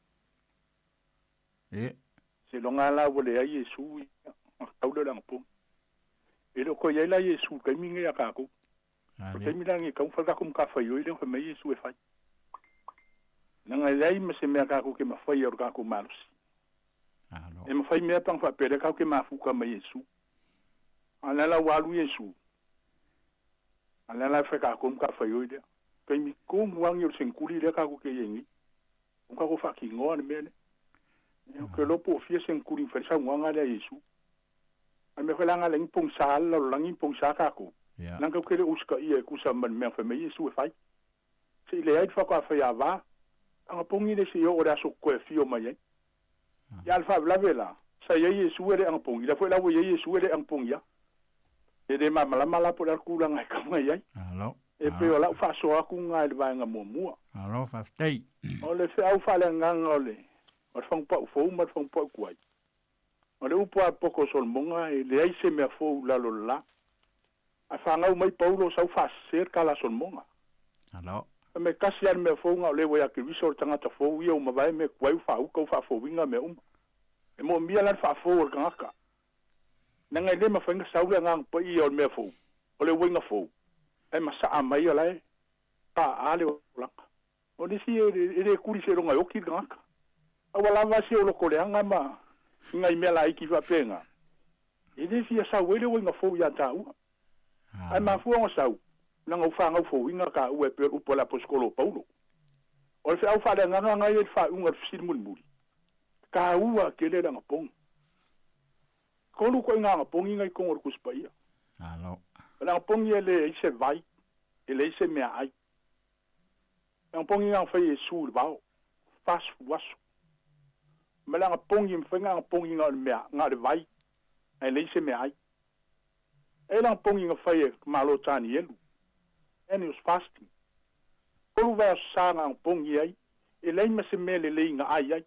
S18: Seiloga lava la ua leai Iesu ia, ona tau lea o le agapogi. E le o toe i ai la Iesu i le taimi lenei ia tatou. O le taimi la lenei e tatau ona fai le tatou matafaioi lea na fai mai Iesu e fai. Leaga e leai ma se mea tatou te mafaia o le tatou malosi. E mafai mea pe ana faapea lea tatou te mafuta ma Iesu. A o lea la ua alu Iesu, a o lea la e fai tatou le matafaioi lea. Taimi tonu lava lenei o le seneturi lea tatou te i ai nei. Ua tatou faatinoa le mea lea. Ou te iloa po o fia seneturi na fai le saunoaga lea a Iesu. A o le mea foi la na ala ai ona pogisa le lalolagi ma pogisa tatou, leaga tatou te le o usitaia e tusa ma le mea na fai mai Iesu e fai. Se i leai le faatoa fai ava, anapogi le se i oo i le aso toe afio mai ai. Ia a o le faalavelave la, sa i ai Iesu e le anapogi, lea foi la ua i ai Iesu e le anapogi lava. E le malamalama la po o le a le tulaga e tatau ona i ai. E pei o lau faasoa atu lena i le vaega muamua.
S15: Malo faafetai.
S18: O le feau faaleagaga o le fagupau fou ma le fagupau tuai. O le upu a poto o Solomoga, e leai se mea fou i lalo o le la. Ae fanau mai Paulo sau faasese le tala a Solomoga.
S15: Alo.
S18: Fai mai, tasi lava le mea fou na o le ua ia Keriso o le tagata fou ia ua mavae mea tuai ua faauta ua faafouina mea uma. E moomia la le faafou o le tagata. Leaga e le mafai ona sau le Agaga Paia o le mea fou, o le uiga fou, ae masaa mai o la e paa le olaga. O nisi e le kuli seiloga e oti le tagata. A ua lava si ou loto leaga ma nai mea laiti faapena, e le fia sau ai le uiga fou ia taua. Ae mafua ona sau, leaga ua fanau fouina taua e pei o le upu a le Aposetolo o Paulo. O le feau faaleagaga na ia i le faaiuga o le fesili mulimuli, taua tele le anapogi. Tolu ituaiga anapogi na i totonu o le Tusi Paia. O le anapogi e leai se vai, e leai se meaai. Le anapogi na fai e Iesu i le vao, 40 aso. Ma le anapogi e mafai ona anapogi na o le mea, na o le vai, ae leai se meaai. E le anapogi na fai e Malo Tanielu, Daniel's fasting. Tolu vaiaso sa na anapogi ai, e leai ma se mea lelei na ai ai.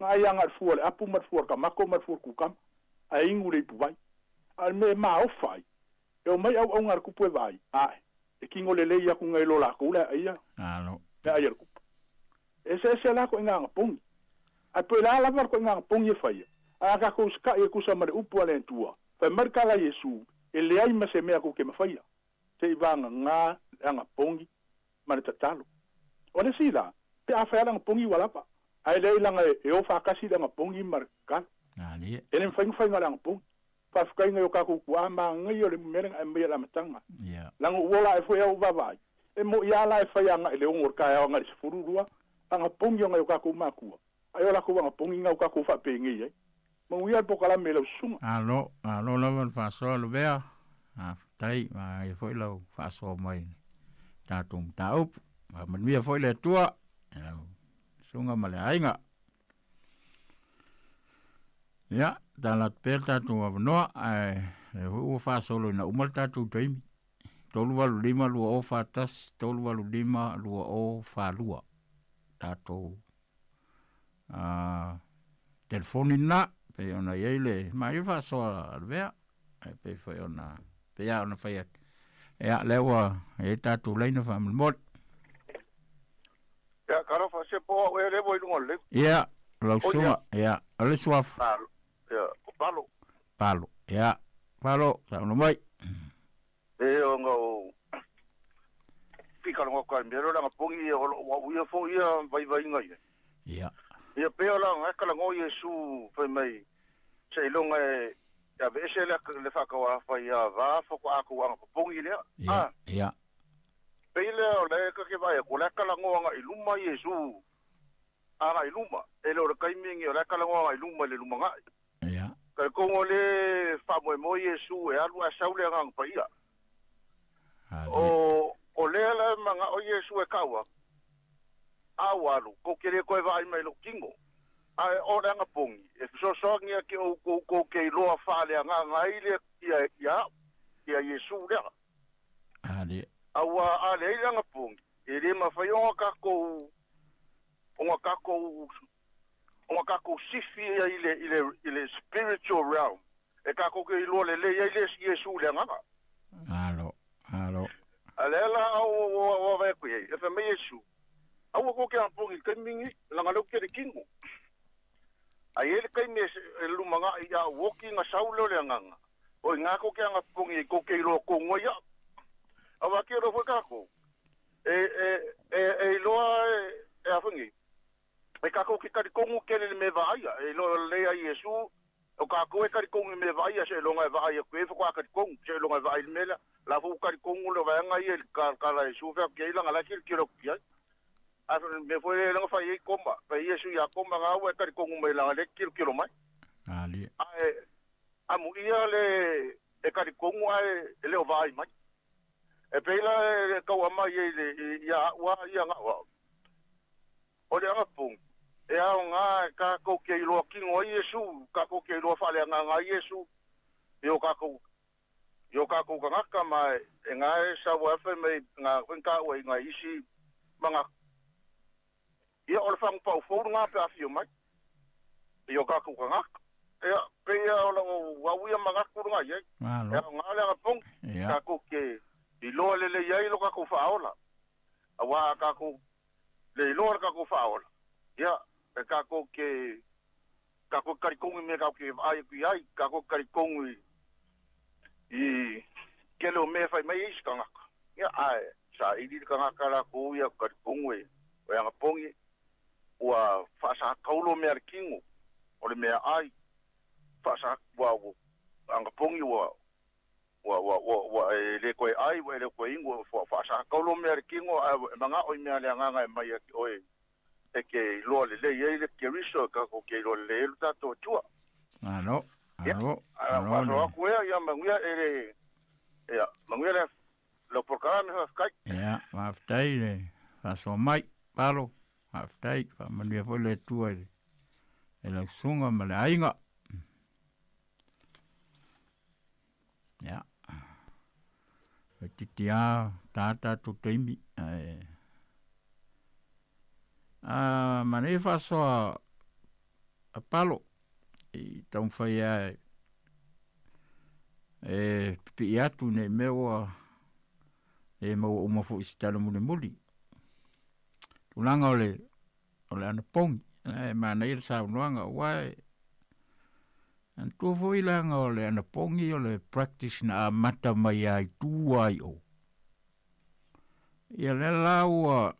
S18: Na ai lava na o le fua o le apu ma le fua o le tamato ma le fua o le kukama, ae inu le ipuvai. A o le mea e maofa ai, E omai auauna a le kupu e vaai, ae, e kino lelei aku nai lo lakou le aia, le aia le kupu. E eseese la koʻi gagapogi. Ae po i le a lava le koʻi gagapogi e faia, ae a kakou sikaʻi e kusa ma le upu a le Atua, fai mai le tala a Iesu, E leai ma se mea kou ke mafaia, se i vagagā le agapogi ma le tatalo. O le isi la, pe a fai a le agapogi ua lava, ae leai laga e o faatasi le agapogi ma le tatalo. E le mafai ona fai na o le agapogi. Faafetai nai o tatou tuaa manaia o le mea lea na aumai i le amataga. Leaga ua ola ae foi au vaavaai, e moi a la e fai agai i le 6 o le taeao agai i le 12, agapogi o nai o tatou matua, ae o latou agapogi na o tatou faapenei ai. Manuia le polokalame i lau susuga.
S15: Malo, malo lava le faasoa Lovea, faafetai, manaia foi lau faasoa mai i le tatou mataupu. Faamanuia foi le Atua i lau susuga ma le aiga. Ia, tala atu pea le tatou avanoa, ae lea foi ua faasolo ina uma le tatou taimi. 385 2041, 385 2042. Tatou telefoni lena, pei ona i ai le malie faasoa a Lavea, e pei foi ona, pei lava ona fai atu. Ia, lea ua i ai tatou laina faamolemole.
S19: Ia, talofa, se po au ea lea ua i luga o le leu.
S15: Ia, lau susuga, ia, o le suafa.
S19: Ia, o Palo.
S15: Palo, ia, Palo, saunoa mai.
S19: E ona o pikaloga atu lava i le mea lea o le anapogi, ia o lou au ia foi ia vaivaiga i ai.
S15: Ia.
S19: Ia pei o la e talanoa Iesu fai mai, seiloga e aveese le le faatauafa ia va faatoa tou anapopogi lea.
S15: Ia, ia.
S19: Pei lea o lea ta te vaai atu, o la e talanoa agai i luma Iesu. Agai i luma, e le o le taimi lenei o la e talanoa agai i luma i le lumanai.
S15: Ia.
S19: Talitonu o lea e faamoemoe Iesu e alu ae sau le Agaga Paia. O, o lea la e manao Iesu e tau atu, A ua alu, tou te le toe vaai mai i lou tino. Ae o le anapogi, e fesoasoani ia te outou tou te iloa faaleagaga ai le ia, ia au, ia Iesu lea. Auā a leai le anapogi, e le mafai ona tatou ona tatou ona tatou sifi ia i le i le i le spiritual realm e tatou te iloa lelei ai le Iesu i le agaga.
S15: Malo, malo.
S19: A lea la au ua ua vaai atu i ai, e fai mai Iesu, Aua tou te anapogi i le taimi lenei, leaga o lea ou te le tino. A i ai le taimi e e lumanai a ou oti ona sau lea o le agaga, o i ina tou te anapogi ai tou te iloa tonu ai au. Aua te iloa foi tatou, e e e e iloa e e a foi nei, e tatou te talitonu tele i le mea e vaaia, e iloa lelei a Iesu, o tatou e talitonu i le mea e vaaia seiloga e vaai atu i ai faatoa talitonu, seiloga e vaai i le mea lea. O la foi ua talitonu le vaega ia i le tala a Iesu fai atu i ai leaga o la e tilotilo atu i ai. A o le mea foi lea na fai ai Toma, fai ai Iesu ia Toma, na ua e talitonu mai leaga o lea e te tilotilo mai. Ae amuia le e talitonu ae e le o vaai mai. E pei la e tau aumai ai ia au lava ia na o au. O le anapogi, e aoga e tatou te iloa kino ai Iesu, tatou te iloa faaleagaga ai Iesu i o tatou i o tatou tagata ma e na e sau ai fai mai na foi na taua i nai isi manatu. Ia o le fagupau fou lena pe a afio mai i o tatou tagata. Ia, pei o lau au ia manatu lena i ai.
S15: Malo.
S19: E aoga le anapogi, tatou te iloa lelei ai lo tatou faaola. Aua a tatou le iloa le tatou faaola, ia, e tatou te, tatou te talitonu i mea tatou te vaai atu i ai, tatou te talitonu i, i tele o mea e fai mai ai isi tagata. Ia, ae saili le tagata latou ia talitonu e, o e anapogi, ua faasakaulo mea a le tino, o le meaai, faasa, ua, ua anapogi ua, Ua, ua, ua, ua e le toe ai, ua e le toe inu, ua faasakaulo mea a le tino, ae ua e manao i mea a le Agaga e mai ia te oe e te iloa lelei ai le Keriso, e tatou te iloa lelei ai lo tatou Atua.
S15: Malo,
S19: Ia,
S15: malo,
S19: a
S15: malo
S19: faasoa
S15: le.
S19: atu ea, ia manuia e le, ia, manuia le, lau polokalame, faafetai.
S15: Ia, faafetai le faasoa mai, Palo, faafetai, faamanuia foi le Atua i le, i lau susuga ma le aiga. Ia. Toeitiiti lava ta tatou taimi, ae a manaia faasoa a Palo i taumafai lava e pipii atu ne i mea ua le maua uma foi i se tala mulimuli. Tulaga o le o le anapogi, e manaia le saunoaga aua e manatua foi leaga o le anapogi o le practice na amata mai lava i tua i o. Ia lea la ua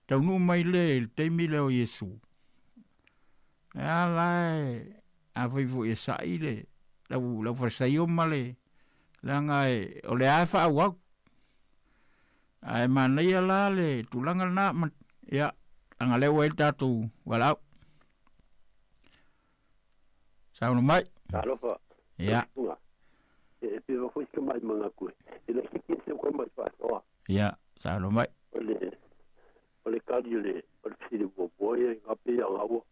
S15: taunuu mai le i le taimi lea o Iesu, e a la e afai foi e sa'i le lau lau Farisaio ma le leaga e o lea lava e faaauau. Ae manaia la le tulaga lena, ma, ia, leaga lea ua i ai le tatou valaau. Saunoa mai.
S20: Talofa.
S15: Ia.
S20: E pei foi se tamai manatu e le hiki se ko mai faasoa.
S15: Ia, saunoa mai.
S20: O le o le kali o le o le fesili muamua ia i ngape ia gaua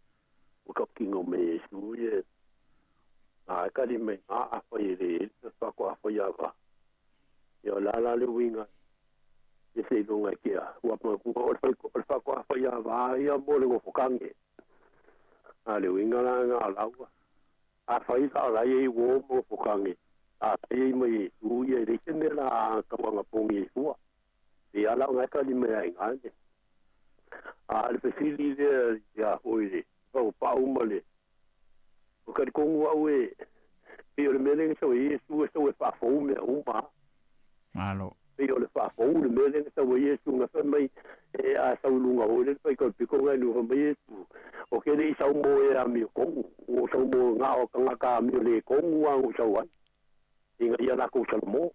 S20: o ka kinga me Iesu ia a e kali mai ngā a whai e le e whako a whai a wā. Ia o la la le uiga e se iloga e kea. Ua manatu o le o le whako a whai a wā ia mo le ngofokange. A le uiga la ngā laua. A whai la o lai e wo mo ngofokange. A whai e mai e su ia e le se mea la a kawanga pongi e sua. E ala o ngai kali mai ai ngā A le fesili lea ia hoi le pau pau ma le o ka kongu au e pei o le mea lea na sau e Iesu e sau e faafou mea uma.
S15: Malo.
S20: Pei o le faafou le mea lea na sau e Iesu na fai mai e a sau i luga o le fai ka piko ngai nu fai mai Iesu o ke le i sau mo e amio kongu o sau mo ngā o kangaka amio le kongu a o sau ai inga ia lakou Salomo.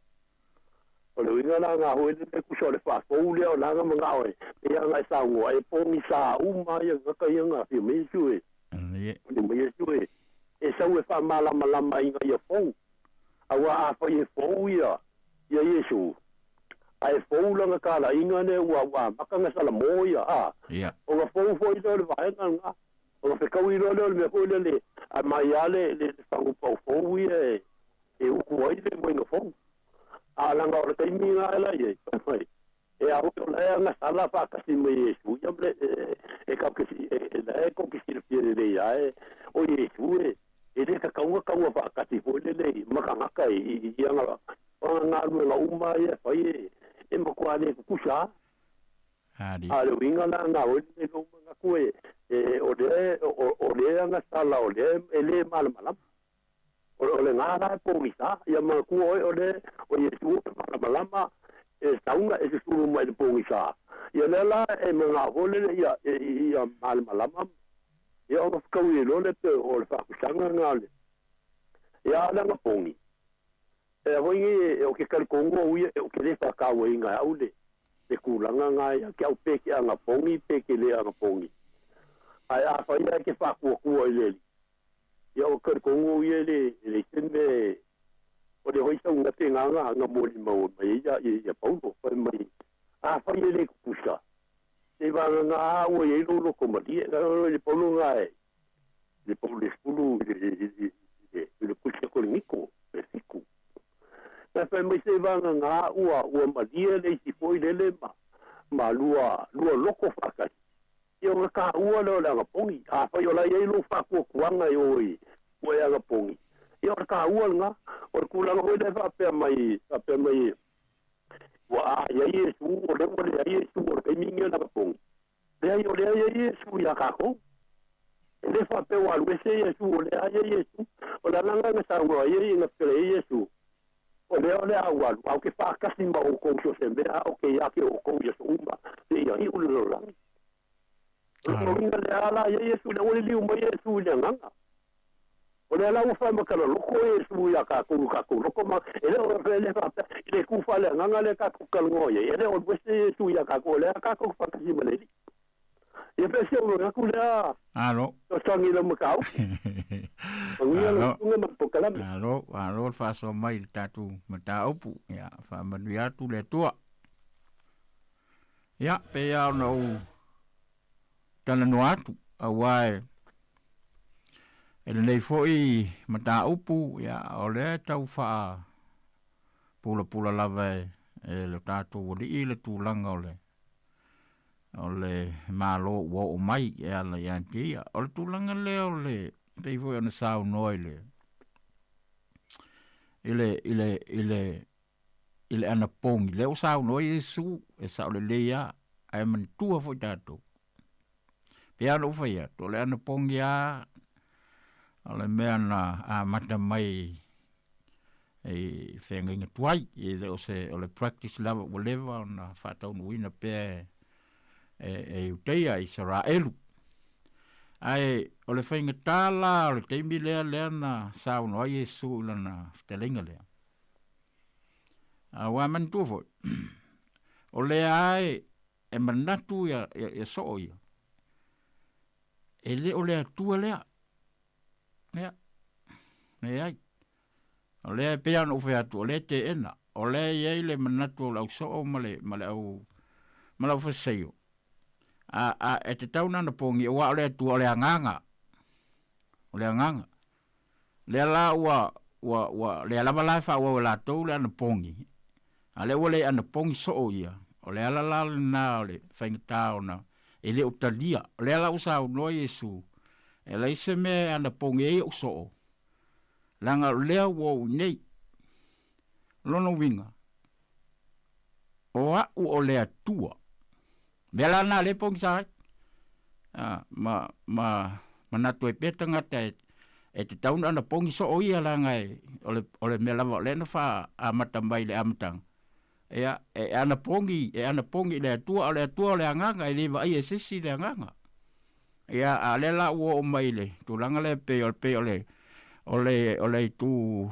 S20: O le uiga la nga hoi le kusa o le faafou lea o laga magao e pei aga e saunoa e pogisa uma ia gaka ia ga afio mai Iesu e. Oli mai Iesu e e sau e faamalamalama ina ia fou. Auā afai e fou ia ia Iesu, ae fou lana talaiga lea ua ua amata ona salamo ia, a. Ona fou foi lea o le vaega lena. Ona fetaui loa lea o le mea foi lele, aumai lava le le fagu pau fou ia e e utu ai le uaiga fou. A leaga o le taimi lena e la i ai, fai mai, e a oi o la e agasala faatasi mai Iesu ia ma le e tatou te e la e tou te silafia lelei lava e o Iesu e e le tatau ona taua faatasi foi lele ma tagata i i ana ana galuega uma ia e fai e e matua le tutusa lava. A o le uiga la na oi le lou manatu e e o lea o lea agasala o lea e le malamalama. O le gā la e pogisa, ia manatua oe o le o Iesu e malamalama e sauga e susulu mai le pogisa. Ia lea la e manao foi lele ia ia malamalama ia ona fetaui ai loa lea pei o le faakusaga lena o le ia a o le anapogi. E a foi nei o ke talitonu au ia ou te le faatauaina e au le le tulaga na ia te au pe ke anapogi pe ke le anapogi. Ae afai lava e te faatuatua i le Alii, Ia o talitonu ia le le se mea o le hoi sau gate nganga na molimau mai ai ia ia Paulo fai mai afai e le tutusa se vagana a ua i ai lou loto malie na le Paulo nga e le Paulo le sefulu i le i le pusi a Koriniko le fitu na fai mai se vagana a ua ua malie le isi foi lele ma ma lua lua loto faatasi Ia ona taua lea o le anapogi. Afai o la e i ai lou faatuatuaga i o i ua e anapogi, ia o le taua lena. O le tulaga foi lea e faapea mai, faapea mai ua aai ai Iesu, o lea ua leai Iesu o le taimi lenei o le anapogi. Leai, o lea e i ai Iesu ia tatou. E le faapea ua alu ese Iesu, o lea e i ai Iesu. O le ala lena na saunoa ai, na pele ai Iesu, o lea o le a ou alu, ae ou te faatasi ma outou i so o se mea, a ou te ia ake outou i aso uma, seia iu le lalolagi. O le uiga lea ala i ai Iesu, lea ua liliu mai Iesu i le agaga. O lea la ua faamatalaloto Iesu ia tatou i tatou loto ma e le o e le faapea i le tu faaleagaga lea tatou talanoa i ai, e le o alu ese Iesu ia tatou, o lea tatou te faatasi ma le Alii. Ia pe se ono atu lea.
S15: Alo.
S20: Fesoasoani i lau mataupu. Manuia lau susuga ma le polokalame.
S15: Alo, alo le faasoa mai i le tatou mataupu. Ia, faamanuia atu le Atua. Ia, pei lava ona ou talanoa atu, auā e, e lenei foi mataupu, ia, o lea e tau faa pulapula lava e, e lo tatou alii le tulaga o le, o le Malo ua oo mai e ala ia te ia. O le tulaga lea o le, pei foi ona saunoa i le, i le, i le, i le, i le anapogi, lea ua saunoa Iesu, e sao lelei lava, ae manatua foi tatou. Pei lava ona ou fai atu, o le anapogi lava, o le mea na amata mai i feagaiga tuai, e le o se, o le practice lava ua leva ona faataunuuina pea e, e Iuteia, e Isaraelu. Ae o le faigata la o le taimi lea lea na saunoa ai Iesu i lana fetalaiga lea, Aua manatua foi, o lea e, e manatu ia, ia, ia soo ia, e le o le Atua lea. Ia, leai. O lea e pei lava ona ou fai atu, o lea e teena. O lea e i ai le manatu o le au soo ma le, ma le au, ma le au faseseio. A, a, e tatau ona anapogi, aua o le Atua, o le agaga. O le agaga. Lea la ua, ua, ua, lea lava la e faaauau e latou le anapogi, a lea ua le anapogi soo ia, o le ala la lena o le faigata ona e le o talia. O lea la ua saunoa Iesu, e leai se mea e anapogi ai ou soo, leaga o lea ua ou i nei. O lona uiga, o a'u o le Atua. Mea la na lea e pogisa ai. A, ma, ma manatu ai pea tagata e, e tatau ona pogi soo ia leaga e, o le, o le mea lava o lea na faaamata mai i le amataga. Ia, e anapogi, e anapogi i le Atua, a o le Atua o le agaga, e le vaaia e se isi le agaga. Ia, a o lea la ua oo mai i le tulaga lea pei o le, pei o le, o le, o le itu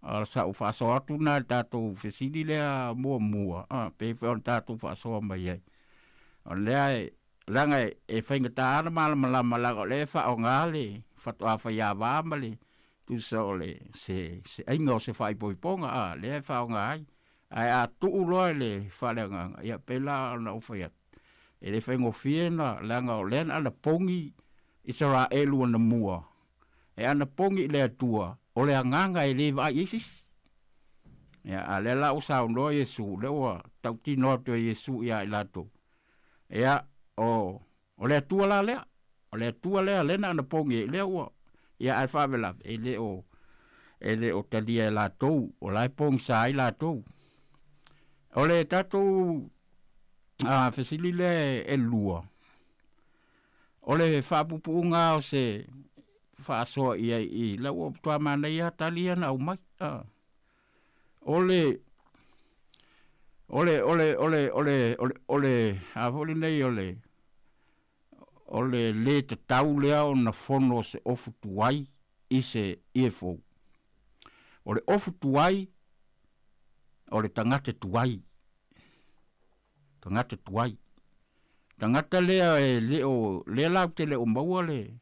S15: A o sa'u faasoa atu lena i le tatou fesili lea muamua, a, pei foi ona tatou faasoa mai ai. O lea e, leaga e faigata lava ona malamalama leaga o lea e faaaoga le faatoa faiava ma le tusa o le se, se aiga o se faaipoipoga, a, lea e faaaoga ai. Ae a tuu loa i le faaleagaga, ia pei la ona ou fai atu, e le faigofie na, leaga o lea na anapogi Isaraelu anamua, e anapogi i le Atua, o le agaga e le vaai i ai se isi. Ia, a lea la ua saunoa Iesu, lea ua tautino atu e Iesu ia i latou, ia, o, o le Atua la lea, o le Atua lea, lea na anapogi ai, lea ua, ia, ae faalavelave, e le o, e le o talia e latou, o la e pogisa ai latou. O le tatou a, fesili lea e lua, O le faapupuuga o se faasoa i ai i la ua matua manaia tali ia na aumai. A. O le o le o le o le o le o le o le a foi lenei o le o le lē tatau lea ona fono se ofu tuai i se ie fou. O le ofu tuai o le tagata tuai. Tagata tuai. Tagata lea e le o, lea la ou te le o maua le,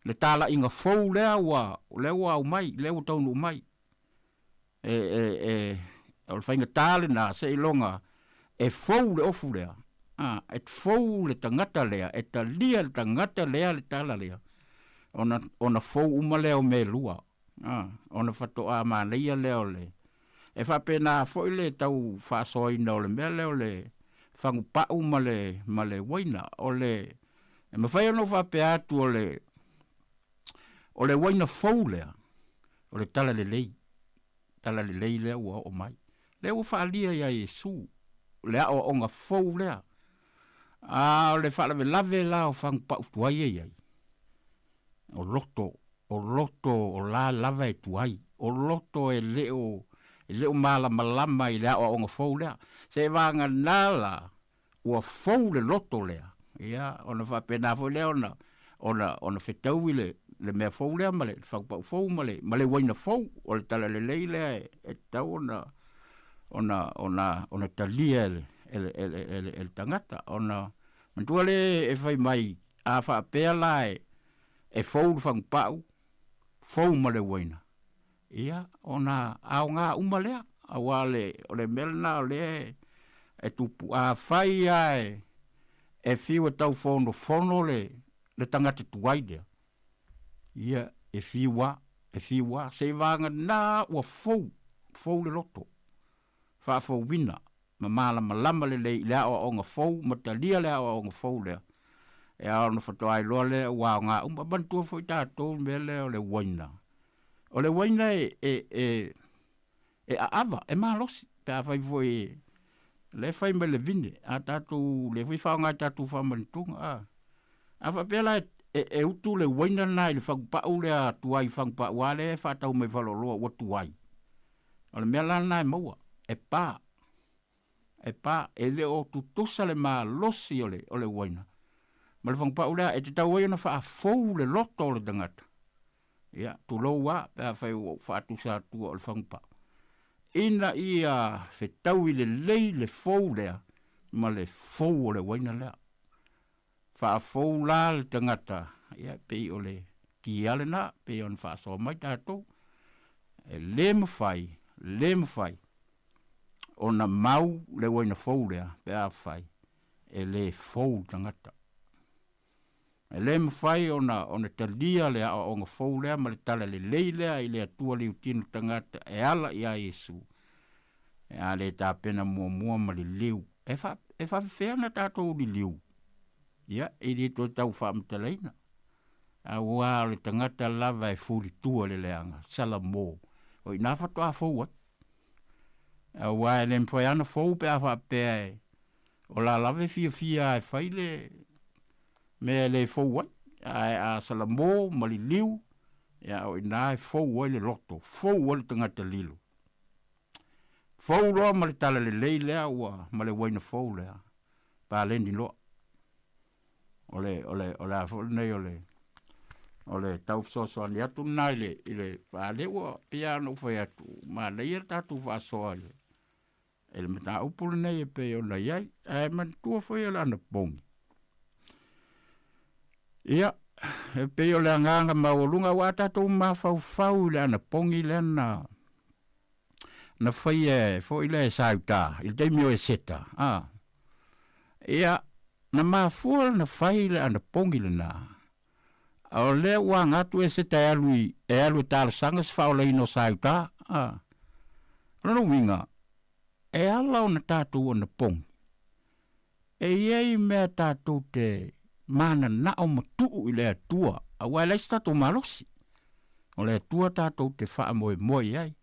S15: le talaiga fou lea ua, lea ua aumai, lea ua taunuu mai. E, e, e, o le faigata lena, seiloga e fou le ofu lea, a, e fou le tagata lea, e talia le tagata lea le tala lea, ona, ona fou uma lea o mea e lua. A, ona faatoa manaia lea o le, e faapena foi le tau faasoaina o le mea lea o le fagupau ma le, ma le uaina. O le, e mafai ona ou faapea atu o le, o le uaina fou lea, o le talalelei, talalelei lea ua oo mai. Lea ua faaalia ia Iesu, le aoaoga fou lea. A o le faalavelave la o fagupau tuai e i ai, o loto, o loto o la lava e tuai, o loto e le o, e le o malamalama i le aoaoga fou lea. Se vagana la, ua fou le loto lea, ia, ona faapena foi lea ona, ona, ona fetaui le, le mea fou lea ma le faupau fou ma le, ma le uaina fou o le talalelei lea e, e tatau ona, ona, ona, ona talia e le, e le, e le, e le, e le tagata. Ona, manatua lea e fai mai, A faapea la e fou le fagupau, fou ma le uaina, ia, ona aoga uma lea, aua o le, o le mea lena o lea e tupu. Afai lava e, e fiu e tau fonofono le, le tagata tuai lea, ia, e fiu lava, e fiu lava, seivagana ua fou, fou le loto, faafouina ma malamalama lelei i le aoaoga fou ma talia le aoaoga fou lea, e ao ona faatoa iloa lea ua aoga uma. Manatua foi tatou le mea lea o le uaina. O le uaina e, e, e, e aava, e malosi, pe afai foi lea e fai mai le vine, a tatou, lea foi faaaoga i tatou faamanatuga, a. A faapea la e, e, e utu le uaina lena i le fagupau lea tuai fagupau a lea e faatau mai faleoloa ua tuai. O le mea la lena e maua, e pa, e pa, e le o tutusa le malosi o le, o le uaina. Ma le fagupau lea, e tatau ai ona faafou le loto o le tagata. Ia, tulou a, pe afai ua ou faatusa atua o le fagupau. Ina ia fetaui lelei le fou lea ma le fou o le uaina lea. Faafou la le tagata, ia pei o le kia lena, pei ona faasoa mai tatou, e le mafai, le mafai ona mau le uaina fou lea pe afai e le fou le tagata. E le mafai ona, ona talia le aoaoga fou lea ma le tala lelei lea i le Atua liutino tagata e ala iā Iesu, e a le tapena muamua ma liliu. E, fa, e faafefea ona tatou liliu? Ia, e le toe tau faamatalaina. Auā o le tagata lava e fulitua le leaga, salamo, o i ina faatoa fou ai. Auā e le mafai lava ona fou pe a faapea e, o la lava e fiafia e fai le mea e le fou ai. Ae a salamo ma liliu, ia o i ina e fou ai le loto, fou ai le tagata lilo. Fou loa ma le talalelei lea ua ma le uaina fou lea, paleni loa. O le, o le, o le a foi lenei o le, O le tau fesoasoani atu lena i le, i le, a lea ua pei lava ona ou fai atu, manaia le tatou faasoa i le, i le mataupu lenei e pei ona i ai. Ae manatua foi o le anapogi. Ia, e pei o le agaga maualuga aua a tatou mafaufau i le anapogi lea na na faia foi lea e Sauta i le taimi o Eseta, a. Ia, na mafua na fai le anapogi lena. O lea ua aga atu Eseta e alu i, e alu e talosaga se faaolaina o Sauta, a. O lona uiga, e ala ona tatou anapogi, e i ai mea tatou te mananao ma tuu i le Atua, aua e leai se tatou malosi. O le Atua tatou te faamoemoe i ai.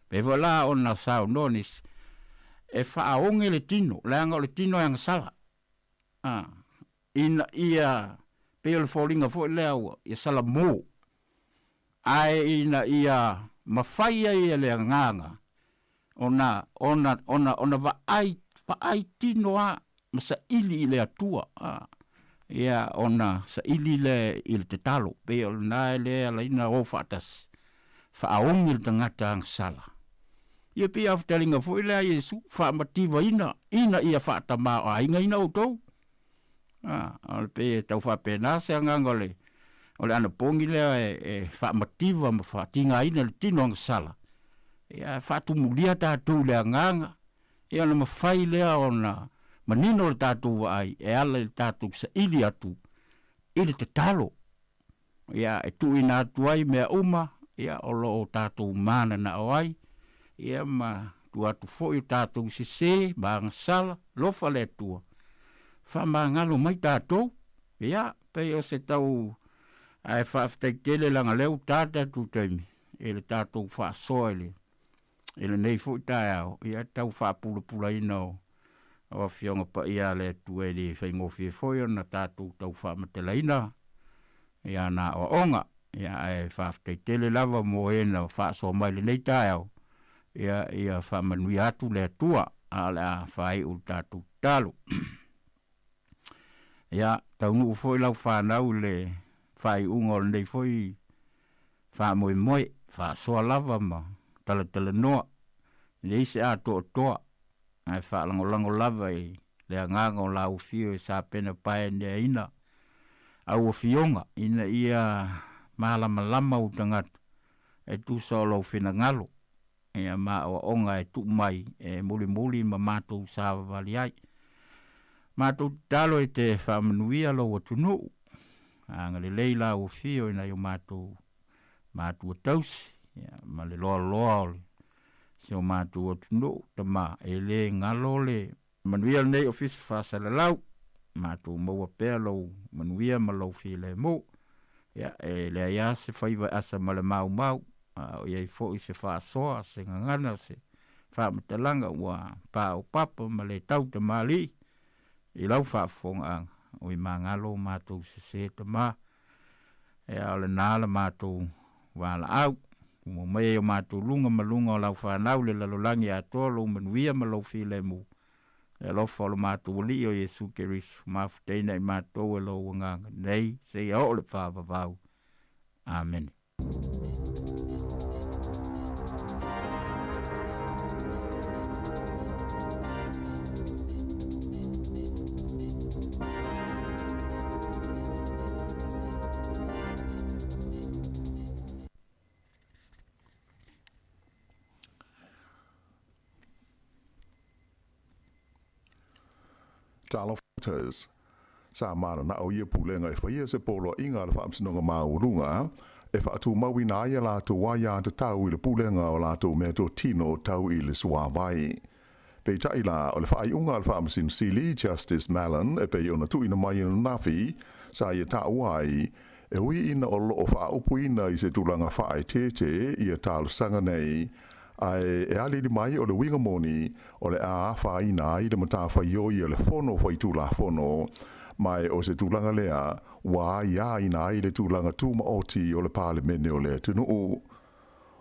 S15: Pei foi la ona saunoa nisi, e faaoge le tino, leaga o le tino e agasala. A, ina ia, pei o le foliga foi lea ua, ia salamo. Ae ina ia mafai ai e le agaga ona, ona, ona, ona vaai, vaai tino lava ma saili i le Atua, a, ia, ona saili lea i le tatalo. Pei o lena e le ala ai ona o faatasi, faaogi le tagata agasala. Ia pei a fetaliga foi lea a Iesu, faamativaina ina ia faatamaoaigaina outou. A, o le pei e tau faapena se agaga o le, o le anapogi lea e, e faamativa ma faatigaina le tino agasala. Ia, faatumulia tatou i le agaga, ia ona mafai lea ona manino le tatou vaai e ala i le tatou saili atu i le tatalo. Ia, e tuuina atu ai mea uma, ia, o lo o tatou mananao ai, ia, ma tuu atu foi o tatou sese ma agasala, alofa le Atua, faamagalo mai tatou. Ia, pei o se tau, ae faafetai tele leaga lea ua ta le tatou taimi i le tatou faasoa i le i lenei foi taeao, ia tau faapulapulaina o o Afioga Paia a le Atua e le faigofie foi ona tatou tau faamatalaina ia ana aoaoga. Ia ae faafetai tele lava mo e na faasoa mai lenei taeao, ia ia faamanuia atu le Atua, a o le a faaiu le tatou tatalo. Ia taunuu foi lau fanau i le faaiuga o lenei foi Faamoemoe, faasoa lava ma talatalanoa, e leai se atoatoa, ae faalagolago lava i le agaga o lau afio e sapena paeaneaina au afioga ina ia malamalama ou tagata e tusa o lou finagalo ia ma aoaoga e tuu mai e mulimuli ma matou savavali ai. Matou tatalo e te faamanuia lou atunuu, agalelei lau afio i nai o matou matua tausi ia, ma le loaloa o le si o matou atunuu, tama e le galo le manuia lenei ofisa faasalalau, matou maua pea lou manuia ma lou filemu. Ia, e leai lava se faiva e asa ma le maumau, a o i ai foi se faasoa, se gagana, se faamatalaga ua paopapa ma le tau tamalii i lau faafofogaaga, oi magalo matou sese tama, Ia, o lena la matou valaau. Ua mai ai o matou luga ma luga o lau fanau le lalolagi atoa lou manuia ma lou filemu. Le alofa o lo matou Alii o Iesu Keriso, mafutaina i matou e lou agaga nei seia oo le faavavau. Amene.
S10: Talofa Reuters. Sa mananao ia pulega e faia se poloaiga a le Faamasinoga Maualuga e faatumauina ai a latou aiatatau i le pulega o latou meatotino tau i le suavai. Peitai la, o le faaiuga a le Faamasino Sili, Justice Mallon, e pei ona tuuina mai ananafi, sa ia taua ai, e ui ina o lo o faaupuina i se tulaga faaeteete ia talosaga nei, ae e alili mai o le uiga moni o le a afaina ai le matafaioi a le Fono Faitulafono, ma e o se tulaga lea ua aiaina ai le tulaga tumaoti o le Palemene o le atunuu.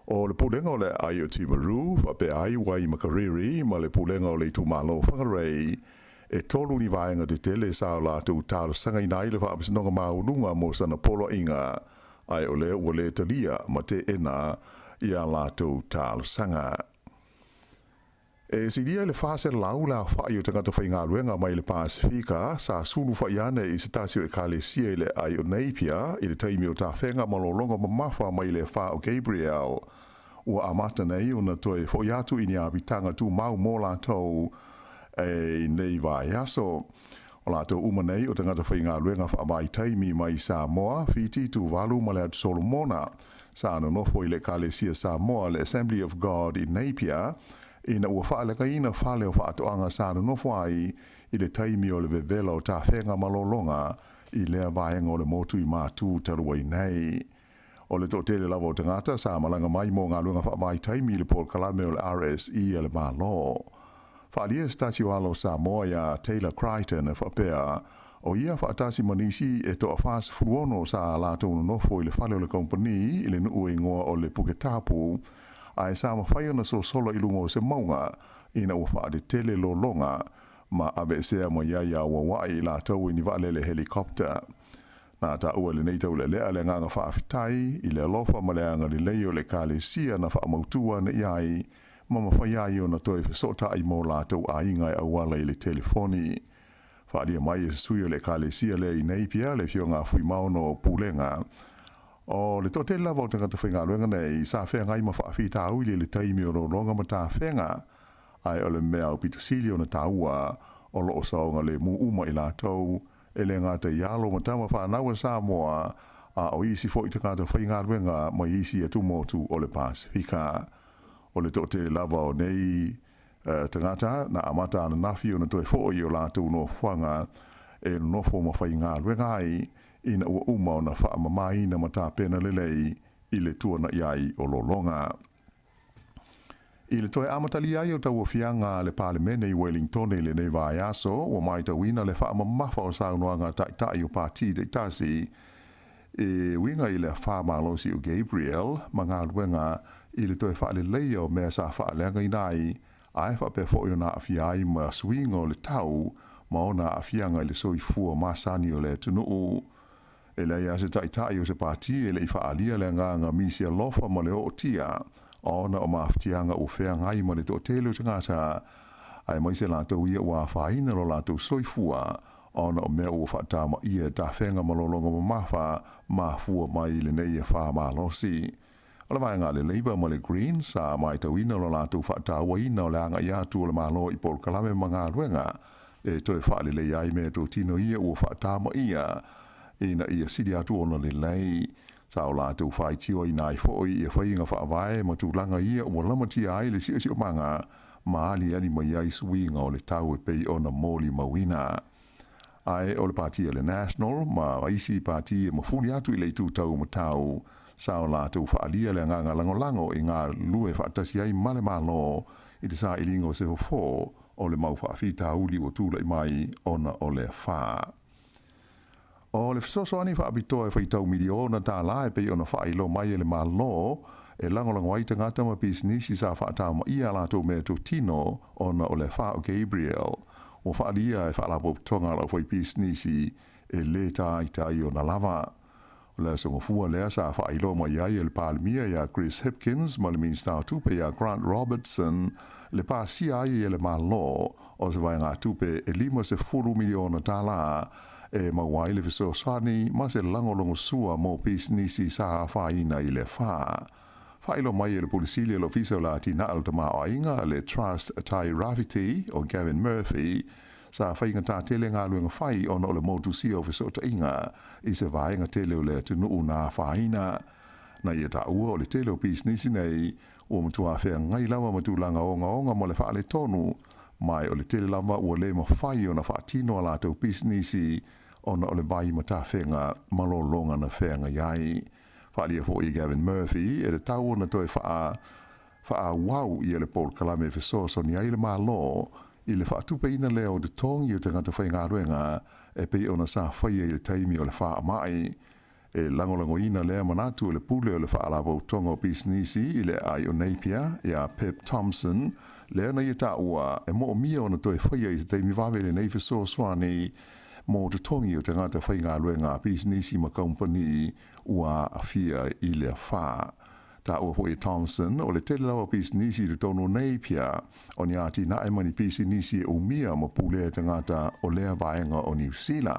S10: O le Pulega o le Aai o Timaru, faapea ai Waimakariri ma le Pulega o le Itumalo o Whangarei, e tolu ni vaega tetele sa o latou talosagaina ai le Faamasinoga Maualuga mo sana poloaiga. ae o lea ua lē talia ma teena i a latou talosaga. E silia i le 400 le aofa'i o tagata faigaluega mai le Pasefika sa sulu fa'i ane i se tasi o ekalesia i le aai o Napier i le taimi o tafega malologa mamafa mai le afa o Gabrielle. Ua amata nei ona toe fo'i atu i ni apitaga tumau mo latou i nei vaiaso. O latou uma nei o tagata faigaluega faavaitaimi mai Samoa, Fiti, Tuvalu ma le Atu Solomona. Sa nonofo i le Ekalesia Samoa le Assembly of God i Napier ina ua faalegaina fale o faatoaga sa nonofo ai i le taimi o le vevela o tafega malologa i lea vaega o le motu i Matū talu ai nei. O le toatele lava o tagata sa malaga mai mo galuega faavaitaimi i le polokalame o le RSE a le Malo. Faaalia se tasi o alo o Samoa iā Taylor Crichton e faapea, o ia faatasi ma nisi e toa 46 sa latou nonofo i le fale o le kompani i le nuu e igoa o le Puketapu, ae sa mafai ona sosolo i luga o se mauga ina ua faatetele lologa ma aveesea mai ai auauai i latou i ni vaalele helicopter. Na taua i lenei taulealea le agaga faafetai i le alofa ma le agalelei o le Ekalesia na faamautu ane i ai ma mafai ai ona toe fesootai mo latou aiga e auala i le telefoni. Faaalia mai e se sui o le Ekalesia lea i Napier, le Afioga a Fuimaono Pulega. O le toatele lava o tagata faigaluega nei sa feagai ma faafitauli i le taimi o lologa ma tafega, ae o le mea aupito sili ona taua, o lo o saogalemu uma i latou E le gata i alo ma tama fanau a Samoa, a o isi foi tagata faigaluega mai isi atumotu o le Pasefika. O le toatele lava o nei tagata na amata ananafi ona toe foi i o latou nofoaga e nonofo ma faigaluega ai ina ua uma ona faamamaina ma tapena lelei i le tuana'i ai o lologa. I le toe amatalia ai o tauaofiaga a le Palemene i Wellingtone i lenei vaiaso, ua maitauina le faamamafa o saunoaga a taitai o pati taitasi e uiga i le afa malosi o Gabriel ma galuega i le toe faaleleia o mea sa faaleagaina ai ae faapea foi ona aafia ai ma suiga o le tau ma ona aafiaga i le soifua masani o le atunuu. E leai lava se taitai o se pati e le i faaalia le agaga misi alofa ma le ootia ona o mafatiaga ua feagai ma le toatele o tagata, aemaise latou ia ua afaina lo latou soifua ona o mea ua faatamaia e tafega ma lologa mamafa mafua mai i lenei afa malosi. O le vaega a le Labour ma le Greens sa maitauina lo latou faatauaina o le agai atu o le Malo i polokalame ma galuega e toe faaleleia ai meatotino ia ua faatamaia ina ia sili atu ona lelei. Sa o latou faitioina ai foi ia faiga faavae ma tulaga ia ua lamatia ai le siosiomaga ma aliali mai ai suiga o le tau e pei ona molimauina. Ae o le pati a le National ma isi pati e mafuli atu i le itu taumatau, sa o latou faaalia le agaga lagolago i galulue faatasi ai ma le Malo i le sailiga o se fofo o le mau faafitauli ua tulai mai ona o le afa. O le fesoasoani faapitoa e faitau miliona tālā e pei ona faailoa mai e le Malo e lagolago ai tagata ma pisinisi sa faatamaia a latou meatotino ona o le afa o Gabriel ua faaalia e Faalapotopotoga a le Aufaipisinisi e lē taitai ona lava. O le aso Gafua lea sa faailoa mai ai e le Palemia iā Chris Hipkins ma le Minisita o Tupe iā Grant Robertson le pasia ai e le Malo o se vaegatupe e $50 miliona tālā e maua ai le fesoasoani ma se lagolagosua mo pisinisi sa afaina i le afa. Faailoa mai e le Pule Sili o le Ofisa o le Atinae o le Tamaoaiga, le Trust Tai Rāwhiti, o Gavin Murphy, sa faigata tele galuega fai ona o le motusia o fesootaiga i se vaega tele o le atunuu na afaina. Na ia taua o le tele o pisinisi nei ua matua feagai lava ma tulaga ogaoga ma le faaletonu, ma o le tele lava ua le mafai ona faatino a latou pisinisi ona o le vai ma tafega ma lologa na feagai ai. Faaalia foi e Gavin Murphy e tatau ona toe faa faaauau ia le polokalame e fesoasoani ai le Malo i le faatupeina lea o totogi o tagata faigaluega e pei ona sa faia i le taimi o le faamai. E lagolagoina lea manatu e le Pule o le Faalapotopotoga o Pisinisi i le Aai o Napier, ia Pip Thompson, lea na ia taua e moomia ona toe faia i se taimi vave lenei fesoasoani. mo totogi o tagata faigaluega a pisinisi ma kamupani ua aafia i le afa. Taua foi e Thompson, o le tele lava o pisinisi i totonu o Napier, o ni atinae ma ni pisinisi e umia ma pulea e tagata o lea vaega o Niu Sila,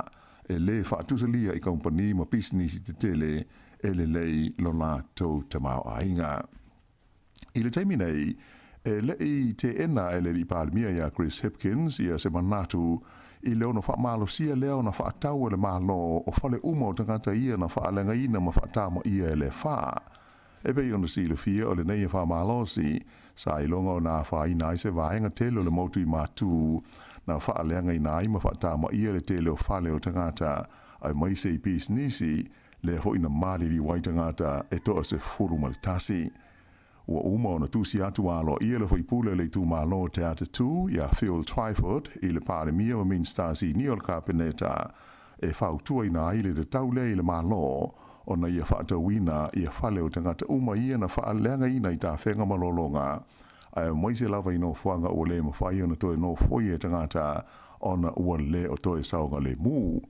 S10: e lē faatusalia i kamupani ma pisinisi tetele e lelei lo latou tamaoaiga. I le taimi nei, e le i teena e le Alii Palemia ia Chris Hipkins ia se manatu i le ono faamalosia lea ona faatau e le Malo o fale uma o tagata ia na faaleagaina ma faatamaia e le afa. E pei ona silafia o lenei afa malosi, sa iloga ona afaina ai se vaega tele o le motu i Matu na faaleagaina ai ma faatamaia le tele o fale o tagata aemaise i pisinisi, lea foi na maliliu ai tagata e 11. Ua uma ona tusi atu aloaia le faipule o le itumalo o Te Atatū iā Phil Twyford i le Palemia ma Minisita Sinia o le Kapeneta e fautuaina ai le tatau lea i le Malo ona ia faatauina ia fale o tagata uma ia na faaleagaina i tafega ma lologa ae aemaise lava i nofoaga ua le mafai ona toe nofoia e tagata ona ua le o toe saogalemu.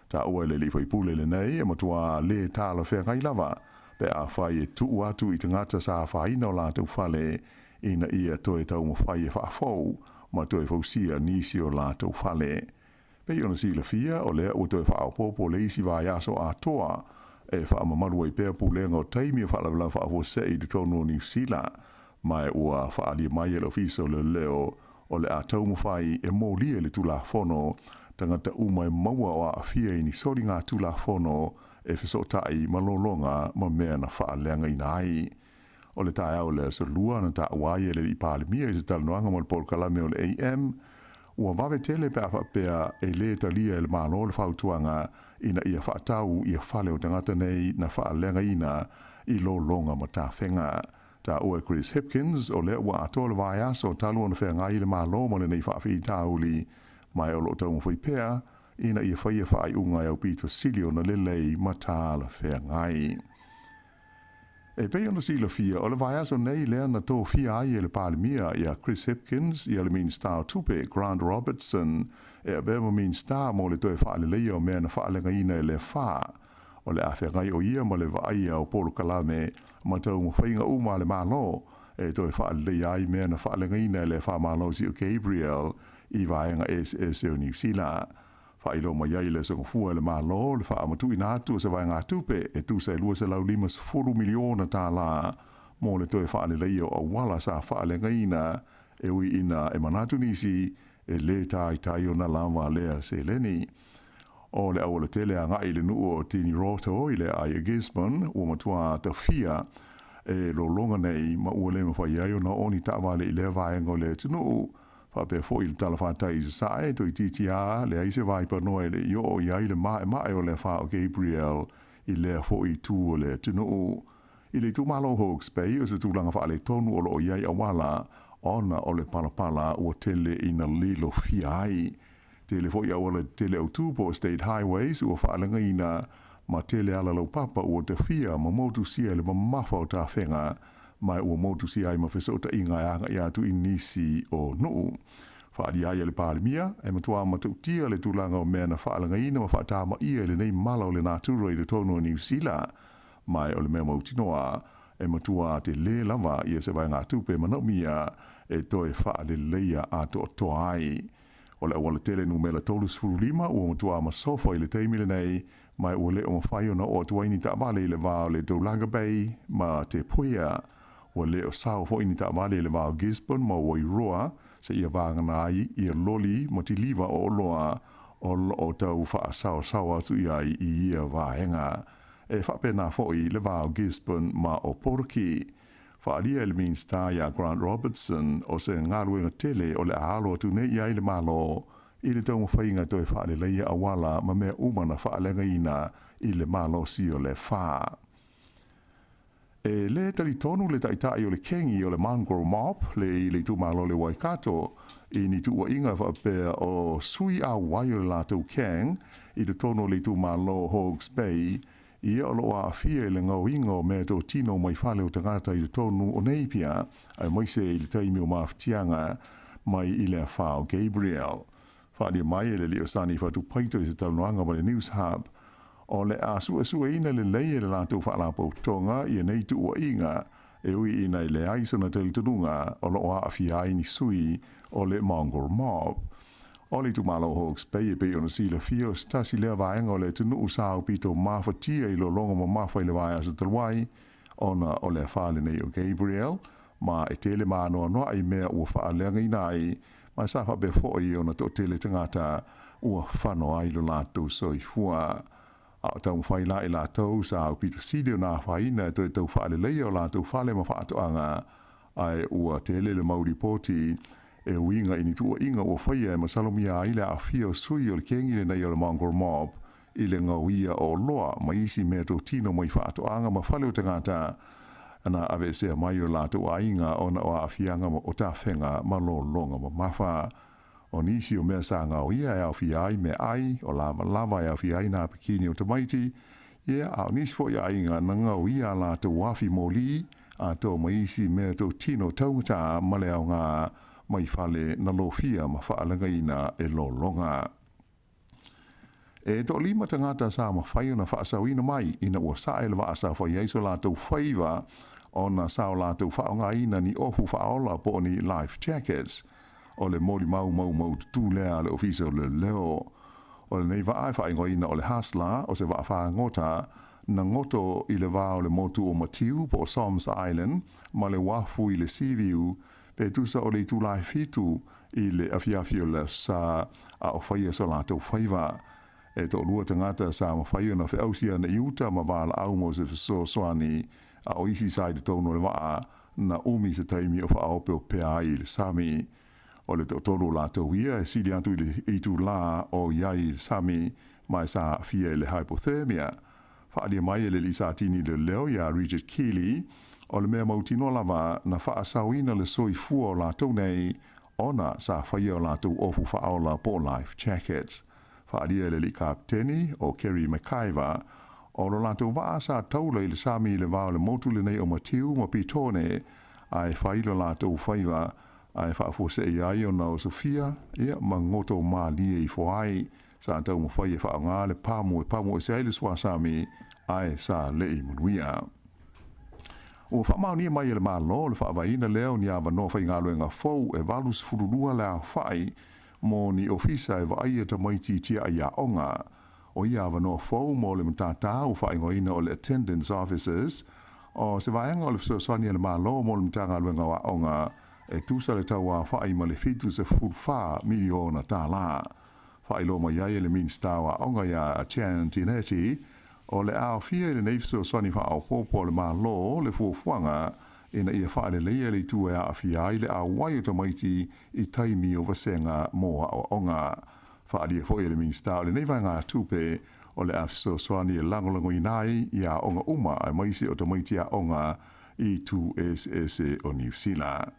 S10: Taua e le alii faipule lenei e matuā lē talafeagai lava pe afai e tuu atu i tagata sa afaina o latou fale ina ia toe taumafai e faafou ma toe fausia nisi o latou fale. Pei ona silafia, o lea ua toe faaopoopo le isi vaiaso atoa e faamamalu ai pea pulega o taimi o faalavelave faafuasei i totonu o Niu Sila, ma ua faaalia mai e le Ofisa o Leoleo o le a taumafai e molia i le Tulafono tagata uma e maua o aafia i ni soligatulafono e fesootai ma lologa ma mea na faaleagaina ai. O le taeao o le Aso Lua na taua ai e le Alii Palemia i se talanoaga mo le polokalame o le AM, ua vave tele pe a faapea e lē talia e le Malo le fautuaga ina ia faatau ia fale o tagata nei na faaleagaina i lologa ma tafega. Taua e Chris Hipkins, o lea ua atoa le vaiaso talu ona feagai le Malo ma lenei faafitauli, ma o lo o taumafai pea ina ia faia faaiuga e aupito sili ona lelei ma talafeagai. E pei ona silafia, o le vaiaso nei lea na tofia ai e le Palemia ia Chris Hipkins ia le Minisita o Tupe, Grant Robertson, e avea ma Minisita mo le toe faaleleia o mea na faaleagaina e le afa. O le a feagai o ia ma le vaaia o polokalame ma taumafaiga uma a le Malo e toe faaleleia ai mea na faaleagaina e le Afa-malosi o Gabriel i vaega eseese o Niu Sila. Faailoa mai ai le Aso Gafua e le Malo le faamatuuina atu o se vaegatupe e tusa e $250 miliona tālā mo le toe faaleleia o auala sa faaleagaina e ui ina e manatu nisi e lē taitai ona lava lea seleni. O le aualatele agai i le nuu o Tiniroto i le aai o Gisborne ua matua tafia e lologa nei ma ua le mafai ai ona oo ni taavale i lea vaega o le atunuu. Faapea foi i le talafatai i Sasae, toeitiiti lava leai se vaipanoa e le i oo i ai le maemae o le afa o Gabriel i lea foi itu o le atunuu. I le itumalo o Hawke's Bay, o se tulaga faaletonu o lo o i ai auala ona o le palapala ua tele ina lilofia ai. Tele foi auala tetele autū po o State Highways ua faaleagaina ma tele ala laupapa ua tafia ma motusia e le mamafa o tafega ma ua motusia ai ma fesootaiga e agai atu i nisi o nuu. Faaalia ai e le Palemia, e matua matautia le tulaga o mea na faaleagaina ma faatamaia i lenei mala o le natura i totonu o Niu Sila, ma o le mea mautinoa e matua telē lava ia se vaegatupe manaomia e toe faaleleia atoatoa ai. O le aualatele numera 35 ua matua masofa i le taimi lenei, ma ua le o mafai ona oo atu ai ni taavale i le va o le Tolaga Bay ma Te Puea. Ua le o sao foi ni taavale i le va o Gisborne ma Wairoa seia vagana ai ia loli ma tiliva o oloa o lo o tau faasaosao atu i ai i ia vaega. E faapena foi le va o Gisborne ma Ōpōtiki. Faaalia e le Minisita ia Grant Robertson o se galuega tele o le a alo atu nei i ai le Malo i le taumafaiga toe faaleleia auala ma mea uma na faaleagaina i le malosi o le afa. E lē talitonu le taitai o le kengi o le Mongrel Mob le i le itumalo o le Waikato i ni tuuaiga faapea o sui auai o le latou keng i totonu o le itumalo o Hawke's Bay ia o lo o aafia i le gaoiga o meatotino mai fale o tagata i totonu o Napier aemaise i le taimi o mafatiaga mai i le afa o Gabriel. Faaalia mai e le alii o Sani Fatupaito i se talanoaga ma le News Hub, o le a suesueina lelei e le latou faalapotopotoga ia nei tuuaiga e ui ina e leai sona talitonuga o lo o aafia ai ni sui o le Mongrel Mob. O le itumalo o Hawke's Bay e pei ona silafia o se tasi lea vaega o le atunuu sa aupito mafatia i lologa mamafa i le vaiaso talu ai ona o le afa lenei o Gabrielle ma e tele maanoanoa i mea ua faaleagaina ai ma sa faapea foi ona toatele tagata ua fano ai lo latou soifua. A o taumafai la i latou sa aupito sili ona afaina e toe tau faaleleia o latou fale ma faatoaga, ae ua tele le mau lipoti e uiga i ni tuuaiga ua faia e masalomia ai le aafia o sui o le kengi lenei o le Mongrel Mob i le gaoia o oloa ma isi meatotino mai faatoaga ma fale o tagata na aveesea mai o latou aiga ona o aafiaga o tafega ma lologa mamafa. O nisi o mea sa gaoia e aofia ai meaai o lavalava e aofia ai nā pikini o tamaiti, ia, a o nisi foi aiga na gaoia a latou afi moli atoa ma isi meatotino taugata ma le aoga mai fale na lofia ma faaleagaina e lologa. E toalima tagata sa mafai ona faasaoina mai ina ua sae le vaa sa fai ai so latou faiva ona sa o latou faaaogaina ni ofu faaola po o ni life jackets. O le molimau maumaututu lea a le Ofisa o Leoleo. O lenei vaa e faaigoaina o le Hustler o se vaa fagota na goto i le va o le motu o Matiu po o Somes Island ma le uafu i le Seaview pe tusa o le itula e fitu i le afiafi o le Aso Sa a o faia so latou faiva. E toalua tagata sa mafai ona feausi ana i uta ma valaau mo se fesoasoani, a o isi sa i totonu o le vaa na umi se taimi o faaopeopea ai i le sami. O le toatolu o latou ia e sili atu i le itula o i ai i le sami ma e sa aafia i le hypothermia. Faaalia mai e le alii Satini leoleo iā Richard Keeley, o le mea mautinoa lava na faasaoina le soifua o latou nei ona sa faia o latou ofu faaola po o life jackets. Faaalia e le alii Kapeteni o Kerry McIver, o lo latou vaa sa taula i le sami i le va o le motu lenei o Matiu ma Petone ae fai lo latou faiva ae faafuasei ai ona osofia ia ma goto malie ifo ai. Sa taumafai e faaaoga le pamu e pamu ese ai le suasami, ae sa leʻi manuia. Ua faamaonia mai e le Malo le faavaeina lea o ni avanoa faigaluega fou e 82 le aofai mo ni ofisa e vaaia tamaiti tiaʻi aoga. O ia avanoa fou mo le matata ua faaigoaina o le Attendance Officers, o se vaega o le fesoasoani a le Malo mo le Matagaluega o Aoga e tusa le tau aofai ma le $74 miliona tālā. Faailoa mai ai e le Minisita o Aoga iā Chan Tinetti, o le a aofia i lenei fesoasoani faaopoopo a le Malo le fuafuaga ina ia faaleleia le itu e aafia ai le auai o tamaiti i taimi o vasega mo aoaoga. Faaalia foi e le Minisita o lenei vaegatupe o le a fesoasoani e lagolagoina ai i aoga uma aemaise o tamaiti aoga i itu eseese o Niu Sila.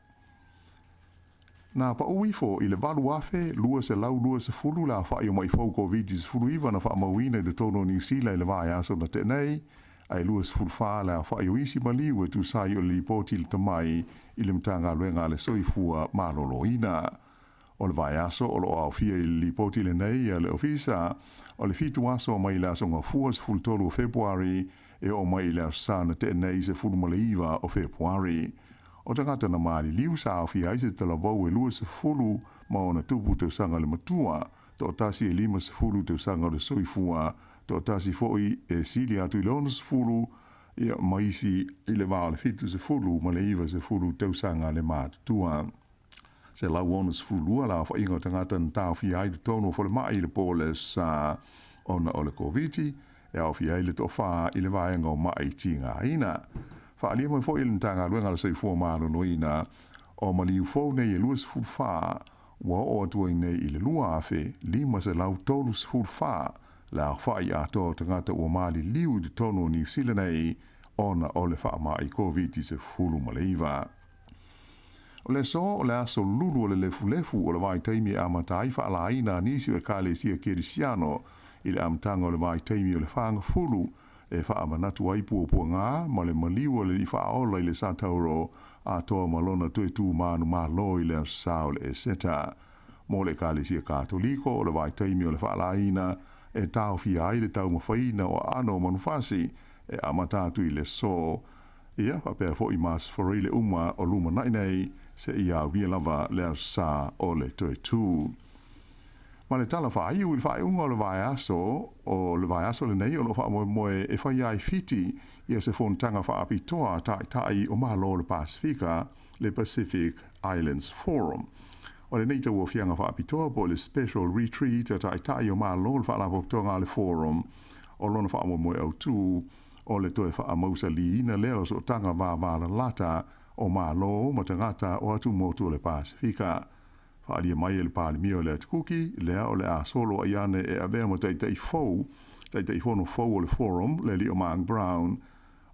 S10: Na pau ifo i le 8,220 le aofai o maʻi fou Koviti-19 na faamauina i totonu o Niu Sila i le vaiaso na tea nei, ae 24 le aofai o isi maliu e tusa ai o le lipoti lata mai i le Matagaluega a le Soifua Maloloina. O le vaiaso o lo o aofia i le lipoti lenei a le Ofisa, o le fitu aso mai le aso Gafua 13 o Fepuari e oo mai i le Aso Sa na tea nei 19 o Fepuari. O tagata na maliliu sa aofia ai se talavou e 20 ma ona tupu tausaga le matua, toatasi e 50 tausaga o le soifua, toatasi foi e sili atu i le 60, ia, ma isi i le va o le 70 ma le 90 tausaga le matutua. 162 le aofaiga o tagata na taofia ai i totonu o falemai i le po o le Aso Sa ona o le Koviti, e aofia ai le toafa i le vaega o maʻi tigaina. Faaalia mai foi e le Matagaluega a le Soifua Maloloina o maliu fou nei e 24 ua oo atu ai nei i le 2,534 le aofai atoa o tagata ua maliliu i totonu o Niu Sila nei ona o le faamai Koviti-19. O le aso o le aso lulu o le lefulefu o le vaitaimi e amata ai faalaina a nisi o Ekalesia Kerisiano i le amataga o le vaitaimi o le fagafulu e faamanatu ai puapuaga ma le maliu o le Alii Faaola i le Satauro atoa ma lona toe tu manumalo i le Aso Sa o le Eseta. mo le Ekalesia Katoliko o le vaitaimi o le faalaina e taofia ai le taumafaiina o aano o manufasi e amata atu i le aso ia faapea foi ma aso Faraile uma o lumanai nei seia aulia lava le Aso Sa o le toe tu. Ma le tala faaiu i le faaiuga o le vaiaso o le vaiaso lenei o lo o faamoemoe e faia ai Fiti ia se fonotaga faapitoa a Taitai o Malo o le Pasefika, le Pacific Islands Forum. O lenei tauaofiaga faapitoa po o le Special Retreat a Taitai o Malo o le Faalapotopotoga a le Forum o lona faamoemoe autu o le toe faamausaliina lea o sootaga vavalalata o Malo ma tagata o atumotu o le Pasefika. Faaalia mai e le Palemia o le Atukuki, lea o le a solo ai ane e avea ma taitai fou, Taitaifono fou o le Forum, le alii o Mark Brown.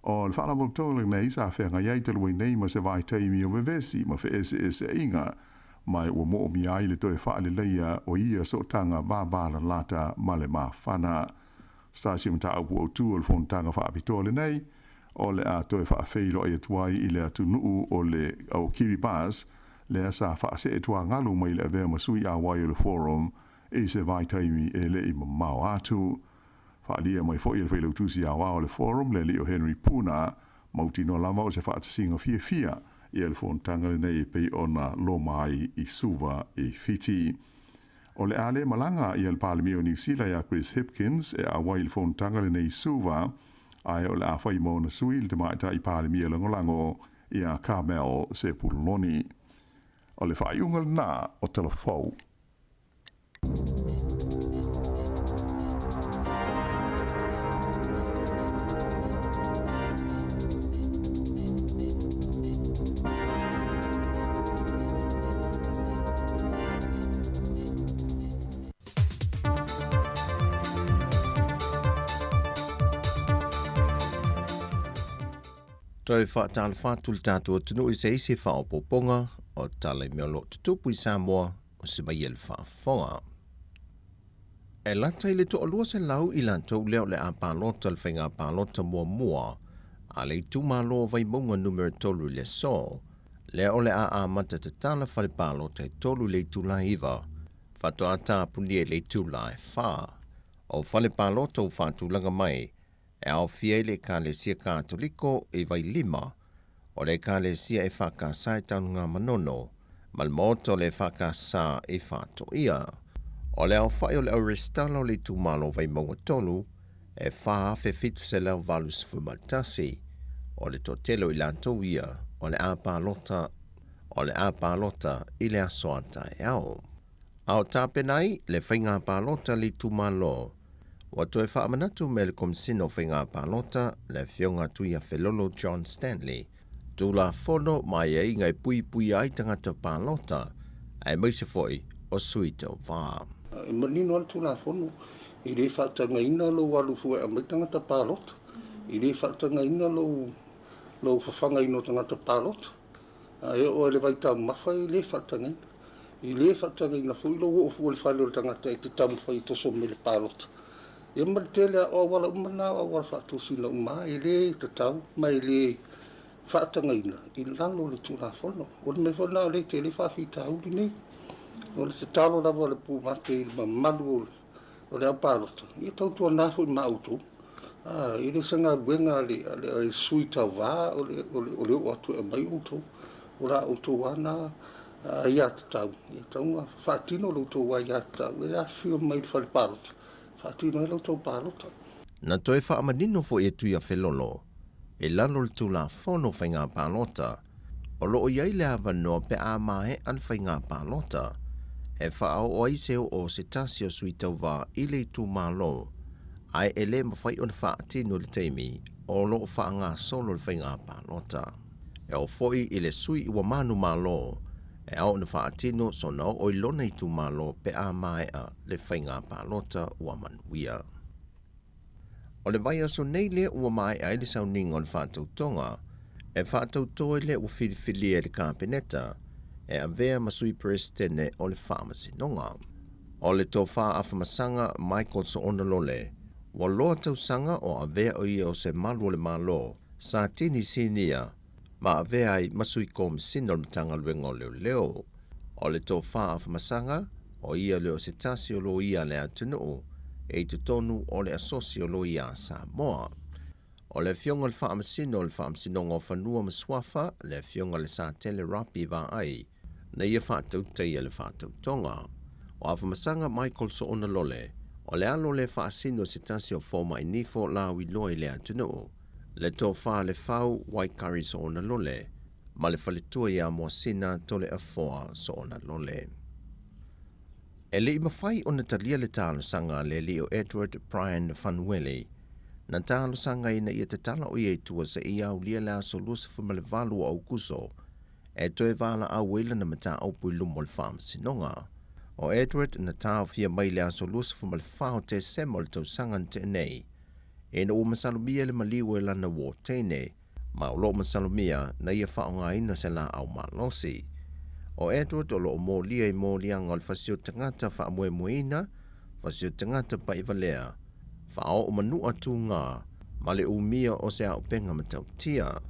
S10: O le faalapotopotoga lenei sa feagai ai talu ai nei ma se vaitaimi o vevesi ma feeseeseaiga, ma ua moomia ai le toe faaleleia o ia sootaga vavalalata ma le mafana. Sa si mataupu autu o le fonotaga faapitoa lenei, o le a toe faafeiloai atu ai i le atunuu o le o Kiribati, lea sa faaseetuagalu mai le avea ma sui auai o le Forum i se vaitaimi e le i mamao atu. Faaalia mai foi e le Failautusi Aoao o le Forum, le alii o Henry Puna, mautinoa lava o se faatasiga fiafia ia le fonotaga lenei e pei ona loma ai i Suva i Fiti. O le a le malaga ia le Palemia o Niu Sila ia Chris Hipkins e auai i le fonotaga lenei i Suva, ae o le a fai ma ona sui le Tamaitai Palemia Lagolago ia Carmel Sepuloni. O le faaiuga lena o Tala Fou.
S8: Toe faatalofa atu le tatou atunuu i se isi faaopoopoga o tala i mea o lo o tutupu i Samoa o se mai e le faafofoga. E lata i le toalua selau i latou lea o le a palota le faiga palota muamua a le itumalo o Vaimauga Numera 3 i le aso, lea o le a amata tatala fale palota e 3 i le itula e 9, faatoa tapunia i le itula e 4. O fale palota ua faatulaga mai e aofia ai le Ekalesia Katoliko i Vailima, o le Ekalesia EFKS i Tanugamanono, ma le Maota o le EFKS i Faatoia. O le aofai o le au resitala o le itumalo Vaimauga 3, e 4,781. O le toatele o i latou ia o le a palota, o le a palota i le aso a taeao. A o tapena ai le faiga palota a le itumalo, ua toe faamanatu mai e le Komesina o Faiga Palota, le Afioga Tuiafelolo John Stanley, Tulafono ma aiaiga e puipuia ai tagata palota, aemaise foi o sui tauva.
S9: E manino lava le Tulafono, e le faatagaina lou alu fua e aumai tagata palota, e le faatagaina lou lou fafagaina o tagata palota. A e oo i le vaitaumafa e le faatagaina. E le faatagaina foi lou oo fua i le fale o le tagata e te taumafai e toso mai le palota. Ia ma le tele o auala uma na o auala faatosina uma e le tatau ma e le faatagaina i lalo o le Tulafono. O le mea foi lena o lea e tele faafitauli nei. O le tatalo lava a le Pumate i le mamalu o le au palota, ia tautuana foi ma outou. E le o se galuega a le sui tauva o le oo atu e aumai outou. O la outou lava na aiatatau, e tatau ona faatino la outou aiatatau e afifio mai i le fale palota, faatino ai la outou palota.
S8: Na toe faamanino foi e Tuiafelolo, i lalo o le Tulafono Faiga Palota, o lo o i ai le avanoa pe a maea le faiga palota e faaoo ai se oo o se tasi o sui tauva i le itumalo, ae e le mafai ona faatino i le taimi o lo o faagasolo le faiga palota. E oo foi i le sui ua manumalo e ao ona faatino sona oo i lona itumalo pe a maea le faiga palota ua manuia. O le vaiaso nei lea ua maea ai le sauniga o le faatautoga, e faatauto ai lea ua filifilia e le Kapeneta e avea ma Sui Peresetene o le Faamasinoga. O le Tofa Afamasaga Michael Soona Lole, ua loa tausaga o avea o ia o se malu o le Malo, sa tini sinia ma avea ai ma Sui Komesina o le Matagaluega o Leoleo. O le Tofa Afamasaga O ia lea o se tasi o loia a le atunuu e i totonu o le Asosi o Loia a Samoa. O le Afioga i le Faamasino o le Faamasinoga o Fanua ma Suafa, le Afioga Lesatele Rapi Vaai, na ia faatautaia le faatautoga. O Afamasaga Michael Soona Lole, o le alo lea faasino o se tasi o fomai nifo lauiloa i le atunuu, le Tofa Lefau Waikari Soona Lole, ma le faletua ia Moasina Toleafoa Soona Lole. E le i mafai ona talia le talosaga a le alii o Edward Brian Fanuele, na talosaga ina ia tatala o ia i tua seia aulia le aso 28 o Aukuso e toe valaau ai lana mataupu i luma o le Faamasinoga. O Edward na taofia mai i le aso 24 o Tesema o le tausaga na tea nei, ina ua masalomia le maliu e lana uō teine, ma o lo o masalomia na ia faaaogaina se laau malosi. O Edward o lo o molia i moliaga o le fasi o tagata faamoemoeina, fasi o tagata paʻivalea, faaoo manua tugā, ma le umia o se auupega matautia.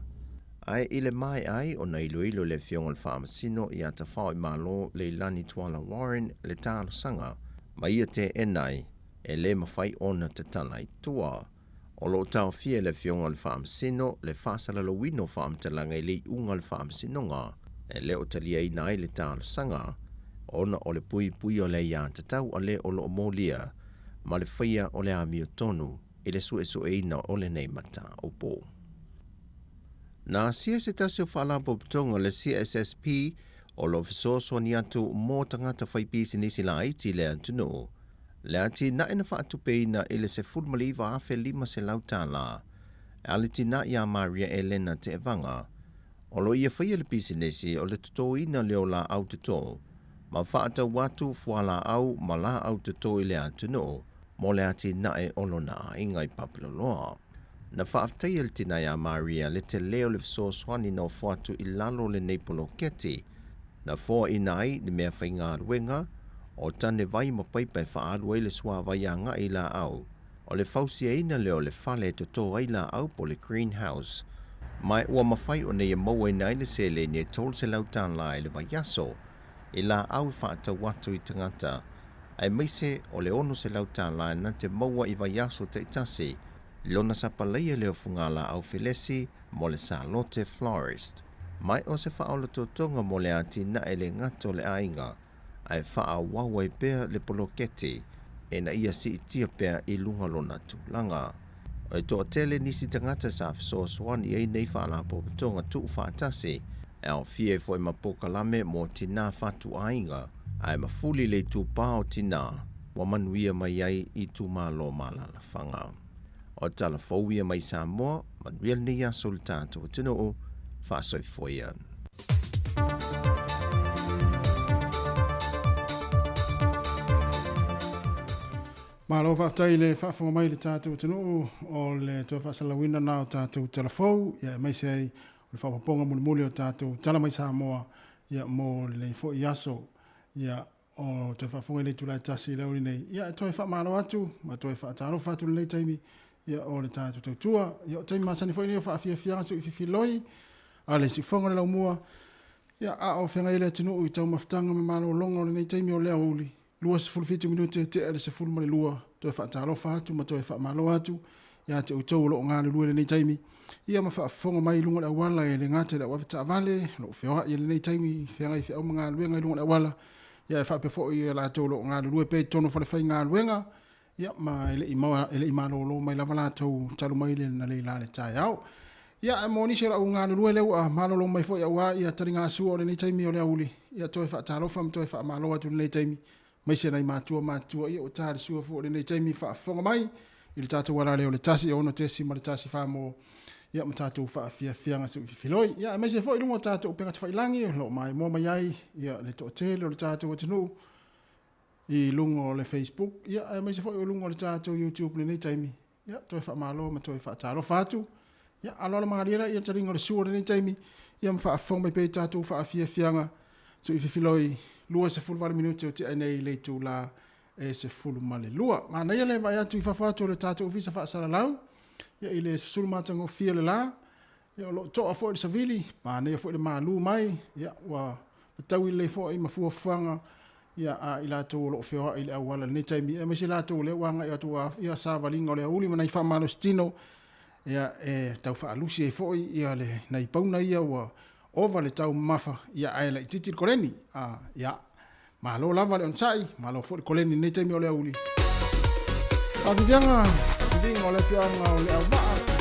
S8: Ae i le maea ai ona iloilo e le Afioga i le Faamasino ia Tafaoimalo Leilani Tuala Warren le talosaga ma ia teena ai e le mafai ona tatala i tua. O lo o taofia e le Afioga i le Faamasino le faasalalauina o faamatalaga i le iuga o le Faamasinoga e le o taliaina ai le talosaga ona o le puipuia o le aiatatau a le o lo o molia ma le faia o le amiotonu i le suesueina o lenei mataupu. Na asia se tasi o Faalapotopotoga o le CSSP o lo o fesoasoani atu mo tagata faipisinisi laiti i le atunuu Le atinae na faatupeina i le $19,500 e aletina iā Maria Elena Teevaga, o lo o ia faia le pisinisi o le totoina lea o laau toto ma faatau atu fualaau ma laau toto i le atunuu mo le atinae o lona aiga i Papaloloa. Na faafetaia le tina iā Maria le tele o le fesoasoani na ofo atu i lalo o lenei poloketi Na foaina ai le mea faigaluega o tane vai ma paipa e faaalu ai le suavai agai i laau. O le fausiaina lea o le fale e toto ai laau po o le greenhouse. Ma ua mafai ona ia mauaina ai le seleni e $300 i le vaiaso i laau e faatau atu i tagata, aemaise o le $600 na te maua i vaiaso taitasi lona sapalaia lea o fugalaau felesi mo le Salote Florist. Mai o se faaolatotoga mo le atinae le gata o le aiga, ae faaauau ai pea le poloketi ina ia siitia pea i luga lona tulaga. E toatele nisi tagata sa fesoasoani i ai nei faalapotopotoga tuufaatasi, e aofia ai foi ma polokalame mo tinā fatuaiga, ae mafuli le itupa o tinā ua manuia mai ai i itumalo ma alaalafaga. O tala fou ia mai Samoa, manuia lenei aso i le tatou atunuu, faasoifua ia.
S1: Malo faafetai i le faafofoga mai i le tatou atunuu o le toe faasalalauina na o tatou tala fou, ia aemaise ai o le faaopoopoga mulimuli o tatou tala mai Samoa ia mo lenei foi aso. Ia O toe faafofoga i le itula e tasi i le aoauli nei, ia e toe faamalo atu ma toe faatalofa atu i lenei taimi, ia o le tatou tautua. Ia o taimi masani foi nei o faafiafiaga se i fifiloi a le siufofoga o le laumua, ia a o feagai ai le atunuu i taumafataga ma malologa o lenei taimi o le aoauli, 27 minute e tea i le 12, toe faatalofa atu ma toe faamalo atu ia te outou o lo o galulue i lenei taimi, ia ma faafofoga mai i luga o le auala e le gata i le au avetaavale, o lo o feoai i lenei taimi i feagai feau ma galuega i luga o le auala, ia e faapea foi i latou o lo o galulue pea i totonu o falefaigaluega, ia ma e le i maua, e le i malolo mai lava latou talu mai le na leila le taeao. Ia, ae mo nisi o lau galulue lea ua malolo mai foi aua ia taligasua o lenei taimi o le aoauli, ia toe faatalofa ma toe faamalo atu i lenei taimi, aemaise nai matua matutua ia ua ta le sua foi o lenei taimi faafofoga mai i le tatou alaleo le 1 6.1 mo ia ma tatou faafiafiaga se ufifiloi. Ia aemaise foi i luga o tatou upega tafailagi o lo o maimoa mai ai ia le toatele o le tatou atunuu i luga o le Facebook, ia aemaise foi o luga o le tatou YouTube i lenei taimi. Ia toe faamalo ma toe faatalofa atu. Ia aloalo malie la ia taliga o le sua o lenei taimi, ia ma faafofoga mai pea i tatou faafiafiaga tuififiloi 28 minute o tea nei i le itula e 12. Manaia le vaai atu i fafo atu o le tatou ofisa faasalalau, ia i le susulu matagofie o le la, ia o lo o toa foi le savili, manaia foi le malu mai, ia ua fetaui lelei foi ma fuafuaga. Ia, a i latou o lo o feoai i le auala i lenei taimi, aemaise latou o lea ua agai atu ua aafia savaliga o le aoauli ma nai faamalositino, ia, e tau faalusi ai foi ia le nai pauna ia ua ova le taumamafa, ia, ae laitiiti le koleni. A, ia, malo lava le onosai, malo foi le koleni i lenei taimi o le aoauli. Faaviviga, viviga o le afioaga o Leauvaa.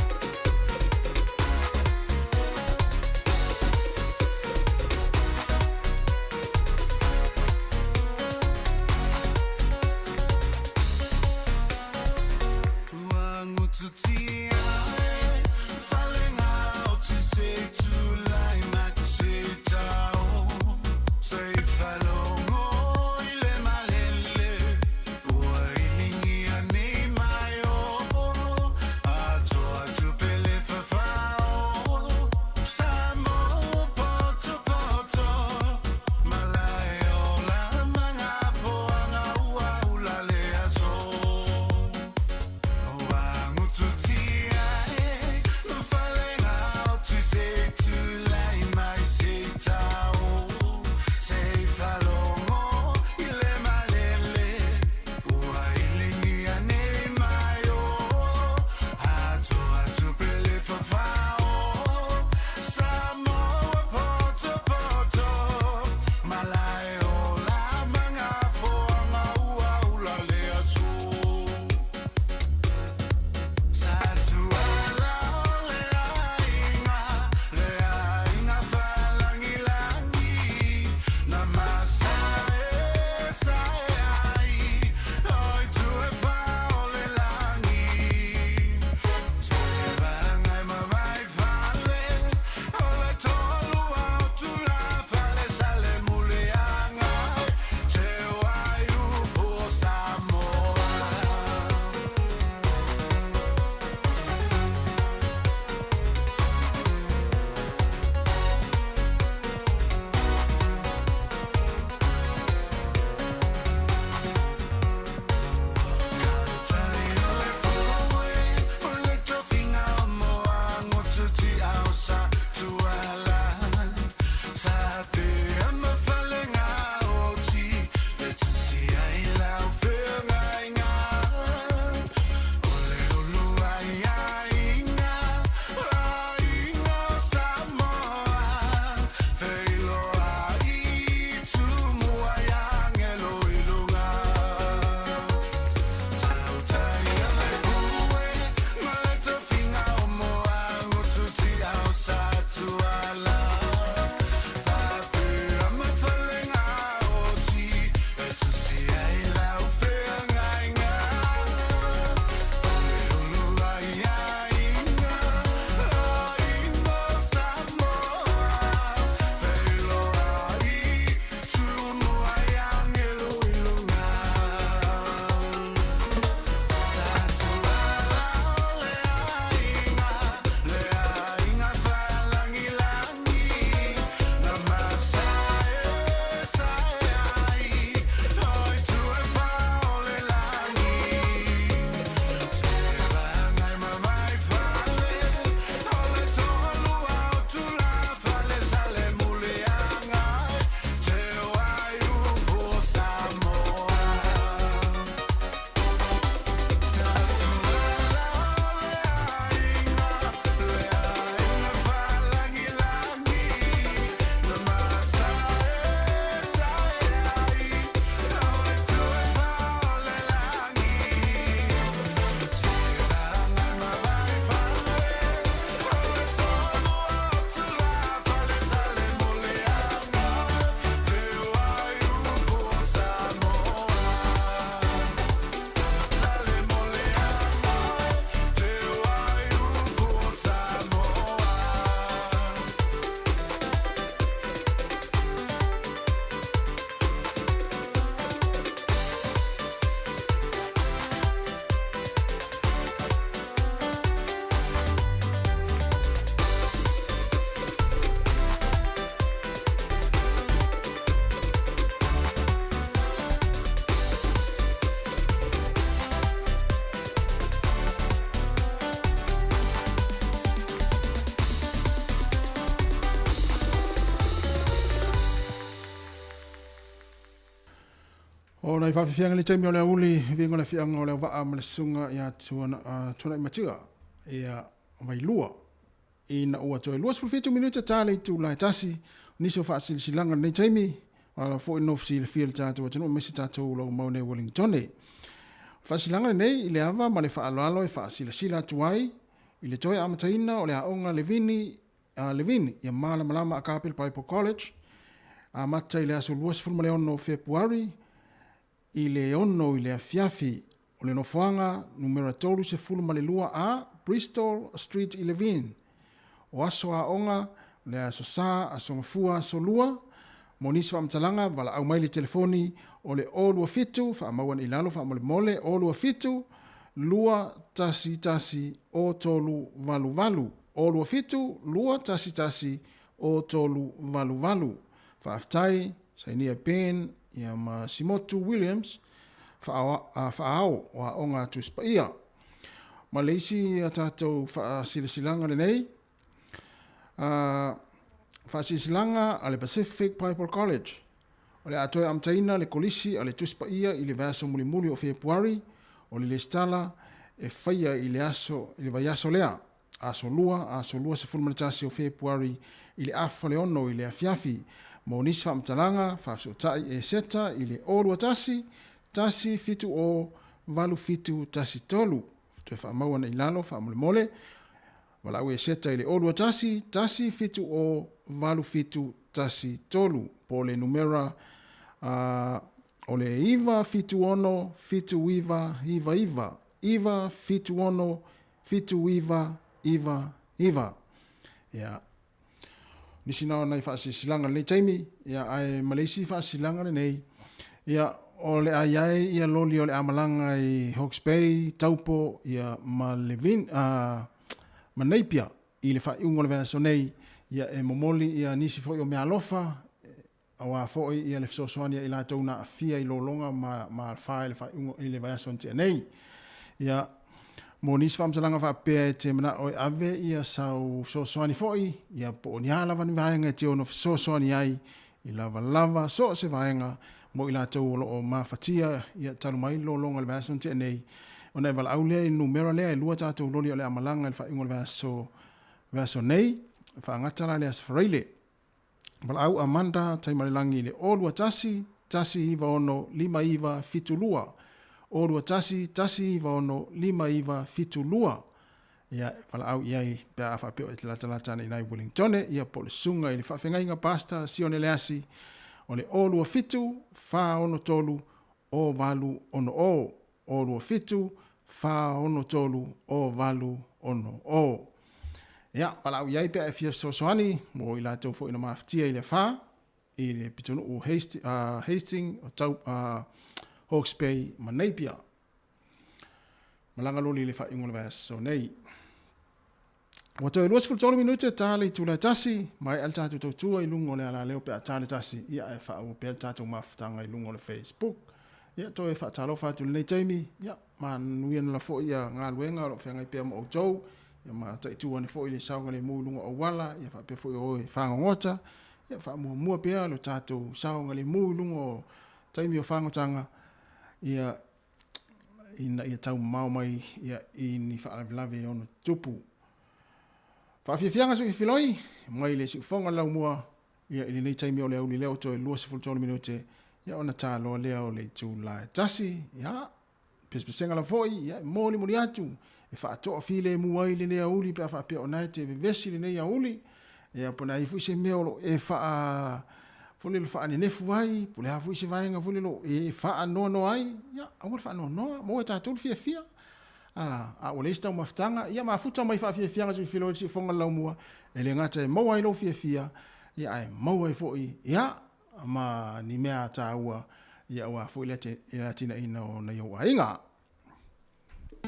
S1: O nai faafiafiaga i le taimi o le aoauli, viiga o le afiaga o Leauvaa ma le Susuga ia Tuanaimatua ia Vailua. Ina ua toe 27 minute ta le itula e tasi, o nisi o faasilasilaga i lenei taimi, a o foi nofo silafia i le tatou atunuu aemaise tatou o lo o mau nei i Wellingtone. O le faasilasilaga lenei i le ava ma le faaaloalo e faasilasila atu ai i le toe amataina o le aoga Levini a Levine ia Malamalama Agape Bible College, amata i le aso 26 o Fepuari i le 6 i le afiafi. O le nofoaga numera 32 A, Bristol Street i Levine. O aso aoga, o le aso Sa, aso Gafua, aso Lua. Mo nisi faamatalaga, valaau mai le telefoni o le 027, faamau ane i lalo faamolemole, 027 211 0388. 027 211 0388. Faafetai, sainia Ben ia ma Simotu Williams, faaao o Aoga Tusi Paia. Ma le isi a tatou faasilasilaga lenei, faasilasilaga a le Pacific Bible College, o le a toe amataina le kolisi a le Tusi Paia i le vaiaso mulimuli o Fepuari, o le lesitala e faia i le aso i le vaiaso lea, aso Lua, aso 21 o Fepuari i le afa le 6 i le afiafi. Mo nisi faamatalaga, faafesootai e seta i le 021 170 8713. Toe faamau ana i lalo faamolemole. Valaau e seta i le 021 170 8713 po o le numera o le 976 7999 976 7999. Ia, nisi na o nai faasilasilaga i lenei taimi, ia, ae ma le isi faasilasilaga lenei, ia, o le a i ai ia loli o le a malaga i Hawke's Bay, Taupo, ia, ma Levin, ma Napier i le faaiuga o le vaiaso nei, ia, e momoli ia nisi foi o meaalofa, aua foi ia le fesoasoani a i latou na aafia i lologa ma ma alfa i le faaiuga i le vaiaso na tea nei. Ia, mo nisi faamatalaga faapea e te manao e ave ia sau fesoasoani foi, ia po o ni a lava ni vaega e te ono fesoasoani ai i lavalava so o se vaega mo i latou o lo o mafatia ia talu mai lologa i le vaiaso na tea nei, ona e valaau lea i le numera lea e lua tatou loli o le a malaga i le faaiuga o le vaiaso vaiaso nei, faagata la le Aso Faraile. Valaau Amanda Taimalelagi i le 021 196 5972, 021 196 5972. Ia, e valaau i ai pe a faapea e te latalata ana i nai Wellingtone, ia po o le susuga i le faafeagaiga Pastor Sione Leasi, o le 027 463 0860, 027 463 0860. Ia, valaau i ai pe a e fia fesoasoani mo i latou foi na mafatia i le afa, i le pitonuu Hastings, o tau, Hawke's Bay ma Napier. Malaga loli i le faaiuga o le vaiaso nei. Ua toe 23 minute ta le itula e tasi, maea le tatou tautua i luga o le alaleo pe a ta le tasi, ia ae faaauau pea le tatou mafutaga i luga o le Facebook. Ia toe faatalofa atu i lenei taimi, ia manuia na foi ia galuega o lo o feagai pea ma outou, ia mataitu ane foi le saogalemu i luga o auala, ia faapea foi o e fagogota, ia faamuamua pea lo tatou saogalemu i luga o taimi o fagotaga, ia ina ia taumamao mai ia i ni faalavelave e ono tutupu. Faafiafiaga sui filoi mai le siufofoga le laumua ia i lenei taimi o le auli lea ua toe 23 minute ia ona taloa lea o le itula e tasi ia pesepesega lava foi ia e molimoli atu e faatoafilemu ai lenei auli pe a faapea o na e te vevesi lenei auli Ia, po o le a foi se mea o lo o e faa foi lele faanenefu ai, po o le a foi se vaega foi lele o e faanoanoa ai, ia, aua le faanoanoa, maua e tatou le fiafia. A, a ua leai se taumafataga, ia mafuta mai faafiafiaga se filo i le siufofoga o le laumua, e le gata e maua ai lou fiafia, ia, ae maua ai foi, ia, ma ni mea taua, ia, aua foi le atinaeina o nai ou aiga.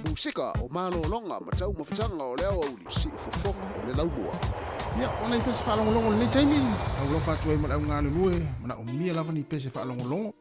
S21: Musika o malologa ma taumafataga o le aoauli, siufofoga o le laumua.
S1: Ia, o nai pese faalogologo i lenei taimi, taualofa atu ai ma le au galulue, manaomia lava ni pese faalogologo.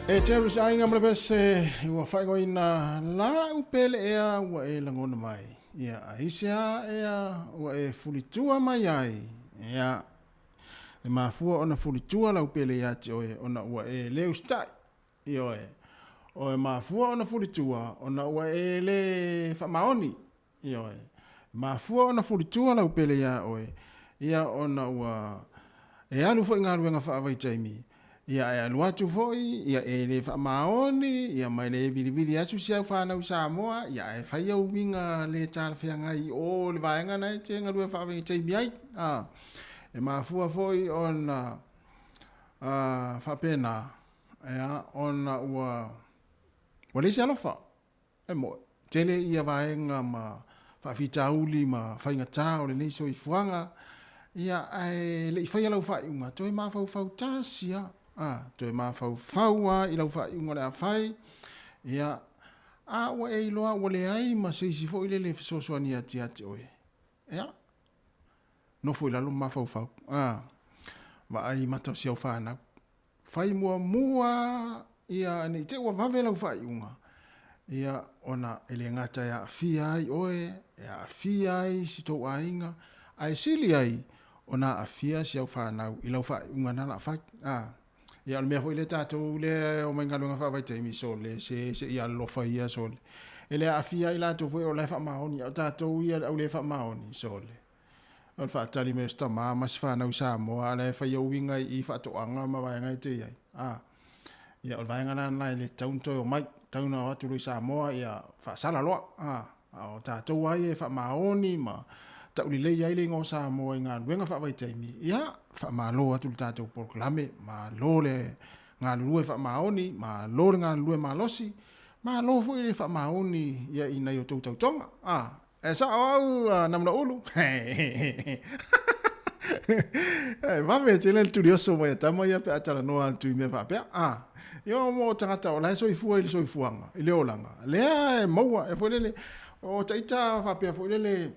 S1: E Terry se aiga ma le vese ua faaigoaina lau pele ea ua e lagona mai. Ia, aisea ea ua e fulitua mai ai? Ia, e mafua ona fulitua lau pele iā te oe ona ua e le usitai. Ioe, o e mafua ona fulitua ona ua e le faamaoni. Ioe, e mafua ona fulitua lau pele iā oe, ia ona ua e alu foi i galuega faavaitaimi, ia ae alu atu foi, ia e le faamaoni, ia ma e le vilivili atu si au fanau i Samoa, ia ae fai au uiga le talafeagai i o le vaega na e te galue faavaitaimi ai. A, e mafua foi ona a, faapena, ia, ona ua ua leai se alofa. E moe, tele ia vaega ma faafitauli ma faigata o lenei soifuaga, ia, ae le i faia lau faaiuga, toe mafaufau tasi lava, a, toe mafaufau lava i lau faaiuga o le a fai, ia, a ua e iloa ua leai ma se isi foi lele e fesoasoani atu ia te oe, ia, nofo i lalo ma mafaufau, a, vaai i mata o si au fanau. Fai muamua ia ne i te i ua vave lau faaiuga, ia ona e le gata e aafia ai oe, e aafia ai si tou aiga, ae sili ai ona aafia si au fanau i lau faaiuga na la fai. A, ia o le mea foi lea tatou lea e omai galuega faavaitaimi, sole se se i alolofa ia sole. E le aafia ai latou foi o la e faamaoni, a o tatou ia le au le faamaoni, sole. O le faatali mai o si tama ma si fanau i Samoa, a la e fai au uiga i faatoaga ma vaega e te i ai. A, ia o le vaega la lena e le tatau ona toe omai, tatau ona o atu loa i Samoa, ia faasala loa. A, a o tatou lava ia e faamaoni ma taulelei ai le igoa o Samoa i galuega faavaitaimi, ia, faamalo atu i le tatou polokalame, malo le galulue faamaoni, malo le galulue malosi, malo foi le faamaoni ia i nai o outou tautoga. A, E sao au a Namulaulu. E vave tele le tulioso mai a tama ia pe a talanoa atu i mea faapea. A, ia mo tagata o la e soifua i le soifuaga, i le olaga. Lea e maua, e foi lele, o taita faapea foi lele,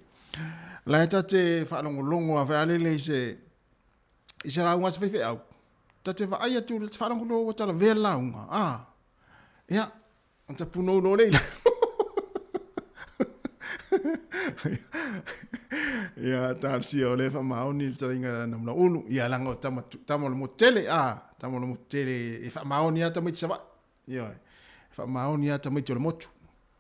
S1: la e ta te faalogologo a foi a lele i se, i se lauga a se faifeau. Ta te vaai atu, ta te faalogologo ua talavea le lauga. A, ia, Ona punou loa lea i lalo. Ia, talosia o lea e faamaoni le fetalaiga ia Namulaulu. Ia, leaga o tama, tama o le motu tele, a, tama o le motu tele e faamaoni lava tamaiti Savaii. Ioe, e faamaoni lava tamaiti o le motu.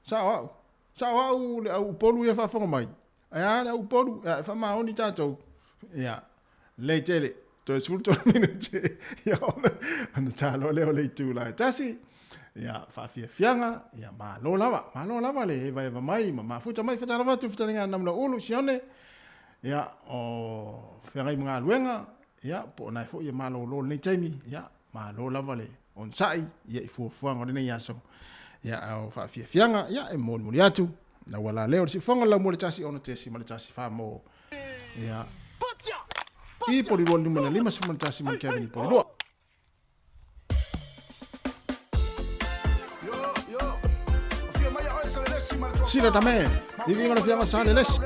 S1: Sao au, sao au le au Upolu ia e faafofoga mai. Ae a le au Upolu, ia, e faamaoni tatou. Ia, lelei tele, toe 13 minute, ia ona, ona ta loa lea o le itula e tasi. Ia, faafiafiaga, ia, malo lava, malo lava le evaeva mai ma mafuta mai. Faatalofa atu i fetalaiga a Namulaulu, Sione, ia, o feagai ma galuega, ia, po o na e foi e malolo i lenei taimi, ia, malo lava le onosai, ia, i fuafuaga o lenei aso. Ia, a o faafiafiaga, ia, e molimoli atu, lau ala lea o le siufofoga o le laumua i le 16.14 mo, ia, i Porirua numera 51 ma le Kevin i Porirua. Sila Dame, i viiga o le afioaga o Salelesi.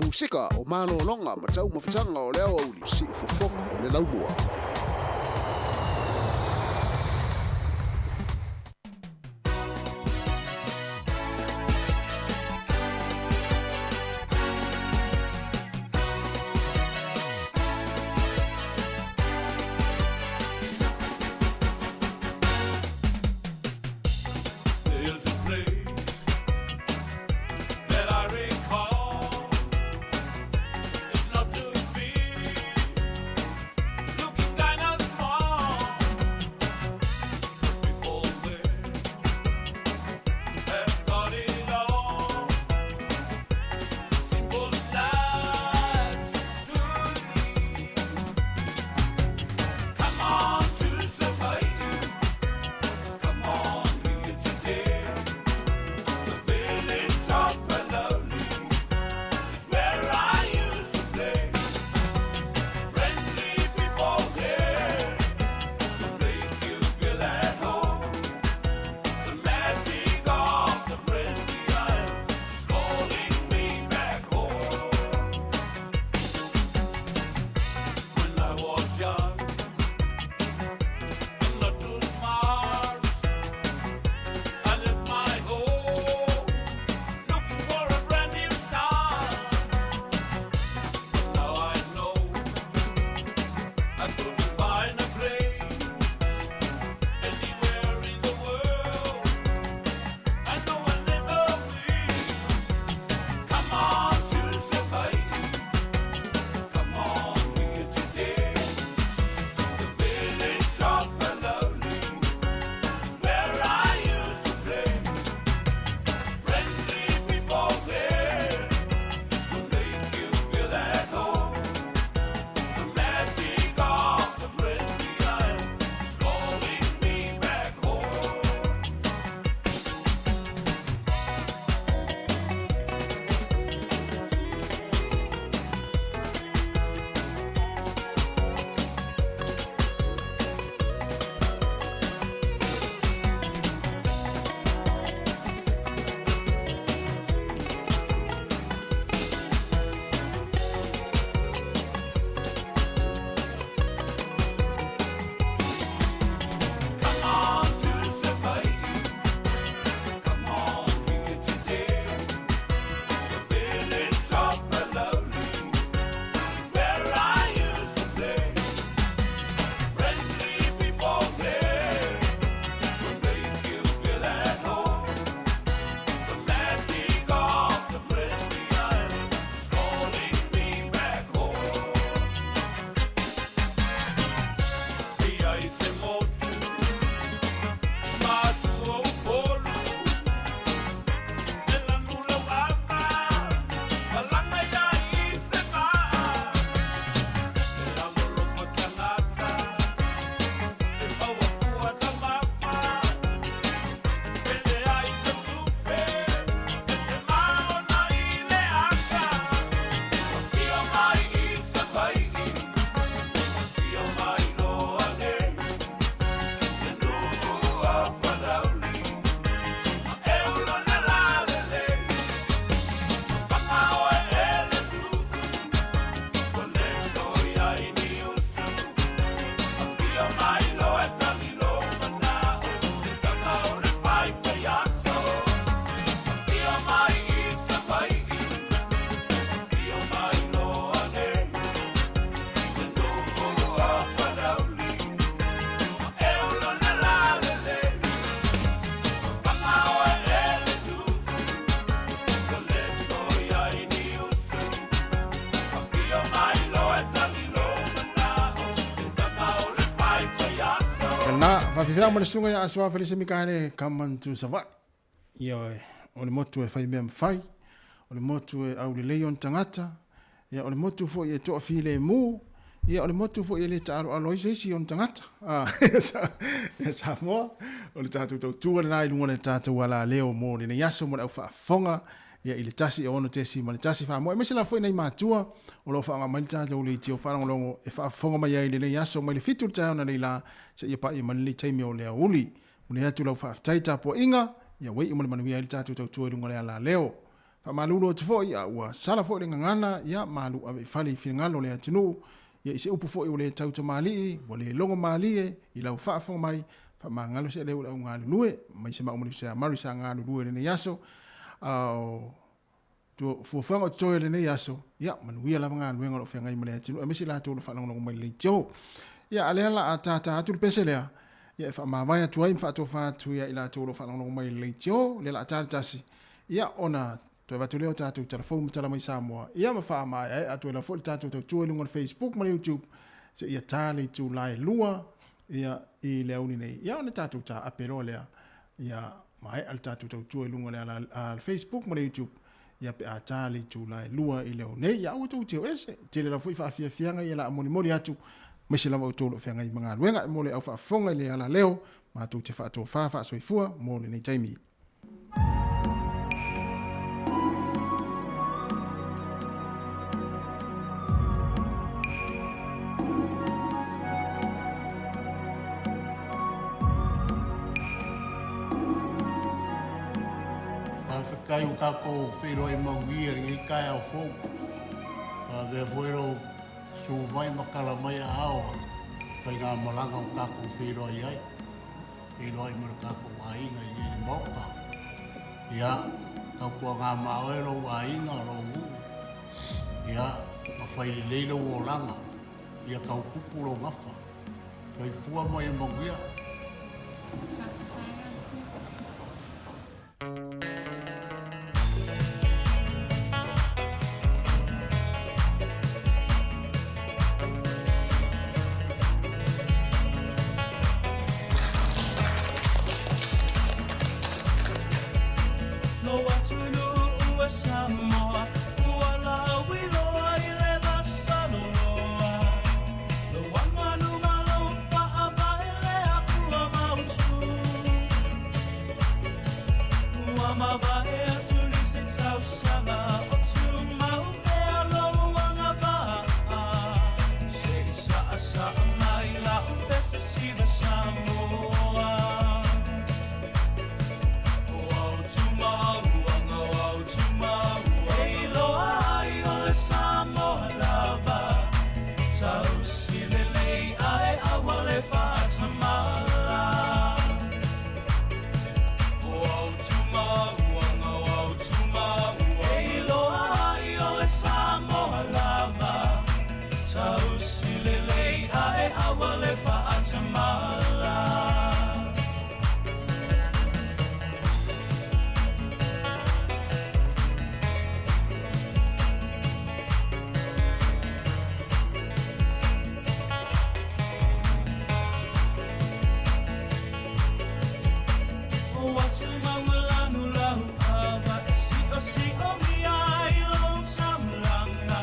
S21: Musika o malologa ma taumafataga o le aoauli siufofoga o le laumua.
S14: There's a place that I recall. It's not too big, looking kinda small. People there have got it all. Simple lives to lead. Come on to Savaii. Come on here today. The village of Paloli is where I used to play. Friendly people there will make you feel at home. The magic of the friendly isle is calling me back home. When I was young and not too smart, I left my home looking for a brand new start. But now I know I couldn't find a place anywhere in the world. I know I'll never be. Come on to Savaii. Come on here today. The village of Paloli is where I used to play. Friendly people there will make you feel at home. The magic of
S1: Faafefea ma le susuga ia Asoa Felise Mikaele come unto Savaii. Ia o le motu e fai mea mafai, o le motu e aulelei ona tagata, ia o le motu foi e toafilemu, ia o le motu foi e le taaloalo ai se isi ona tagata. Ah, ia Samoa, o le tatou tautua lena i luga o le tatou alaleo mo lenei aso mo le au faafofoga ia i le 1 6.1 faamoe aemaise lava foi nai matua o lo o faaaoga mai le tatou leitio faalogologo e faafofoga mai ai i lenei aso mai le 7 i le taeao analeila seia paia mai lenei taimi o le aoauli. Momoli atu lau faafetai tapuaiga, ia ua iu ma le manuia ai le tatou tautua i luga o le alaleo. Faamalulu atu foi, a ua sala foi le gagana, ia malu ave i fale i finagalo o le atunuu, ia i se upu foi ua le tau tamalii, ua le logo malie i lau faafofoga mai, faamagalo se leo i le au galulue, mai se mau manusia Murray sa galulue i lenei aso, a o fuafuaga o totoe o lenei aso, ia manuia lava galuega o lo o feagai ma le atunuu, aemaise i latou o lo o faalogologo mai i le leitio. Ia, a lea la a tātā atu le pese lea, ia e faamavae atu ai ma faatofa atu ia i latou o lo o faalogologo mai i le leitio, lea la a tā le tasi, ia ona toe avatu lea o tatou tala fou ma tala mai Samoa, ia ma faamaeaea atu ai lava foi le tatou tautua i luga o le Facebook ma le YouTube, seia tā le itula e 2, ia, i le aoauli nei, ia ona tatou taape loa lea, ia maea le tatou tautua i luga o le ala a le Facebook ma le YouTube, ia pe a tā le itula e 2 i le aoauli nei, ia aua tou te o ese, tele lava foi faafiafiaga ia la a molimoli atu, aemaise lava outou o lo o feagai ma galuega, mo le au faafofoga i le alaleo, matou te faatofa faasoifua mo lenei taimi.
S4: Faafetai ua tatou feiloai manuia i lenei taeao fou. Avea foi lou susu mai ma tala mai aao o le faigamalaga ua tatou feiloai ai. Feiloai ma le tatou aiga i nei le Maota. Ia, tautuaga ma oe lou aiga, o lou nuu. Ia, ma fai lelei lou olaga. Ia tautupu lou gafa. Soifua ma ia manuia.
S14: Lou atunuu e Samoa, ua lauiloa i le vasaloloa. Lou agalu ma lou faavae le Akua mautu. Ua mavae atu nisi tausaga o tumau pea lou agavaa. Se i saasaa mai lau pese siva Samoa. O au tumauanga, o au tumauanga. E iloa ai o le Samoa lava. Tausi lelei ae aua le faatamala. O au tumauanga, o au tumauanga. E iloa ai o le Samoa lava. Tausi lelei ae aua le faatamala. O atumagalanu lau ava e siosiomia ai lou taulaga.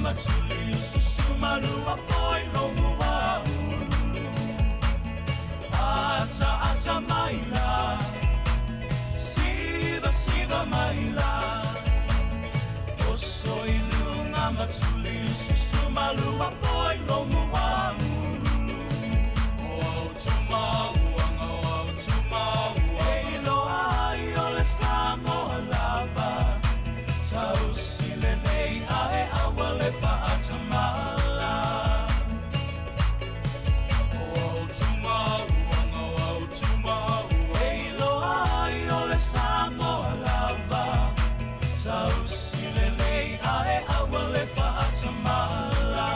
S14: matuli susu malua poi lo mua ulu. Ata ata maila, siva siva maila. Oso ilunga matuli susu malua poi lo mua ulu. O au tuma uanga, o au tuma uanga. E iloa ai o le Samoa lava. Tausi lelei ae aua le paatamala. O au tuma uanga, o au tuma uanga. E iloa ai o le Samoa lava. Tausi lelei ae aua le paatamala.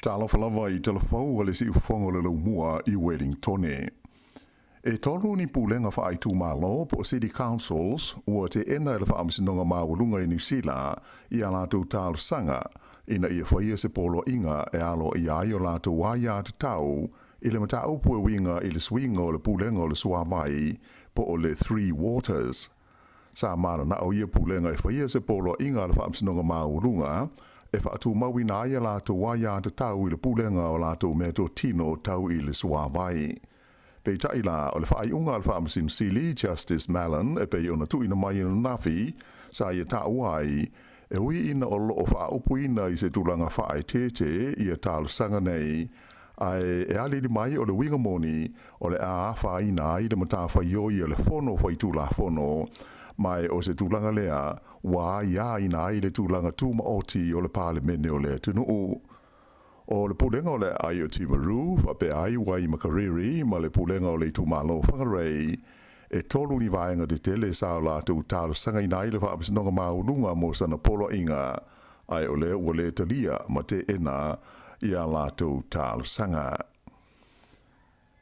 S10: Talofa lava i Talafou a le siufofoga o le Laumua i Wellingtone. E tolu ni pulega faaitumalo po o City Councils ua teena e le Faamasinoga Maualuga i Niu Sila i a latou talosaga ina ia faia se poloaiga e aloaia ai o latou aiatatau i le mataupu e uiga i le suiga o le pulega o le suavai po o le Three Waters. Sa mananao ia pulega e faia se poloaiga a le Faamasinoga Maualuga e faatumauina ai a latou aiatatau i le pulega o latou meatotino tau i le suavai. Peitai la, o le faaiuga a le Faamasino Sili, Justice Mallon, e pei ona tuuina mai ananafi, sa ia taua ai, e ui ina o lo o faaupuina i se tulaga faaeteete ia talosaga nei, ae e alili mai o le uiga moni o le a afaina ai le matafaioi a le Fono Faitulafono, ma o se tulaga lea ua aiaina ai le tulaga tumaoti o le Palemene o le atunuu. O le Pulega o le Aai o Timaru, faapea ai Waimakariri ma le Pulega o le Itumalo o Whangarei, e tolu ni vaega tetele sa o latou talosagaina ai le Faamasinoga Maualuga mo sana poloaiga, ae o lea ua le talia ma teena i a latou talosaga.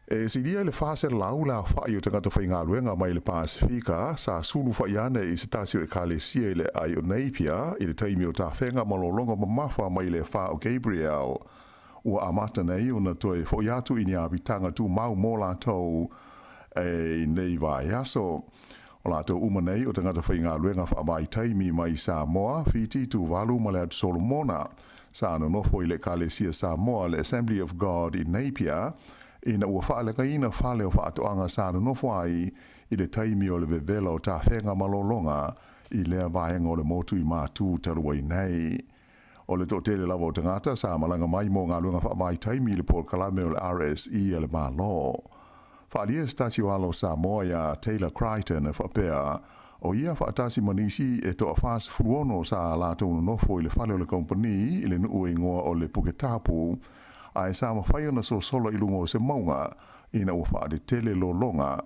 S10: E silia i le 400 le aofai o tagata faigaluega mai le Pasefika sa sulu fai ane i se tasi o ekalesia i le aai o Napier i le taimi o tafega malologa mamafa mai le afa o Gabriel. Ua amata nei ona toe foi atu i ni apitaga tumau mo latou i nei vaiaso. O latou uma nei o tagata faigaluega faavaitaimi mai Samoa, Fiti, Tuvalu ma le Atu Solomona. Sa nonofo i le Ekalesia Samoa, le Assembly of God i Napier, ina ua faalegaina fale o faatoaga sa nonofo ai i le taimi o le vevela o tafega malologa i lea vaega o le motu i Matū talu ai nei. O le toatele lava o tagata sa malaga mai mo galuega faavaitaimi i le polokalame o le RSE a le Malo. Faaalia se tasi o alo o Samoa iā Taylor Crichton e faapea, o ia faatasi ma nisi e toa 46 sa latou nonofo i le fale o le kompani i le nuu e igoa o le Puketapu, ae sa mafai ona sosolo i luga o se mauga ina ua faatetele lologa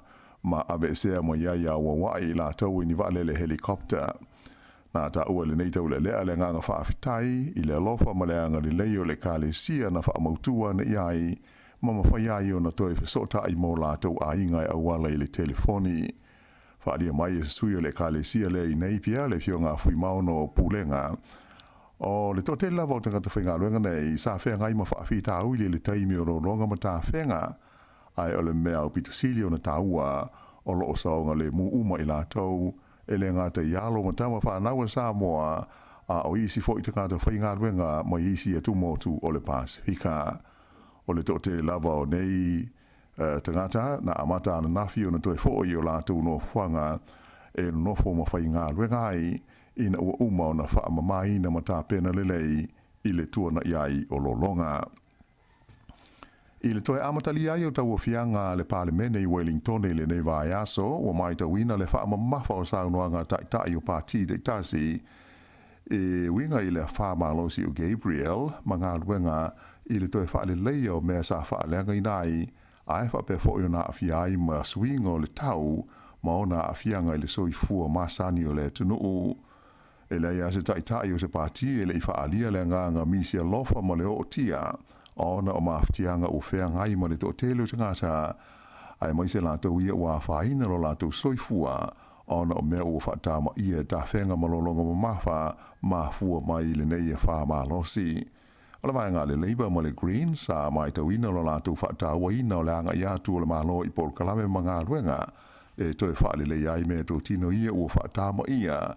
S10: ma aveesea mai ai auauai i latou i ni vaalele helicopter. Na taua i lenei taulealea le agaga faafetai i le alofa ma le agalelei o le Ekalesia na faamautu ane i ai ma mafai ai ona toe fesootai mo latou aiga e auala i le telefoni. Faaalia mai e se sui o le Ekalesia lea i Napier, le Afioga a Fuimaono Pulega. O le toatele lava o tagata faigaluega nei sa feagai ma faafitauli i le taimi o lologa ma tafega, ae o le mea aupito sili ona taua, o lo o saogalemu uma i latou E le gata i alo ma tama fanau a Samoa, a o isi foi tagata faigaluega mai isi atumotu o le Pasefika. O le toatele lava o nei tagata na amata ananafi ona toe foi i o latou nofoaga e nonofo ma faigaluega ai ina ua uma ona faamamaina ma tapena lelei i le tuanai ai o lologa. I le toe amatalia ai o tauaofiaga a le Palemene i Wellingtone i lenei vaiaso, ua maitauina le faamamafa o saunoaga a taitai o pati taitasi e uiga i le afa malosi o Gabriel ma galuega i le toe faaleleia o mea sa faaleagaina ai ae faapea foi ona aafia ai ma suiga o le tau ma ona aafiaga i le soifua masani o le atunuu. E leai lava se taitai o se pati e le i faaalia le agaga misi alofa ma le ootia ona o mafatiaga ua feagai ma le toatele o tagata, aemaise latou ia ua afaina lo latou soifua ona o mea ua faatamaia e tafega ma lologa mamafa mafua mai i lenei afa malosi. O le vaega a le Labour ma le Greens sa matauina lo latou faatauaina o le agai atu o le Malo i polokalame ma galuega e toe faaleleia ai meatotino ia ua faatamaia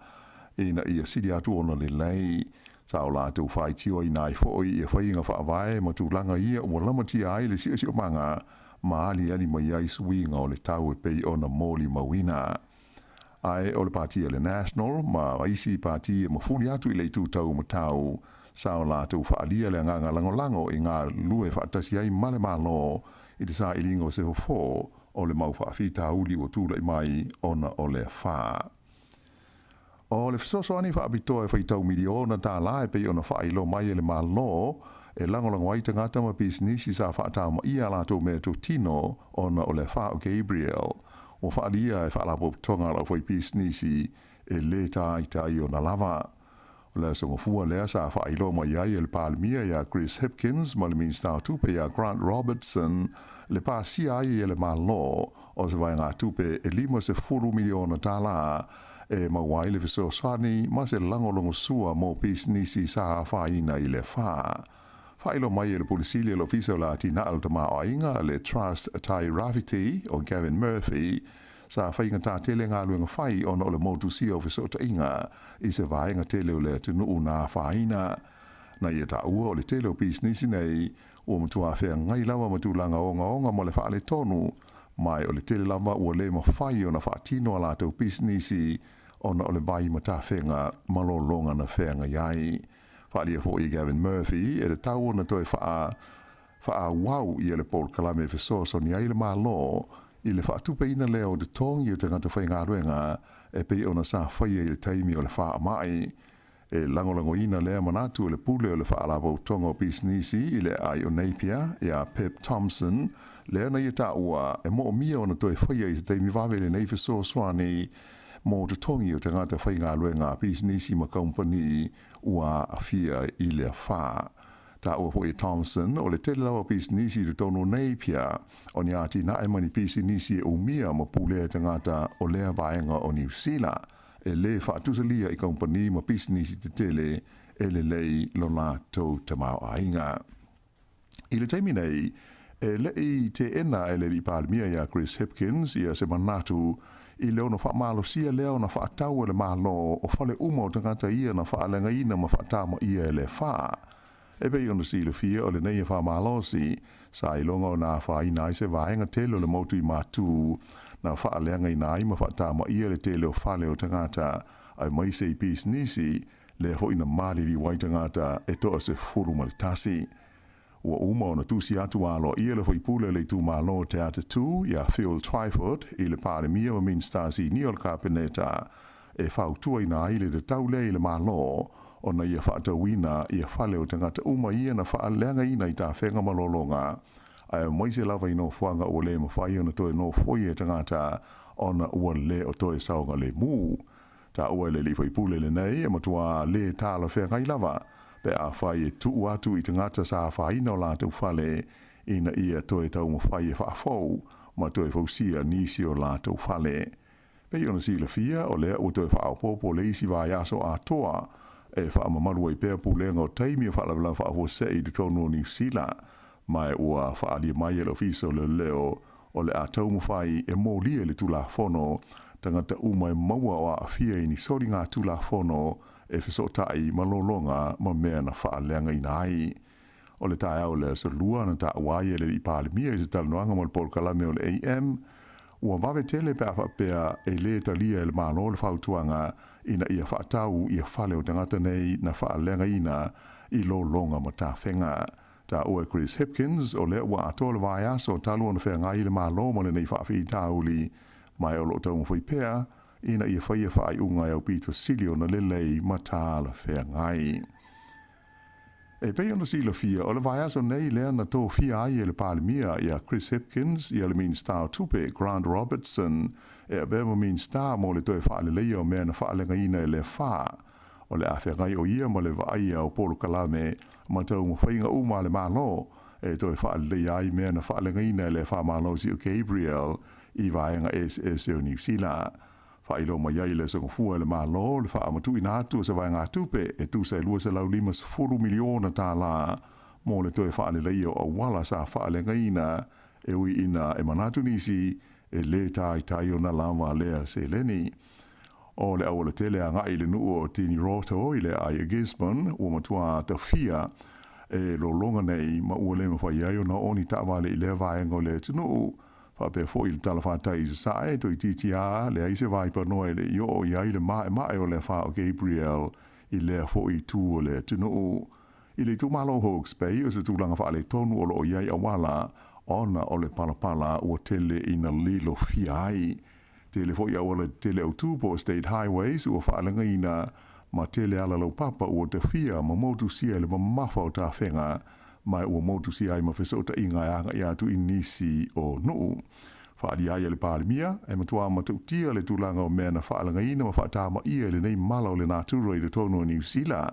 S10: ina ia sili atu ona lelei. Sa o latou faitioina ai foi ia faiga faavae ma tulaga ia ua lamatia ai le siosiomaga ma aliali mai ai suiga o le tau e pei ona molimauina. Ae o le pati a le National ma isi pati e mafuli atu i le itu taumatau, sa o latou faaalia le agaga lagolago i galulue faatasi ai ma le Malo i le sailiga o se fofo o le mau faafitauli ua tulai mai ona o le afa. O le fesoasoani faapitoa e faitau miliona tālā e pei ona faailoa mai e le Malo e lagolago ai tagata ma pisinisi sa faatamaia a latou meatotino ona o le afa o Gabrielle ua faaalia e Faalapotopotoga a le Aufaipisinisi e lē taitai ona lava. O le aso Gafua lea sa faailoa mai ai e le Palemia iā Chris Hipkins ma le Minisita o Tupe iā Grant Robertson le pasia ai e le Malo o se vaegatupe e $50 miliona tālā e maua ai le fesoasoani ma se lagolagosua mo pisinisi sa afaina i le afa. Faailoa mai e le Pule Sili o le Ofisa o le Atinae o le Tamaoaiga, le Trust Tai Rāwhiti, o Gavin Murphy, sa faigata tele galuega fai ona o le motusia o fesootaiga i se vaega tele o le atunuu na afaina. Na ia taua o le tele o pisinisi nei ua matua feagai lava ma tulaga ogaoga ma le faaletonu, ma o le tele lava ua le mafai ona faatino a latou pisinisi ona o le vai ma tafega ma lologa na feagai ai. Faaalia foi e Gavin Murphy e tatau ona toe faa faaauau ia le polokalame e fesoasoani ai le Malo i le faatupeina lea o totogi o tagata faigaluega e pei ona sa faia i le taimi o le faamai. E lagolagoina lea manatu e le Pule o le Faalapotopotoga o Pisinisi i le Aai o Napier, ia Pip Thompson, lea na ia taua e moomia ona toe faia i se taimi vave lenei fesoasoani mo totogi o tagata faigaluega a pisinisi ma kamupani ua aafia i le afa. Taua foi e Thompson, o le tele lava o pisinisi i totonu o Napier, o ni atinae ma ni pisinisi e umia ma pulea e tagata o lea vaega o Niu Sila, e lē faatusalia i kamupani ma pisinisi tetele e lelei lo latou tamaoaiga. I le taimi nei, e le i teena e le Alii Palemia ia Chris Hipkins ia se manatu i le ono faamalosia lea ona faatau e le Malo o fale uma o tagata ia na faaleagaina ma faatamaia e le afa. E pei ona silafia o lenei afa malosi, sa iloga ona afaina ai se vaega tele o le motu i Matu na faaleagaina ai ma faatamaia le tele o fale o tagata aemaise i pisinisi, lea foi na maliliu ai tagata e 11. Ua uma ona tusi atu aloaia le faipule o le itumalo o Te Atatū ia Phil Twyford i le Palemia ma Minisita Sinia o le Kapeneta e fautuaina ai le tatau lea i le Malo ona ia faatauina ia fale o tagata uma ia na faaleagaina i tafega ma lologa ae aemaise lava i nofoaga ua le mafai ona toe nofoia e tagata ona ua le o toe saogalemu. Taua e le alii faipule lenei e matua lē talafeagai lava pe afai e tuu atu i tagata sa afaina o latou fale ina ia toe taumafai e faafou ma toe fausia nisi o latou fale. Pei ona silafia, o lea ua toe faaopoopo le isi vaiaso atoa e faamamalu ai pea pulega o taimi o faalavelave faafuasei i totonu o Niu Sila, ma ua faaalia mai e le Ofisa o Leoleo o le a taumafai e molia le Tulafono tagata uma e maua o aafia i ni soligatulafono e fesootai ma lologa ma mea na faaleagaina ai. O le taeao o le Aso Lua na taua ai e le Alii Palemia i se talanoaga mo le polokalame o le AM, ua vave tele pe a faapea e lē talia e le Malo le fautuaga ina ia faatau ia fale o tagata nei na faaleagaina i lologa ma tafega. Taua e Chris Hipkins, o lea ua atoa le vaiaso talu ona feagai le Malo ma lenei faafitauli, ma e o lo o taumafai pea ina ia faia faaiuga e aupito sili ona lelei ma talafeagai. E pei ona silafia, o le vaiaso nei lea na tofia ai e le Palemia ia Chris Hipkins ia le Minisita o Tupe Grant Robertson e avea ma Minisita mo le toe faaleleia o mea na faaleagaina e le afa. O le a feagai o ia ma le vaaia o polokalame ma taumafaiga uma a le Malo e toe faaleleia ai mea na faaleagaina e le afa malosi o Gabrielle i vaega eseese o Niu Sila. Faailoa mai ai i le Aso Gafua e le Malo le faamatuuina atu o se vaegatupe e tusa e $250 miliona tala mo le toe faaleleia o auala sa faaleagaina e ui ina e manatu nisi e lē taitai ona lava lea seleni. O le aualatele agai i le nuu o Tiniroto i le aai o Gisborne ua matua tafia e lologa nei ma ua le mafai ai ona oo ni taavale i lea vaega o le atunuu. Faapea foi i le talafatai i Sasae, toeitiiti a leai se vaipanoa e le i oo i ai le maemae o le afa o Gabrielle i lea foi itu o le atunuu. I le itumalo o Hawke's Bay, o se tulaga faaletonu o lo o i ai auala ona o le palapala ua tele ina lilofia ai. Tele foi auala tetele autu po o State Highways ua faaleagaina ma tele ala laupapa ua tafia ma motusia i le mamafa o tafega ma ua motusia ai ma fesootaiga e agai atu i nisi o nuu. Faaalia ai e le Palemia, e matua matautia le tulaga o mea na faaleagaina ma faatamaia i lenei mala o le natura i totonu o Niu Sila.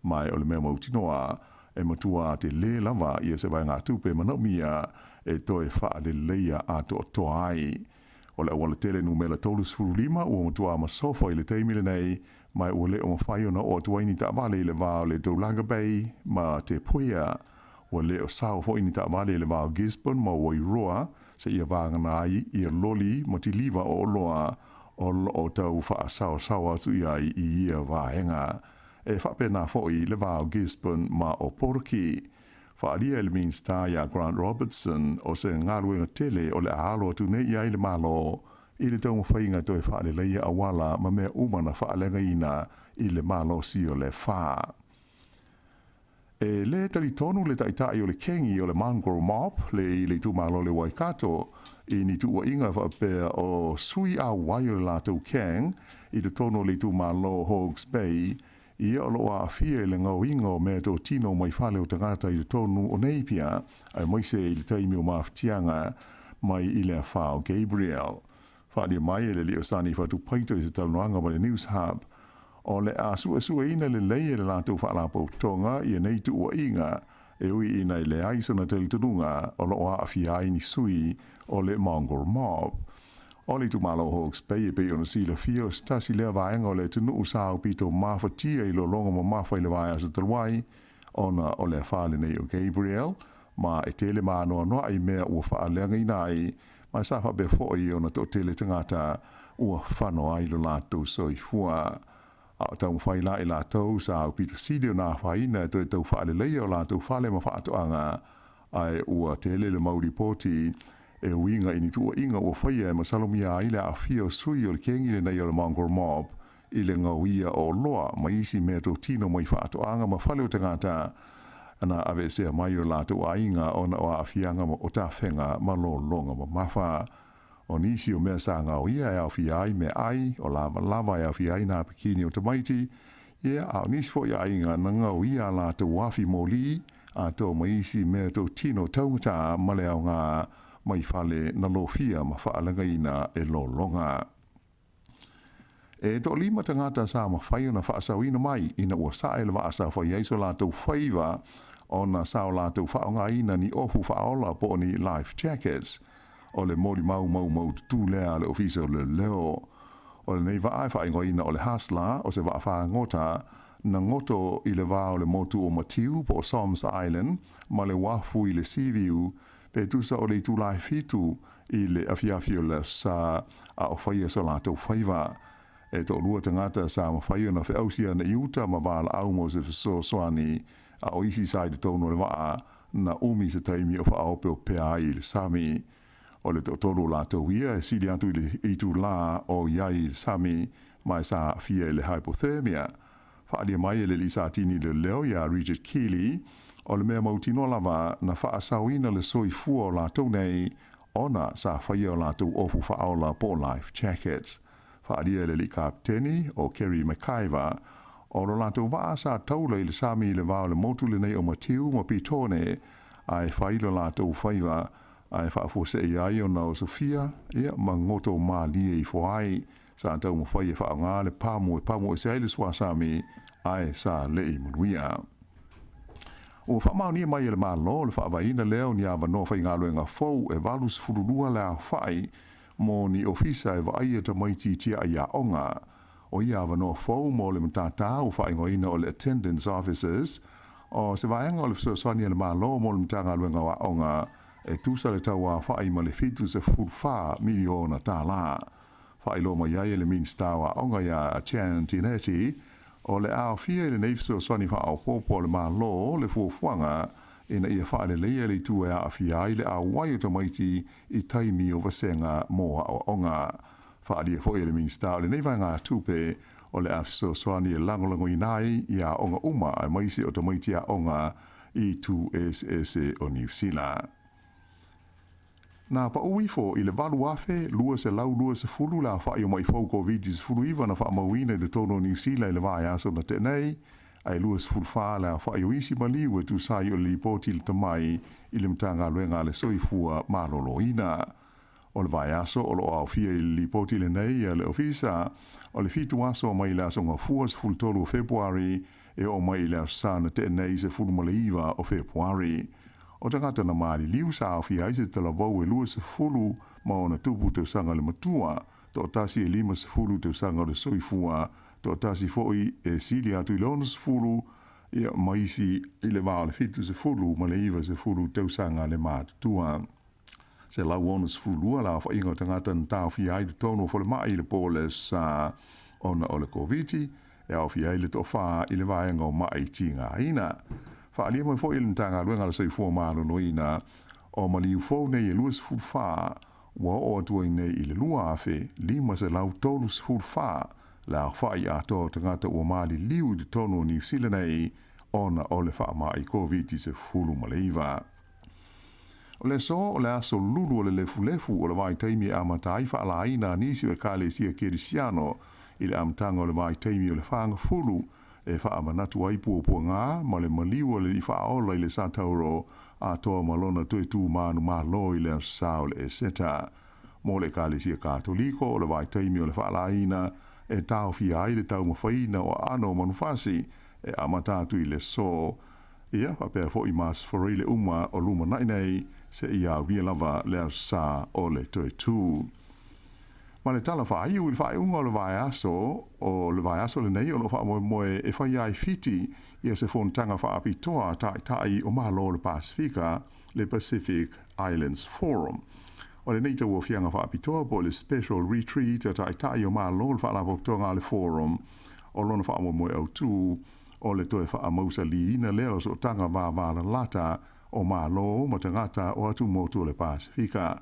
S10: Ma o le mea mautinoa, e matua telē lava ia se vaegatupe manaomia e toe faaleleia atoatoa ai. O le aualatele numera 35 ua matua masofa i le taimi lenei, ma ua le o mafai ona oo atu ai ni taavale i le va o le Tolaga Bay ma Te Puia. Ua le o sao foi ni taavale i le va o Gisborne ma Wairoa seia vagana ai ia loli ma tiliva o oloa o lo o tau faasaosaoa atu i ai i ia vaega. E faapena foi le va o Gisborne ma Ōpōtiki. Faaalia e le Minisita ia Grant Robertson o se galuega tele o le a alo atu nei i ai le Malo i le taumafaiga toe faaleleia auala ma mea uma na faaleagaina i le malosi o le afa. E lē talitonu le taitai o le kengi o le Mongrel Mob le i le itumalo o le Waikato i ni tuuaiga faapea o sui auai o le latou keng i totonu o le itumalo Hawke's Bay ia o lo o aafia i le gaoiga o meatotino mai fale o tagata i totonu o Napier aemaise i le taimi o mafatiaga mai i le afa o Gabrielle. Faaalia mai e le alii o Sani Fatupaito i se talanoaga ma le News Hub, o le a suesueina lelei e le latou faalapotopotoga ia nei tuuaiga e ui ina e leai sona talitonuga o lo o aafia ai ni sui o le Mongrel Mob. O le itumalo o Hawke's Bay e pei ona silafia o se tasi lea vaega o le atunuu sa aupito mafatia i lologa mamafa i le vaiaso talu ai ona o le afa lenei o Gabrielle ma e tele maanoanoa i mea ua faaleagaina ai ma sa faapea foi ona toatele tagata ua fano ai lo latou soifua. A o taumafai la i latou sa aupito sili ona afaina e toe tau faaleleia o latou fale ma faatoaga, ae ua tele le mau lipoti e uiga i ni tuuaiga ua faia e masalomia ai le aafia o sui o le kengi lenei o le Mongrel Mob i le gaoia o oloa ma isi meatotino mai faatoaga ma fale o tagata na aveesea mai o latou aiga ona o aafiaga o tafega ma lologa mamafa. O nisi o mea sa gaoia e aofia ai meaai, o lavalava e aofia ai nā pikini o tamaiti, ia, a o nisi foi aiga na gaoia a latou afi moli atoa ma isi meatotino taugata ma le aoga mai fale na lofia ma faaleagaina e lologa. E toalima tagata sa mafai ona faasaoina mai ina ua sae le vaa sa fai ai so latou faiva ona sa o latou faaaogaina ni ofu faaola po o ni life jackets. O le molimau maumaututu lea a le Ofisa o Leoleo. O lenei vaa e faaigoaina o le Hustler, o se vaa fagota na goto i le va o le motu o Matiu po o Somes Island ma le uafu i le Seaview pe tusa o le itula e fitu i le afiafi o le Aso Sa a o faia so latou faiva. E toalua tagata sa mafai ona feausi ana i uta ma valaau mo se fesoasoani, a o isi sa i totonu o le vaa na umi se taimi o faaopeopea ai i le sami. O le toatolu o latou ia e sili atu i le itula o i ai i le sami ma e sa aafia i le hypothermia. Faaalia mai e le alii Satini leoleo iā Richard Keeley, o le mea mautinoa lava na faasaoina le soifua o latou nei ona sa faia o latou ofu faaola po o life jackets. Faaalia e le alii Kapeteni o Kerry McIver, o lo latou vaa sa taula i le sami i le va o le motu lenei o Matiu ma Petone ae fai lo latou faiva. Ae faafuasei ai ona osofia, ia, ma goto malie ifo ai. Sa taumafai e faaaoga le pamu e pamu ese ai le suasami, ae sa le'i manuia. Ua faamaonia mai e le Malo le faavaeina lea o ni avanoa faigaluega fou e 82 le aofa'i mo ni ofisa e vaaia tamaiti tia'i aoga. O ia avanoa fou mo le matatā ua faaigoaina o le Attendance Officers, o se vaega o le fesoasoani a le Malo mo le Matagaluega o Aoga e tusa le tauaofa'i ma le $74 miliona tālā. Faailoa mai ai e le Minisita o Aoga iā Chan Tinetti, o le a aofia i lenei fesoasoani faaopoopo a le Malo le fuafuaga ina ia faaleleia le itu e aafia ai le auai o tamaiti i taimi o vasega mo aoaoga. Faaalia foi e le Minisita o lenei vaegatupe o le a fesoasoani e lagolagoina ai i aoga uma aemaise o tamaiti aoga i itu eseese o Niu Sila. Na paʻu ifo i le 8,220 le aofaʻi o maʻi fou Koviti-19 na faamauina i totonu o Niu Sila i le vaiaso na tea nei, ae 24 le aofaʻi o isi maliu e tusa ai o le lipoti lata mai i le Matagaluega a le Soifua Maloloina. O le vaiaso o lo o aofia i le lipoti lenei a le Ofisa, o le 7 aso mai le aso Gafua 13 o Fepuari e oo mai i le Aso Sa na tea nei 19 o Fepuari. O tagata na maliliu sa aofia ai se talavou e 20 ma ona tupu tausaga le matua, toatasi e 50 tausaga o le soifua, toatasi foi e sili atu i le 60, ia, ma isi i le va o le 70 ma le 90 tausaga le matutua. 162 le aofaiga o tagata na taofia ai i totonu o falemai i le po o le Aso Sa ona o le Koviti, e aofia ai le toafa i le vaega o maʻi tigaina. Faaalia mai foi e le Matagaluega a le Soifua Maloloina, o maliu fou nei e 24 ua oo atu ai nei i le 2,534 le aofaʻi atoa o tagata ua maliliu i totonu o Niu Sila nei ona o le faamaʻi Koviti-19. O le aso, o le aso lulu o le lefulefu o le vaitaimi e amata ai faalaina a nisi o Ekalesia Kerisiano i le amataga o le vaitaimi o le fagafulu e faamanatu ai puapuaga ma le maliu o le Alii Faaola i le Satauro atoa ma lona toe tu manumalo i le Aso Sa o le Eseta. Mo le Ekalesia Katoliko, o le vaitaimi o le faalaina e taofia ai le taumafaiina o aano o manufasi e amata atu i le aso Ia, faapea foi ma Aso Faraile uma o lumanai nei, seia aulia lava le Aso Sa o le toe tu. Ma le tala faaiu i le faaiuga o le vaiaso, o le vaiaso lenei o lo o faamoemoe e fai ai Fiti ia se fonotaga faapitoa a Taitai o Malo o le Pasefika, le Pacific Islands Forum. O lenei tauaofiaga faapitoa po o le Special Retreat a Taitai o Malo o le Faalapotopotoga a le Forum, o lona faamoemoe autu, O le toe faamausalīina lea o sootaga vavalalata o Malo ma tagata o atumotu o le Pasefika.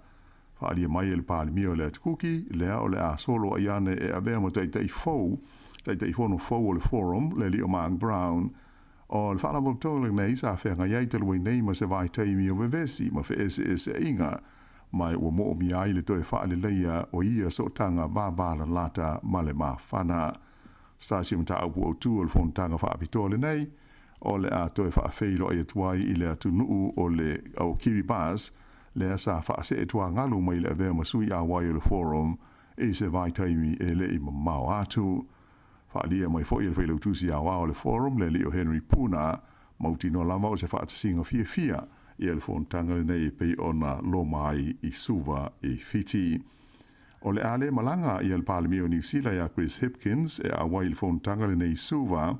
S10: Faaalia mai e le Palemia o le Atu Kuki, lea o le a solo ai ane e avea ma taitai fou, Taitaifono fou o le Forum, le alii o Mark Brown. O le faalapotopotoga lenei sa feagai ai talu ai nei ma se vaitaimi o vevesi ma feeseeseaiga, ma ua moomia ai le toe faaleleia o ia sootaga vavalalata ma le mafana. Stasi mataupu autu o le fonotaga faapitoa lenei, o le a toe faafeiloai atu ai i le atunuu o le o Kiribati, lea sa faasee tuagalu mai le avea ma sui auai o le Forum i se vaitaimi e le i mamao atu. Faaalia mai foi e le Failautusi Aoao o le Forum le alii o Henry Puna, mautinoa lava o se faatasiga fiafia ia le fonotaga lenei e pei ona loma ai i Suva i Fiti. O le a le malaga ia le Palemia o Niu Sila iā Chris Hipkins e auai i le fonotaga lenei i Suva,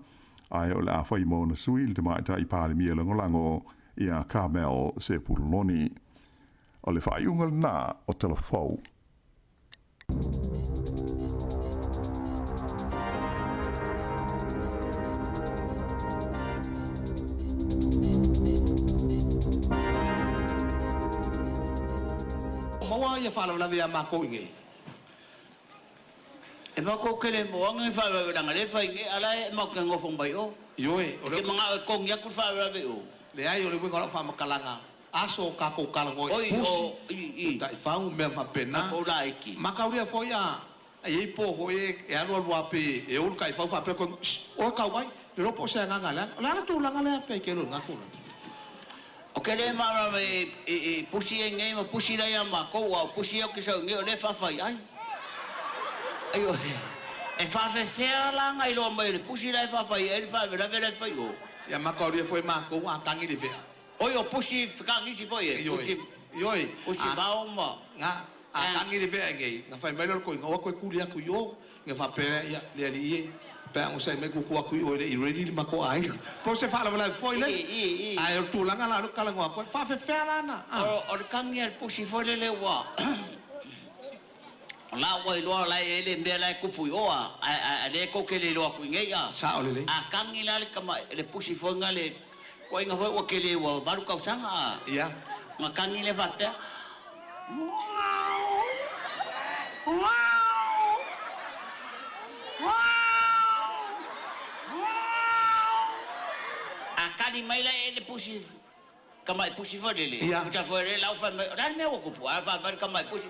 S10: ae o le a fai ma ona sui le Tamaitai Palemia Lagolago iā Carmel Sepuloni. O le faaiuga lena o Tala Fou.
S21: Maua ia faalavelave ia makou i nei.
S5: E makou ke le moaga ni faalavelave leaga lea e fai nei, a la e matou te nofo mai o.
S21: Ioe, o
S5: le. E te manao e togi atu le faalavelave i o.
S21: Leai, o le uiga o lau faamatalaga, aso o tatou talanoa i pusi, o taifau, mea faapena.
S5: Tatou laiti.
S21: Mataulia foi a i ai po foi e alu alu lava pe e ou le taifau faapea koe, Shh, oe tau mai, le iloa po o se agaga leaga. O le a le tulaga lea pe te iloa i lena tulaga?
S5: O ke le malamalama i pusi e nei ma pusi la ia makou, a o pusi ia o ke sau nei o lea e faafai ai. Ioe, e faafefea la ona iloa mai e le pusi la e faafai ai le faalavelave la e fai o.
S7: Ia mataulia foi matou a tagi le vea.
S5: Oi o pusi fekagisi foi e, pusi,
S7: Ioe,
S5: pusi vao ma.
S7: Ga, a tagi le vea nei, na fai mai lea o le koiga, o atu e kuli atu i o, na faapea lea, ia, le alii e, pe a onosai mai tuutuu atu i o e le i ready le matou aiga. Po o se faalavelave foi lea, ae o le tulaga la o lea ou te talanoa atu ai, faafefea la na, a.
S5: O le tagi a le pusi foi lele ua, o la ua iloa o la e i ai le mea la e tupu i o, a, a, a lea tou te le iloa atu i nei, a.
S7: Sao lelei.
S5: A tagi la le tama, le pusi foi na le Koiga foi ua tele ua 8 tausaga a.
S7: Ia.
S5: Na tagi lea faapea. A kali mai la e le pusi tamai pusi foi lele.
S7: Ia.
S5: Pusa foi lele lau fai mai, o le a le mea ua tupu? A fai mai le tamai pusi.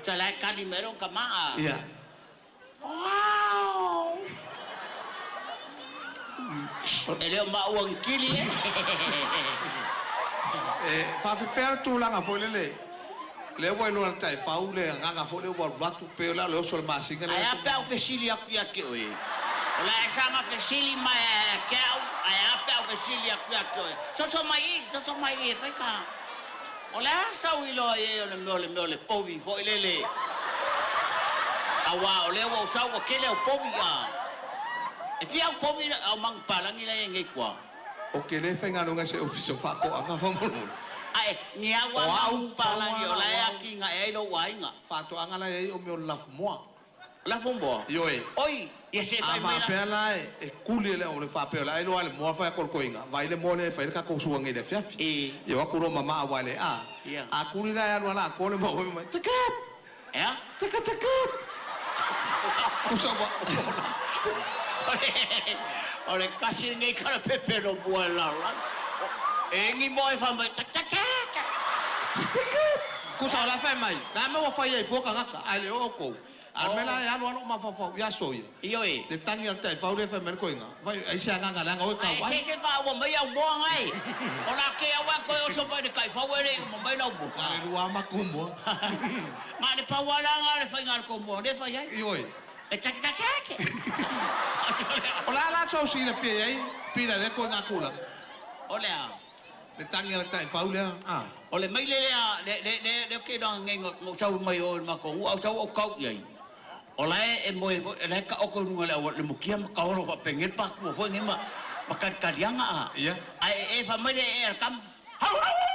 S5: Sa la e kali mai lona tama a.
S7: Ia.
S5: E le o maua ni kili e.
S7: E faafefea le tulaga foi lele, lea ua iloa e le taifau le agaga foi lea ua alu atu pei o le a le oso o le masina lea.
S5: Ae a pe a ou fesili atu ia te oe? O le a e saga fesili mai ai ia te au, ae a pe a ou fesili atu ia te oe? Soso mai i, soso mai i e fai ka. O le a sau iloa i ai o le mea o le mea o le povi foi lele? Aua o lea ua ou sau ua tele au povi a. E fia au povi au manupapalagi la e i ai nei tua?
S7: Ou te le faigaluega i se ofisa o faatoaga faamolemole.
S5: Ae, ni au a manupapalagi o la e atinae ai lou aiga.
S7: Faatoaga la e i ai o mea o le lafumoa.
S5: Lafumoa?
S7: Ioe.
S5: Oi, ia se
S7: A
S5: fai mai la.
S7: faapea la e kuli le o le faapea o le a iloa le moa fai atu a le toeaina, vaai le moa lea e fai ai le tatou suaga i le afiafi. Ia o atu loa mamaa aua e le a. A kuli la e alu ala atoa le moa fai mai, Takat!
S5: Ea?
S7: Takat takat! Usa ua
S5: O le tasi lenei kalapepe no mua e lalolagi. E egi moa e fai mai, Tak tak tak!
S7: Takat! Kusa o la fai mai, le a mea ua fai ai fua tagata, ae le o outou. A o le mea la e alu lava lou mafaufau i aso ia.
S5: Ioe.
S7: Le tagi a le taifau lea e fai mai ai le koiga, vai ai se agaga leaga oe tau ai.
S5: Ae se se faaua mai au moa ngai. O la ke au a toe oso mai le taifau e le i uma mai lau moa.
S7: Na le lua matou moa.
S5: Na le pau lava la na le faiga a le tou moa lea e fai ai.
S7: Ioe.
S5: E taki taki ake.
S7: O le a la tou silafia i ai pila lea koiga tulaga?
S5: O le a?
S7: Le tagi a le taifau lea, a.
S5: O le maile lea, le, le, le, le ou te iloa nei na ou sau mai o i le matou nuu, a ou sau ou kau i ai. O la e, e moe foi, la e taoto i luga o le auala, le mukia ma taolo faapenei le patua foi nei ma, ma talitaliaga a.
S7: Ia.
S5: Ae e, e fai mai le ee a le tama, Hau, hau, hau!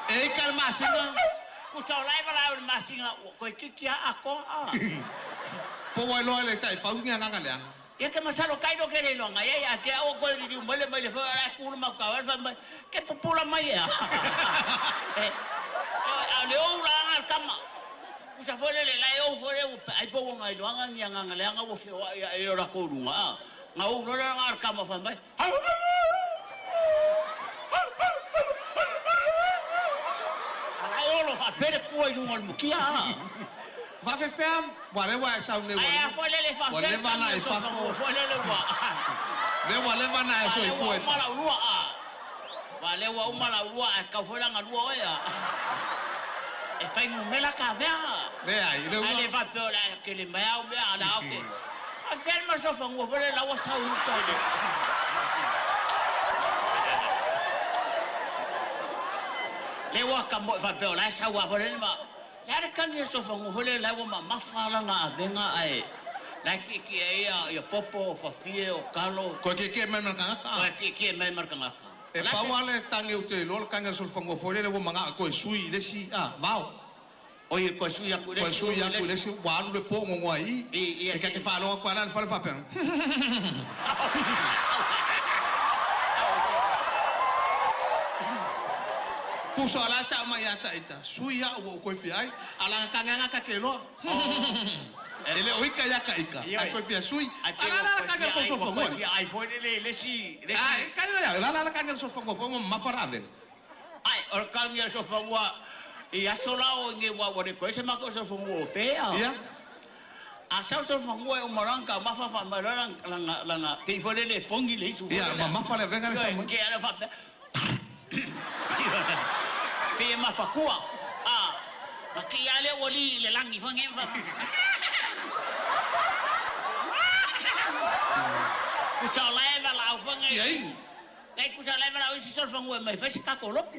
S7: E ika le masina.
S5: Kusa o lae valaau i le masina ua toe titi a atoa a.
S7: Po ua iloa e le taifau ni agaga leaga.
S5: Ia ke masalo kai lo ke le iloa ngai ai a ke au koe liliu mai le mai le foi o lae ku le mau tau fai mai ke pupula mai ea. A o le ou la anga le tama. Kusa foi le le lae ou foi le ua ai po ua ngai iloaga ni agaga leaga ua feoai ae i lo latou luga a. Na ou loa le anga le tama fai mai. Hau hau Alai olo faapea le pua i luga o le mukia a.
S7: Faafefea ua leva e sau nei ua
S5: Ae a foi lele
S7: ua
S5: faafefea le
S7: leva
S5: tagi
S7: na
S5: o
S7: e
S5: soifua
S7: fafo.
S5: foi lele ua.
S7: Lea ua leva na e
S5: Valeu ua
S7: soifua e
S5: uma
S7: fafo.
S5: lau lua a. Valeu ua uma lau lua ae tau foi la galua oe a. E fai numera ka mea a.
S7: Leai, le
S5: Ae le
S7: ua.
S5: faapea o le a kele mai au mea a la oke. Faafefea le masofanua foi lele la ua sau i uta i le. Le ua ka moe faapea o la e sau a foi lele ma. Le a le tagi o sofanua foi lele la ua mamafa lana avega ae la e tietie ai ia ia popo o fafie o kalo.
S7: Koe tietie mai ma le tagata a.
S5: Koe tietie mai ma le tagata.
S7: E pau lava le tagi ou te iloa le tagi a le solofanua foi lele ua manao e toe sui i le isi a vao.
S5: Oi e toe sui atu i le
S7: Toe
S5: isi
S7: sui atu i le isi ua alu le po gogoa i i. E ta te faalogo atu lava la i le fale faapea. Kuso a la tau mai ia ta ita, sui au ua ou toe fia ai, a laga tagi lava ta te iloa. E le o ika ia ka ika, ai koe fia sui. A la la la kage le sofa
S5: ngoi. Fia ai foi le le si le
S7: si. Ai kai la la la kage le sofa ngoi foi ma fa avega.
S5: Ai o kage le sofa ngoi i aso la o nge wa wa le koe se mako sofa ngoi pe a.
S7: Ia.
S5: A sa sofa ngoi o maranga ma fa fa ma la la la la te foi le fongi le isu.
S7: Ia ma ma fa le avega le sa
S5: mai. Ke ala fa. Pe ma fa kua. A. Ma ke ale wali le langi fa nge fa. Kusa leva la au fanga.
S7: Ia isi.
S5: Lai kusa leva la au isi sol fanga mai fai se kako lopu.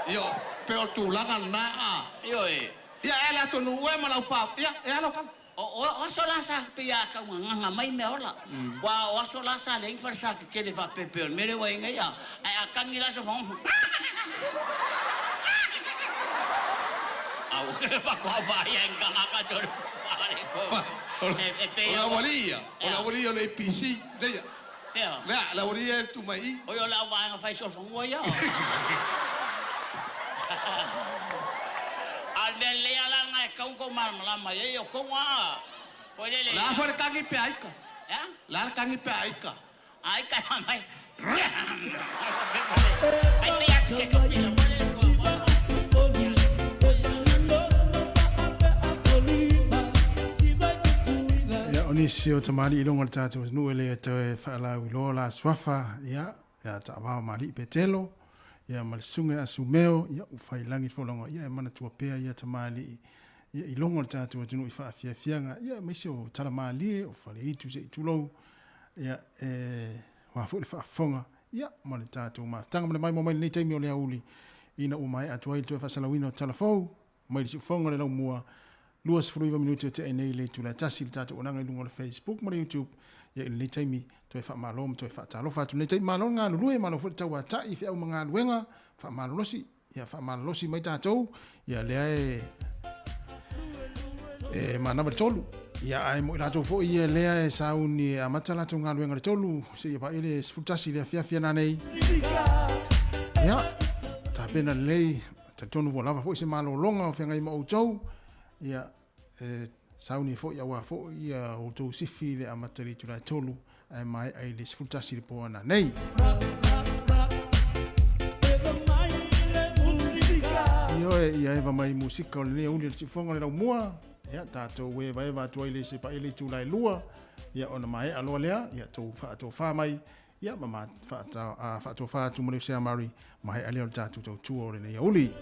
S7: Io pe o tulaga na a.
S5: Io e.
S7: Ia e la tonu ue ma lau fa. Ia e alo kala.
S5: O aso la sa pe ia ka nganga mai me ola. Wa o aso la sa le fa sa ke le fa pe o mere wa inga ia. Ai a kangi la so fanga. Au pa ko va ia nga ka jo.
S7: O la walia, o la walia o le APC, leia.
S5: Fea.
S7: Lea, la walia e tu mai i.
S5: O la vaega fai sofangua ia. A le lea la ngai kau ko malamalama ia o konga. Foi lele.
S7: La foi le kangi pe aika.
S5: Ya?
S7: La le kangi pe aika.
S5: Aika mai. Ai pe ia ke ko pila.
S1: Ia o nisi o tamali'i i luga o le tatou atunuu e le toe faalauiloa la suafa, ia, ia taavao ma alii Petelo, ia ma le susuga ia Sumeo, ia ua fai lagi le folauga, ia e manatua pea ia tamali'i, ia i luga o le tatou atunuu i faafiafiaga, ia aemaise o talamalie, o faleitu se i tulou, ia e aua foi le faafofoga, ia ma le tatou mafutaga ma le maimoa mai i lenei taimi o le aoauli, ina ua maea atu ai le toe faasalauina o tala fou mai le siufofoga o le laumua 29 minute o tea nei le itula e tasi le tatou auaunaga i luga o le Facebook ma le YouTube ia i lenei taimi toe faamalo ma toe faatalofa atu lenei taimi malo le galulue malo foi le tauatai i feau ma galuega faamalolosi ia faamalolosi mai tatou ia lea e e manava le tolu ia ae mo i latou foi ia lea e sauni e amata latou galuega le tolu seia paia le 11 le afiafi ana nei ia tapena lelei Talitonu ua lava foi se malologa o feagai ma outou, ia, e sauni ai foi auā foi ia outou sifi i le amata i le itula e tolu ae maea i le 11 i le po ananei. Ioe, ia eva mai musika o lenei auli o le tiufoga o le laumua, ia, tatou evaeva atu ai le se paia i le itula e lua, ia, ona maea loa lea, ia, tou faatofā mai, Ia, ma ma faatofa atu ma le Sea Murray, maea lea o le tatou tautua o lenei aoauli.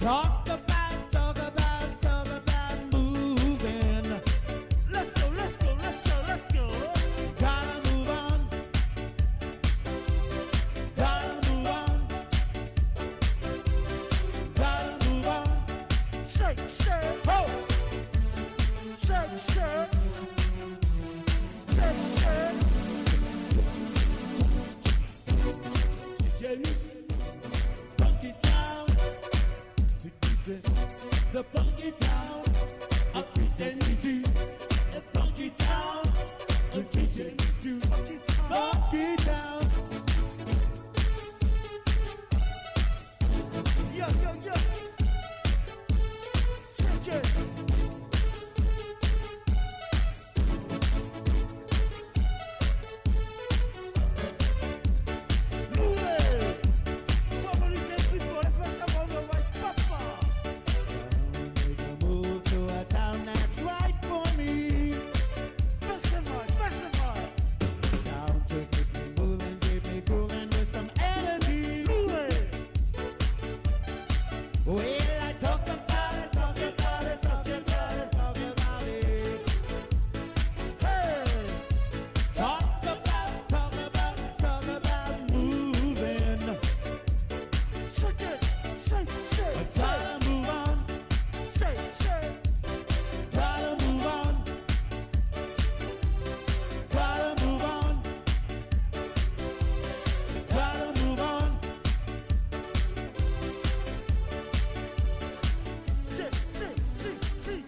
S14: Talk about, talk about, talk about moving. Let's go, let's go, let's go, let's go. Gotta move on. Gotta move on. Gotta move on. Shake, shake, ho. Shake, shake. Shake, shake. Yeah, funky town. The funky town. A pretend to the funky town. A pretend to funky town. Yo, yo, yo. Shake it. Move it. Family people, let's make some on the right papa. Make a move to a town that's right for me. Festival, festival. Town to keep me moving, keep me grooving with some energy. Move it. Well, I talk about it, talk about it, talk about it, talk about it. Hey! Talk about, talk about, talk about moving. Shake it, shake, shake. I gotta move on. Shake, shake. Gotta move on. Gotta move on. Gotta move on. Shake, shake, shake, shake.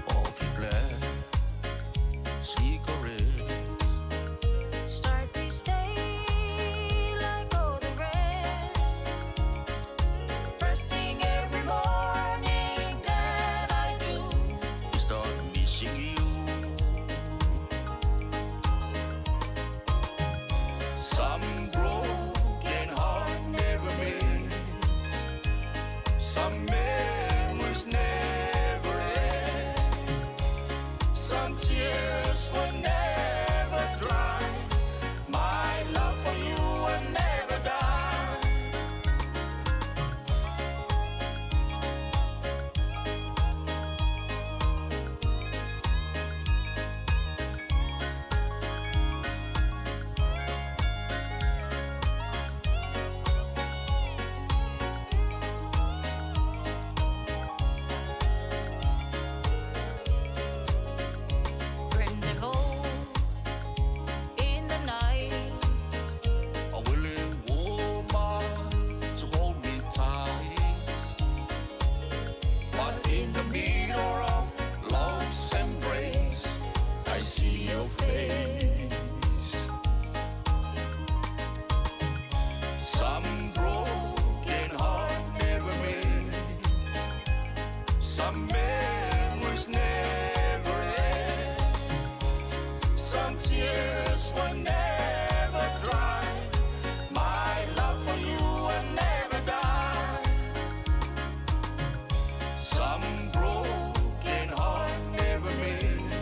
S12: Coffee black cigarettes.
S22: Start this day like all the rest. First thing every morning that I do.
S12: Start missing you. Some broken heart never mends. Some memories never end. Some tears will never dry. My love for you will never die.
S22: Rendezvous in the night.
S12: A willing woman to hold me tight. But in the middle of love's embrace, I see your face. Some broken heart never mends. Some memories never end. Some tears will never dry. My love for you will never die. Some broken heart never mends.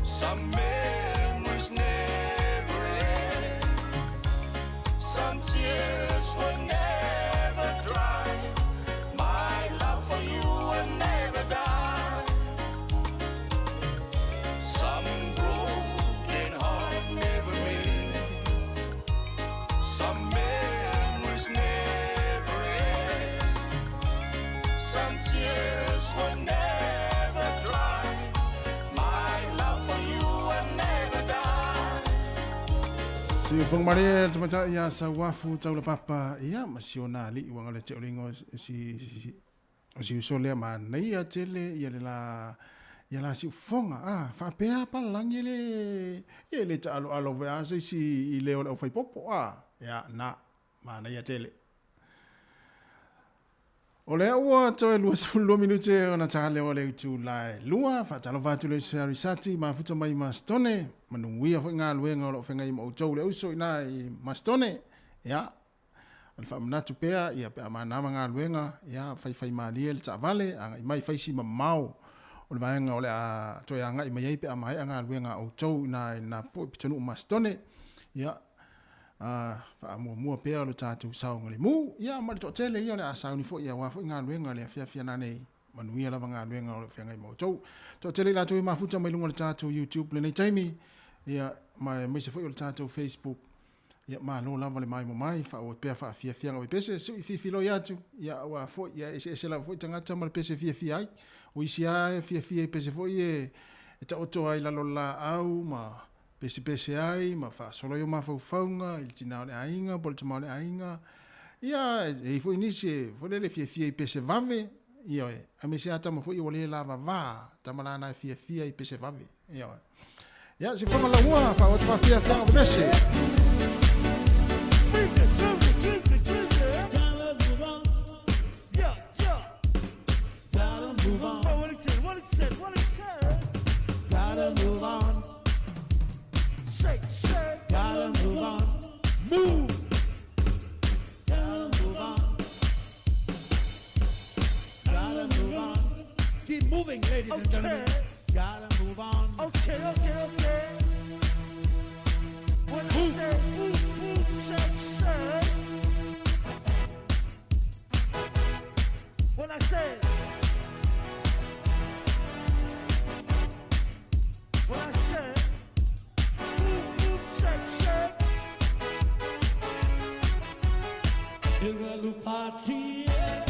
S12: Some memories never end. Some tears will never dry. My love for you will never die. Some broken heart never mends. Some memories never end. Some tears will never dry. My love for you will never die.
S1: Siufoga malie le tamaitai ia Sauafu Taulapapa, ia ma si ona alii ua galete o le igoa si o si uso lea manaia tele ia le la ia la siufoga a faapea palalagi e le ia e le taaloalo foi a se isi i leo o le aufaipopo a ia na manaia tele. O lea ua toe 22 minute ona ta leo o le itula e lua, faatalofa atu le uso ia Risati, mafuta mai i Masitone, manuia foi galuega o lo o feagai ma outou le uso i ina i Masitone. Ia, o le faamanatu pea, ia pe a manava galuega, ia faifai malie le taavale, agai mai fai si mamao o le vaega o le a toe agai mai ai pe a maea galuega a outou i ina i lena foi pitonuu Masitone. Ia, a faamuamua pea lo tatou saogalemu. Ia, ma le toatele ia o le a sauni foi aua foi galuega le afiafi ana nei. Manuia lava galuega o lo o feagai ma outou. Toatele i latou e mafuta mai luga o le tatou YouTube lenei taimi, ia, ma aemaise foi o le tatou Facebook. Ia, malo lava le maimo mai, faaauau pea faafiafiaga o pese, sui fifiloi atu, ia, aua foi, ia, eseese lava foi tagata ma le pese e fiafia ai. O isi lava e fiafia i pese foi e, e taoto ai i lalo o le laau ma pesepese ai ma faasolo ai o mafaufauga i le tina o le aiga po o le tama o le aiga. Ia, e i ai foi nisi e foi lele fiafia i pese vave, ioe, aemaise lava tama foi ua le lavava, tama la na e fiafia i pese vave, ioe. Ia, se fofoga laua, faaauau atu faafiafiaga o pese.
S14: Keep moving, ladies and gentlemen. Gotta move on. Okay, okay, okay. When I say move, move, shake, shake. When I say, when I say, move, move, shake, shake. Hey, hey, hey, hey.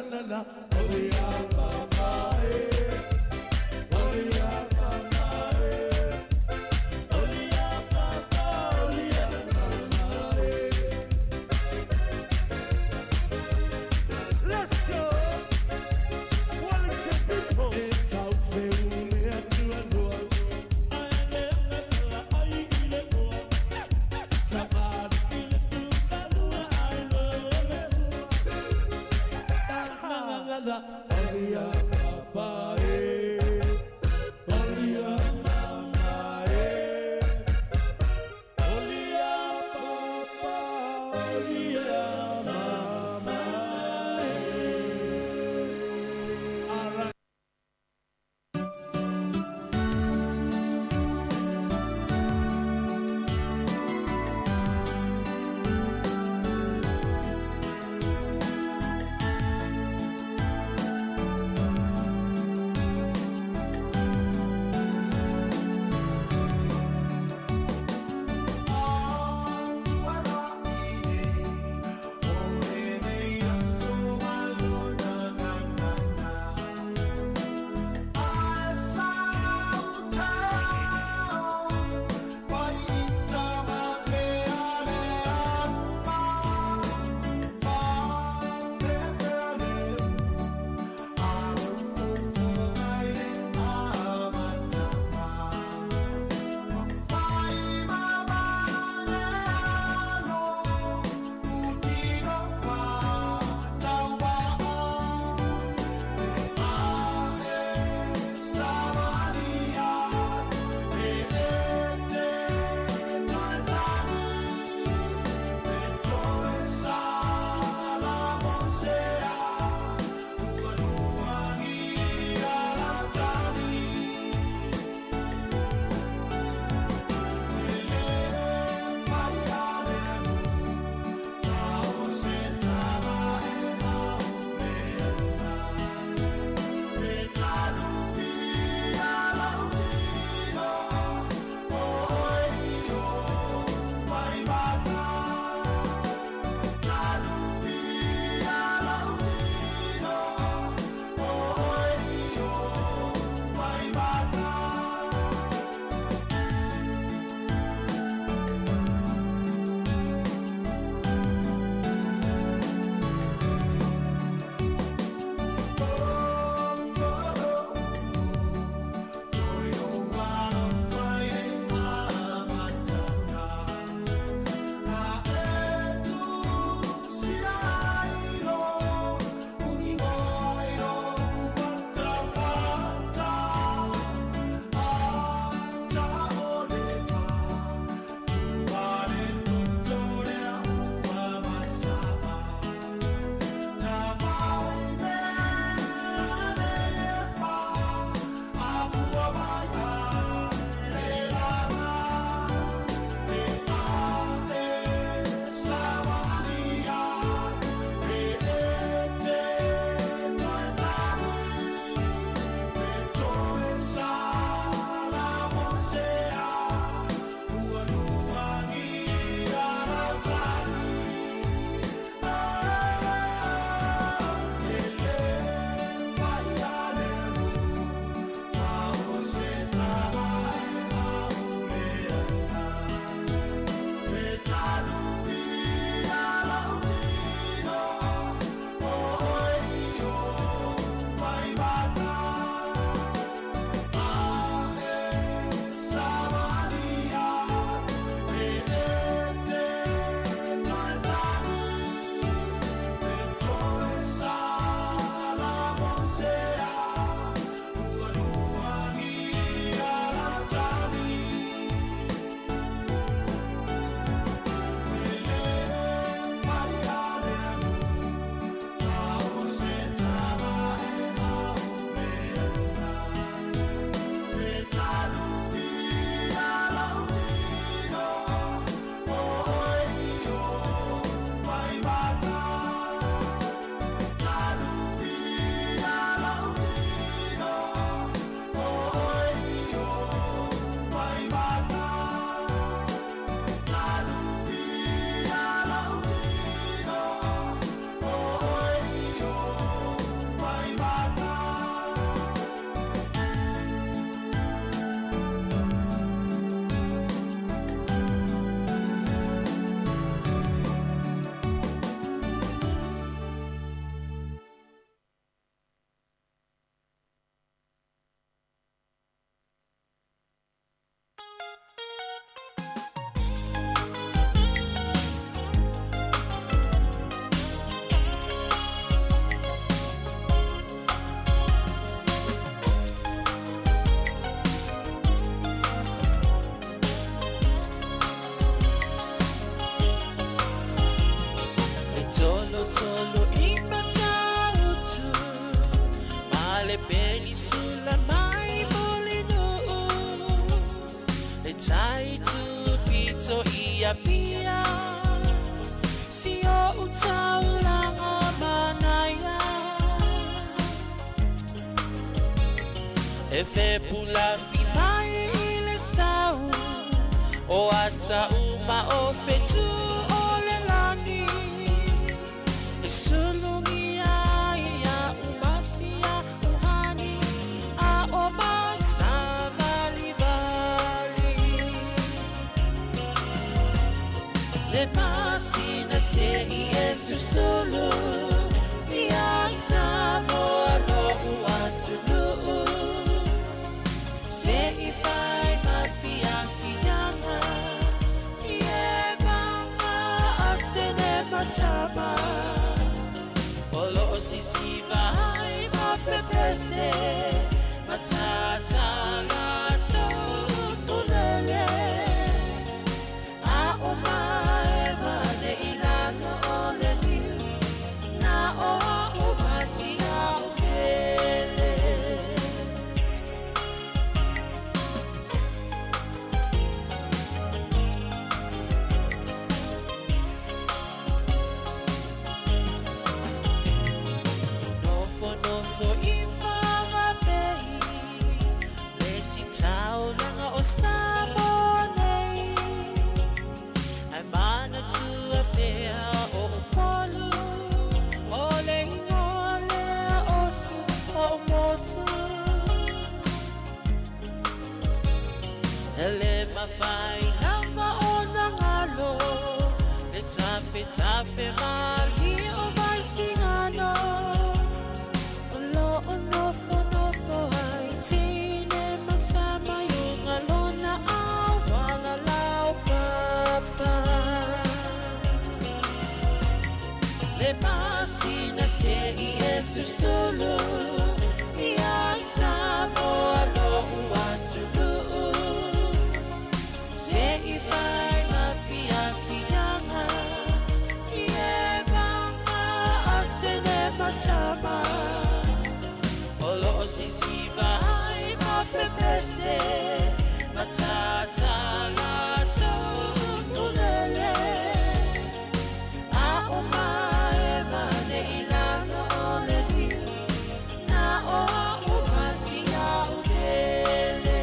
S14: la la Oli a papa e Oli a mama e Oli a papa oli a mama e Let's go Wellington people E tau wheule atu anua Ai le ngala ai i le mua Tamari i le tūtalua ai le le La la la la Oli a papa e Oli a mama e Oli a papa oli a mama e Ara
S6: Tolotolo i Matautu ma le penisula mai Mulinuu le tai tupito i Apia si o'u taulaga manaia e fepulafi mai i le sau o ata uma o fetu o le lagi e sulugia ia umasia uhani a o masavalivali le masina se'i e susulu ia Samoa lo'u atunuu se'i fai mafiafiaga i e maga atene matama o lo'o sisiva ai ma pepese matatala tulele a o mae vale i lalo o le niu na o a'u masia o pele. Nofonofo i Fagapei le sitaulaga o Samoa nei ae manatua pea o Upolu o le igoa lea o si o'u motu e lē mafai lava ona galo le tafetafe malie o Vaisigano o lo'o nofonofo ai teine ma tama i uga lona auala laupapa le masina se'i e susulu ia Samoa lo'u atunuu se'i fai mafiafiaga i e maga atene matama o lo'o sisiva ai ma pepese matatala tulele a o mae vale i lalo o le niu na o a'u masia o pele.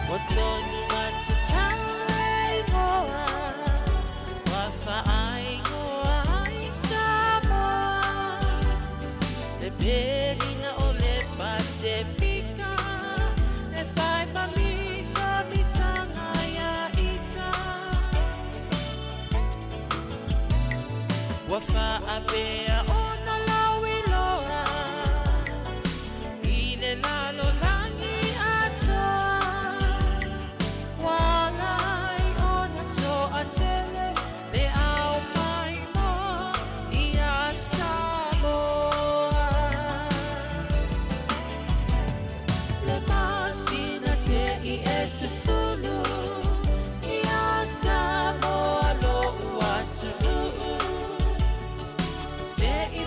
S6: Ua tonu matatau e igoa ua faaigoa ai Samoa le pelina o le Pasefika e fai ma mitamitaga ia ita ua faapea ona lauiloa i le lalolagi atoa ua ala ai ona to'atele le ao maimoa ia Samoa le masina se'i e susulu ia Samoa lo'u atunuu se'i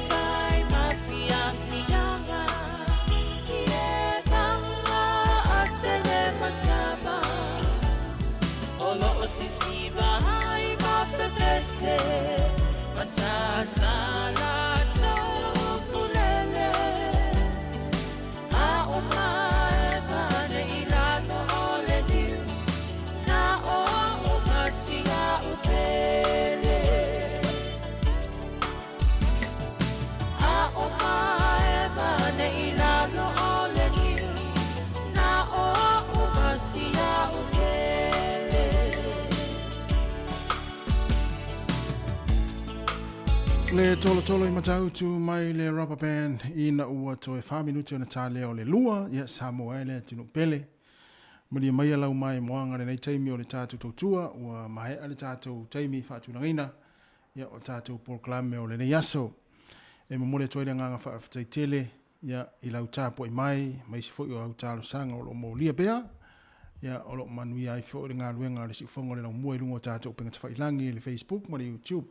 S1: Le tolotolo i Matautu mai le Rubber Band ina ua toe 4 minute ona ta lea o le 2, ia Samoa e le atunuu pele. Malie maia lau maimoaga lenei taimi o le tatou tautua, ua maea le tatou taimi faatulagaina ia o tatou polokalame o lenei aso. E momoli atu ai le agaga faafetai tele ia i lau tapuai mai ma isi foi o au talosaga o lo o molia pea, ia o lo o manuia ai foi le galuega a le Siufofoga o le Laumua i luga o tatou upega tafailagi i le Facebook ma le YouTube.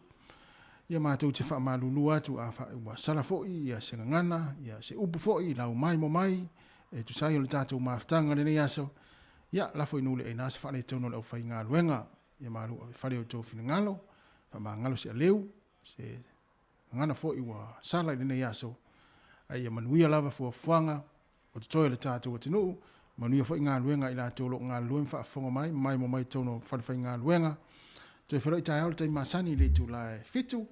S1: Ia matou te faamalulu atu afai ua sala foi ia se gagana, ia se upu foi i lau maimoa mai e tusa ai o le tatou mafutaga i lenei aso, ia lafo i nuu le aina se faaletonu o le aufaigaluega. Ia malu ave fale i outou finagalo, faamagalo se aleu, se gagana foi ua sala i lenei aso, a ia manuia lava fuafuaga o totoe o le tatou atunuu, manuia foi galuega a i latou o lo o galulue ma faafofoga mai, ma maimoa mai i totonu o falefaigaluega. Toe feiloai taeao i le taimi masani i le itula e 7.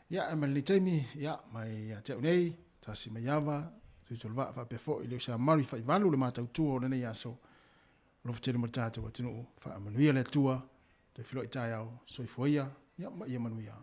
S1: Ia, ae mai lenei taimi, ia, mai ia te au nei, Tasi Maiava, Tuitolovaa faapea foi le uso ia Murray Faivalu le matautua o lenei aso. Alofa tele mo le tatou atunuu, faamanuia le Atua, toe feiloai taeao, soifua ia, ia ma ia manuia.